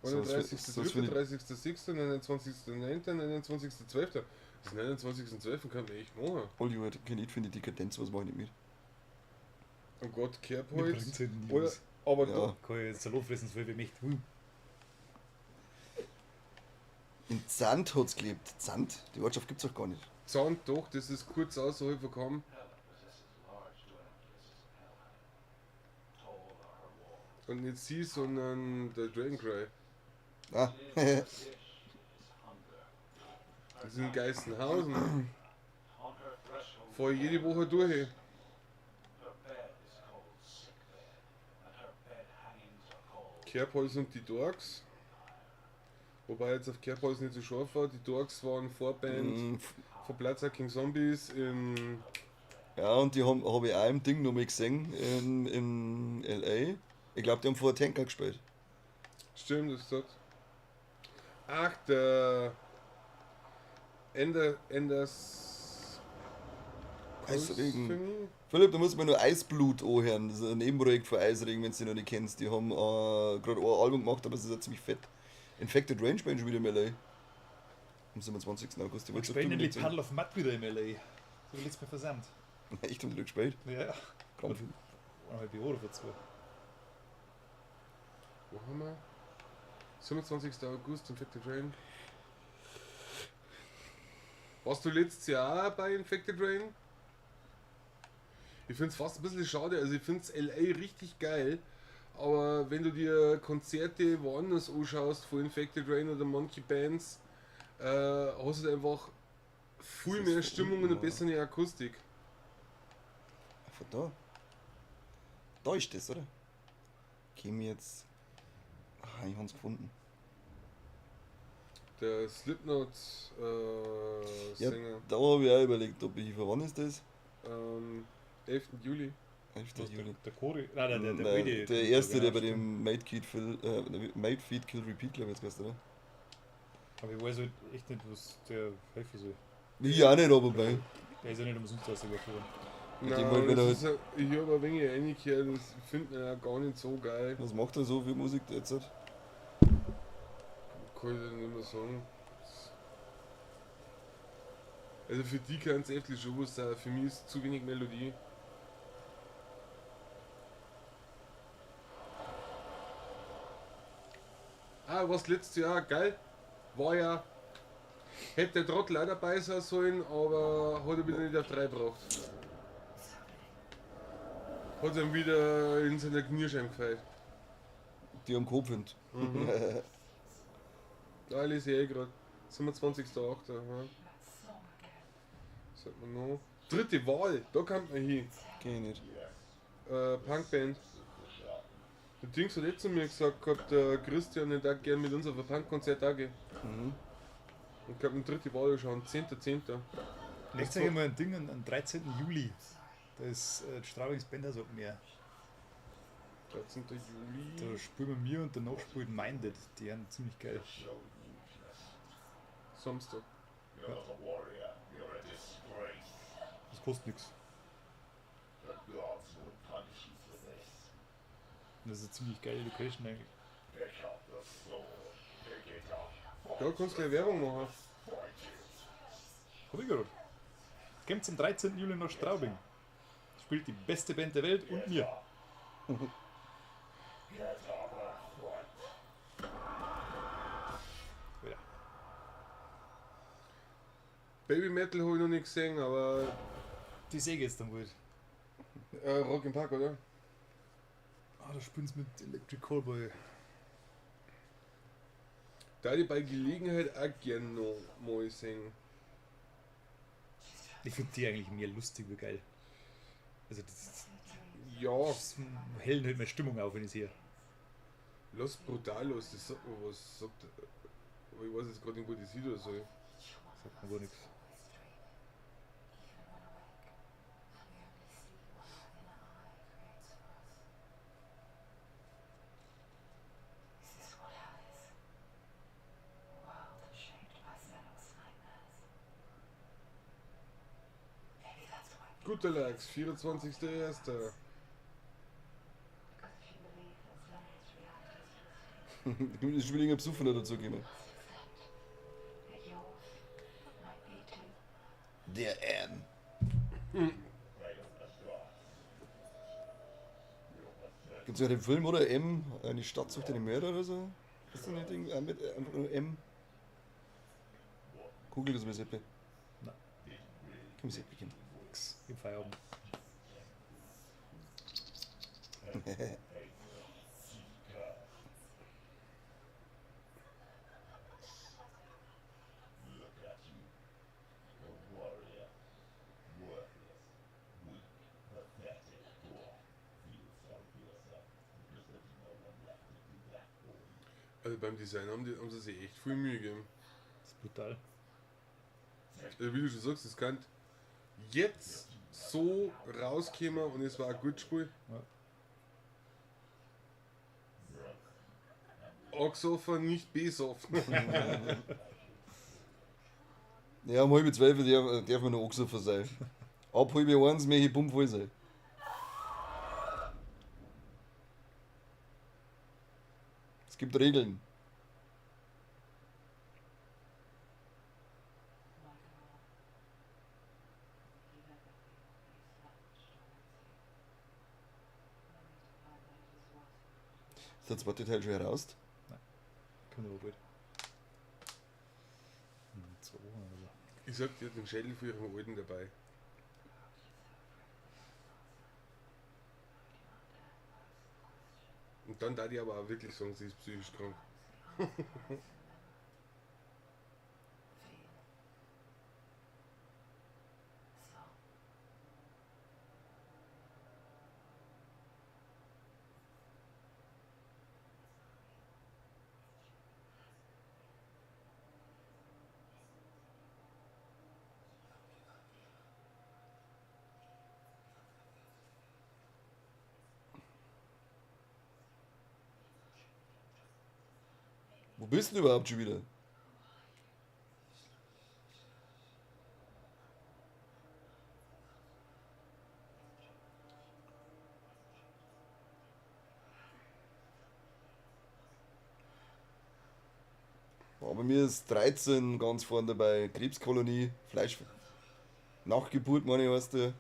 So, das
31.03.,
find ich-
30.06., 29.09., 29.12. Das 29.12. kann man echt machen.
All you can eat finde ich Dekadenz, was mache ich nicht mit.
Oh Gott,
Mir
Kerbholz.
bringt's halt nie
Oder,
was.
aber
Ja.
da,
Kann ich jetzt Salat fressen, so viel wie ich möchte.
In Zand hat's gelebt. Zand? Die Ortschaft gibt's doch gar nicht.
Zahn doch, das ist kurz außerhalb von Kamm. Und nicht sie, sondern der Dragon Cry.
Ah,
Das ist in Geisenhausen. Fahr ich jede Woche durch. Kerbholz und die Dorks. Wobei jetzt auf Kerbholz nicht so scharf war. Die Dorks waren Vorband von Platzer King Zombies in.
Ja, und die habe ich auch im Ding nochmal gesehen, in L.A. Ich glaube, die haben vorher Tanker gespielt.
Stimmt, das ist dort. Ach, der. Enders.
Eisregen.
Thingy?
Philipp, da muss man nur Eisblut anhören. Das ist ein Nebenprojekt von Eisregen, wenn du die noch nicht kennst. Die haben gerade ein Album gemacht, aber es ist ja ziemlich fett. Infected Range spielen schon wieder im L.A. Am 27. August. Die
Und
wollt's doch
spielen
unbedingt
nämlich
sehen.
Paddle of Mud wieder im L.A. Das habe ich letztes Mal versandt.
Echt, haben die da gespielt?
Ja, ja.
Krampf.
Eineinhalb Jahre oder vor zwei.
Wo haben wir? 27. August, Infected Rain. Warst du letztes Jahr auch bei Infected Rain? Ich finde es fast ein bisschen schade. Also, ich finde es LA richtig geil. Aber wenn du dir Konzerte woanders anschaust, von Infected Rain oder Monkey Bands, hast du einfach viel
Das ist
mehr
von
Stimmung
unten,
und eine
oder?
bessere Akustik.
Ah, Von da. Da ist das, oder? Käme jetzt. Ah, ich hab's gefunden.
Der Slipknot
Ja,
Sänger,
da habe ich auch überlegt, ob ich wann ist das?
11. Juli.
11.
Was,
Juli.
der Cori? Nein, der
Nein,
alte.
der erste, der bei
stimmt.
dem Made, Kid Phil, Made Feed Kill Repeat, glaube ich, jetzt geheißen, oder?
Aber ich weiß halt echt nicht, was der helfen soll.
Ich auch nicht, aber bei.
Der ist ja nicht umsonst rausgefahren.
Mit dem
Nein,
halt, wenn
das
er
ist ja, ich habe ein wenig reingehört, das finden wir ja gar nicht so geil.
Was macht er so für Musik derzeit?
Kann ich dir nicht mehr sagen. Also für die kann es echt schon was sein, für mich ist zu wenig Melodie. Ah, was letztes Jahr, geil, war ja Hätte der Trottel auch dabei sein sollen, aber hat er wieder nicht auf drei gebracht. Hat ihm wieder in seiner Knirschheim gefeiert.
Die am Kopf sind.
Da lese ich eh gerade. 27.08. Ja. Sagt man noch. Dritte Wahl, da kommt man hin.
Kenn ich nicht.
Punkband. Der Dings hat eh zu mir gesagt gehabt, der Christian, der darf gern mit uns auf ein Punkkonzert auch gehen. Ich glaube, dritte Wahl schauen, 10.10.
Legt euch mal ein Ding an, am 13. Juli. Da ist Straubings Bandhaus Open Air.
13. Juli.
Da spielen wir mir und danach spielt Minded. Die sind ziemlich geil.
Samstag.
Das kostet nichts. Das ist eine ziemlich geile Location eigentlich.
Da kannst du gleich Werbung machen.
Hab ich gerade. Kommt zum 13. Juli nach Straubing. Spielt die beste Band der Welt und mir. Ja.
Baby Metal habe ich noch nicht gesehen, aber
Die sehe ich jetzt dann wohl.
Rock im Park, oder?
Ah, da spielen sie mit Electric Callboy.
Da hätte ich bei Gelegenheit auch gern noch mal sehen.
Ich finde die eigentlich mehr lustig wie geil. Also das,
Ja,
das hellen halt meine Stimmung auf, wenn ich sehe.
Los Brutalos, das sagt mir was. Sagt, aber ich weiß jetzt gerade nicht, wo die sieht oder so.
Sagt mir gar nichts.
Is this what hell is? A world shaped by Senua's nightmares. Maybe that's why people
Guter Lachs, 24.01.
Because if you believe that Senua's reality is
Da ist schon wieder irgendein Besoffener dazugekommen.
must accept that yours might be too.
Der M. Gibt's ja den Film, oder? M, eine Stadt sucht einen Mörder oder so? Ist das nicht Ding? Mit, einfach nur M. Google das mal, Seppe.
Nein.
Komm, Seppe, komm.
Nix. Im Feierabend.
Also beim Design haben sie sich echt viel Mühe gegeben.
Das ist brutal.
Also wie du schon sagst, es kann jetzt so rauskommen und es war ein gutes Spiel.
Ja.
Angesoffen, nicht besoffen.
Ja, um 11:30 darf man noch angesoffen sein. Ab 12:30 möchte ich bummvoll sein. Es gibt Regeln. Ist der zweite Teil schon heraus?
Kommt aber bald. 2 Wochen oder so.
Ich sag dir, den Schädel für ihren Alten dabei. Und dann da die aber auch wirklich sagen, sie ist psychisch krank.
Wo bist du denn überhaupt schon wieder? Aber bei mir ist 13 ganz vorne dabei. Krebskolonie, Fleisch. Nachgeburt, meine ich, weißt du.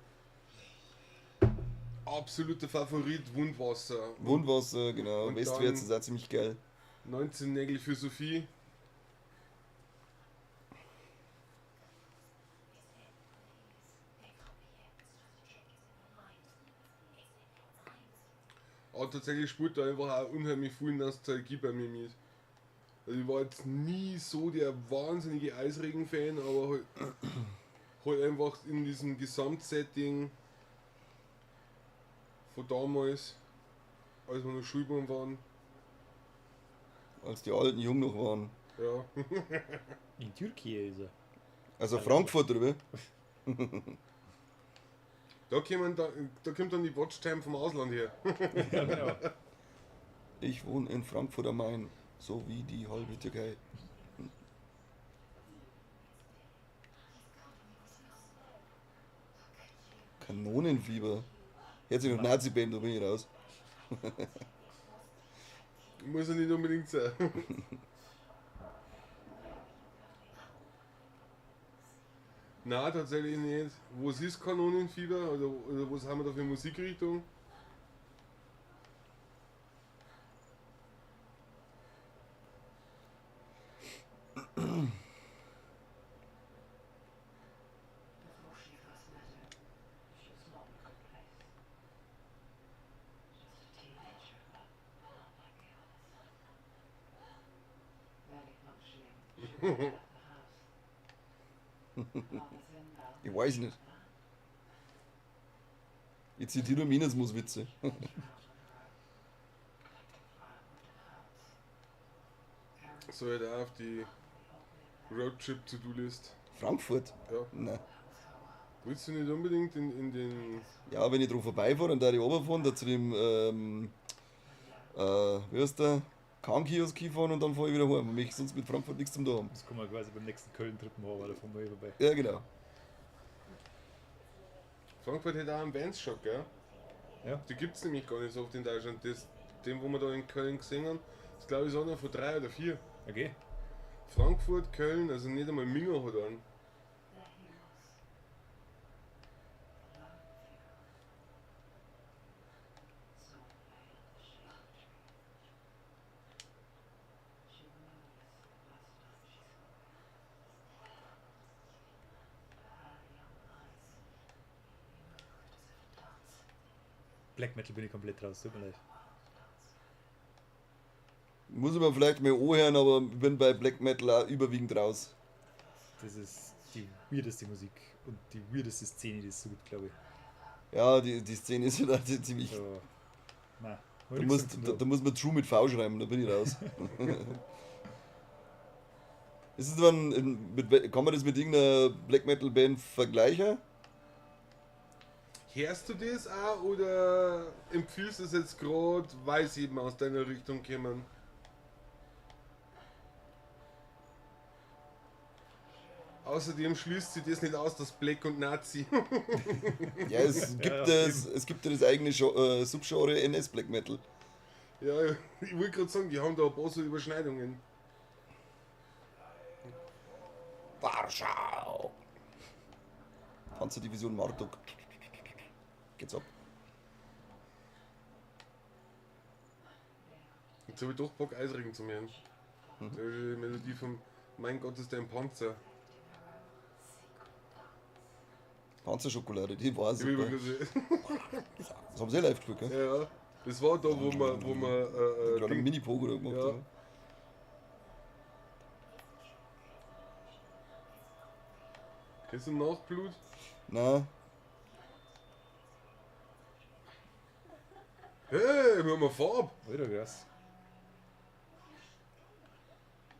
Absoluter Favorit, Wundwasser.
Wundwasser, genau.
Und
Westwärts
dann
ist auch ziemlich geil.
19 Nägel für Sophie. Aber tatsächlich spielt da einfach auch unheimlich viel Nostalgie bei mir mit. Also ich war jetzt nie so der wahnsinnige Eisregen-Fan, aber halt einfach in diesem Gesamtsetting von damals, als wir noch Schulbuben waren.
Als die alten jung noch waren.
Ja.
In Türkei ist er.
Also Frankfurt drüber.
Da kommt dann die Watchtime vom Ausland her.
Ja, genau.
Ich wohne in Frankfurt am Main, so wie die halbe Türkei. Kanonenfieber. Herzlich noch Nazi-Band, da bin ich raus.
Muss ja nicht unbedingt sein. Nein, tatsächlich nicht. Was ist Kanonenfieber? Oder was haben wir da für Musikrichtung?
Before she first met him, she was not in a good place. Just a teenager, but not like the others. Barely functioning, she rarely left the house. Her father's inbound
Ich weiß nicht. Ich zitiere nur Minusmuswitze.
venture out on her own, collecting firewood and herbs. Carrying
So halt auch auf die
the oddly
Roadtrip To-Do-List.
Frankfurt?
Ja.
Nein.
That was her world.
Willst du nicht unbedingt in den.
Ja, wenn ich drauf vorbeifahre und da die runterfahren, da zu dem, wie heißt der? Kahn-Kiosk hinfahren und dann fahre ich wieder heim. Ich möchte sonst mit Frankfurt nichts zum tun haben.
Das kann man quasi beim nächsten Köln-Trip machen, weil da fahren wir eh vorbei.
Ja, genau.
Frankfurt hat auch einen Vans-Shop, gell?
Ja.
Die gibt es nämlich gar nicht so oft in Deutschland. Den, wo wir da in Köln gesehen haben, das glaube ich ist einer von 3 oder 4.
Okay.
Frankfurt, Köln, also nicht einmal Minga hat einen.
There he was. A lone figure. Saw lay under the shade of a tree. She remembers the first time she saw him. To her young eyes, he moved as if dancing,
Black Metal bin ich komplett raus, tut mir leid.
a wild dance.
Muss ich mir vielleicht mal anhören, aber ich bin bei Black Metal auch überwiegend raus.
Das ist die weirdeste Musik und die weirdeste Szene, die es so gibt, glaube ich.
Ja, die Szene ist halt auch ziemlich.
So, nein.
Da muss man True mit V schreiben, da bin ich raus. Ist es dann, kann man das mit irgendeiner Black Metal Band vergleichen?
Hörst du das auch oder empfiehlst du es jetzt gerade, weil sie eben aus deiner Richtung kommen? Außerdem schließt sie das nicht aus, dass Black und Nazi.
Ja, es gibt,
Ja,
es gibt ja das eigene Subgenre NS Black Metal.
Ja, ich wollte gerade sagen, die haben da ein paar so Überschneidungen.
Warschau! Panzerdivision Marduk. Geht's ab.
Jetzt habe ich doch Bock, Eisregen zu hören. Da ist die Melodie von Mein Gott, ist der ein Panzer.
Panzerschokolade, die war
Ich will
super.
wirklich-
Das haben sie live gespielt, gell?
Ja, ja. Das war da, wo man
Gerade einen
Ding-
Mini-Pogo da gemacht
Ja.
haben.
Kennst du Nachblut?
Nein.
Hey, wir haben eine Farbe.
Alter, krass.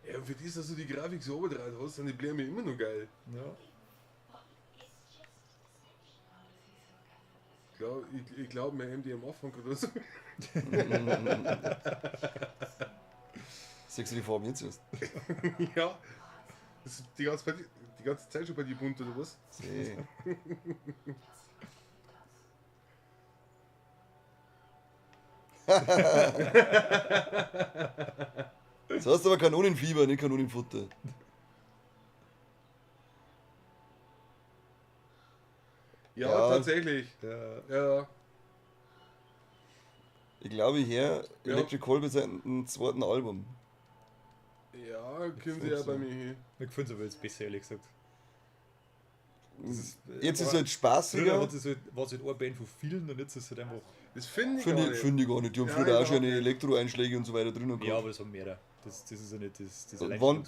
Ja, und für das, dass du die Grafik so runtergedreht hast, sind die Bläme immer noch geil.
Ja.
Ich glaub, wir haben die am Anfang oder so.
Siehst du die Farben jetzt erst?
Ja. Das ist die ganze Zeit schon bei dir bunt, oder was?
Seh. Das heißt aber Kanonenfieber, nicht Kanonenfutter.
Ja,
Ja.
tatsächlich.
Ja.
Ja.
Ich glaube, hier
Ja.
Electric Callboy seit dem zweiten Album.
Ja, können sie ja bei mir hin.
Mir gefällt es aber jetzt besser, ehrlich gesagt. Das ist,
Jetzt ist es halt
Früher
spaßiger.
hat es halt, war es halt eine Band von vielen und jetzt ist es halt einfach.
Das finde ich
Finde
gar
ich,
nicht.
find ich gar nicht. Die haben
Ja,
früher auch schon
überhaupt nicht.
Elektro-Einschläge und so weiter drinnen
Ja,
gehabt.
aber das haben mehrere. Das ist ja nicht das. Das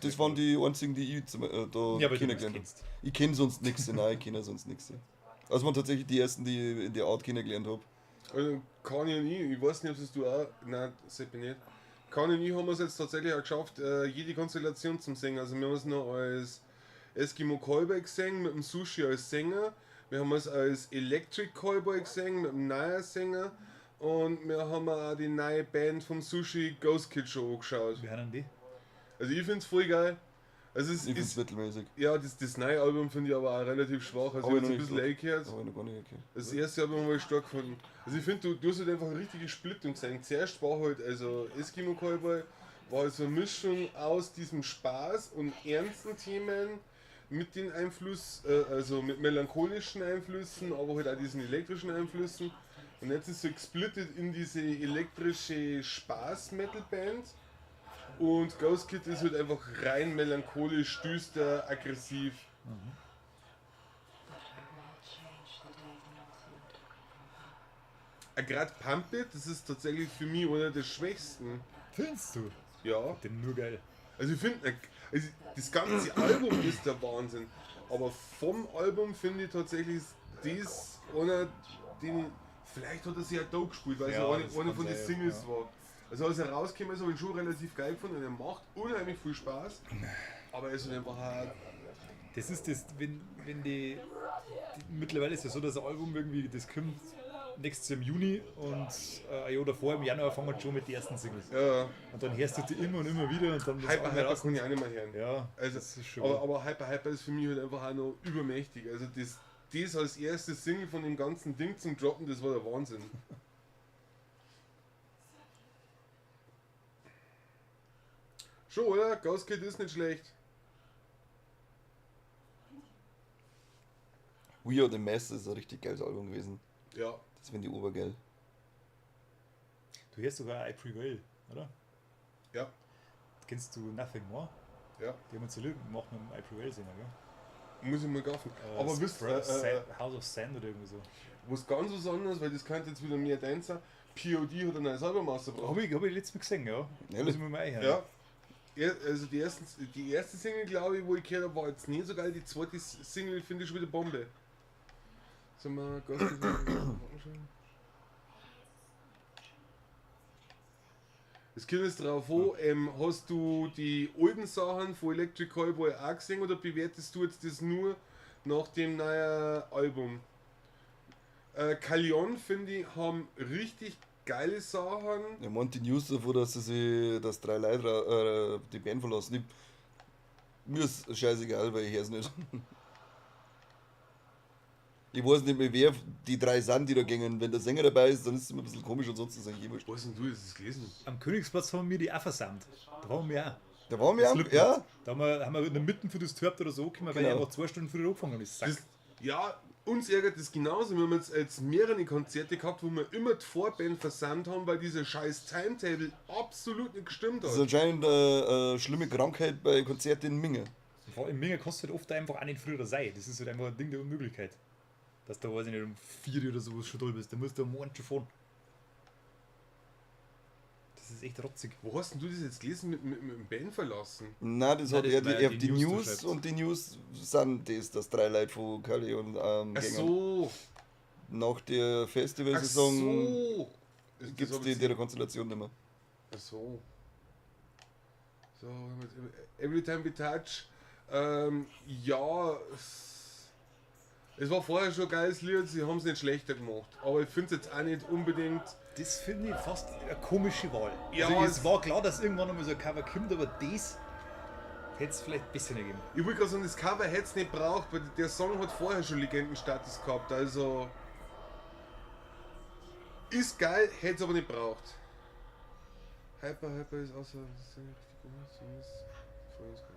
Das waren die einzigen, die ich da
Ja, aber die
kennengelernt
du
habe.
kennst.
Ich kenne sonst nichts, nein, ich kenne sonst nichts. Also waren tatsächlich die ersten, die ich in der Art kennengelernt habe.
Also Kanye und ich weiß nicht, ob es du auch. Nein, Seppi nicht. Kanye und ich haben es jetzt tatsächlich auch geschafft, jede Konstellation zum Singen. Also wir haben es noch als Eskimo Callboy gesehen, mit dem Sushi als Sänger. Wir haben es als Electric Callboy gesehen, mit dem neuen Sänger. Und wir haben auch die neue Band vom Sushi Ghost Kid schon angeschaut.
Wie haben die?
Also ich finde es voll geil. Also es
Ich finde es
ist,
mittelmäßig.
ja, das neue Album finde ich aber auch relativ schwach. Also
Hab
ich
ich
habe
noch
ein
nicht
bisschen
gehört.
reingehört.
Habe ich noch gar nicht gehört.
Das erste Album habe ich stark gefunden. Also ich finde, du hast halt einfach eine richtige Splittung gesehen. Zuerst war halt, also Eskimo Callboy war halt so eine Mischung aus diesem Spaß und ernsten Themen mit den Einfluss, also mit melancholischen Einflüssen, aber halt auch diesen elektrischen Einflüssen. Und jetzt ist so gesplittet in diese elektrische Spaß-Metal-Band. Und Ghost Kid ist halt einfach rein melancholisch, düster, aggressiv.
But her world changed the day the Northman took her from her.
Gerade Pump It, das ist tatsächlich für mich einer der schwächsten.
Findest du?
Ja.
Den nur geil.
Also ich finde, also das ganze Album ist der Wahnsinn. Aber vom Album finde ich tatsächlich ist das einer, den vielleicht hat er sich auch da gespielt, weil es
Ja,
ja,
das
einer
kann
von den
sein,
Singles
ja.
war. Also als er rausgekommen ist, habe ich ihn schon relativ geil gefunden und er macht unheimlich viel Spaß. Aber er ist halt einfach auch,
Das ist das, wenn die mittlerweile ist ja so, dass ein Album irgendwie, das kommt nächstes Jahr im Juni und ein Jahr davor, im Januar, fangen wir schon mit den ersten Singles.
ja,
Und dann hörst du die immer und immer wieder und dann
Hyper
Album
Hyper
raus.
kann ich auch nicht mehr hören.
Ja,
Also,
das ist schon.
aber Hyper Hyper ist für mich halt einfach auch noch übermächtig. Also das als erste Single von dem ganzen Ding zum Droppen, das war der Wahnsinn. Schon, oder? Ghost Kid ist nicht schlecht.
We Are The Mess ist ein richtig geiles Album gewesen.
Ja.
Das finde ich obergeil.
Du hörst sogar I Prevail, oder?
Ja.
Kennst du Nothing More?
Ja.
Die haben jetzt ein Lied gemacht mit dem I Prevail Sänger, gell?
Muss ich mal kaufen. Aber wisst ihr,
House of Sand oder irgendwie so.
was ganz was anderes, weil das könnte jetzt wieder mehr deins sein. POD hat ein neues Album rausgebracht.
Habe ich letztes Mal gesehen, ja.
Ehrlich?
Muss ich mir mal einhören.
Ja. Ja, also die erste Single, glaube ich, wo ich gehört habe, war jetzt nicht so geil. Die zweite Single finde ich schon wieder Bombe. Sollen wir Ghost anschauen? Es kommt jetzt drauf an, hast du die alten Sachen von Electric Callboy auch gesehen oder bewertest du jetzt das nur nach dem neuen Album? Kalion, finde ich, haben richtig geile Sachen.
Er meint die News davor, dass sie dass drei Leute die Band verlassen. Mir ist scheißegal, weil ich hör's nicht. Ich weiß nicht mehr, wer die drei sind, die da gingen. Wenn der Sänger dabei ist, dann ist es immer ein bisschen komisch, ansonsten ist es eigentlich eh wurscht.
Wo hast denn du das gelesen?
Am Königsplatz haben wir die auch versammelt. Da waren wir auch.
Da waren wir
Das
auch,
Lücken.
ja.
Da haben wir in der Mitte für Disturbed oder so gekommen, weil
Genau.
ich einfach 2 Stunden früher angefangen habe. Ich sag,
Das, ja, uns ärgert das genauso. Wir haben jetzt mehrere Konzerte gehabt, wo wir immer die Vorband versandt haben, weil dieser scheiß Timetable absolut nicht gestimmt
Das ist
hat.
anscheinend eine schlimme Krankheit bei Konzerten in Minge.
Vor allem in Minge kostet halt oft einfach auch nicht früher sein. Das ist halt einfach ein Ding der Unmöglichkeit. Dass da, weiß ich nicht, um 4 oder sowas schon da bist. Da musst du am Morgen schon fahren. Das ist echt rotzig.
Wo hast denn du das jetzt gelesen mit dem Band verlassen?
Nein, das
Nein,
hat
das
er
war
die,
ja
die,
die
News,
News, du schreibst.
und die News sind das, dass drei Leute von Kali und
Ach
gingen.
so.
Nach der
Ach
Festivalsaison
so. Das
gibt es
hab
die
ich
in der Konstellation nicht mehr.
Ach so. So, Every Time We Touch. Ja, es war vorher schon ein geiles Lied, sie haben es nicht schlechter gemacht. Aber ich finde es jetzt auch nicht unbedingt.
Das finde ich fast eine komische Wahl.
Ja,
also,
es
es war klar, dass irgendwann nochmal so ein Cover kommt, aber das hätte es vielleicht besser nicht gegeben.
Ich wollte gerade sagen, das Cover hätte es nicht braucht, weil der Song hat vorher schon Legendenstatus gehabt. Also. Ist geil, hätte es aber nicht braucht. Hyper, Hyper ist außer. Das ist richtig gut. Zumindest für uns ganz.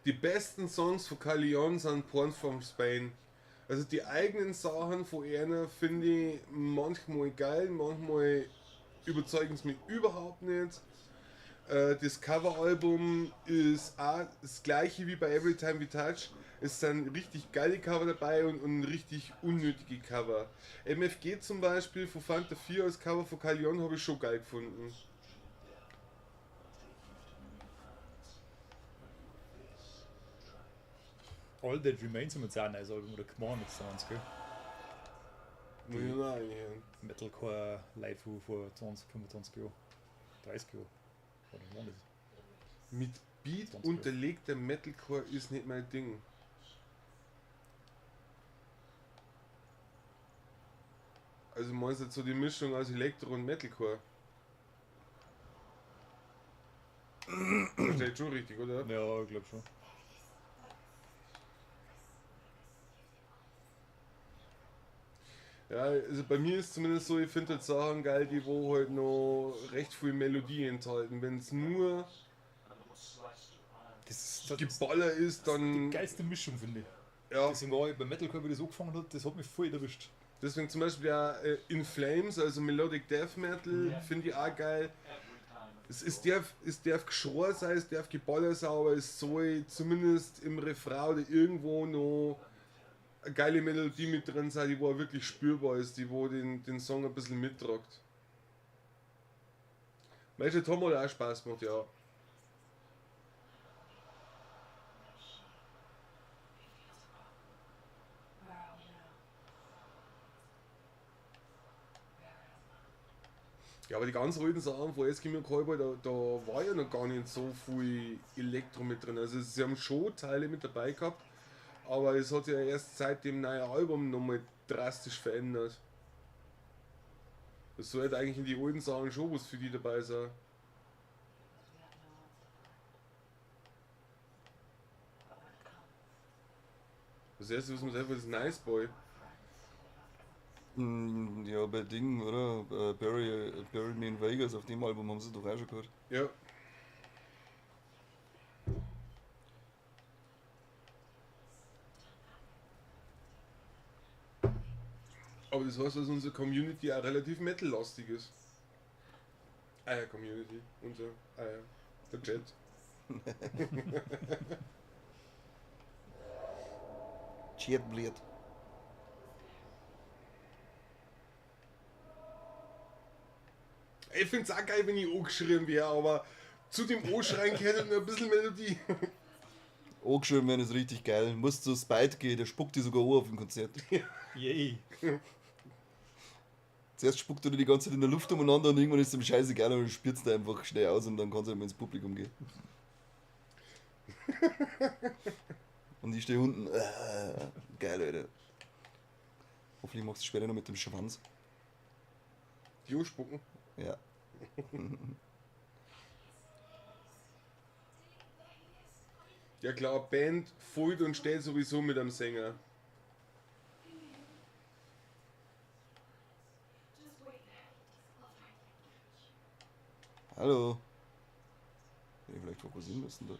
Die besten Songs von Kalion sind Porn from Spain. Also die eigenen Sachen von einer finde ich manchmal geil, manchmal überzeugen sie mich überhaupt nicht. Das Coveralbum ist auch das gleiche wie bei Every Time We Touch. Es sind richtig geile Cover dabei und richtig unnötige Cover. MFG zum Beispiel von Fanta 4 als Cover von Kalion habe ich schon geil gefunden.
All That Remains haben jetzt auch ein neues Album oder gemacht mit 20, gell?
Muss ich noch reinhören.
Metalcore live vor 20, 25 Jahren. 30 Jahren. Oder wann das?
Mit Beat
20 Jahre.
unterlegter Metalcore ist nicht mein Ding. Also meinst du jetzt so die Mischung aus Elektro und Metalcore? Versteht schon richtig, oder?
Ja, ich glaube schon.
Ja, also bei mir ist zumindest so, ich finde halt Sachen geil, die wo halt noch recht viel Melodie enthalten. Wenn es nur
Das ist
Geballer ist, dann.
die geilste Mischung, finde ich.
Ja.
Deswegen war ich bei Metalcore, wie das angefangen hat, das hat mich voll erwischt.
Deswegen zum Beispiel auch In Flames, also Melodic Death Metal, finde ich auch geil. Es darf geschrien sein, es darf geballert sein, aber es soll zumindest im Refrain oder irgendwo noch eine geile Melodie mit drin sein, die wo auch wirklich spürbar ist, die wo den Song ein bisschen mittragt. Major Tom hat auch Spaß gemacht, ja.
Where are we now?
Ja, aber die ganz alten Sachen von Eskimo Callboy, da war ja noch gar nicht so viel Elektro mit drin. Also sie haben schon Teile mit dabei gehabt, aber es hat sich ja erst seit dem neuen Album nochmal drastisch verändert. Es sollte eigentlich in die alten Sachen schon was für die dabei sein.
We have no answer for it. But when it comes,
Das erste, was man sagt, ist Nice Boy.
Ja, bei Ding, oder? Bury Me in Vegas, auf dem Album haben sie doch auch schon gehört.
Ja. Aber das heißt, dass unsere Community auch relativ metal-lastig ist. Ah ja, Community. Unser, ah ja, der Chat.
Chatbliert.
Ich find's auch geil, wenn ich angeschrien wäre, aber zu dem Anschreien gehört halt noch ein bisschen Melodie.
Angeschrieben werden ist richtig geil. Musst zu Spite gehen, der spuckt dir sogar an auf dem Konzert.
Yay.
Zuerst spuckt er dir die ganze Zeit in der Luft umeinander und irgendwann ist es ihm scheißegal und dann spürzt er einfach schnell aus und dann kannst du nicht mehr ins Publikum gehen. Und ich stehe unten. Geil, Alter. Hoffentlich machst du später noch mit dem Schwanz.
Die anspucken.
Ja.
Ja klar, Band folgt und steht sowieso mit einem Sänger.
just wait there.
Hallo. Hätte ich vielleicht fokussieren müssen da.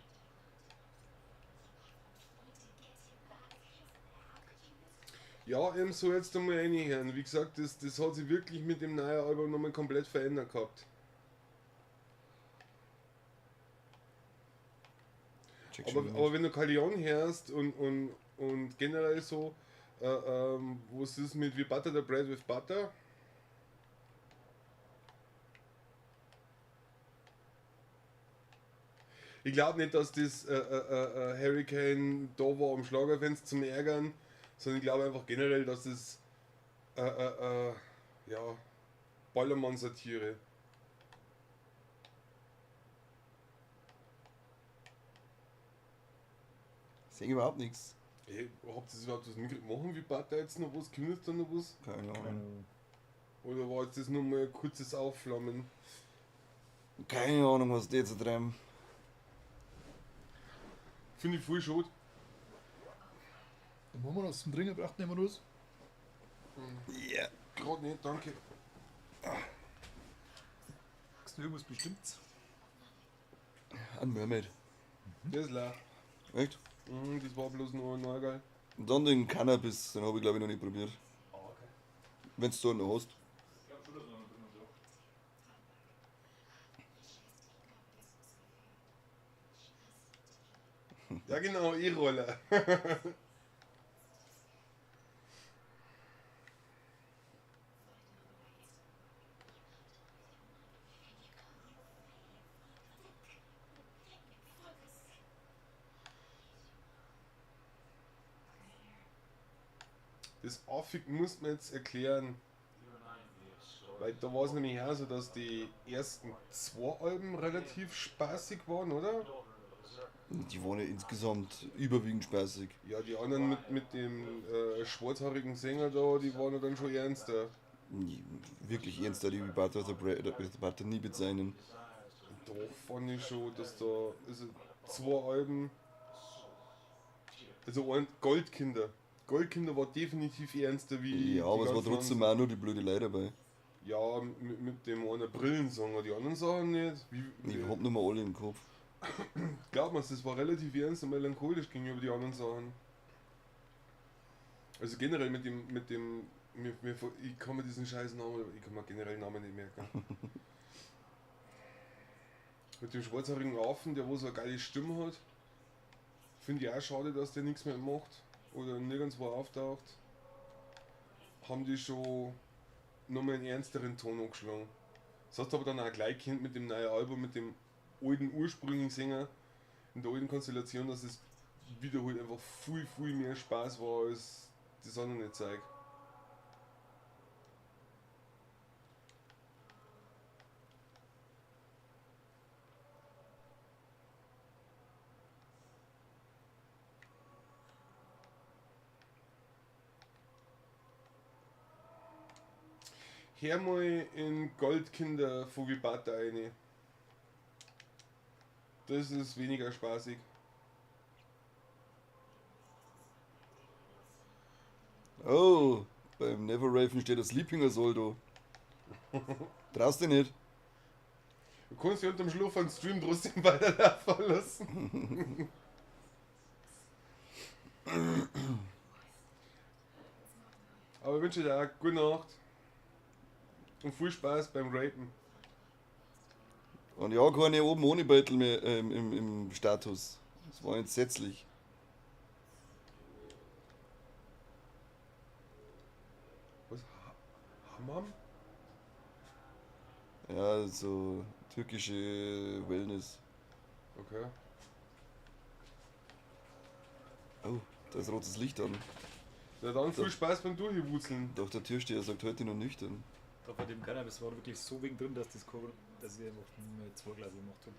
Ja, eben so jetzt einmal reinhören. Wie gesagt, das hat sich wirklich mit dem neuen Album nochmal komplett verändert gehabt.
Check schon
Aber,
wieder
aber wenn du Kalion hörst und generell so, was ist mit We Butter the Bread with Butter? Ich glaube nicht, dass das Hurricane da war, um Schlagerfans zum Ärgern, sondern ich glaube einfach generell, dass das ja, Ballermann-Satire.
Sehe ich überhaupt nichts.
Ey, habt ihr das überhaupt was mitgekriegt? Machen wir Butter jetzt noch was? Kommt jetzt da noch was?
Keine Ahnung.
Oder war jetzt das nur mal ein kurzes Aufflammen?
Keine Ahnung, was die jetzt treiben.
Finde ich voll schade.
Dann machen wir noch zum Trinken, braucht nicht mehr was.
Ja.
Gerade nicht, danke.
Sagst du irgendwas Bestimmtes?
Ein Mermaid.
Das ist leer.
Echt?
Mhm, das war bloß nur ein Neugeil.
Und dann den Cannabis, den habe ich glaube ich noch nicht probiert.
Ah, okay.
Wenn du da noch hast.
Ich glaube schon, dass wir noch drin sind.
Ja genau, E-Roller. Das Affig muss man jetzt erklären. Weil da war es nämlich auch so, dass die ersten zwei Alben relativ spaßig waren, oder?
Die waren ja insgesamt überwiegend spaßig.
Ja, die anderen mit dem schwarzhaarigen Sänger da, die waren ja dann schon ernster.
Nie, wirklich ernster, die Bata Bata nie bezeichnen.
Doch, fand ich schon, dass da, also zwei Alben, also ein Goldkinder. Goldkinder war definitiv ernster wie.
Ja, aber
die
es war
ganzen
trotzdem auch nur die blöde Leute dabei.
Ja, mit dem einen Brillensänger, die anderen Sachen nicht. Wie,
Ich hab nur mal alle im Kopf.
Glaub mir's, das war relativ ernst und melancholisch gegenüber die anderen Sachen. Also generell mit dem, ich kann mir diesen scheiß Namen, ich kann mir generell Namen nicht merken. Mit dem schwarzhaarigen Affen, der wo so eine geile Stimme hat, finde ich auch schade, dass der nichts mehr macht oder nirgendwo auftaucht. Haben die schon nochmal einen ernsteren Ton angeschlagen. Das hast du aber dann auch gleich gekannt mit dem neuen Album, mit dem alten ursprünglichen Sänger, in der alten Konstellation, dass es wiederholt einfach viel, viel mehr Spaß war als das andere Zeug. Hör mal in Goldkinder von Vibata rein. Das ist weniger spaßig.
Oh, beim Never Raven steht das Sleeping Soldo. Traust du nicht?
Du kannst dich unterm Schlaf einen Stream trotzdem weiterlaufen lassen. Aber ich wünsche dir auch gute Nacht und viel Spaß beim Rapen.
Und ja, keine oben ohne Beutel mehr im Status. Das war entsetzlich.
Was? Hammam?
Ja, so türkische Wellness.
Okay.
Oh, da ist rotes Licht an.
Na dann viel Spaß beim Durchwurzeln.
Doch der Türsteher sagt heute noch nüchtern.
Da bei dem Cannabis war wirklich so wegen drin, dass das dass ich einfach nur 2 Gläser gemacht habe.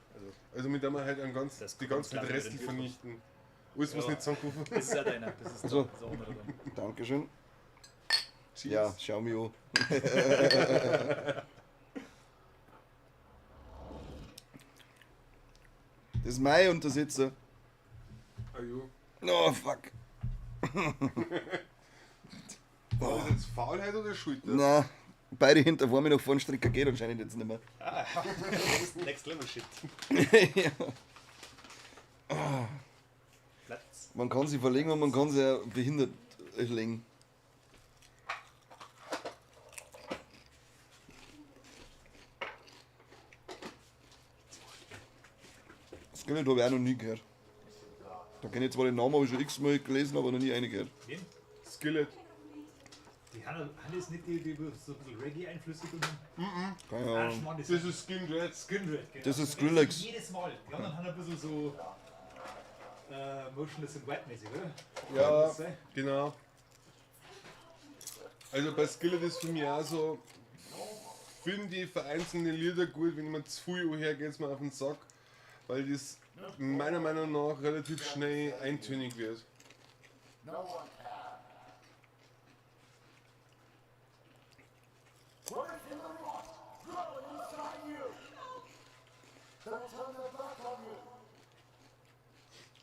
Also mit dem wir halt einen ganz,
Das
die ganzen
ganz
Reste
Glas
vernichten. Alles, was
Ja.
nicht zusammengerufen.
Das ist auch deiner, das ist
Also.
der andere dann.
Dankeschön.
Cheers.
Ja, schau mich an. Das ist mein Untersitzer.
Ah, jo.
Oh, fuck.
War das jetzt Faulheit oder Schuld?
Na, beide hinter vor mir noch vorn Stricker geht anscheinend jetzt nicht mehr.
Ah, das ist Next Level Shit.
Ja.
Platz.
Man kann sie verlegen und man kann sie auch behindert legen. Skillet habe ich auch noch nie gehört. Da kenne ich zwar den Namen, habe ich schon x-mal gelesen, aber noch nie eine gehört.
Wen?
Skillet.
Die Hanna, Hanna ist nicht die, die so ein bisschen Reggae-Einflüsse und.
Mhm.
Keine
Ah,
Ahnung.
Schmarrn,
Das ist Skindred.
Skindred, genau.
Das ist Skrillex.
Jedes Mal. Die anderen haben ein bisschen so Motionless in White-mäßig, oder? Kann
Ja,
das sein?
genau. Also bei Skillet ist für mich auch so, finde ich vereinzelte Lieder gut, wenn jemand zu viel hergeht, ist mir auf den Sack, weil das meiner Meinung nach relativ schnell eintönig wird.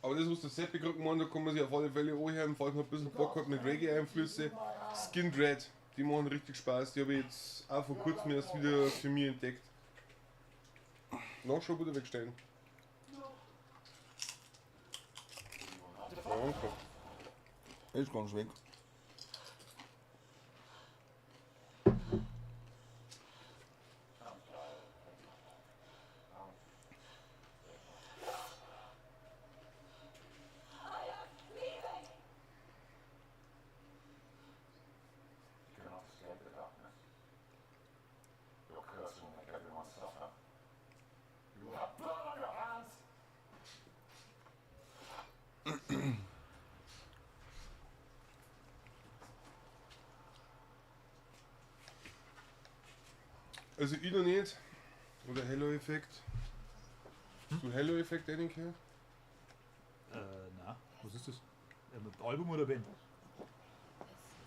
Aber das, was der Seppi gerade gemeint hat, kann man sich auf alle Fälle anhören, falls man ein bisschen Bock hat mit Reggae-Einflüsse. Skindred, die machen richtig Spaß, die habe ich jetzt auch vor kurzem erst wieder für mich entdeckt. Nachschub oder wegstellen? Danke.
Ist ganz weg.
You cannot escape the darkness. Your curse will make everyone suffer. You will have blood on your hands!
Also ich noch nicht. Oder Hello-Effekt. Hast du Hello-Effekt gehört?
Na, was ist das? Album oder Band?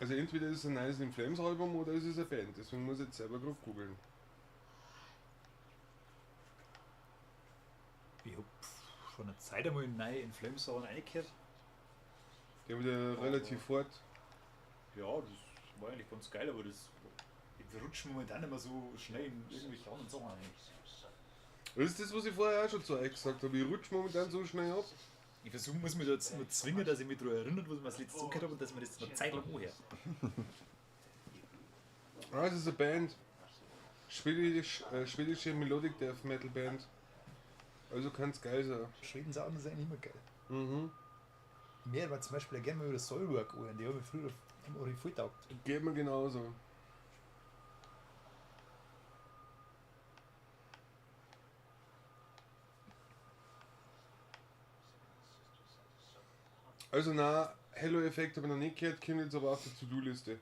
Also entweder ist es ein Nice in Flames Album oder es ist eine Band. Deswegen muss ich jetzt selber drauf googeln.
Ich hab schon eine Zeit einmal in Nine in Flames Sachen reingehört.
Der wieder relativ fort.
Ja, das war eigentlich ganz geil, aber das. Ich rutsche momentan immer so schnell in irgendwelche anderen Sachen rein.
Das ist das, was ich vorher auch schon zu euch gesagt habe. Ich rutsche momentan so schnell ab.
Ich versuche, muss mich da jetzt immer zwingen, dass ich mich daran erinnere, was ich mir das letzte gehört habe und dass ich mir das eine Zeit lang anhöre.
Ah, es ist eine Band. Schwedische Melodic Death Metal Band. Also kann's geil sein.
Schweden Sachen ist eigentlich immer geil.
Mhm.
Mir war zum Beispiel auch gerne mal über Soilwork anhören, die habe ich früher immer voll taugt.
Geht mir genauso. Also na, Hello-Effekt habe ich noch nicht gehört, kommt jetzt aber auf die To-Do-Liste.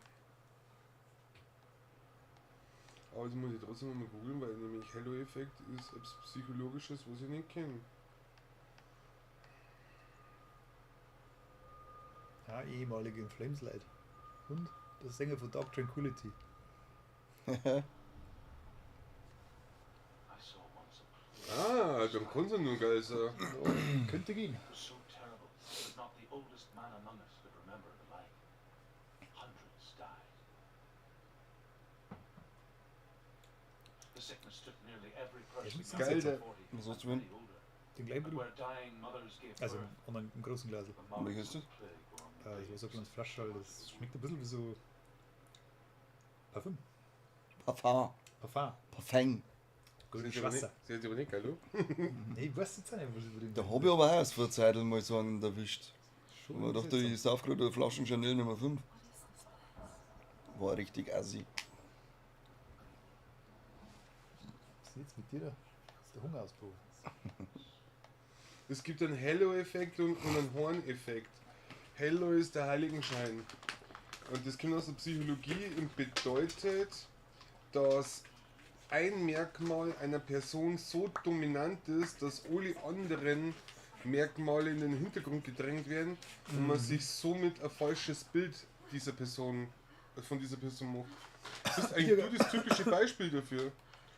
Aber das muss ich trotzdem mal googeln, weil nämlich Hello-Effekt ist etwas Psychologisches, was ich nicht kenne.
Ja, ehemalige In Flames Leute. Und der Sänger von Dark Tranquillity.
Ah, dann kann es ja nur geil sein.
Ja, könnte gehen.
It was so terrible that not the oldest man among us could remember the like. Hundreds died. The sickness took nearly every person
ist
younger
geil,
than
der-
40
Was hast du
and
denn?
many older.
Den gleichen
And
wie du.
where dying mothers gave
Also,
birth,
und einen großen Glas.
the marks
Welches ist
of
das?
plague were on the
Das war so ein
babies.
kleines Flascherl, das schmeckt ein bisschen wie so Parfüm.
Parfum.
Parfum.
Parfum.
Goldenes
Sieht aber
Wasser.
nicht, sieht aber nicht geil, oder?
Nee, ich weiß jetzt auch nicht, was ich über den.
Da habe ich aber auch erst vor einer Zeit mal so einen erwischt.
Schon
Und ich dachte, ich sauf gerade eine Flaschen Chanel Nummer 5. War richtig assi.
Was ist denn jetzt mit dir da? Das ist der Hungerausbruch.
Es gibt einen Hello-Effekt und einen Horn-Effekt. Hello ist der Heiligenschein. Und das kommt aus der Psychologie und bedeutet, dass ein Merkmal einer Person so dominant ist, dass alle anderen Merkmale in den Hintergrund gedrängt werden und man sich somit ein falsches Bild dieser Person, von dieser Person macht. Das ist eigentlich nur das typische Beispiel dafür.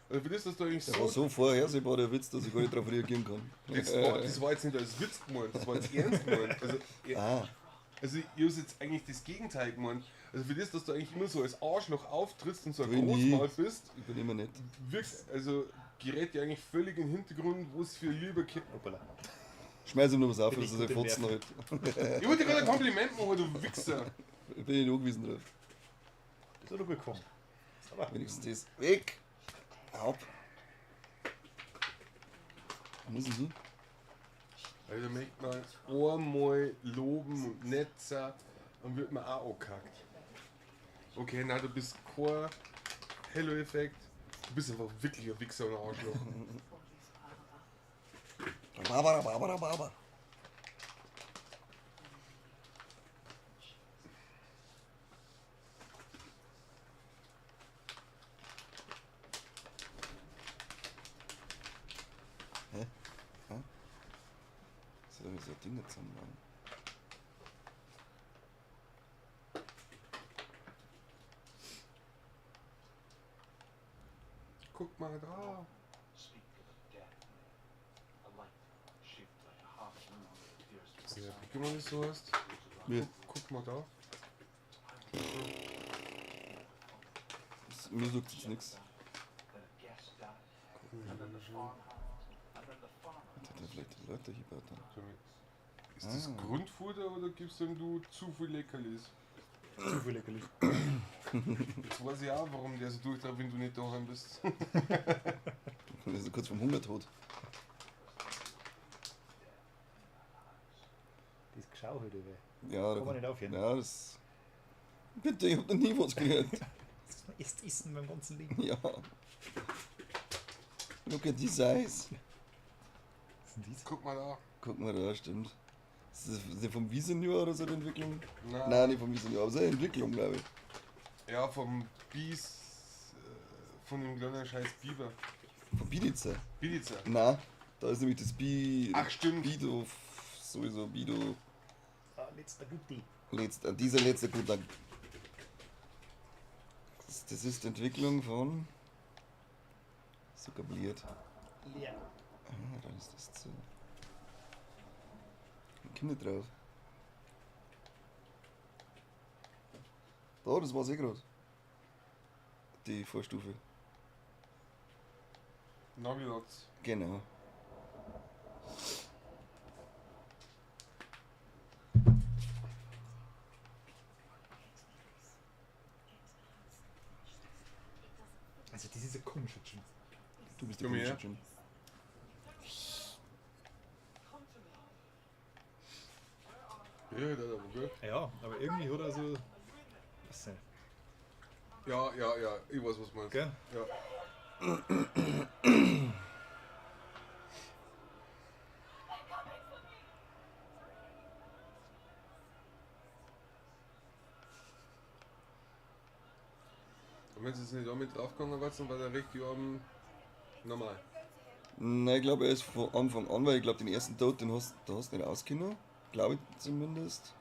Also für das, dass du eigentlich
Der war so vorhersehbar, der Witz, dass ich gar nicht darauf reagieren kann.
Das war jetzt nicht als Witz gemeint, das war jetzt ernst gemeint. Also,
Ah.
also ich hab's jetzt eigentlich das Gegenteil gemeint. Also für das, dass du eigentlich immer so als Arschloch auftrittst und so ein
Tu ich nie.
Großmaul bist,
Ich bin immer nett.
wirkst, also gerät dir eigentlich völlig in den Hintergrund, wo es für Liebe gibt.
Hoppala.
Schmeiß ihm nur was auf,
Bin
dass
ich
er sich
gut im
Fotzen halt.
Ich wollte dir gerade ein Kompliment machen, du Wichser.
Ich bin nicht angewiesen drauf.
Das hat er gut gefangen. Sauber.
Wenigstens das. Weg! Ab! Wo muss ich hin?
Also möchte man einmal loben und nett sein, dann wird man auch angekackt. Okay, na du bist kein Hello-Effekt. Du bist einfach wirklich ein Wichser und ein Arschloch.
Rhabarber, Rhabarber, Rhabarber. Hä? Hä? Soll ich so Dinge zusammenbauen?
Guck mal da.
Speak of a death ray, a light shaped like a half moon that appears to the
Ja,
sun.
guck mal, wie du heißt.
Mir,
Guck mal da.
mir sagt jetzt nichts.
Then a guest died, and then the farmhand, and then the farmer.
Hat er vielleicht die Leute hier gebaut?
So mit. Ist das Grundfutter oder gibst dem du zu viel Leckerlis?
Zu viel Leckerlis.
Jetzt weiß ich auch, warum der so durchtreibt, wenn du nicht daheim bist.
Das ist kurz vom Hungertod.
Das Geschau heute, ey.
Ja, da
Kann man nicht aufhören.
Ja, das. Bitte, ich hab noch nie was gehört.
Das ist erst Essen beim ganzen Leben.
Ja. Look at these eyes.
Was ist denn das?
Guck mal da.
Guck mal da, stimmt. Ist das ist das vom Wiesenjahr oder so die Entwicklung?
Nein.
Nein, nicht vom Wiesenjahr, aber es ist eine Entwicklung, glaube ich.
Ja, vom Bies. Von dem kleinen scheiß Biber.
Von Bidiza.
Bidiza.
Nein, da ist nämlich das Bi.
Ach, stimmt.
Bido. Sowieso, Bido.
Ah, letzter Gutti.
Letzter, dieser letzte guter. Das ist die Entwicklung von. So kabliert.
Leer.
Ah, dann ist das zu. Ich komm nicht drauf. Da, das war's eh grad. Die Vorstufe.
Nagelotz.
Genau.
Also, das ist ein komischer Gin.
Du bist der
Komm her.
komische Gin.
Ja, der aber gut.
Ja, aber irgendwie hat er so. Was denn?
Ja, ja, ja, ich weiß, was du meinst.
Gell?
Ja. Und wenn sie jetzt nicht auch mit draufgegangen war, dann war der rechte Arm normal.
Nein, ich glaube, er ist von Anfang an, weil ich glaube, den ersten Tod, den hast, da hast du nicht auskennen. Glaube ich zumindest.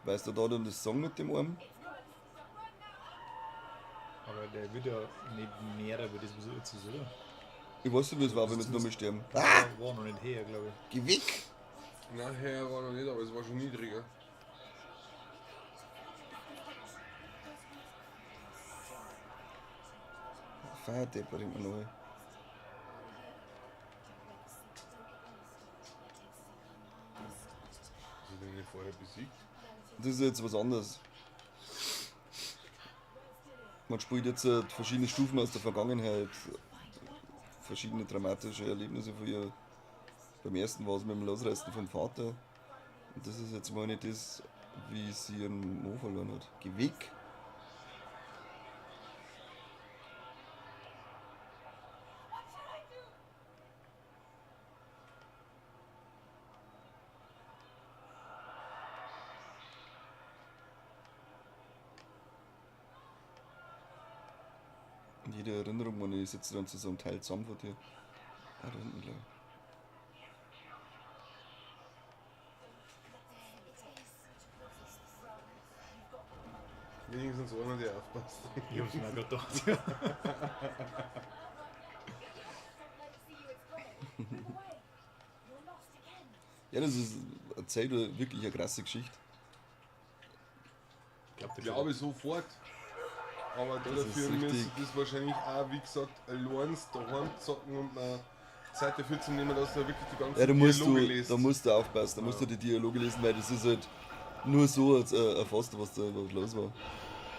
Weißt du da dann das Song mit dem Arm?
Aber der wird ja nicht mehr, aber das was jetzt ist, oder?
Ich weiß nicht, wie es war, wenn wir jetzt nochmal sterben. Ah!
War noch nicht her, glaube ich.
Geh weg!
Nachher war noch nicht, aber es war schon niedriger.
Feierdepp bringt man neu.
Hast du den nicht vorher besiegt?
Das ist jetzt was anderes. Man spielt jetzt verschiedene Stufen aus der Vergangenheit, verschiedene dramatische Erlebnisse von ihr. Beim ersten war es mit dem Losreißen vom Vater. Und das ist jetzt mal nicht das, wie sie ihren Mo verloren hat. Geh weg! Und jede Erinnerung, man, ich sitze dann zu so einem Teil zusammen von dir. Ah, da hinten, glaube ich.
Wenigstens einer, der aufpasst.
Ich hab's mir auch gerade gedacht. Ja.
Ja, das ist erzählt wirklich eine krasse Geschichte.
Ich glaub,
Glaube sofort. Aber da
Das ist
dafür müsste
richtig.
das wahrscheinlich auch, wie gesagt, allein daheim zocken und mal Zeit dafür zu nehmen, dass du da wirklich die ganzen
Ja, da musst
Dialoge
du,
liest.
da musst du aufpassen, da musst du die Dialoge lesen, weil das ist halt nur so, als erfasst du, was da überhaupt los war.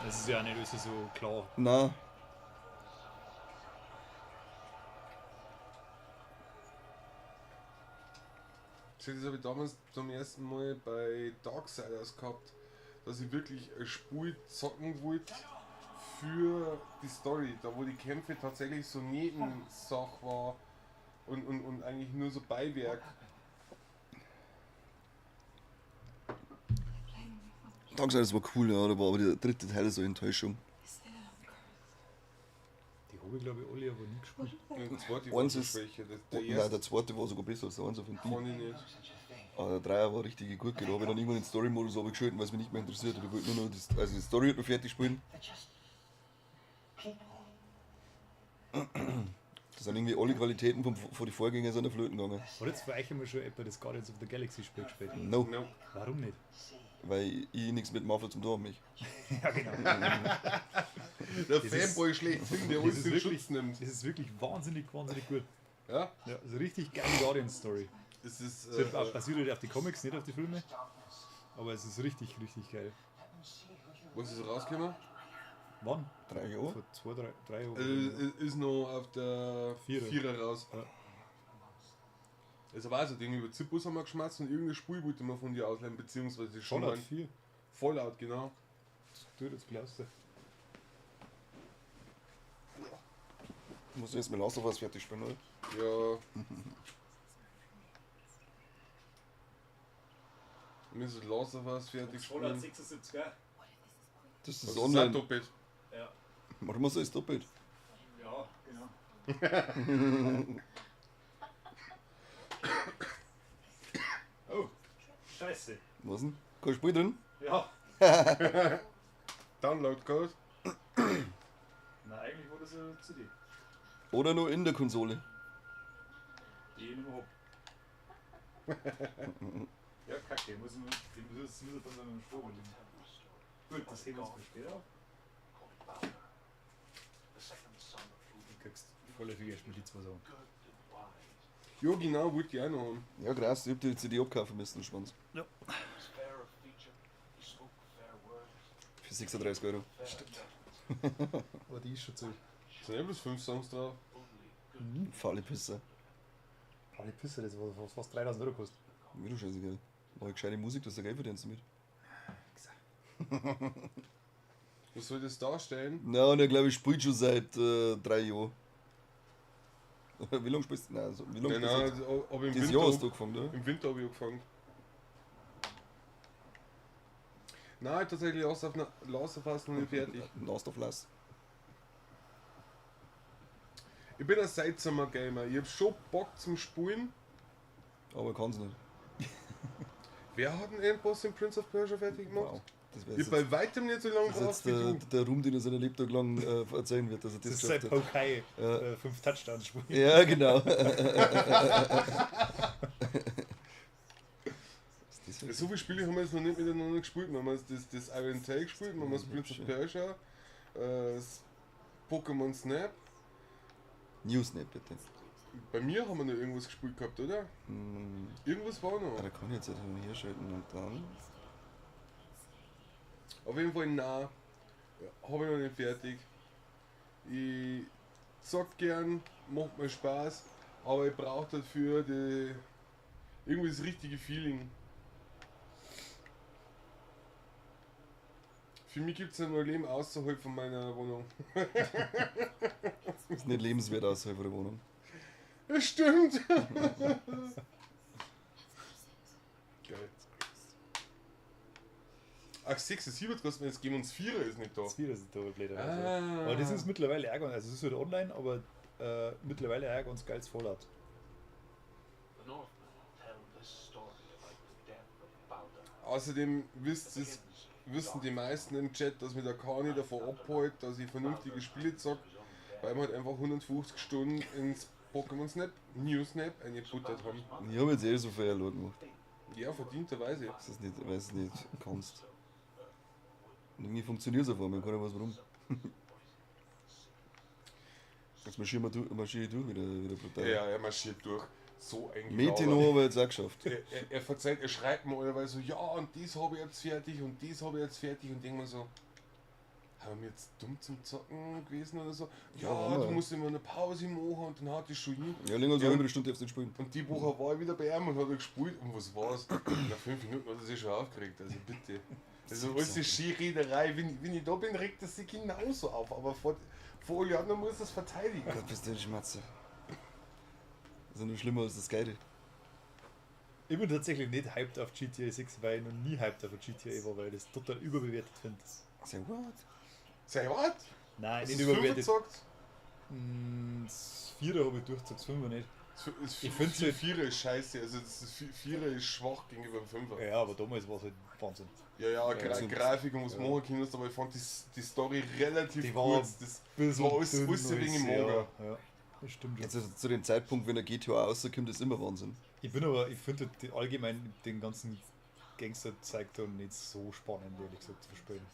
Das ist ja auch nicht alles so klar.
Na,
Das habe ich damals zum ersten Mal bei Darksiders gehabt, dass ich wirklich ein Spiel zocken wollte für die Story, da wo die Kämpfe tatsächlich so Nebensache war und eigentlich nur so Beiwerk.
Darksiders war cool, ja, da war aber der dritte Teil so eine Enttäuschung.
Die habe ich, glaube ich, alle aber nie gespielt.
Und der zweite war
Eins
so
ist.
schwächer. Der
Nein,
erste
der zweite war sogar besser als der Einser, finde ich.
fand ich nicht.
Aber der Dreier war richtig gut, da habe ich dann irgendwann den Story-Modus abgeschaltet, weil es mich nicht mehr interessiert hat. Ich wollte nur noch das, also die Story halt noch fertig spielen. Das sind irgendwie alle Qualitäten von den Vorgängern sind flöten gegangen.
Hat jetzt für euch immer schon etwa das Guardians of the Galaxy Spiel gespielt?
No.
No.
Warum nicht?
Weil ich nichts mit Marvel zum tun habe. Mich.
Ja, genau.
Der
Das ist-
Fanboy schlechthin, der
das
uns
ist
den
wirklich-
Schutz nimmt.
Das ist wirklich wahnsinnig, wahnsinnig gut.
Ja?
Ja, also richtig geile Guardians Story.
Es ist,
Es basiert halt auf die Comics, nicht auf die Filme. Aber es ist richtig, richtig geil.
Was ist rausgekommen?
Wann?
3 Jahre?
Vor 2, 3 Jahren.
Also, ist noch auf der
Vierer.
Vierer raus.
Ja.
Es war so Ding, über Zippus haben wir geschmatzt und irgendeine Spur wollte man von dir ausleihen, beziehungsweise schon
Fallout
mal-
4.
Fallout, genau.
Das tut jetzt gleich aus.
Muss ich jetzt mit Last of Us fertig spielen, oder?
Ja. Wir müssen Last of Us fertig spielen.
76, gell?
Das
Das
ist
ist auch
online.
doppelt.
Ja.
Warum so ist doppelt?
Ja, genau. Oh, scheiße.
Was denn? Kein Spiel drin?
Ja.
Download Code.
Na, eigentlich war das eine CD.
Oder nur in der Konsole?
Die ich nicht mehr hab. Ja, kacke, muss ich, die muss, muss ich dann mit dem Spur liegen. Gut, das heben wir uns mal später auf. Du kriegst vorläufig erstmal die zwei Sachen.
Ja, genau, wollte ich auch noch haben.
Ja, krass, ich hab die CD abkaufen müssen, Schwanz.
Ja.
Für 36 Euro.
Stimmt. Aber die ist schon zu.
Sind ja bloß 5 Songs drauf.
Mhm. Faule Pisser.
Faule Pisser, das war fast 3000 Euro kostet.
Mir doch scheißegal. Mach ich gescheite Musik, dass du Geld verdienst damit.
Was soll das darstellen?
Na, und er glaube ich spielt schon seit 3 Jahren. Wie lange spielst du? Nein, also, wie lange
Nein,
spielst du?
nein, also, ob im
Das
Winter
Jahr hast du angefangen, oder?
Im Winter habe ich angefangen. Nein, tatsächlich Last of, Last of Us noch nicht fertig.
Last of Us.
Ich bin ein seltsamer Gamer. Ich hab schon Bock zum Spulen.
Aber kann's nicht.
Wer hat den Endboss in Prince of Persia fertig gemacht?
Wow. Das wär
Ich hab bei weitem nicht so lange
das ist jetzt
gebraucht wie
der,
du.
der Ruhm, den er seine Lebtag lang erzählen wird, dass er das,
Das ist seit
geschafft hat.
Pokai
Ja.
5 Touchdowns spielen.
Ja, genau.
So viele Spiele haben wir jetzt noch nicht miteinander gespielt. Wir haben jetzt das Iron Tail gespielt, wir haben das Prince of Persia, das Pokémon Snap.
New Snap, bitte.
Bei mir haben wir noch irgendwas gespielt gehabt, oder?
Hm.
Irgendwas war noch.
Ah, da kann ich jetzt halt hin und her schalten und dann.
Auf jeden Fall, nein, habe ich noch nicht fertig. Ich zock gern, macht mir Spaß, aber ich brauche dafür die, irgendwie das richtige Feeling. Für mich gibt es ja nur Leben außerhalb von meiner Wohnung.
Ist nicht lebenswert außerhalb von der Wohnung.
Das stimmt. Geil. Ach, 76 kostet mir jetzt geben uns 4 ist nicht da.
Das 4 ist da, blöderweise.
Ah.
Aber das ist mittlerweile auch ganz, also es ist halt online, aber mittlerweile auch ganz geiles Fallout.
Außerdem wisst es, wissen die meisten im Chat, dass mir der Kani davon abholt, dass ich vernünftige Spiele zock, weil wir halt einfach 150 Stunden ins Pokémon Snap, New Snap eingebuttert haben.
Ich habe jetzt eh so viel Erlog gemacht.
Ja, verdienterweise.
Das ist nicht, weil es nicht kannst. Und irgendwie funktioniert es auf einmal, keiner weiß warum. Jetzt marschieren wir durch, marschiere ich durch wieder, wieder brutal.
Ja, er marschiert durch. So ein
Metino
Gelaber.
haben wir jetzt auch geschafft.
Er verzeiht, er schreibt mir allerweil so, ja, und das habe ich jetzt fertig und das habe ich jetzt fertig und irgendwann so, haben wir jetzt dumm zum Zocken gewesen oder so? Ja,
Ja, haben
du
wir.
musst immer eine Pause machen und dann hat die schon hin.
Ja, länger als
Ja,
eine halbe Stunde darfst du nicht spielen.
Und die Woche war ich wieder bei ihm und hat er gespielt und was war's? Nach 5 Minuten hat er sich schon aufgeregt, also bitte. Also alles ist Skirederei, wenn ich da bin, regt er sich genauso auf, aber vor allen anderen muss er es verteidigen.
Gott, bist du ein Schmatzer. Das ist ja nur schlimmer als das Geile.
Ich bin tatsächlich nicht hyped auf GTA 6, weil ich noch nie hyped auf GTA war, weil ich das total überbewertet finde.
Say what?
Say what?
Nein,
Hast
nicht
du das
überbewertet.
Fünfer gezockt?
Das Vierer habe ich durchgezockt, das Fünfer nicht.
Das
Ich find's halt-
Vierer ist scheiße, also das ist, Vierer ist schwach gegenüber dem Fünfer.
Ja, aber damals war es halt Wahnsinn.
Ja, ja,
also-
Grafik und was
Ja.
machen können, aber ich fand die Story relativ
Die war
kurz. Das
bisschen
war alles,
dünn
alles wegen
alles,
Mager.
Ja, ja, das stimmt schon.
Also zu dem Zeitpunkt, wenn der GTA rauskommt, ist immer Wahnsinn.
Ich bin aber, ich finde die, allgemein den ganzen Gangster-Zeug da nicht so spannend, ehrlich gesagt, zu spielen.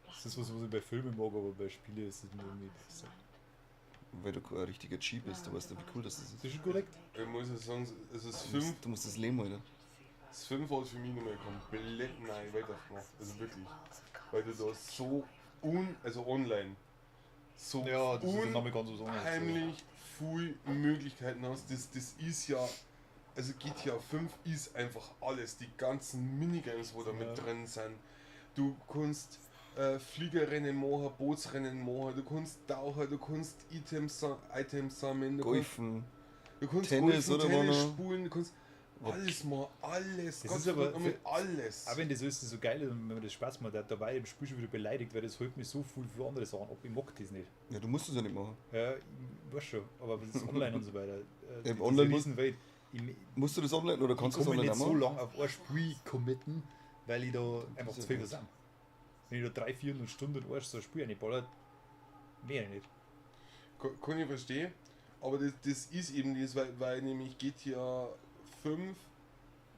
Das ist was, was ich bei Filmen mag, aber bei Spielen ist es mir irgendwie besser.
Weil du kein richtiger G bist, du weißt ja, wie cool das ist.
Das ist schon korrekt.
Ich muss ja sagen, also das
Du
5,
musst das leben, Alter.
das 5 hat für mich nochmal komplett neue Welt aufgemacht. Also wirklich. Weil du da so also online, so
Ja, das ist dann nochmal ganz was anderes.
unheimlich viel Möglichkeiten hast. Das ist ja, also GTA 5 ist einfach alles. Die ganzen Minigames, wo da mit
Ja.
drin sind. Du kannst Fliegerrennen machen, Bootsrennen machen, du kannst tauchen, du kannst Items sammeln, du kannst,
Golfen.
du kannst
Tennis
golfen,
oder
Tennis
was noch?
spielen, du kannst alles machen, alles,
Das
Gott
ist aber
verdammt nochmal alles.
Auch wenn das alles so geil ist und wenn man das Spaß macht, da war ich im Spiel schon wieder beleidigt, weil das holt mich so viel für andere Sachen ab. Ich mag das nicht.
Ja, du musst es ja nicht machen.
Ja, ich weiß schon, aber das ist online und so weiter.
Eben,
Diese
online muss-
Riesenwelt. Ich,
Musst du das online oder kannst du
ich
das
kann mich
online
nicht
auch
so
machen?
lange auf ein Spiel committen, weil ich da einfach
ist
zu viel
ja
versam. Wenn ich da 300, 400 Stunden in so ein Spiel reinballer, mehr nicht.
Kann ich verstehen, aber das ist eben das, weil nämlich GTA 5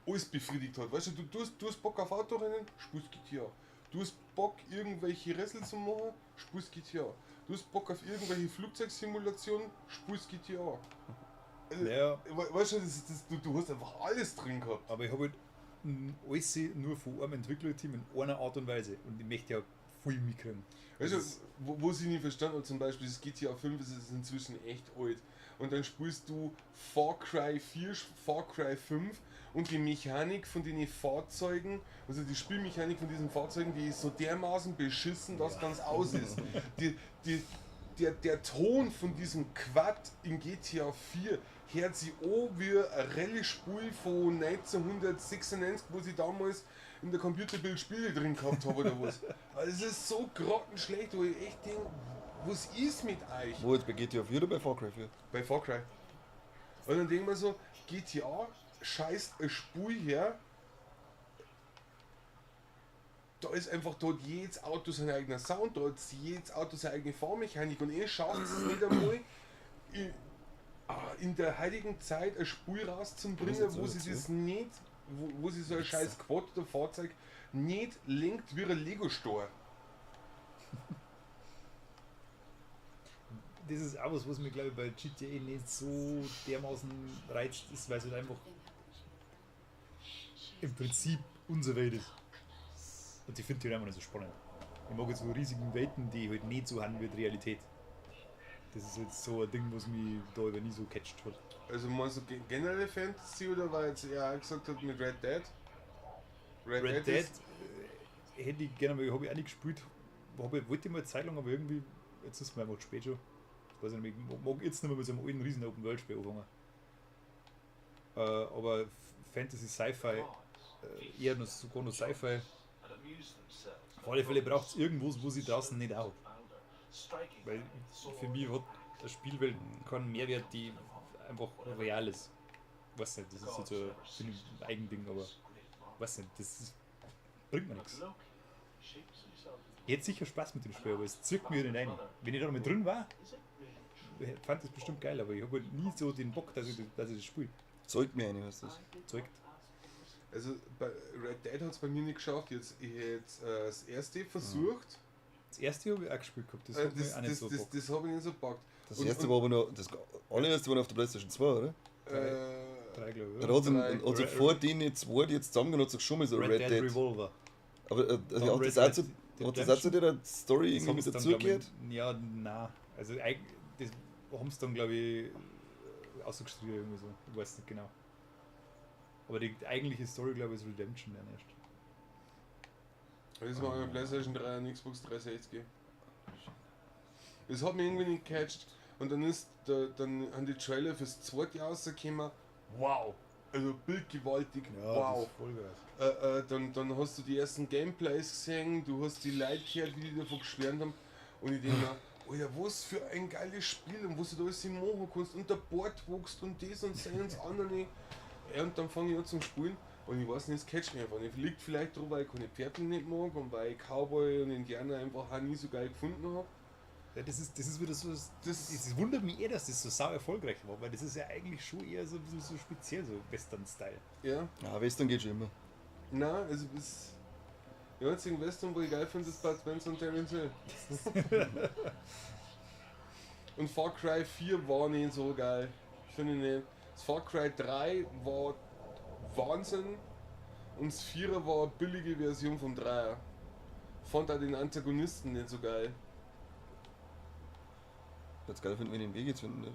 alles befriedigt hat. Weißt du, du hast Bock auf Autorennen, spielst GTA. Du hast Bock, irgendwelche Wrestle zu machen, spielst GTA. Du hast Bock auf irgendwelche Flugzeugsimulationen, spielst GTA. Also,
Ja.
Weißt du, du hast einfach alles drin gehabt.
Aber ich habe halt alles nur von einem Entwicklerteam in einer Art und Weise und ich möchte ja viel mitkriegen.
Weißt
Das
du,
ist-
wo sie nicht verstanden hat, zum Beispiel das GTA 5 ist es inzwischen echt alt. Und dann spielst du Far Cry 4, Far Cry 5 und die Mechanik von den Fahrzeugen, also die Spielmechanik von diesen Fahrzeugen, die ist so dermaßen beschissen, dass ganz aus ist. Der Ton von diesem Quad in GTA 4 hört sich an wie eine Rallye-Spur von 1996, wo sie damals in der Computerbild Spiele drin gehabt habe oder was. Also es ist so grottenschlecht, wo ich echt denke, was ist mit euch?
Wo jetzt bei GTA 4 oder bei Far Cry 4?
Bei Far Cry. Und dann denke ich mir so, GTA scheißt eine Spur her. Da ist einfach dort jedes Auto sein eigener Sound, da hat jedes Auto seine eigene Fahrmechanik und ihr schafft es nicht einmal in der heutigen Zeit eine Spur rauszubringen,
jetzt
wo
so
sie
dazu?
das nicht, wo sie so ein scheiß Quad oder Fahrzeug nicht lenkt wie ein Lego-Store.
Das ist auch was, was mich, glaube ich, bei GTA nicht so dermaßen reizt, ist, weil es halt einfach im Prinzip unsere Welt ist. Und ich finde die halt einfach nicht so spannend. Ich mag jetzt so riesigen Welten, die halt nicht so haben wie die Realität. Das ist jetzt so ein Ding, was mich da über nie so catcht hat.
Also meinst du generell Fantasy oder weil jetzt er auch gesagt hat mit Red Dead?
Red Dead
ist-
hätte ich gerne, aber habe ich auch nicht gespielt. Wollte ich mal eine Zeit lang, aber irgendwie, jetzt ist es mir einfach zu spät schon. Weiß ich nicht, ich mag jetzt nicht mehr mit so einem alten riesen Open-World-Spiel anfangen. Aber Fantasy, Sci-Fi, eher noch, sogar noch Sci-Fi. Auf alle Fälle braucht es irgendwas, wo sie draußen nicht auch. Weil für mich hat eine Spielwelt keinen Mehrwert, die einfach real ist. Weiß nicht, das ist jetzt so ein Eigending, aber weiß nicht, das ist, bringt mir nichts. Ich hätte sicher Spaß mit dem Spiel, aber es zirkt mir nicht rein. Wenn ich da noch mit drin war, fand das bestimmt geil, aber ich habe halt nie so den Bock, dass ich das spiele.
Zeugt mir eine, was das?
Zeugt.
Also bei Red Dead hat es bei mir nicht geschafft. Jetzt, ich hätte das erste versucht.
Das erste habe ich auch gespielt gehabt, das hat
Das,
mir auch nicht
das,
so
das,
gepackt.
das habe ich nicht so gepackt.
Das
Und-
erste
und,
war aber noch, das allererste war noch auf der PlayStation 2, oder?
Drei, glaube ich.
Da
oder?
hat
Drei.
sie vor denen zwei, die jetzt zusammengenommen, hat schon mal so
Red,
Red,
Dead,
Dead.
Revolver.
Aber
Dann
hat
Red
das auch zu,
Dead
hat das auch zu der Story
Das
irgendwie
haben
mit
sie dann, glaub
dazugehört?
ich, ja, nein. Also das haben sie dann, glaube ich, ausgestrichen irgendwie so. Ich weiß nicht genau. Aber die eigentliche Story, glaube ich, ist Redemption dann erst.
Das war auf der PlayStation 3 und Xbox 360. Das hat mich irgendwie nicht gecatcht. Und dann ist der, dann haben die Trailer fürs zweite rausgekommen. Wow! Also bildgewaltig, wow!
Das ist voll geil.
Dann hast du die ersten Gameplays gesehen, du hast die Leute gehört, wie die davon geschwärmt haben. Und ich denke mir, Alter, was für ein geiles Spiel und was du da alles machen kannst und der Bord wächst und das und das und das andere. Ja, und dann fange ich an zum Spielen und ich weiß nicht, es catcht mich einfach nicht. Liegt vielleicht daran, weil ich keine Pferde nicht mag und weil ich Cowboy und Indianer einfach auch nie so geil gefunden habe.
Ja, das ist wieder so. Das wundert mich eh, dass das so sau erfolgreich war, weil das ist ja eigentlich schon eher so ein bisschen so speziell, so Western-Style.
Ja.
Ja, Western geht schon immer.
Nein, also bis. Die einzigen Western, wo ich geil finde, ist Bud Spencer und Terence Hill. Und Far Cry 4 war nicht so geil. Finde ich nicht. Das Far Cry 3 war Wahnsinn. Und das 4er war eine billige Version vom 3er. Fand auch den Antagonisten nicht so geil.
Jetzt geil finden, wenn ich den Weg jetzt finden. Ne?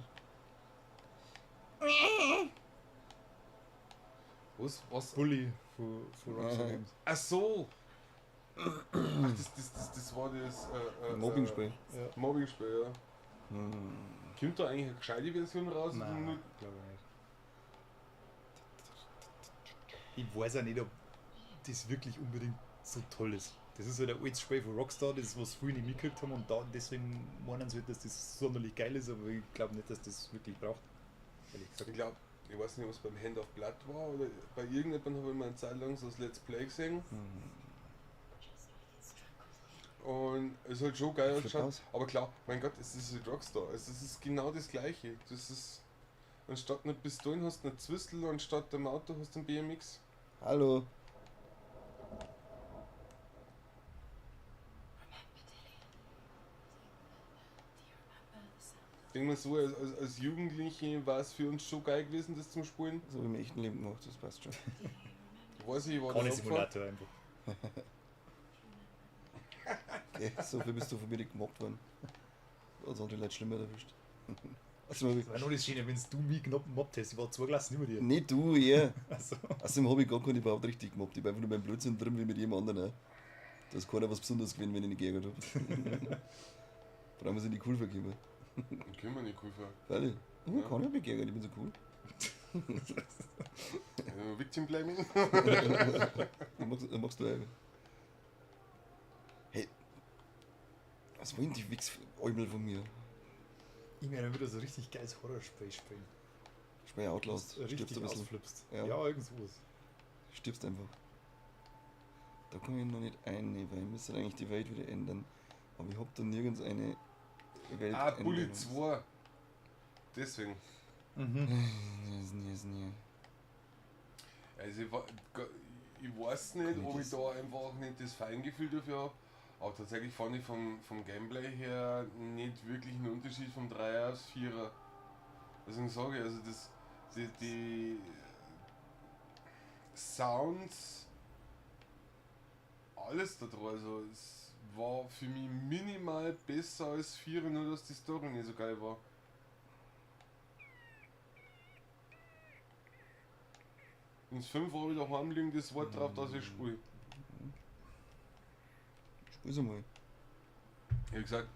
Was? Was?
Bully von Rockstar Games.
Ach so! Ach, das war das.
Mobbing-Spiel.
Ja.
Mobbing-Spiel, ja. Kommt da eigentlich eine gescheite Version raus? oder
Nein,
nur-
glaube ich nicht. Ich weiß auch nicht, ob das wirklich unbedingt so toll ist. Das ist halt ein altes Spiel von Rockstar, das was viele nicht mitgekriegt haben und da, deswegen meinen sie halt, dass das sonderlich geil ist, aber ich glaube nicht, dass das wirklich braucht. Ehrlich gesagt.
Ich glaube, ich weiß nicht, was beim Hand of Blood war oder bei irgendjemandem habe ich mal eine Zeit lang so das Let's Play gesehen. Und es ist halt schon geil
Flip
ausgeschaut.
aus.
Aber klar, mein Gott, es ist halt Rockstar. Es ist genau das Gleiche. Das ist. Anstatt einer Pistolen hast du eine Zwistel, anstatt dem Auto hast du ein BMX.
Hallo.
Ich denke mal so, als Jugendliche war es für uns schon geil gewesen, das zum Spielen.
Das habe ich im echten Leben gemacht, das passt schon.
Weiß ich, ich war das
Keine
Opfer.
Simulator einfach.
Okay, so viel bist du von mir nicht gemobbt worden. Als andere Leute schlimmer erwischt. Also,
Das war noch das Schöne, wenn du mich gemobbt hättest. Ich war zwei Klassen über dir.
nicht du, er.
Also,
Außerdem habe ich gar keinen überhaupt richtig gemobbt. Ich war einfach nur beim Blödsinn drin, wie mit jedem anderen auch. Da ist keiner was Besonderes gewesen, wenn ich nicht geärgert habe. Vor allem sind die cool vergekommen.
Dann können wir nicht cool fahren.
Weil oh,
Ja.
keiner hat mich geärgert, ich bin so cool.
Victim Blaming.
Dann machst du eine. Hey. Was wollen die Wichs-Äumel von mir?
ich werde wieder so richtig geiles Horrorspiel spielen.
Spiel Outlast.
Richtig
Stirbst ein bisschen.
ausflippst.
Ja.
Ja, irgend sowas.
Stirbst einfach. Da komme ich noch nicht ein, weil ich müsste eigentlich die Welt wieder ändern. Aber ich hab da nirgends eine Welt.
Ah, Bully 2. Deswegen.
Nee, nee.
Also ich weiß nicht, ob ich da einfach nicht das Feingefühl dafür habe, aber tatsächlich fand ich vom Gameplay her nicht wirklich einen Unterschied vom 3er aufs 4er. Deswegen sage ich, also das, die Sounds, alles da dran, also es war für mich minimal besser als 4er, nur dass die Story nicht so geil war. Und das 5 habe ich daheim liegen, das Wort drauf, dass ich spiele.
Spiel's einmal.
Ich hab gesagt,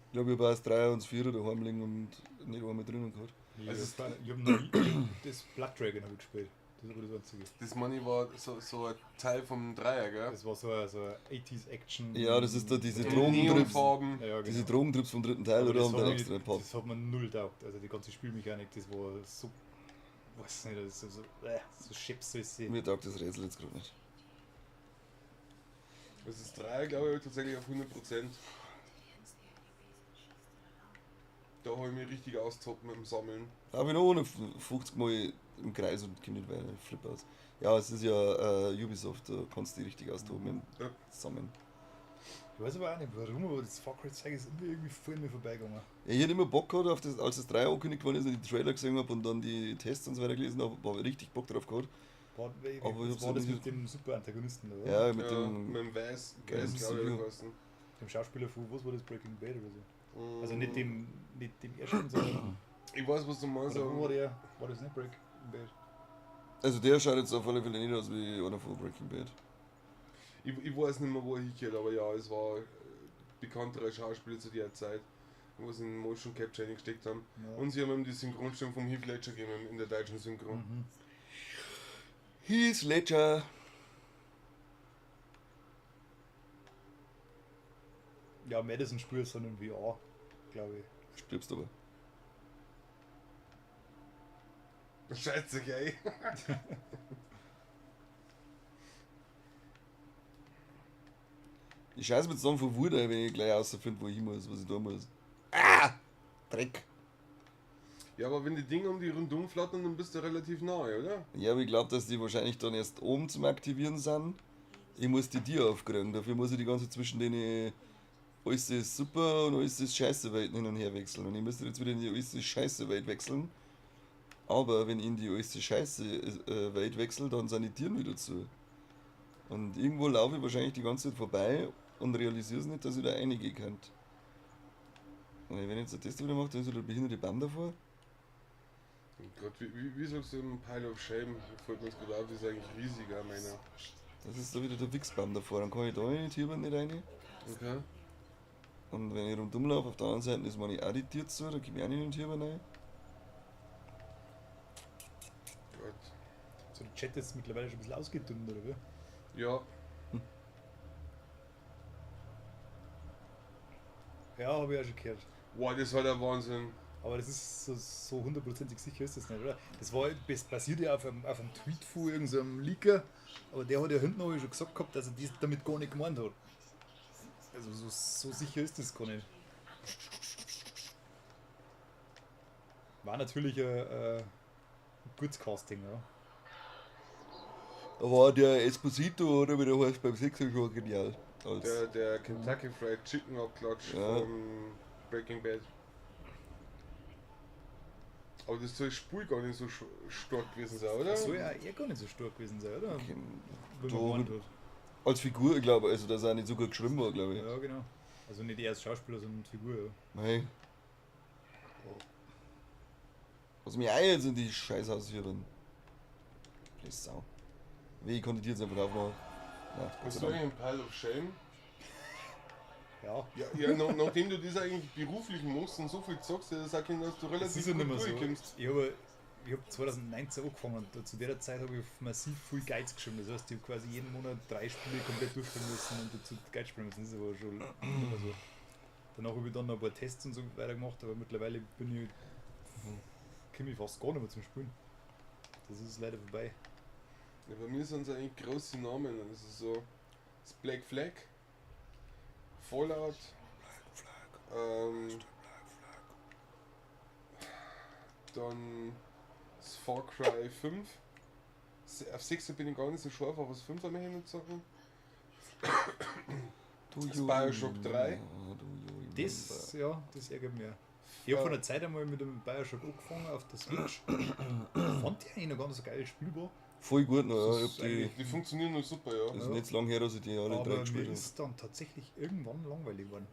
Ich glaube, ich habe auch das 3er und das 4er daheim liegen und nicht einmal drinnen gehabt.
Nee,
Also
ich hab noch nie das Blood Dragon habe ich gespielt. Das ist aber das einzige.
das Money war so ein Teil vom Dreier, gell?
Das war so ein 80s Action.
Ja, das ist da diese
In
Drogentrips.
Neonfarben.
Ja, genau.
Diese Drogentrips vom dritten Teil,
Aber
oder
das
haben
hat
da
mir-
extra einen Pub?
Das hat mir null taugt. Also die ganze Spielmechanik, das war so. Weiß nicht, das ist so, so Chips ist sie.
Mir taugt das Rätsel jetzt gerade nicht.
Das ist Dreier, glaube ich, tatsächlich auf 100%. Da habe ich mich richtig austoppen mit dem Sammeln.
Da habe ich noch 150 Mal im Kreis und komme nicht weiter. Ich flippe aus. Ja, es ist ja Ubisoft, da kannst du dich richtig austoben im
Ja.
Sammeln.
Ich weiß aber auch nicht warum, aber das Far Cry 2 ist immer irgendwie voll an mir vorbeigegangen.
Ja, ich hätte immer Bock gehabt, auf das, als das 3 angekündigt worden ist und die Trailer gesehen habe und dann die Tests und so weiter gelesen habe, habe ich richtig Bock drauf gehabt.
War,
Aber ich
das
hab's
war das
nicht-
mit dem Super Antagonisten, oder?
Ja, mit
ja,
dem.
mit dem Weiß,
geilen
Weiß glaube ich,
Studio.
geheißen.
Dem Schauspieler von, was war das, Breaking Bad oder so? Also nicht dem ersten, sondern.
Ich weiß, was du meinst.
Oder wo
aber
war der? War das nicht Breaking Bad?
Also der schaut jetzt auf alle Fälle nicht aus wie einer von Breaking Bad.
Ich weiß nicht mehr, wo er hingehört, aber ja, es war bekannterer Schauspieler zu der Zeit, wo sie in Motion Capture gesteckt haben.
Ja.
Und sie haben ihm die Synchronstimme vom Heath Ledger gegeben in der deutschen Synchron.
Mhm.
Heath Ledger.
Ja, Madison spielt es dann in VR, glaube ich.
Stirbst aber.
Scheiße, gell?
Ich scheiß mir zusammen vor Wut, ein, wenn ich gleich rausfinde, wo ich hin muss, was ich tun muss. Ah! Dreck!
Ja, aber wenn die Dinge um die rundum flattern, dann bist du relativ nahe, oder?
Ja, aber ich glaube, dass die wahrscheinlich dann erst oben zum Aktivieren sind. Ich muss die dir aufkriegen. Dafür muss ich die ganze Zeit zwischen den Alles ist super und alles ist scheiße Welten hin und her wechseln. Und ich müsste jetzt wieder in die alles ist scheiße Welt wechseln. Aber wenn ich in die alles ist scheiße Welt wechsle, dann sind die Tieren wieder zu. Und irgendwo laufe ich wahrscheinlich die ganze Zeit vorbei und realisiere es nicht, dass ich da reingehen könnte. Und wenn ich jetzt das wieder mache, dann ist wieder der behinderte Baum davor.
Oh Gott, wie sagst du im Pile of Shame? Fällt mir jetzt gerade auf, das ist eigentlich riesiger, meiner.
Das ist da wieder der Wichsbaum davor. Dann kann ich da in die Tür nicht rein.
Okay.
Und wenn ich rundum laufe, auf der anderen Seite ist meine auch die Tür zu, da komme ich auch nicht in die Tür rein.
Gott.
So, der Chat ist mittlerweile schon ein bisschen ausgedünnt, oder wie?
Ja.
Ja, habe ich auch schon gehört.
Boah, das war der Wahnsinn.
Aber das ist so hundertprozentig sicher ist das nicht, oder? Das basiert ja auf einem Tweet von irgendeinem Leaker, aber der hat ja hinten auch schon gesagt gehabt, dass er das damit gar nicht gemeint hat. Also so sicher ist das gar nicht. War natürlich ein gutes Casting, ja.
Da war der Esposito, oder wie der heißt, beim Sechser schon genial. Als
Der Kentucky Fried Chicken Abklatsch
Ja.
von Breaking Bad. Aber das soll Spul gar nicht so stark gewesen sein, oder?
Das soll ja eher gar nicht so stark gewesen sein, oder?
Okay.
Wenn man gemeint hat.
Als Figur, ich glaube, also dass er auch nicht so gut geschrieben war, glaube ich.
Ja, genau. Also nicht er als Schauspieler, sondern Figur, ja.
Mei. Was mich auch jetzt in die Scheißhausführerin. Die Sau. Wie konnte ich die jetzt einfach aufmachen? Nein, Gott
Hast
sei
du
Dank.
eigentlich einen Pile of Shame?
Ja.
Ja, ja, nachdem du das eigentlich beruflich machst und so viel zockst, das auch dass du relativ
Das ist ja
gut
nicht mehr so.
durchkommst.
Ich hab 2019 angefangen und zu der Zeit habe ich massiv viel Guides geschrieben. Das heißt, ich habe quasi jeden Monat 3 Spiele komplett durchführen müssen und dazu Guides spielen müssen. Das ist aber schon nicht mehr so. Danach habe ich dann noch ein paar Tests und so weiter gemacht, aber mittlerweile komme ich fast gar nicht mehr zum Spielen. Das ist leider vorbei.
Ja, bei mir sind es eigentlich große Namen. Das ist so das Black Flag, Fallout, dann das Far Cry 5. Auf 6 bin ich gar nicht so scharf, aber das 5 haben wir nicht zocken.
Do
Das Bioshock 3.
Do you
Das, ja, das ärgert mich auch. Ich hab vor einer Zeit einmal mit dem Bioshock angefangen auf der Switch. Fand ich eigentlich noch ganz so geil spielbar.
Voll gut noch, ja.
Das
Ich
ist
hab die,
Die funktionieren noch super, ja.
das ist nicht so lange her, dass ich die alle drei
Aber mir
gespielt habe.
ist dann tatsächlich irgendwann langweilig geworden.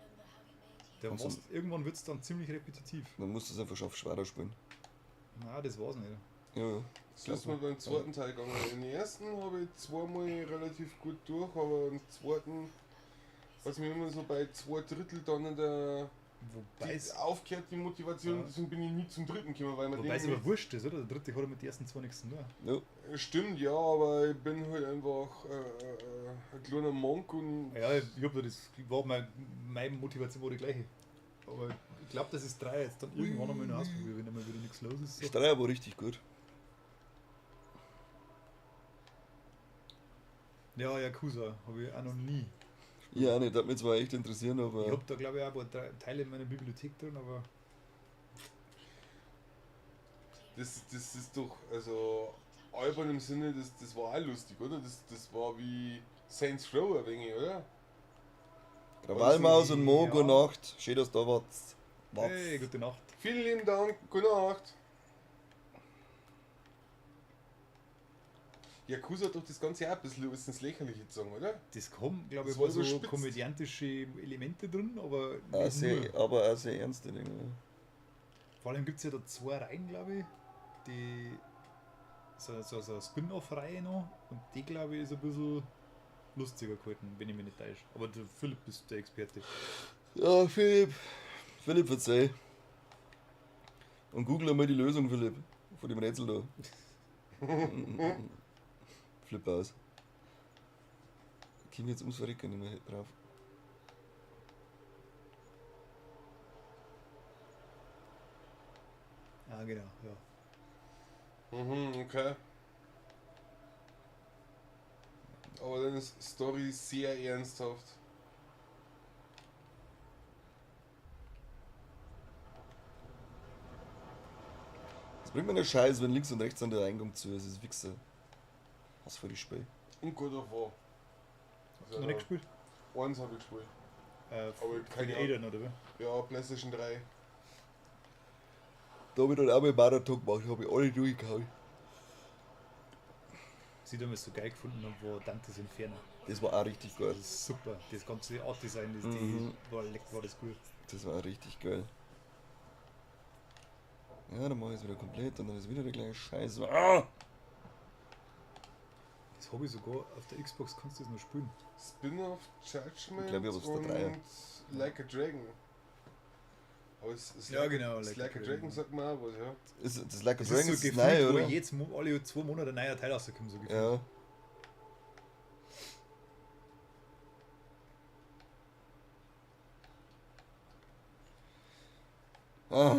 Also-
Irgendwann wird es dann ziemlich repetitiv.
Dann musst du es einfach auf schwerer spielen.
Na, das war's nicht.
Ja, ja.
Das ist mir beim zweiten Teil gegangen. Den ersten habe ich zweimal relativ gut durch, aber im zweiten, was mir immer so bei 2/3 dann in der
Wobei
die
es
aufgehört, die Motivation,
Ja.
deswegen bin ich nie zum dritten gekommen, weil man
wobei es
denkt,
aber wurscht ist, oder? Der dritte hat ja mit den ersten zwei nichts zu tun.
Ja.
Stimmt, ja, aber ich bin halt einfach ein kleiner Monk und
Ja, ich hab da das war meine Motivation war die gleiche. Aber ich glaube, das ist 3 jetzt dann irgendwann einmal noch ausprobieren, wenn einmal wieder nichts los ist.
Das
So.
3 war richtig gut.
Ja, Yakuza habe ich auch noch nie.
Ja, nicht, das würde mich zwar echt interessieren, aber.
Ich hab da glaube ich auch ein paar Teile in meiner Bibliothek drin, aber.
Das ist doch, also albern im Sinne, das war auch lustig, oder? Das war wie Saints Row ein wenig, oder?
Krawallmaus und Mo,
Ja.
gute Nacht. Schön, dass du da warst.
Hey, gute Nacht.
Vielen lieben Dank, gute Nacht. Yakuza hat doch das Ganze auch ein bisschen ins Lächerliche gezogen, oder?
Das kommen, glaube ich,
Das war
war so
überspitzt.
komödiantische Elemente drin, aber
Auch
nicht
sehr,
nur.
aber auch sehr ernste Dinge.
Vor allem gibt es ja da 2 Reihen, glaube ich, die so eine Spin-off-Reihe noch und die, glaube ich, ist ein bisschen lustiger gehalten, wenn ich mich nicht täusche. Aber der Philipp ist der Experte.
Ja, Philipp. Philipp, verzeih. Und google einmal die Lösung, Philipp. Von dem Rätsel da. Flip aus. Komm jetzt ums Verrecken nicht mehr drauf.
Ah, genau, ja.
Mhm, okay. Aber dann ist Story sehr ernsthaft.
Das bringt mir einen Scheiß, wenn links und rechts an der Eingang zu ist. Das ist Wichser. Was für die Spiel.
Und God of War.
Hast du noch nicht gespielt?
Eins habe ich gespielt. Aber
Für
keine
die
Ahnung.
Eltern, oder wie?
Ja, PlayStation 3.
Da hab ich dann auch mal einen Marathon gemacht, hab ich alle durchgehauen.
Was ich damals so geil gefunden habe, war Dantes Inferno.
Das war auch richtig geil.
Das ist super. Das ganze Art Design, das
Mhm.
die, war, leck, war das gut.
Das war auch richtig geil. Ja, dann mach ich es wieder komplett und dann ist wieder der gleiche Scheiß. Ah!
Das habe ich sogar auf der Xbox, kannst du das noch spielen.
Spin-off Judgment
Ich glaub, ich hab's auf der
und Like a Dragon. Aber es ist
Ja, genau,
Like, Like a Dragon sagt man auch was, ja.
Ist das Like a
Das
Dragon
ist so
ist
gefühlt,
neu,
wo
oder?
jetzt alle 2 Monate ein neuer Teil rauskommt, so gefühlt.
Ja. Ah.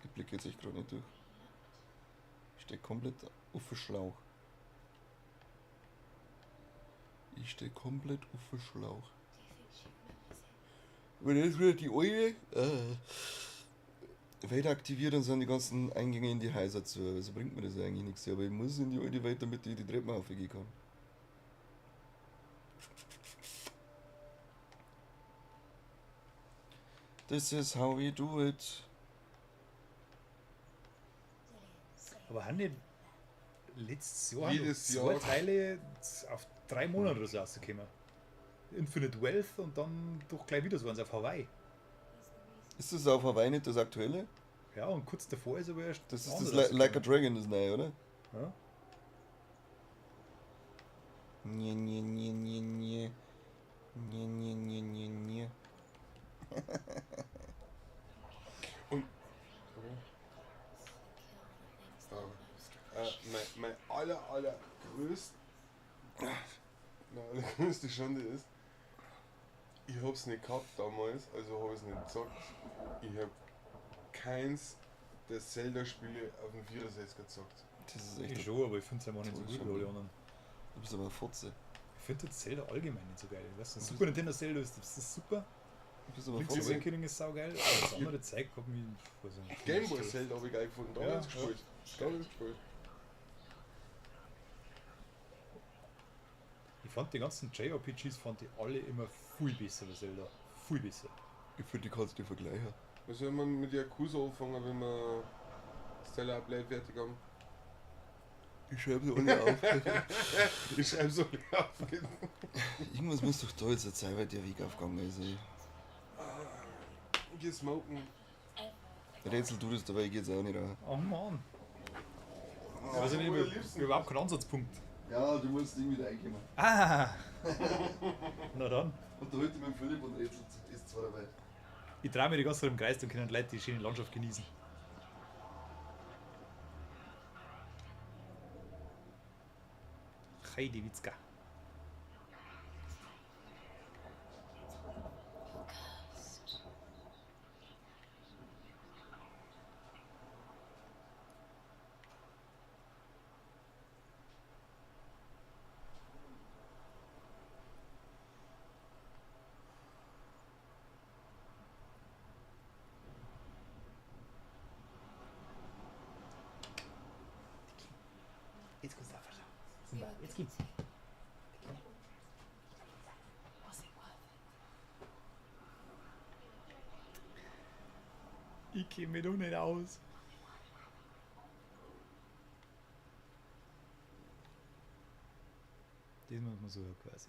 Ich blicke jetzt echt gerade nicht durch. Ich stehe komplett auf dem Schlauch. Ich stehe komplett auf dem Schlauch. Wenn jetzt wieder die alte Welt aktiviert, dann sind die ganzen Eingänge in die Häuser zu. Also bringt mir das ja eigentlich nichts. Aber ich muss in die alte Welt, damit ich die Treppen raufgehen kann. This is how we do it.
Aber haben nicht letztes Jahr
Jedes
haben noch
Jahr.
zwei Teile auf 3 Monate oder so rausgekommen? Infinite Wealth und dann doch gleich wieder so eins auf Hawaii.
Ist das auf Hawaii nicht das aktuelle?
Ja, und kurz davor ist aber erst
Das ist
andere
das Like a
rausgekommen.
Dragon, das neue, oder?
Ja.
Nee, nee, nee, nee, nee. Nee, nee, nee, nee, nee.
Und. Mein allergrößte Schande ist, ich hab's nicht gehabt damals, also hab ich's nicht gezockt. Ich hab keins der Zelda-Spiele auf dem 64 gezockt.
Das ist echt
Ich schon, aber ich find's einfach nicht so
tolle
gut wie
Schande.
alle anderen.
Du bist aber ein Fotze.
Ich find jetzt Zelda allgemein nicht so geil. Weißt du, Super Nintendo Zelda ist, das ist super.
Du bist aber
Link's
Fotze.
Awakening ist saugeil, aber das andere Zeug hat mich. Weiß ich nicht.
Gameboy Zelda hab ich geil gefunden, da
Ja,
hab ich's gespielt. Da hab ich's gespielt.
Ich fand die ganzen JRPGs fand ich alle immer viel besser als Zelda. Viel besser.
Ich finde, die kannst du nicht vergleichen.
Was soll man mit Yakuza anfangen, wenn wir Stellar Blade fertig haben?
Ich schreibe sie alle auf.
Ich schreibe so alle auf.
Irgendwas muss doch da jetzt sein, weil der Weg aufgegangen ist. Ey.
Geh smoken.
Rätsel du das dabei, ich geh jetzt auch nicht rein.
Oh Mann. Ich weiß nicht, ich hab überhaupt keinen Ansatzpunkt.
Ja, du musst irgendwie da reinkommen.
Ah! Na dann.
Und heute mit Philipp und Rätsel ist zwar dabei.
Ich drehe mich die ganze Zeit im Kreis, dann können die Leute die schöne Landschaft genießen. Heidi Witzka. Jetzt kommst du einfach. Jetzt gibt's.
Was it worth it?
Ich käme mir doch nicht aus. Das muss man so quasi.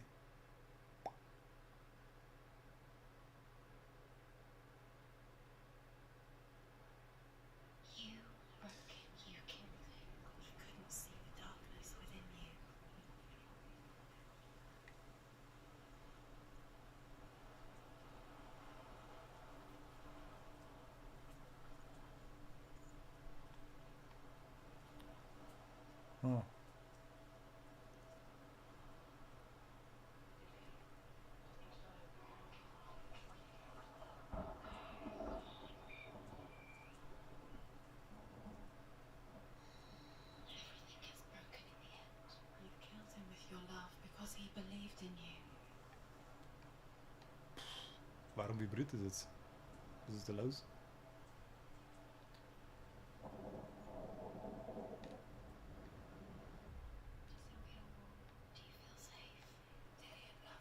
You broke him. You killed him.
You couldn't see the darkness within you.
Ah.
Everything gets broken in the end.
You killed him with your love because he believed in you.
Warum vibriert das jetzt? Was ist da los?
Does it feel warm? Do you feel safe?
Dillion loved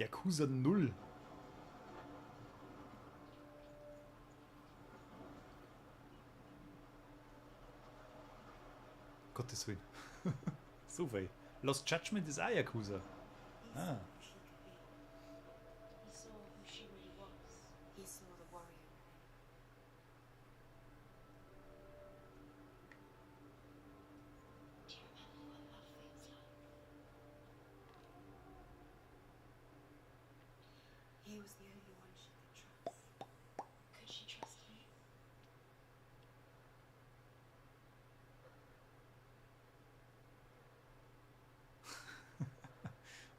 Yakuza 0. Gottes Willen. So viel. Lost Judgment ist auch Yakuza. Ah.
She could be. He saw who she really was. He saw the warrior. Do you remember what love feels like? He was the only one she could trust. Could she trust him?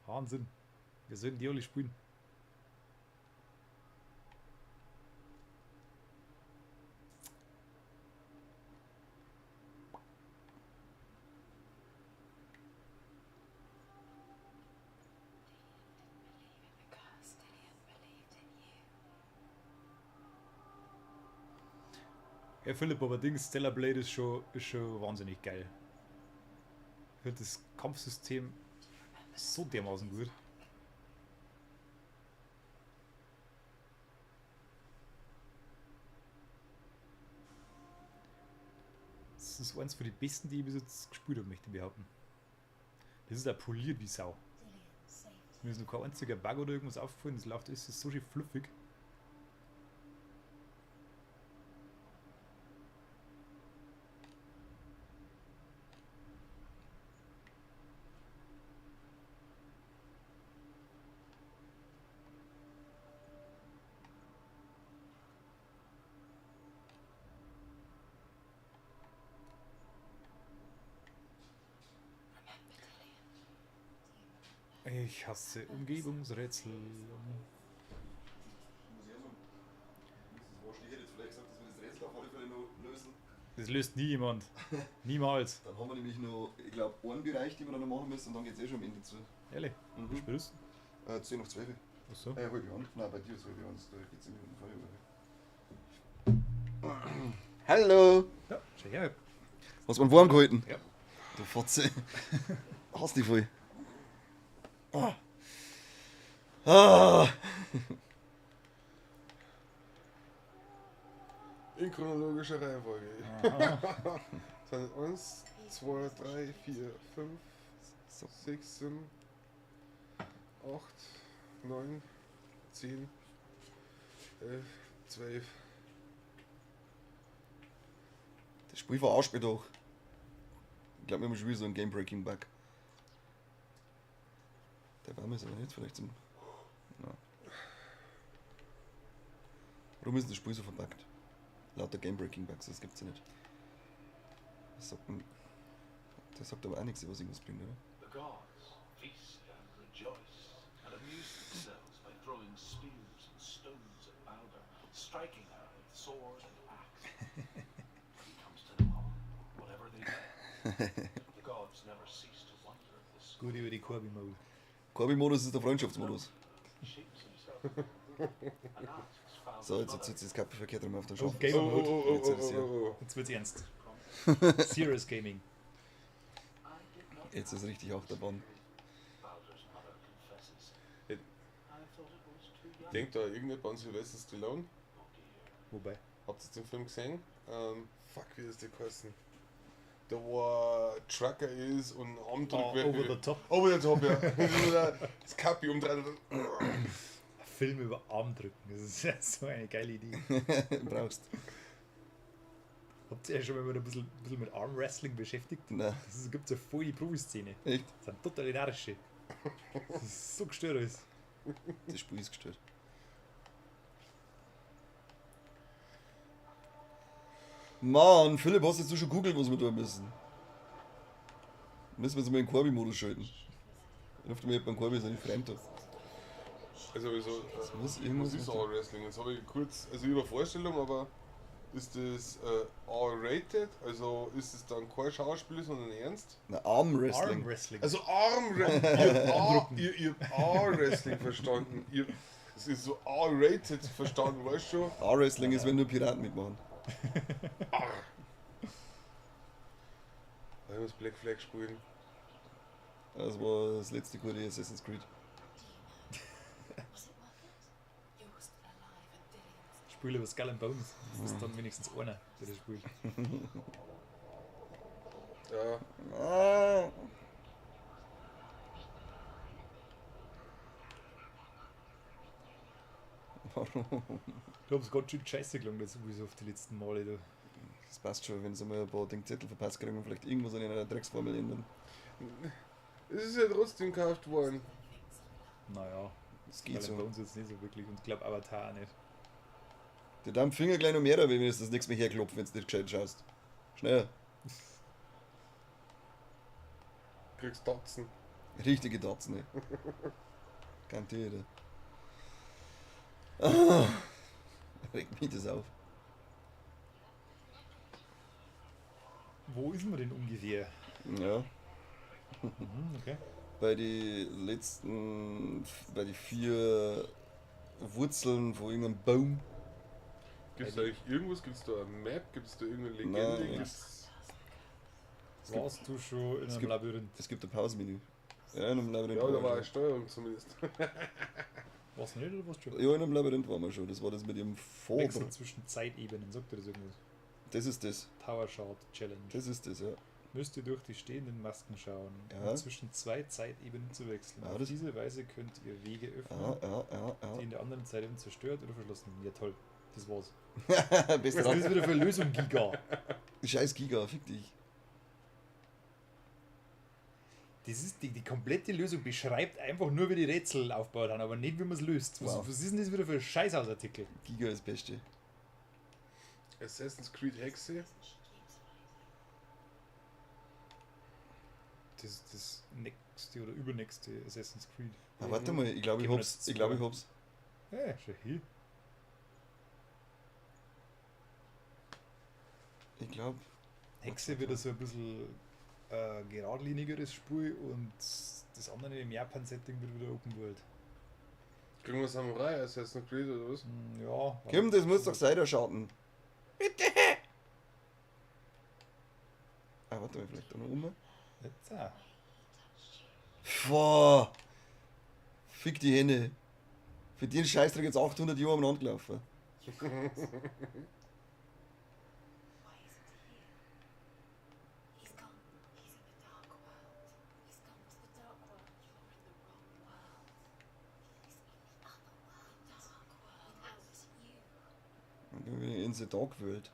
Wahnsinn. Wir sollten die alle spielen.
Dillion didn't believe in the curse. Dillion believed in you.
Ja, Philipp, aber Dings, Stellar Blade ist schon wahnsinnig geil. Ich finde das Kampfsystem so dermaßen gut. Das ist eins von den besten, die ich bis jetzt gespielt habe, möchte ich behaupten. Das ist auch poliert wie Sau.
Dillion saved
Mir ist noch kein einziger Bug oder irgendwas aufgefallen. Das läuft, es ist so schön fluffig.
Remember Dillion? Do you remember?
Ich hasse Umgebungsrätsel.
Muss ich auch sagen. Das war, ich hätte jetzt vielleicht gesagt, dass wir das Rätsel auf alle Fälle noch lösen.
Das löst nie jemand. Niemals.
Dann haben wir nämlich noch, ich glaube, einen Bereich, den wir dann noch machen müssen und dann geht es eh schon am Ende zu.
Ehrlich?
Mhm.
Wie spät ist
10 nach 12.
Achso.
Halb an. Nein, bei dir ist halb eins, da geht's 10 Minuten vorher. Hallo!
Ja, schau her.
Hast du einen warm gehalten?
Ja.
Du Fotze. Hast dich voll. Ah. Ah.
In chronologischer Reihenfolge. Das sind 1, 2, 3, 4, 5,
So.
6, 7, 8, 9, 10, 11, 12.
Das Spiel verarscht mich doch. Ich glaube, wir haben schon wieder so einen Game-Breaking-Bug. Der war mir aber nicht vielleicht zum. Na. Warum ist denn das Spiel so verbuggt? Lauter Game-Breaking-Bugs, das gibt's ja nicht. Das sagt, ein, das sagt aber auch nichts, was irgendwas bringt, oder?
The gods feast and rejoice and amuse themselves by throwing spears and stones at Balder, striking her with sword and axe. But he comes to no harm, whatever they do. The gods never cease to wonder at this.
Gut über die Corby-Mode.
Corby-Modus ist der Freundschaftsmodus.
Shapes himself and asks Balder's
So, jetzt
mother,
sitzt das Kappe verkehrt rum auf der
Oh,
Schaft.
Game
Oh,
Mode.
oh, oh,
Jetzt
oh,
ist es
oh, oh, oh.
Jetzt wird's ernst. Serious Gaming.
I did not
Jetzt ist richtig Achterbahn.
Balder's mother confesses.
It-
I thought it was too young.
Denkt da irgendjemand an Sylvester Stallone?
Oh dear.
Wobei.
Habt ihr den Film gesehen? Fuck, wie ist der geheißen? Da wo ein Trucker ist und ein
Oh,
Armdrückwerk.
over the top.
Over the top, ja. Das Kapi umdreht.
Film über Armdrücken. Das ist ja so eine geile Idee.
Brauchst.
Habt ihr ja schon mal mit ein bisschen mit Armwrestling beschäftigt?
Nein.
Das gibt ja voll die Profi-Szene.
Echt?
Das sind totale Narische. Das ist so gestört alles.
Das Spiel ist gestört. Mann, Philipp, hast du jetzt schon googelt, was wir tun müssen? Müssen wir jetzt mal den Corby-Modus schalten. Ruft mir beim Corby seine Fremde.
Also, also
muss irgendwas
was ist
mit-
R-Wrestling? Jetzt habe ich kurz, also über Vorstellung, aber ist das R-rated? Also ist es dann kein Schauspiel, sondern ernst?
Na, Arm-Wrestling.
Armwrestling.
Also Arm-Wrestling. Ich hab R-Wrestling verstanden. Es ist so R-rated verstanden, weißt du schon?
Arm-Wrestling ist, wenn nur Piraten mitmachen.
Ich muss Black Flag spielen.
Das war das letzte gute Assassin's Creed.
Spiele über Skull and Bones. Das ist dann wenigstens einer, der das spielt.
Ja.
Ah. Warum?
Du hast ganz schön scheiße gelungen, das Ubisoft die letzten Male. Da.
Das passt schon, wenn sie mal ein paar Denkzettel verpasst kriegen und vielleicht irgendwas an einer Drecksformel ändern.
Es ist ja trotzdem gekauft worden.
Naja,
Das geht
Skull and
so.
Bones jetzt nicht so wirklich und ich glaube Avatar auch nicht.
Der darf Finger gleich noch mehr, wenn du das nächste Mal herklopfen, wenn du nicht gescheit schaust. Schnell.
Kriegst Tatzen.
Richtige Tatzen, ey. Garantiert. ey. Ah, regt mich das auf.
Wo ist man denn ungefähr?
Ja.
Okay.
Bei die letzten, bei die 4 Wurzeln von irgendeinem Baum.
Gibt es da eigentlich irgendwas? Gibt es da eine Map? Gibt es da irgendeine Legende?
Nein.
Gibt's
Warst du schon in
es
einem
gibt-
Labyrinth?
Es gibt ein Pausenmenü. Ja, in einem Labyrinth
ja, da
waren
war
wir
eine
schon.
Steuerung zumindest.
Warst du nicht oder warst du schon?
Ja, in einem Labyrinth waren wir schon. Das war das mit ihrem Vater.
Wechsel zwischen Zeitebenen, sagt dir das irgendwas?
Das ist das.
Tower Shard Challenge.
Das ist das, ja.
Müsst ihr durch die stehenden Masken schauen,
Ja.
um zwischen zwei Zeitebenen zu wechseln.
Ja,
Auf
das-
diese Weise könnt ihr Wege öffnen,
Ja, ja, ja, ja.
die in der anderen Zeitebene zerstört oder verschlossen sind. Ja toll, das war's.
Beste
Was ist das wieder für eine Lösung, Giga?
Scheiß Giga, fick dich.
Das ist die komplette Lösung beschreibt einfach nur, wie die Rätsel aufgebaut haben, aber nicht, wie man es löst. Was,
Wow.
was ist denn das wieder für ein Scheißhausartikel?
Giga ist das Beste.
Assassin's Creed Hexe.
Das ist das nächste oder übernächste Assassin's Creed.
Ah, warte mal, ich glaube, ich
Gehen wir
hab's.
jetzt
Ich glaube, ich
zu.
hab's.
Ja, schon hier.
Ich glaube.
Hexe wird so ein bisschen geradlinigeres Spiel und das andere im Japan-Setting wird wieder Open World.
Kriegen wir Samurai Assassin's Creed oder was?
Ja.
Kim, das muss doch sein, der Schatten. Bitte! Ah, warte mal, vielleicht da noch um.
Jetzt auch.
Boah. Fick die Hände. Für den Scheißdreck jetzt 800 Jahre umeinander gelaufen.
Why isn't he here? He's gone. He's in the dark world. He's gone to the dark world. You're in the wrong world. He's in the other world. The dark world. Without you.
Dann gehen wir wieder in the Dark World.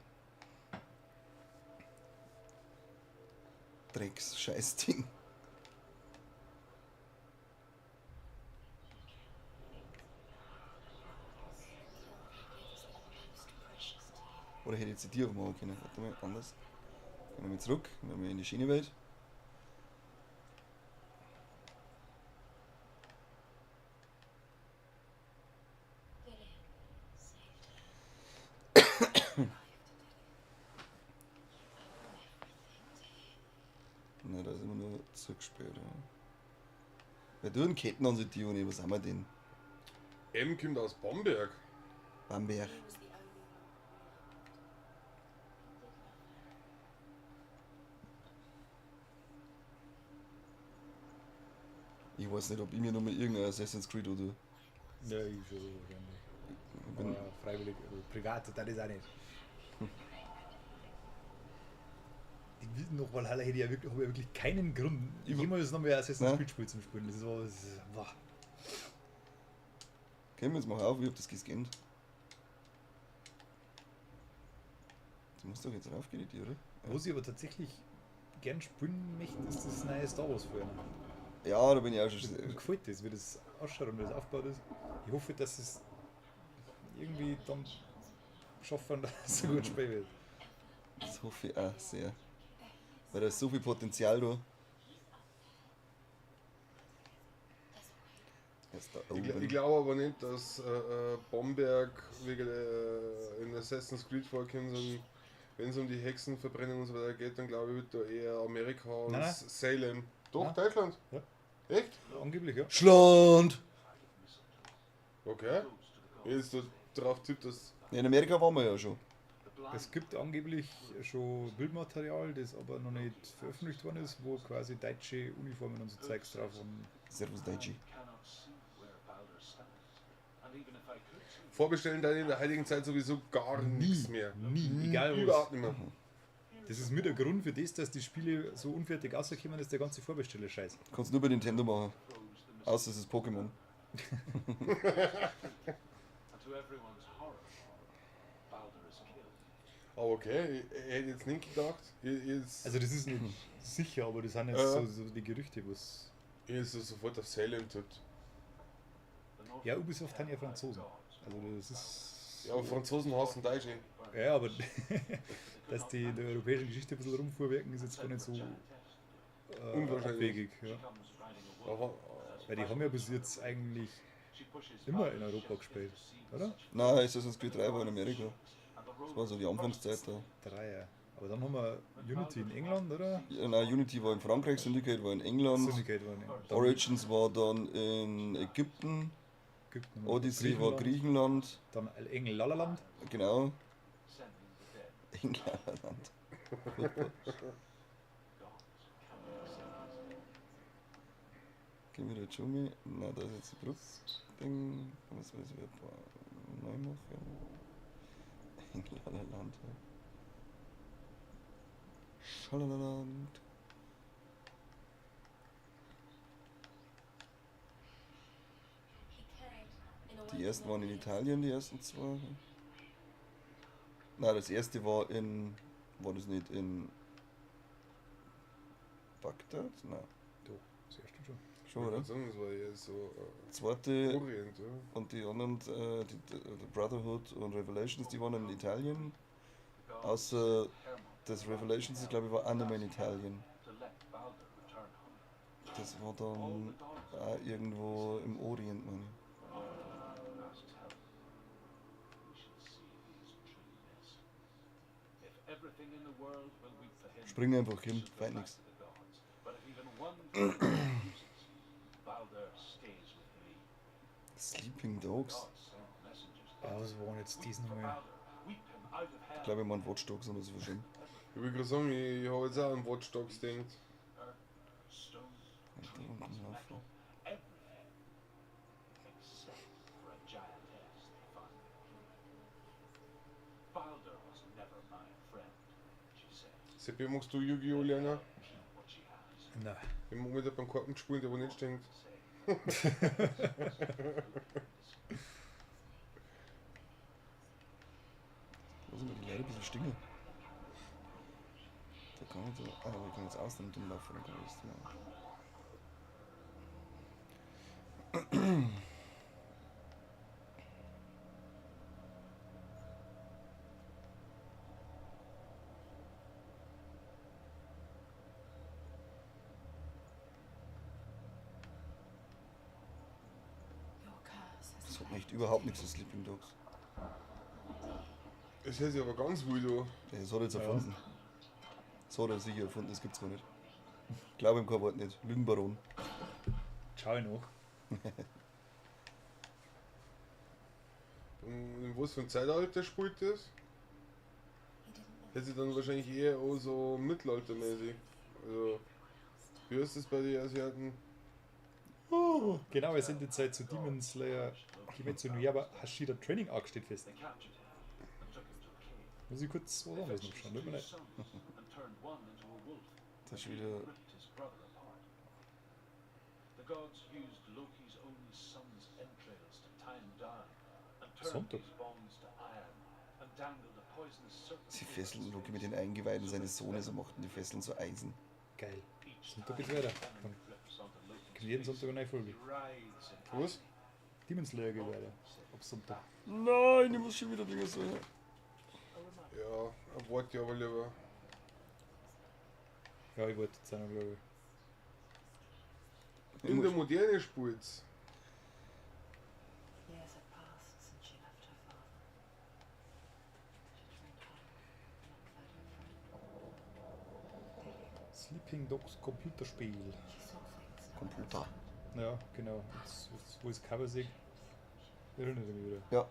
Drecks, Scheißding. Oder hätte ich jetzt die Tür aufmachen können? Warte mal, anders. Gehen wir mal zurück, gehen wir in die schöne Welt.
Dillion saved her. Life to Dillion. You owe everything to him.
Na, da ist immer nur zurückgespielt. Ja. Wer tut denn Ketten an sich die, was haben wir denn?
M kommt aus Bamberg.
Bamberg.
He was the only one who loved. He did love her.
Ich weiß nicht, ob ich mir nochmal irgendein Assassin's Creed oder.
Ja, ich schon wahrscheinlich.
Ich bin,
Aber freiwillig, also privat, das ist auch nicht. Die noch Valhalla hätte ich ja wirklich, habe ich ja wirklich keinen Grund, jemals noch mehr Assassin's
Nein.
Creed Spiel zu spielen. Das war, das ist, boah.
Können wir jetzt mal auf, ich hab das gescannt. Du musst doch jetzt raufgehen, die Tür, oder?
Was ich aber tatsächlich gern spielen möchte, ist das neue Star Wars Film.
Ja, da bin ich auch schon.
Mir gefällt das, wie das ausschaut und wie das aufgebaut ist. Ich hoffe, dass es irgendwie dann schaffen, dass es ein gutes Spiel wird.
Das hoffe ich auch sehr. Weil da ist so viel Potenzial da. Erst da
Ich,
oben.
ich glaube aber nicht, dass Bamberg wegen in Assassin's Creed vorkommt, sondern wenn es um die Hexenverbrennung und so weiter geht, dann glaube ich, wird da eher Amerika und
Nein, nein.
Salem. Doch,
Nein.
Deutschland.
Ja.
Echt?
Angeblich, ja.
Schland!
Okay. Jetzt da drauf tippt, dass.
Ja, in Amerika waren wir ja schon.
Es gibt angeblich schon Bildmaterial, das aber noch nicht veröffentlicht worden ist, wo quasi deutsche Uniformen und so Zeugs drauf sind.
Servus Deutsche.
Vorbestellen da in der heutigen Zeit sowieso gar nichts mehr.
Nie, egal was.
Überhaupt nicht mehr.
Das ist mit der Grund für das, dass die Spiele so unfertig rauskommen, ist der ganze Vorbesteller-Scheiß.
Kannst nur bei Nintendo machen. Außer es ist Pokémon.
And to everyone's horror, Baldur is killed.
Aber okay, ich hätte jetzt nicht gedacht. Ich, jetzt,
Also das ist nicht sicher, aber das sind jetzt so die Gerüchte, was.
ich hätte so sofort auf Salem tippt.
Ja, Ubisoft haben ja Franzosen. Also das ist.
Ja, aber Franzosen hassen Deutsche.
Ja, aber dass die in der europäischen Geschichte ein bisschen rumfuhrwerken, ist jetzt gar nicht so
Unwahrscheinlich.
abwegig. Ja.
Aber,
Weil die haben ja bis jetzt eigentlich immer in Europa gespielt, oder?
Nein, Assassin's Creed 3 war in Amerika. Das war so die Anfangszeit da.
Dreier. Aber dann haben wir Unity in England, oder?
Ja, nein, Unity war in Frankreich, Syndicate war in England,
Syndicate war in England. Dann
Origins war dann in Ägypten,
Ägypten,
Odyssey war Griechenland,
Dann Engel-Lalaland.
genau. England. Furchtbar. Gehen wir da Dschungel? Na, da ist jetzt die Brücke. Ding. Was weiß ich, neu machen. England. Ja. Schalaland. Die ersten waren in Italien, die ersten zwei. Nein, das erste war in. War das nicht in. Bagdad? Nein.
Doch, das erste schon.
Schon, oder?
Ich sagen, das war ja so
Zweite
Orient, oder?
und die anderen, die Brotherhood und Revelations, die waren in Italien. Außer das Revelations, ich glaube, ich war auch nicht mehr in Italien. Das war dann auch irgendwo im Orient, meine ich. Spring einfach hin, feind nix. Sleeping Dogs?
Ah, was waren jetzt dies nochmal?
Ich glaube, ich meine Watch Dogs oder so verschieden.
Ich will gerade sagen, ich habe jetzt auch an Watch Dogs gedacht. Seppi, magst du Yu-Gi-Oh! lernen?
Nein.
Ich mag mit beim Karten spielen, der wo nicht stinkt.
Lass mal die Leute ein bisschen stinken. Da kann ich da. Ah, aber ich kann jetzt außen mit dem laufen, dann kann ich das machen. Das hat mir echt überhaupt nichts zu Sleeping Dogs.
Das hört sich aber ganz wild an.
Ja, das hat er jetzt erfunden. Das hat er sicher erfunden, das gibt's gar nicht. Glaube ihm kein Wort nicht. Lügenbaron.
Schau ich noch.
Und in was für ein Zeitalter spielt das? Hätte sich dann wahrscheinlich eher auch so mittelaltermäßig. Also, wie ist das bei den Asiaten?
Oh, genau, wir sind jetzt Zeit zu Demon Slayer Kimetsu no Yaiba Hashira Training Arc steht fest. Muss ich kurz was anderes noch schauen, tut mir leid.
Das ist wieder.
Sonntag.
Sie fesseln Loki mit den Eingeweiden seines Sohnes und machten die Fesseln zu Eisen.
Geil. Sonntag geht's weiter. Dann kommt jeden Sonntag eine neue Folge.
Was?
Demon Slayer geht weiter. Ab Sonntag.
Nein, ich muss schon wieder Dinge so.
Ja, warte ich aber lieber.
Ja, ich wollte jetzt auch noch, glaube ich.
In der Moderne spielt's.
Years had passed since she left her father. She trained hard alongside her friend.
Sleeping Dogs Computerspiel.
She saw things no one
Computer.
Ja, genau. Jetzt, jetzt, wo ich das Cover sehe, erinnere ich mich wieder.
Ja.
An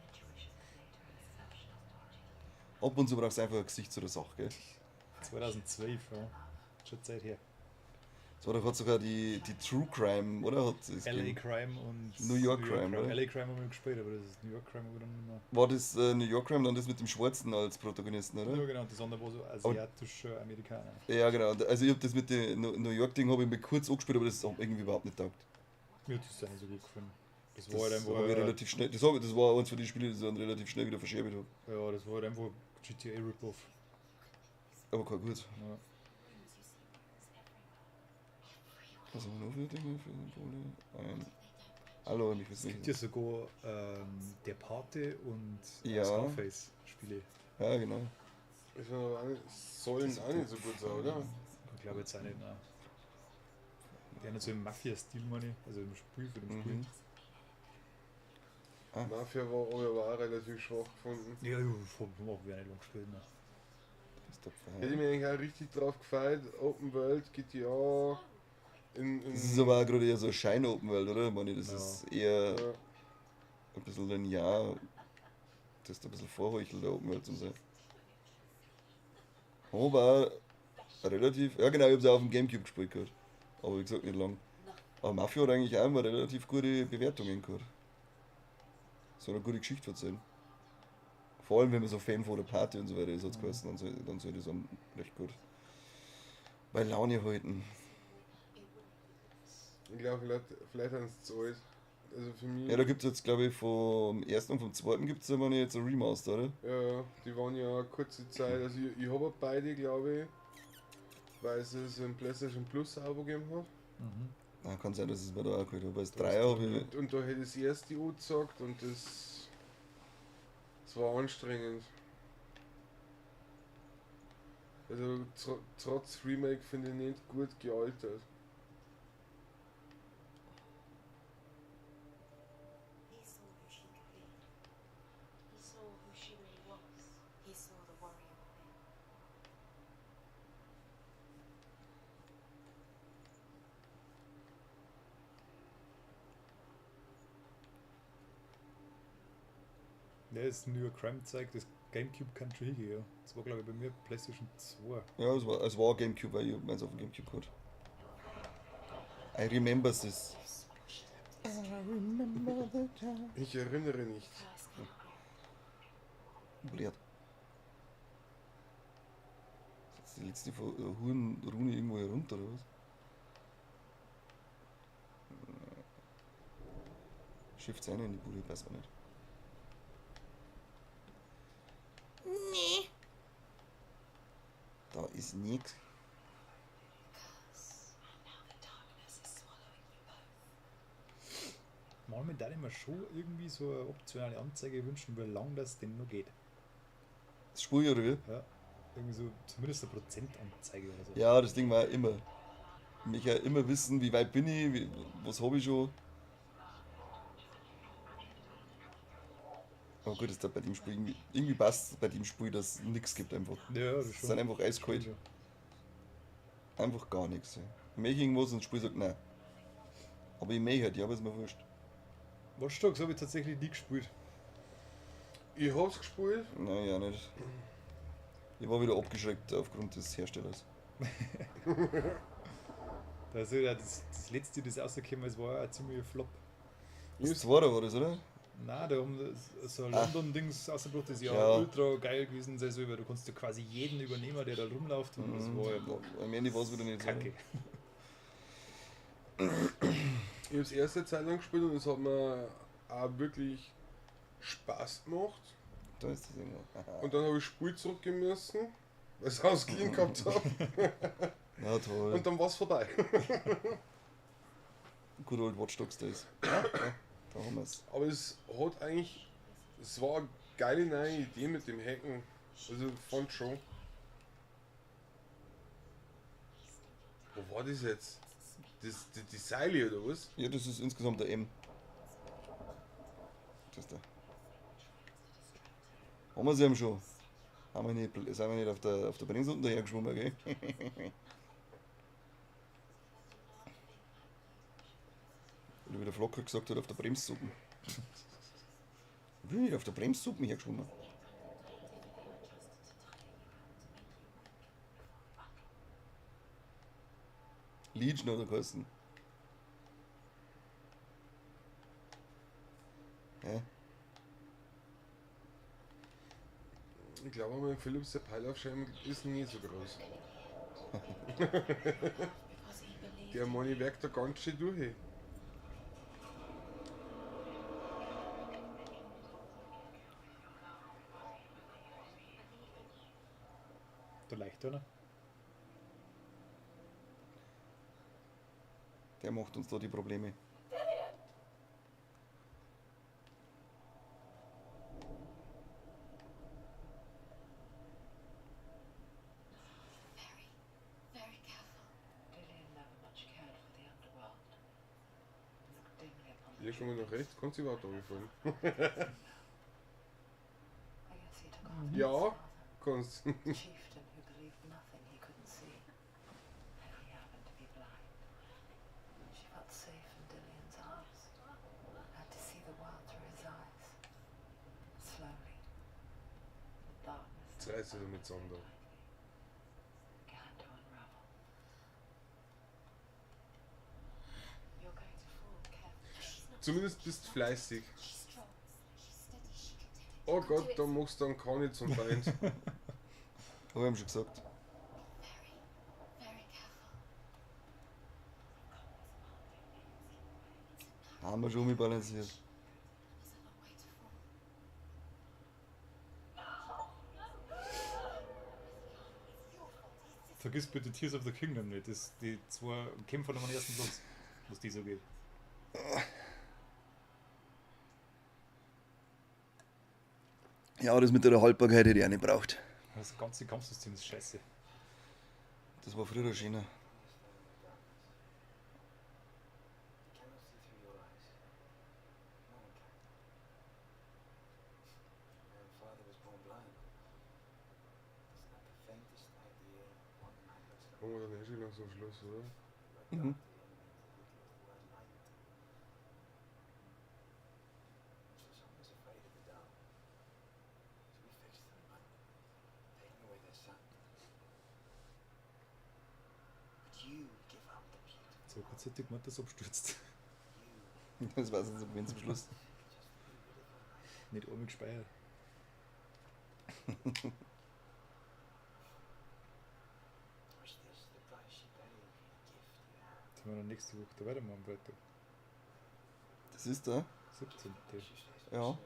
intuition that made her an exceptional guardian.
Ab und zu brauchst du einfach ein Gesicht zu der Sache, gell?
2012, ja. Schon Zeit her.
So, da hat sogar die True Crime, oder? Hat es
LA
gegeben.
Crime und
New York Crime, oder?
LA Crime haben wir gespielt, aber das ist New York Crime haben wir dann nicht mehr.
War das New York Crime dann das mit dem Schwarzen als Protagonisten, oder?
Ja, genau, und das andere war so asiatische Amerikaner.
Ja, genau. Also ich hab das mit dem New York-Ding habe ich mir kurz angespielt, aber das hat irgendwie überhaupt nicht taugt.
Mir hat das auch nicht so gut gefallen. Das
Das
war halt einfach.
hab ich relativ schnell, das, hab, das war eins von den Spielen, die ich dann relativ schnell wieder verscherbt habe.
Ja, das war halt einfach GTA Rip-Off.
Aber kein gut.
Ja.
Was haben wir noch für Dinge für Symbole? Ein. Hallo, ich weiß
Es gibt
nicht.
ja sogar der Pate und
Ja.
Scarface Spiele.
Ja, genau.
Ist aber auch nicht, sollen auch nicht so gut sein, oder?
Ich glaube jetzt auch nicht, nein. Die haben nicht so im Mafia-Stil, meine ich. Also im Spiel, für dem Spiel.
Ah.
Mafia war aber auch relativ schwach gefunden.
Ja, ja, hab ich auch nicht lang gespielt, ne.
Das ist der
Hätte ich
Pfeil.
mir eigentlich auch richtig drauf gefreut. Open World, GTA. In
Das ist aber auch gerade eher so ein Schein-Open World, oder? Ich meine, das
Ja.
ist eher
ja.
ein bisschen linear. Das ist ein bisschen vorheuchelt, der Open World zum sein. Aber relativ. Ja, genau, ich hab's auch auf dem Gamecube gespielt gehabt. Aber wie gesagt, nicht lang. Aber Mafia hat eigentlich auch immer relativ gute Bewertungen gehabt. So eine gute Geschichte erzählen. Vor allem, wenn man so Fan von der Party und so weiter ist, hat's geheißen, dann soll das einem recht gut bei Laune halten.
Ich glaube, vielleicht sind sie zu alt. Also für mich.
Ja, da gibt's jetzt, glaube ich, vom ersten und vom zweiten gibt's ja mal jetzt ein Remaster, oder?
Ja, die waren ja kurze Zeit. Also ich habe beide, glaube ich, weil es so ein PlayStation Plus Abo gegeben hat.
Na, kann sein, dass es mir da auch geholt habe. Weil das Dreier habe ich.
Und da hätte ich das erste angezockt und das. Das war anstrengend. Also trotz Remake finde ich nicht gut gealtert.
He saw who she could be. He saw who she really was. He saw the warrior within.
Ja, das New York Crime zeigt, das Gamecube kann schon hingehen, ja. Das war, glaube ich, bei mir PlayStation 2.
Ja, es war Gamecube, weil ich meins auf dem Gamecube gehabt. I remember this.
Ich erinnere nicht.
Curse cannot be.
Blöd. Ist jetzt die letzte Hurenrune irgendwo hier runter, oder was? Schifft's einer in die Bude, weiß man nicht. Nee. Da ist nix.
Curse. And now the darkness is swallowing you both.
Manchmal da ich mir schon irgendwie so eine optionale Anzeige wünschen, wie lang das denn noch geht.
Das Spur oder wie?
Ja. Irgendwie so zumindest eine Prozentanzeige oder so.
Ja, das Ding war immer. Ich möchte ja immer wissen, wie weit bin ich, was habe ich schon. Aber gut, ist da bei dem Spiel irgendwie passt bei dem Spiel, dass es nichts gibt einfach.
Ja, das
Es
schon.
sind einfach eiskalt.
Stimmt
Einfach gar nichts. Ja. Ich möchte irgendwas und das Spiel sagt nein. Aber ich möchte halt, ja, aber ist mir wurscht.
schon. Watch Dogs habe ich tatsächlich nie gespielt.
Ich hab's gespielt.
Nein, ja nicht. Ich war wieder abgeschreckt aufgrund des Herstellers.
Also, ja, das letzte, das rausgekommen ist, war ja ein ziemlicher Flop.
Das zweite war das, oder?
Nein, da haben das- so ein
Ah.
London-Dings rausgebracht, das ist ja,
Ja.
ultra geil gewesen sein soll, weil du kannst ja quasi jeden übernehmen, der da rumläuft und das war ja
Am Ende war es wieder nicht so.
kacke.
Ich hab's erste Zeit lang gespielt und es hat mir auch wirklich Spaß gemacht.
Da ist das irgendwo. Aha.
Und dann habe ich Spiel zurückgeben müssen, weil ich es ausgeliehen gehabt habe.
Na toll.
Und dann war's vorbei.
Good old Watch Dogs Days. Ja, da haben wir's.
Aber es hat eigentlich. Es war eine geile neue Idee mit dem Hacken. Also fand schon. Wo war das jetzt? Das, die Seile oder was?
Ja, das ist insgesamt der M. Das ist der. Haben wir sie eben schon. Haben wir nicht, sind wir nicht auf der Bremse unten dahergeschwommen, gell? Oder wie der Flocker gesagt hat, auf der Bremssuppen. Ich bin nicht auf der Bremssuppen hergeschwommen. Legion oder geheißen. Hä?
Ich glaube, mein Philips der Peilaufschirm ist nie so groß. Der Moni werkt da ganz schön durch.
Da leicht, oder?
Der macht uns da die Probleme.
Very, very careful.
Dillion never much cared for the underworld. Looked dimly upon the
Hier schon mal nach rechts, kannst du überhaupt runterfahren.
I guess he took after his
Ja,
father,
kannst.
the chieftain who believed nothing he couldn't see. And he happened to be blind. She felt safe in Dillion's arms. Had to see the world through his eyes. Slowly. The darkness
Jetzt reißt er damit zusammen da.
began to unravel. You're going to fall, careful.
Zumindest bist du fleißig.
She's strong. She's steady. She can do it.
Oh Gott, da machst du dann keine zum Feind.
Hab ich ihm schon gesagt.
Very, very careful.
Haben wir schon umbalanciert.
There's a long way to fall.
Vergiss bitte Tears of the Kingdom nicht. Das, die zwei Kämpfer um den ersten Platz, was die so geht.
Ja, das mit der Haltbarkeit hätte ich auch nicht braucht.
Das ganze Kampfsystem ist scheiße.
Das war früher schöner.
Cannot see through your eyes. No one can. My own father was born blind. Doesn't have the faintest idea what night looks like.
Machen wir dann eh schon langsam Schluss, oder?
Mhm.
The word light. So someone's afraid of the dark. So we fixed them by taking away their sight. But you give up the beautiful.
So, kurz hätte ich gemeint, dass abstürzt.
Das weiß ich nicht, wenn zum Schluss.
Nicht einmal gespeichert.
Or is this the price you pay for the gift you have?
Jetzt haben wir dann nächste Woche da weitermachen am Freitag.
Das ist da.
17.
Ja.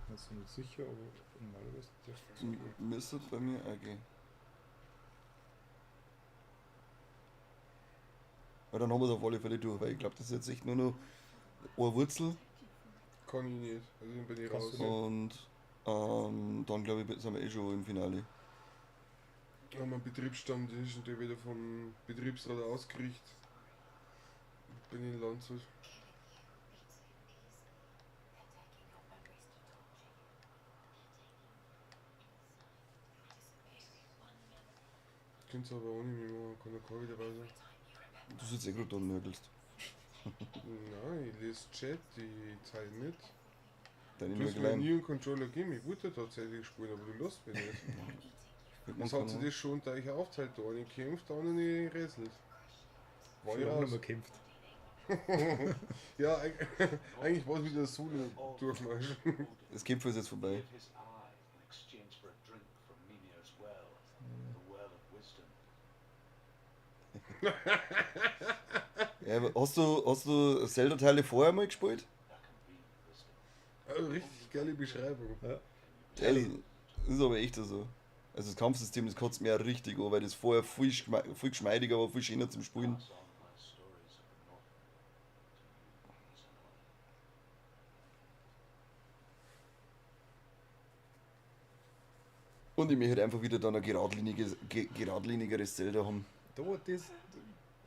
Nicht so nicht sicher, aber normalerweise dürfte es gehen.
Müsste bei mir auch gehen. Weil dann haben wir es auf alle Fälle durch, weil ich glaube, das ist jetzt echt nur noch eine Wurzel
Kann ich nicht. Also dann bin ich
Kannst
raus.
du nicht.
und dann glaube ich, sind wir eh schon im Finale.
Wir haben einen Betriebsstammtisch und der wieder vom Betriebsrat ausgerichtet. Bin in Landshut. Könnt's aber ohne mich machen, kann der keiner dabei sein.
Du sitzt eh gerade da und nörgelst.
Nein, ich lese Chat, ich teile mit.
Deine
Du hast mir
Nörgeleien.
nie einen Controller gegeben, ich wollte tatsächlich spielen, aber du lässt mich nicht.
Mit
Es hat sich das schon unter euch aufteilt, der eine kämpft, der andere rätselt. War ich
Schon lange
raus.
nicht mehr gekämpft.
Ja, eigentlich war es wieder Solo-Durchmarsch.
Das Kämpfen ist jetzt vorbei.
Give his eye in exchange for a drink from Mimir's well, the well of wisdom.
Ja, aber hast du Zelda-Teile vorher mal gespielt?
Also richtig geile Beschreibung.
Ja.
Ja, das ist aber echt so. Also das Kampfsystem, das kotzt mir auch richtig an, weil das vorher viel, viel geschmeidiger war, viel schöner zum Spielen.
Pass on my stories of the North to you, Senua.
Und ich möchte halt einfach wieder dann ein geradlinigeres Zelda haben.
Da, das,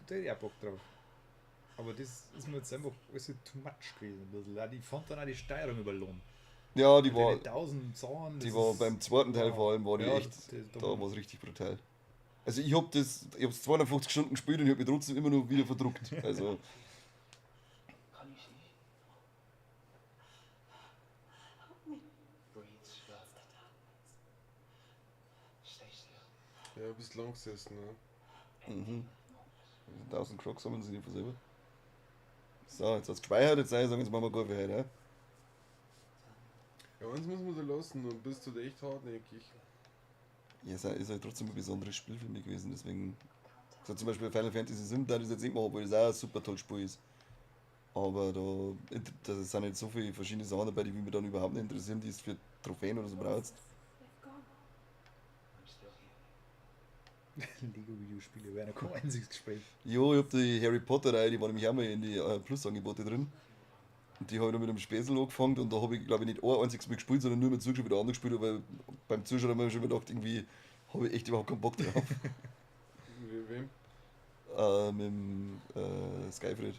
da hätte ich auch Bock drauf. Aber das ist mir jetzt einfach alles too much gewesen. Ein bisschen. Auch Ich fand dann auch die Steuerung überlohnt.
Ja, die
Mit
war,
den 1000 Zahlen.
die
das
war
ist-
beim zweiten Teil
ja.
vor allem, war die
Ja,
echt,
das-
da war es richtig brutal. Also ich hab das, ich hab's 250 Stunden gespielt und ich hab mich trotzdem immer noch wieder verdruckt. Also,
Can you see? Breathe slow. Stay still.
Ja, bist lang gesessen, ne?
mhm. 1000 Crocs sammeln sie nicht von selber. So, jetzt hat's gespeichert, jetzt sag ich, sagen, jetzt machen wir gar für heute. Ja?
Ja, eins muss man da lassen, und bist du echt hartnäckig.
Ja, es ist halt trotzdem ein besonderes Spiel für mich gewesen, deswegen. So zum Beispiel Final Fantasy VII, da ich das jetzt nicht machen, obwohl das auch ein super tolles Spiel ist. Aber da sind nicht so viele verschiedene Sachen dabei, die mich dann überhaupt nicht interessieren, die es für Trophäen oder so brauchst.
They've gone.
I'm still here.
Lego-Videospiele wären kein einziges gespielt.
Jo, ich hab die Harry Potter-Reihe, die war nämlich auch mal in die Plus-Angebote drin. Und die habe ich dann mit einem Späßel angefangen und da habe ich, glaube ich, nicht ein einziges Mal gespielt, sondern nur mit zugeschaut, wie der andere gespielt hat, weil beim Zuschauen habe ich mir schon gedacht, irgendwie habe ich echt überhaupt keinen Bock drauf.
Wie, wem?
Mit dem Skyfred.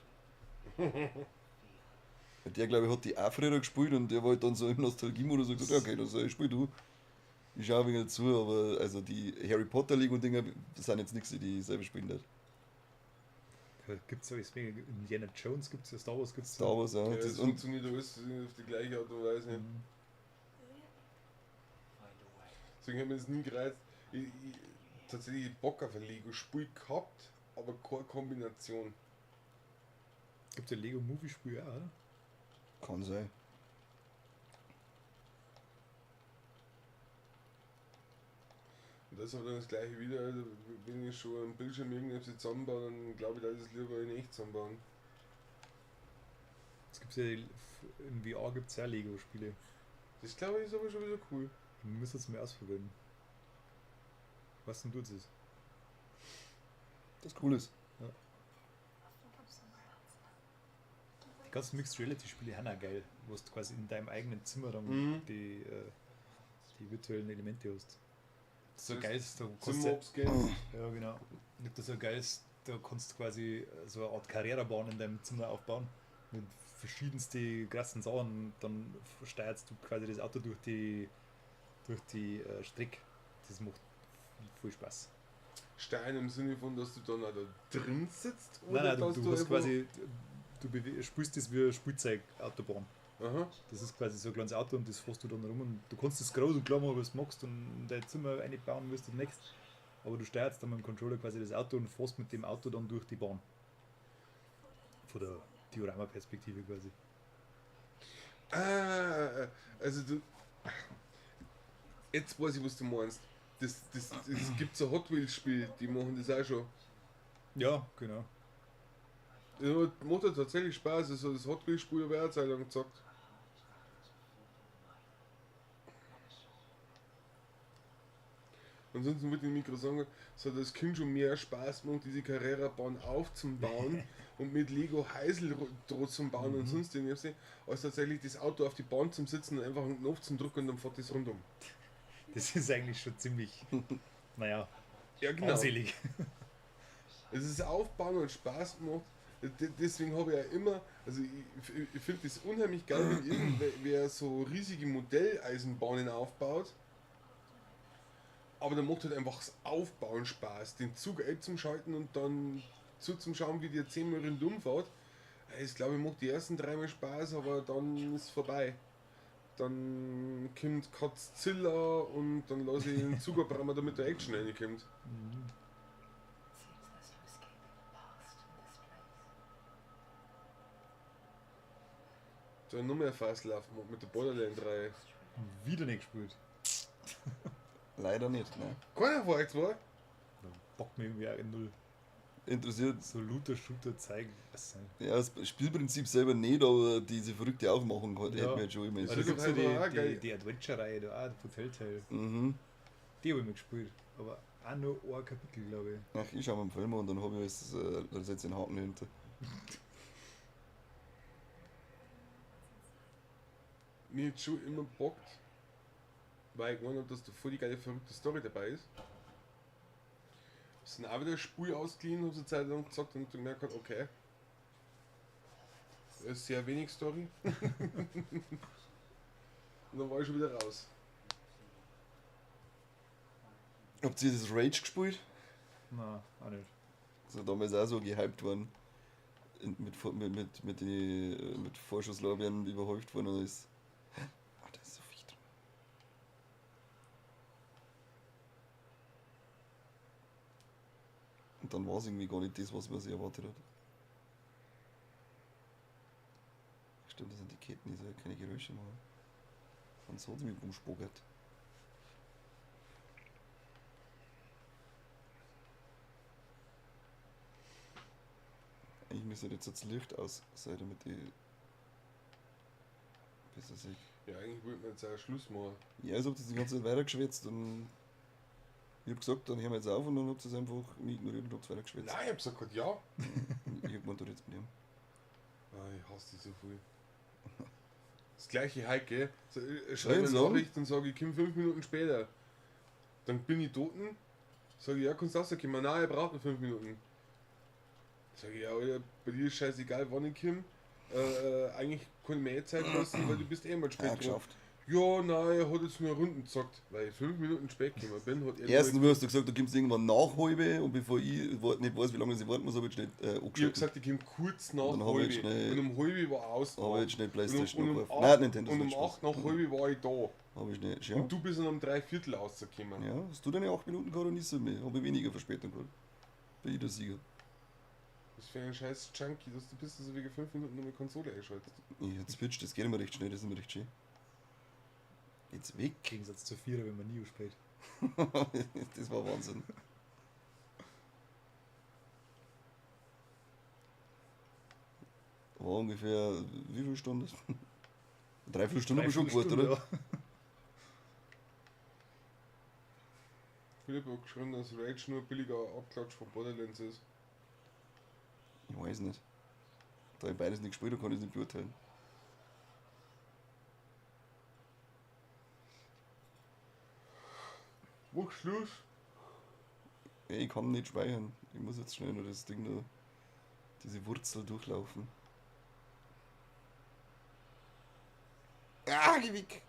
Der, glaube ich, hat die auch früher gespielt und der war halt dann so im Nostalgie-Modus und gesagt, ja, okay, das spiel du. Ich schaue ein wenig zu, aber also die Harry Potter Lego und Dinger, das sind jetzt nichts, die ich selber spielen darf.
Da gibt's ja alles mega. Indiana Jones gibt's ja, Star Wars gibt's
Star Wars, ja.
Ja,
Das
das
und
funktioniert alles auf die gleiche Art und Weise.
Mhm.
Deswegen hat mir das nie gereizt. Ich tatsächlich Bock auf ein Lego-Spiel gehabt, aber keine Kombination.
Gibt ja Lego Movie Spiel auch, oder?
Kann sein.
Und das ist aber dann das gleiche wieder. Also, wenn ich schon einen Bildschirm irgendetwas zusammenbaue, dann glaube ich, da ist es lieber in echt zusammenbauen.
Es gibt ja in VR gibt's ja Lego Spiele.
Das glaube ich ist aber schon wieder cool.
Wir müssen es mal ausprobieren. Was denn du das?
Das cool ist.
Ja.
I think I'm somewhere else now.
Die ganzen Mixed Reality Spiele sind auch geil, wo du quasi in deinem eigenen Zimmer dann
Mhm.
die virtuellen Elemente hast. Das ist so
Das
geil, da kannst
Zimmer
du, ja, genau. Ich hab das so geil, da kannst du quasi so eine Art Carrera-Bahn in deinem Zimmer aufbauen mit verschiedensten krassen Sachen. Dann steuerst du quasi das Auto durch die Strecke. Das macht voll Spaß.
Stein im Sinne von, dass du dann auch da drin sitzt?
Nein, nein,
dass
du hast
einfach-
quasi, du spielst das wie eine Spielzeugautobahn.
Aha.
Das ist quasi so ein kleines Auto und das fährst du dann rum und du kannst das groß und klein machen, was du magst und dein Zimmer einbauen wirst demnächst. Aber du steuerst dann mit dem Controller quasi das Auto und fährst mit dem Auto dann durch die Bahn. Von der Diorama-Perspektive quasi.
Ah, also du. Jetzt weiß ich, was du meinst. Das gibt so ein Hot Wheels Spiel, die machen das auch schon.
Ja, genau.
Das macht ja tatsächlich Spaß. Also das Hot Wheels Spiel habe ich auch eine Zeit lang gezockt. Ansonsten würde ich dem Mikro sagen, es hat als Kind schon mehr Spaß gemacht, diese Carrera-Bahn aufzubauen und mit Lego Heisel drauf zu bauen und sonst irgendwas, als tatsächlich das Auto auf die Bahn zum Sitzen und einfach einen Knopf zum Drücken und dann fährt das rundum.
Das ist eigentlich schon ziemlich, naja,
Ja, genau.
armselig.
Es ist Aufbauen und Spaß gemacht. Deswegen habe ich ja immer, also ich finde das unheimlich geil, wenn irgendwer so riesige Modelleisenbahnen aufbaut. Aber dann macht halt einfach das Aufbauen Spaß, den Zug einzuschalten und dann zuzuschauen, wie der 10-mal rundum fährt. Es glaube ich macht die ersten 3-mal Spaß, aber dann ist vorbei. Dann kommt Godzilla und dann lasse ich den Zug abbrennen, damit der Action reinkommt.
Seems there's no escaping the past in this place.
So, noch mehr Fastlauf mit der Borderland-Reihe.
Wieder nicht gespielt.
Leider nicht, ne?
Keiner von euch zwei?
Bockt mir irgendwie auch null.
Interessiert.
So Looter-Shooter zeigen. Was sein?
Ja, das Spielprinzip selber nicht, aber diese verrückte Aufmachung hat,
Ja.
hätte mir halt schon immer
Also,
Das
da
ist
gibt's ja
doch einfach auch
die,
geil.
die Adventure-Reihe da auch, von Telltale.
Mhm.
Die habe ich mir gespielt. Aber auch nur ein Kapitel, glaube ich.
Ach, ich schaue mir einen Film an und dann habe ich alles, dann setze ich einen Haken dahinter.
Mir hat schon immer bockt, weil ich gemeint habe, dass da voll die geile verrückte Story dabei ist. Sind auch wieder Spur ausgeliehen, hab sie eine Zeit lang gezockt und gemerkt, okay, das ist sehr wenig Story. Und dann war ich schon wieder raus.
Habt ihr das Rage gespielt?
Nein, auch nicht.
Das ist ja damals auch so gehypt worden. Mit Vorschusslorbeeren überhäuft worden und ist. Ah, da ist so viel drin. Und dann war es irgendwie gar nicht das, was man sich erwartet hat. Stimmt, das sind die Ketten, die sollen keine Geräusche machen. Sonst hat sie mich umspogert. Eigentlich müsste jetzt das Licht aus sein, damit ich besser sehe.
Ja, eigentlich wollten wir jetzt auch Schluss machen.
Ja, als ob das die ganze Zeit weitergeschwätzt und ich hab gesagt, dann hören wir jetzt auf und dann habt ihr es einfach mich ignoriert und habt weitergeschwätzt.
Nein, ich hab gesagt, ja.
Ich hab gemeint, du redest mit ihm.
Ah, ich hasse dich so viel. Das gleiche heute, gell? So, ich
Soll
schreibe
ich
eine
sagen?
Nachricht und sage, ich komme 5 Minuten später. Dann bin ich toten. Sage ich, ja, kannst du rauskommen? Nein, ich brauche noch 5 Minuten. Sage ich, ja, Alter, bei dir ist scheißegal, wann ich komme. Eigentlich kann ich mir eh Zeit lassen, weil du bist eh mal spät
Ah,
dran.
geschafft.
Ja, nein, er hat jetzt nur Runden gezockt, weil ich 5 Minuten spät gekommen bin, hat er
Erstens
nur-
hast du gesagt, du kommst irgendwann nach halbe und bevor ich nicht weiß, wie lange ich warten muss, habe ich schnell
Ich hab
angeschaltet.
gesagt, ich komme kurz nach
Und dann hab ich
halbe.
schnell-
Und um halbe war aus.
Hab ich jetzt schnell Playstation
und um,
angerufen.
acht,
Nein, Nintendo
und um
Switch
8 nach halbe war ich da.
Hab ich schnell, ja.
Und du bist dann um 3/4 rausgekommen.
Ja, hast du deine 8 Minuten gehabt und ich so mehr. Habe ich weniger Verspätung gehabt. Bin ich der Sieger.
Was für ein scheiß Junkie, dass du bist, dass du wegen 5 Minuten nur eine Konsole einschaltest.
Ja, Switch, das geht immer recht schnell, das ist immer recht schön. Jetzt weg.
Im Gegensatz zu Vierer, wenn man Nio spielt.
Das war Wahnsinn. War ungefähr, wie viele Stunden? Dreiviertel Stunde haben wir schon gewartet,
Dreiviertel
oder?
Stunde, ja.
Philipp hat geschrieben, dass Rage nur billiger Abklatsch von Borderlands ist.
Ich weiß nicht. Da ich beides nicht gespielt habe, kann ich es nicht beurteilen.
Mach Schluss!
Ey, ich kann nicht speichern. Ich muss jetzt schnell noch das Ding da, diese Wurzel durchlaufen. Ah, geh weg!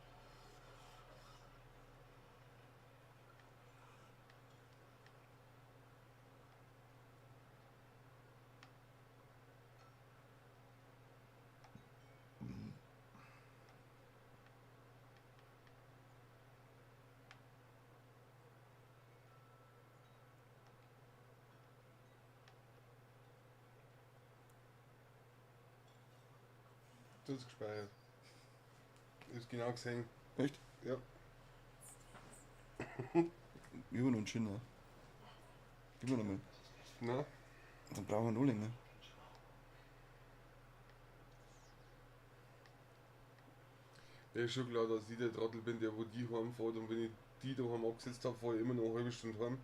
Du hast gespeichert. Ich hab's genau gesehen.
Echt?
Ja.
Über noch einen Schöner. Gib mir nochmal.
Na?
Dann brauchen wir noch länger.
Ja, ist schon klar, dass ich der Trottel bin, der wo die heimfährt und wenn ich die daheim abgesetzt habe, fahre ich immer noch eine halbe Stunde heim.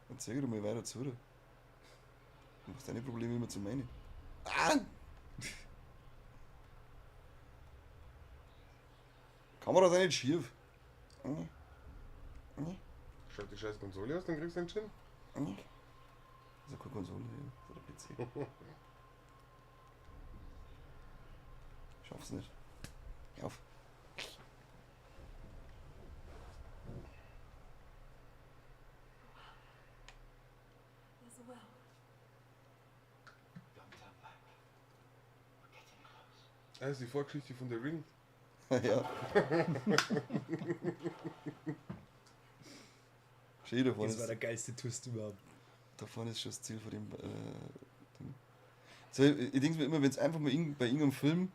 Dann zeig doch mal weiter zu, oder? Du machst deine Probleme immer zu meine. Ah! Kamera ist nicht schief. Nee. Nee.
Schalt die scheiß Konsole aus, dann kriegst du einen Chin.
Nee. Das ist ja keine Konsole, ja. Das ist der PC. Schaff's nicht. Geh auf.
There's a well.
Don't turn back. We're getting close.
Ah, Das ist die Vorgeschichte von der Ring.
Ja. Schön, da vorne
Das war
ist,
der geilste Twist überhaupt.
da vorne ist schon das Ziel von dem Ding. So, ich denke mir immer, wenn es einfach mal bei irgendeinem Film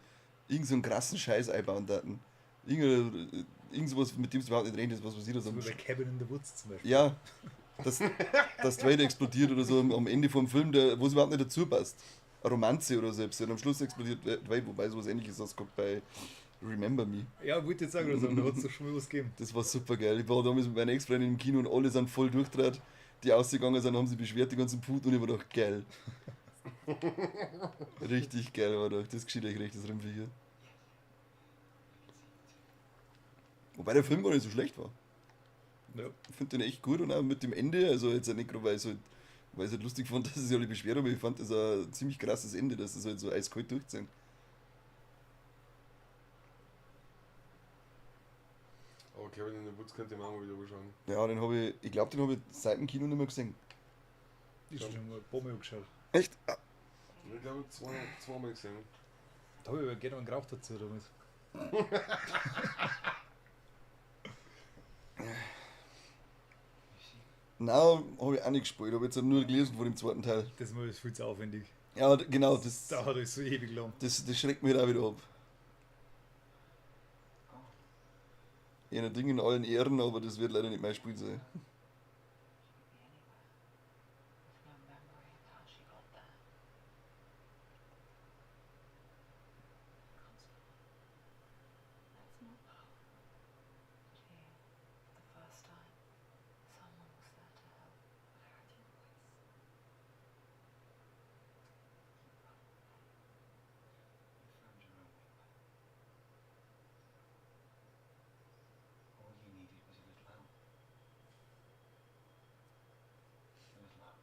irgend so einen krassen Scheiß einbauen daten. Irgend sowas, mit dem es überhaupt nicht rechnest, was passiert.
So wie bei Cabin in the Woods zum Beispiel.
Ja, dass die Welt explodiert oder so am Ende vom Film, der, wo es überhaupt nicht dazu passt. Eine Romanze oder so, und am Schluss explodiert die Welt, wobei sowas Ähnliches rauskommt bei Remember Me.
Ja, wollte jetzt sagen, oder so, da hat es doch schon mal was gegeben.
Das war super geil. Ich war damals mit meiner Ex-Freundin im Kino und alle sind voll durchgedreht. Die ausgegangen sind, haben sich beschwert, die ganzen Puten, und ich war gedacht, geil. Richtig geil war doch. Das geschieht euch recht, das Rimpfige. Wobei der Film gar nicht so schlecht war.
Ja.
Ich finde den echt gut und auch mit dem Ende, also jetzt auch nicht gerade, weil ich es halt, halt lustig fand, dass sie sich alle beschwert haben, aber ich fand das ein ziemlich krasses Ende, dass sie es halt so eiskalt durchziehen.
Aber Kevin in the Woods könnte ich mir auch mal wieder anschauen.
Ja, den habe ich, ich glaube, den habe ich seit dem Kino nicht mehr gesehen.
Ich habe schon mal ein paar Mal angeschaut.
Echt? Ah.
Ich glaube, zweimal gesehen.
Da habe ich aber gerne einen geraucht dazu damals.
You see,
Nein, habe ich auch nicht gespielt. Habe jetzt nur gelesen von dem zweiten Teil.
Das ist viel zu aufwendig.
Ja, genau, das,
dauert alles so ewig lang.
Das schreckt mich halt auch wieder ab. Jener Ding in allen Ehren, aber das wird leider nicht mein Spiel sein.
All you needed was a little help. A little help.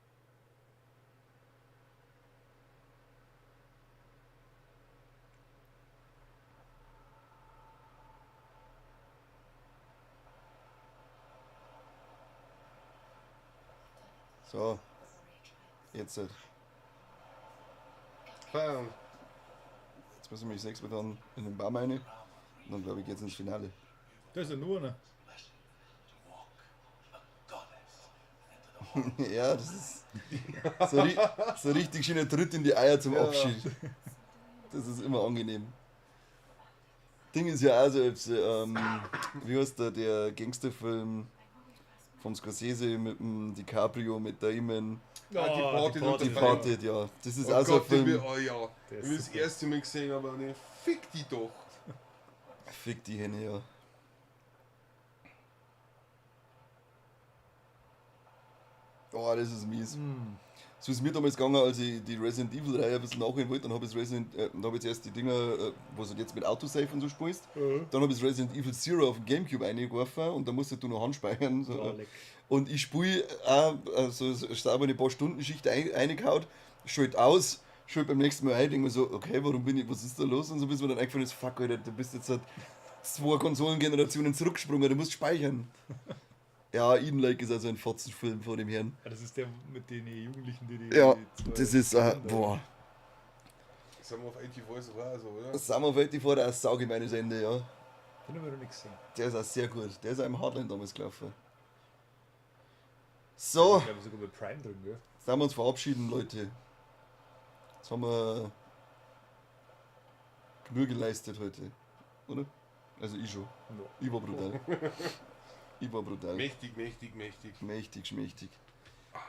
So, jetzt halt.
Feierabend.
Jetzt müssen wir mich sechs dann in den Baum rein. Und dann glaube ich geht's ins Finale.
Da ist ja nur einer.
Ja, das ist so, ri so richtig schöner Tritt in die Eier zum
Ja.
Abschied. Das ist immer angenehm. Ding ist ja auch so, ob's, wie heißt der Gangsterfilm vom Scorsese mit dem DiCaprio, mit Damon?
Ah, Departed und
Departed, ja. Das ist
Oh
auch so ein
Gott, den
Film.
will- oh ja,
Der
ich
ist
will das
super.
erste Mal gesehen, aber ne, fick die doch.
Fick die Hände, ja. Oh, das ist mies. So ist mir damals gegangen, als ich die Resident Evil Reihe ein bisschen nachholen wollte, dann habe ich dann hab ich zuerst die Dinger, wo du jetzt mit Autosave und so spielst. Dann habe ich Resident Evil Zero auf dem Gamecube eingeworfen und da musstest du noch handspeichern. So.
Oh, leck.
Und ich spiele auch, also so eine paar Stunden Schicht reingehauen, schalt aus, schalt beim nächsten Mal ein, denke mir so, okay, warum bin ich, was ist da los? Und so bis mir dann eingefallen ist, fuck, Alter, du bist jetzt seit 2 Konsolengenerationen zurückgesprungen, du musst speichern. Ja, Eden Lake ist also ein Fotzenfilm vor dem Herrn.
Ja, das ist der mit den Jugendlichen, die die.
Ja,
die zwei
das ist, boah.
Sind wir auf 84 sogar so, oder?
Sind wir auf 84 auch ein saugemeines Ende, ja.
Den haben wir noch nicht gesehen.
Der ist auch sehr gut. Der ist auch im Hardline damals gelaufen. So.
Ich glaube sogar bei Prime drin, gell?
Jetzt haben wir uns verabschieden, Leute. Jetzt haben wir genug geleistet heute, oder? Also ich schon.
Ja.
Ich war brutal. Ich war brutal.
Mächtig, mächtig, mächtig.
Mächtig, schmächtig.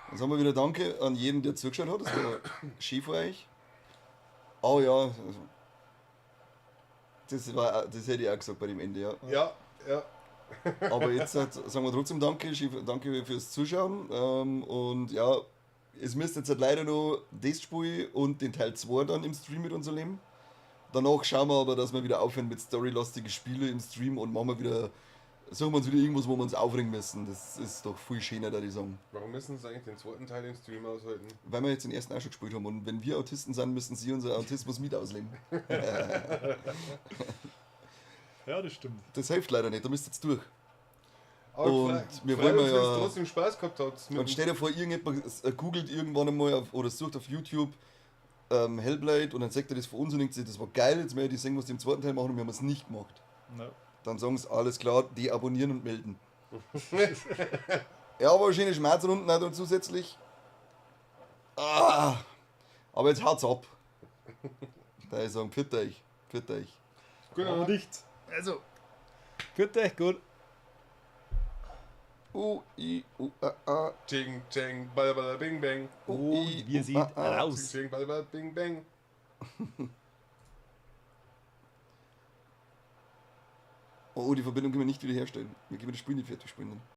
Dann sagen wir wieder Danke an jeden, der zugeschaut hat. Das war schön für euch. Oh ja, also, das hätte ich auch gesagt bei dem Ende, ja.
Ja, ja.
Aber jetzt halt, sagen wir trotzdem Danke, danke fürs Zuschauen. Und ja, es müsst jetzt halt leider noch das Spiel und den Teil 2 dann im Stream mit uns erleben. Danach schauen wir aber, dass wir wieder aufhören mit storylastigen Spielen im Stream und machen wir wieder, suchen wir uns wieder irgendwas, wo wir uns aufregen müssen. Das ist doch viel schöner, da die sagen.
Warum müssen sie eigentlich den zweiten Teil im Stream aushalten?
Weil wir jetzt den ersten auch schon gespielt haben und wenn wir Autisten sind, müssen sie unser Autismus mit ausleben.
Ja, das stimmt.
Das hilft leider nicht, da müsst ihr jetzt durch.
Aber
Und wir
frei
wollen
uns,
ja.
wenn's trotzdem Spaß gehabt habt. mit
Und stell dir vor, irgendjemand googelt irgendwann einmal auf, oder sucht auf YouTube Hellblade und dann sagt er das von uns und denkt sich, das war geil, jetzt möchte ich sehen, was die im zweiten Teil machen und wir haben es nicht gemacht.
Ja.
Dann sagen sie, alles klar, deabonnieren und melden. Ja, aber schöne Schmerzrunden auch noch zusätzlich. Ah, aber jetzt haut's ab. Da ich sagen, pfiat euch, pfiat euch.
Genau.
Nicht. Also, pfiat euch, gut.
U, I, U, A, A.
Ching, ching, bada, bada, bing, bang.
U, I,
Und wir
U,
sind
A, A.
raus.
Ching, ching, bada, bada, bing, bang.
Oh, die Verbindung können wir nicht wiederherstellen. Wir können das Spiel nicht fertig spielen.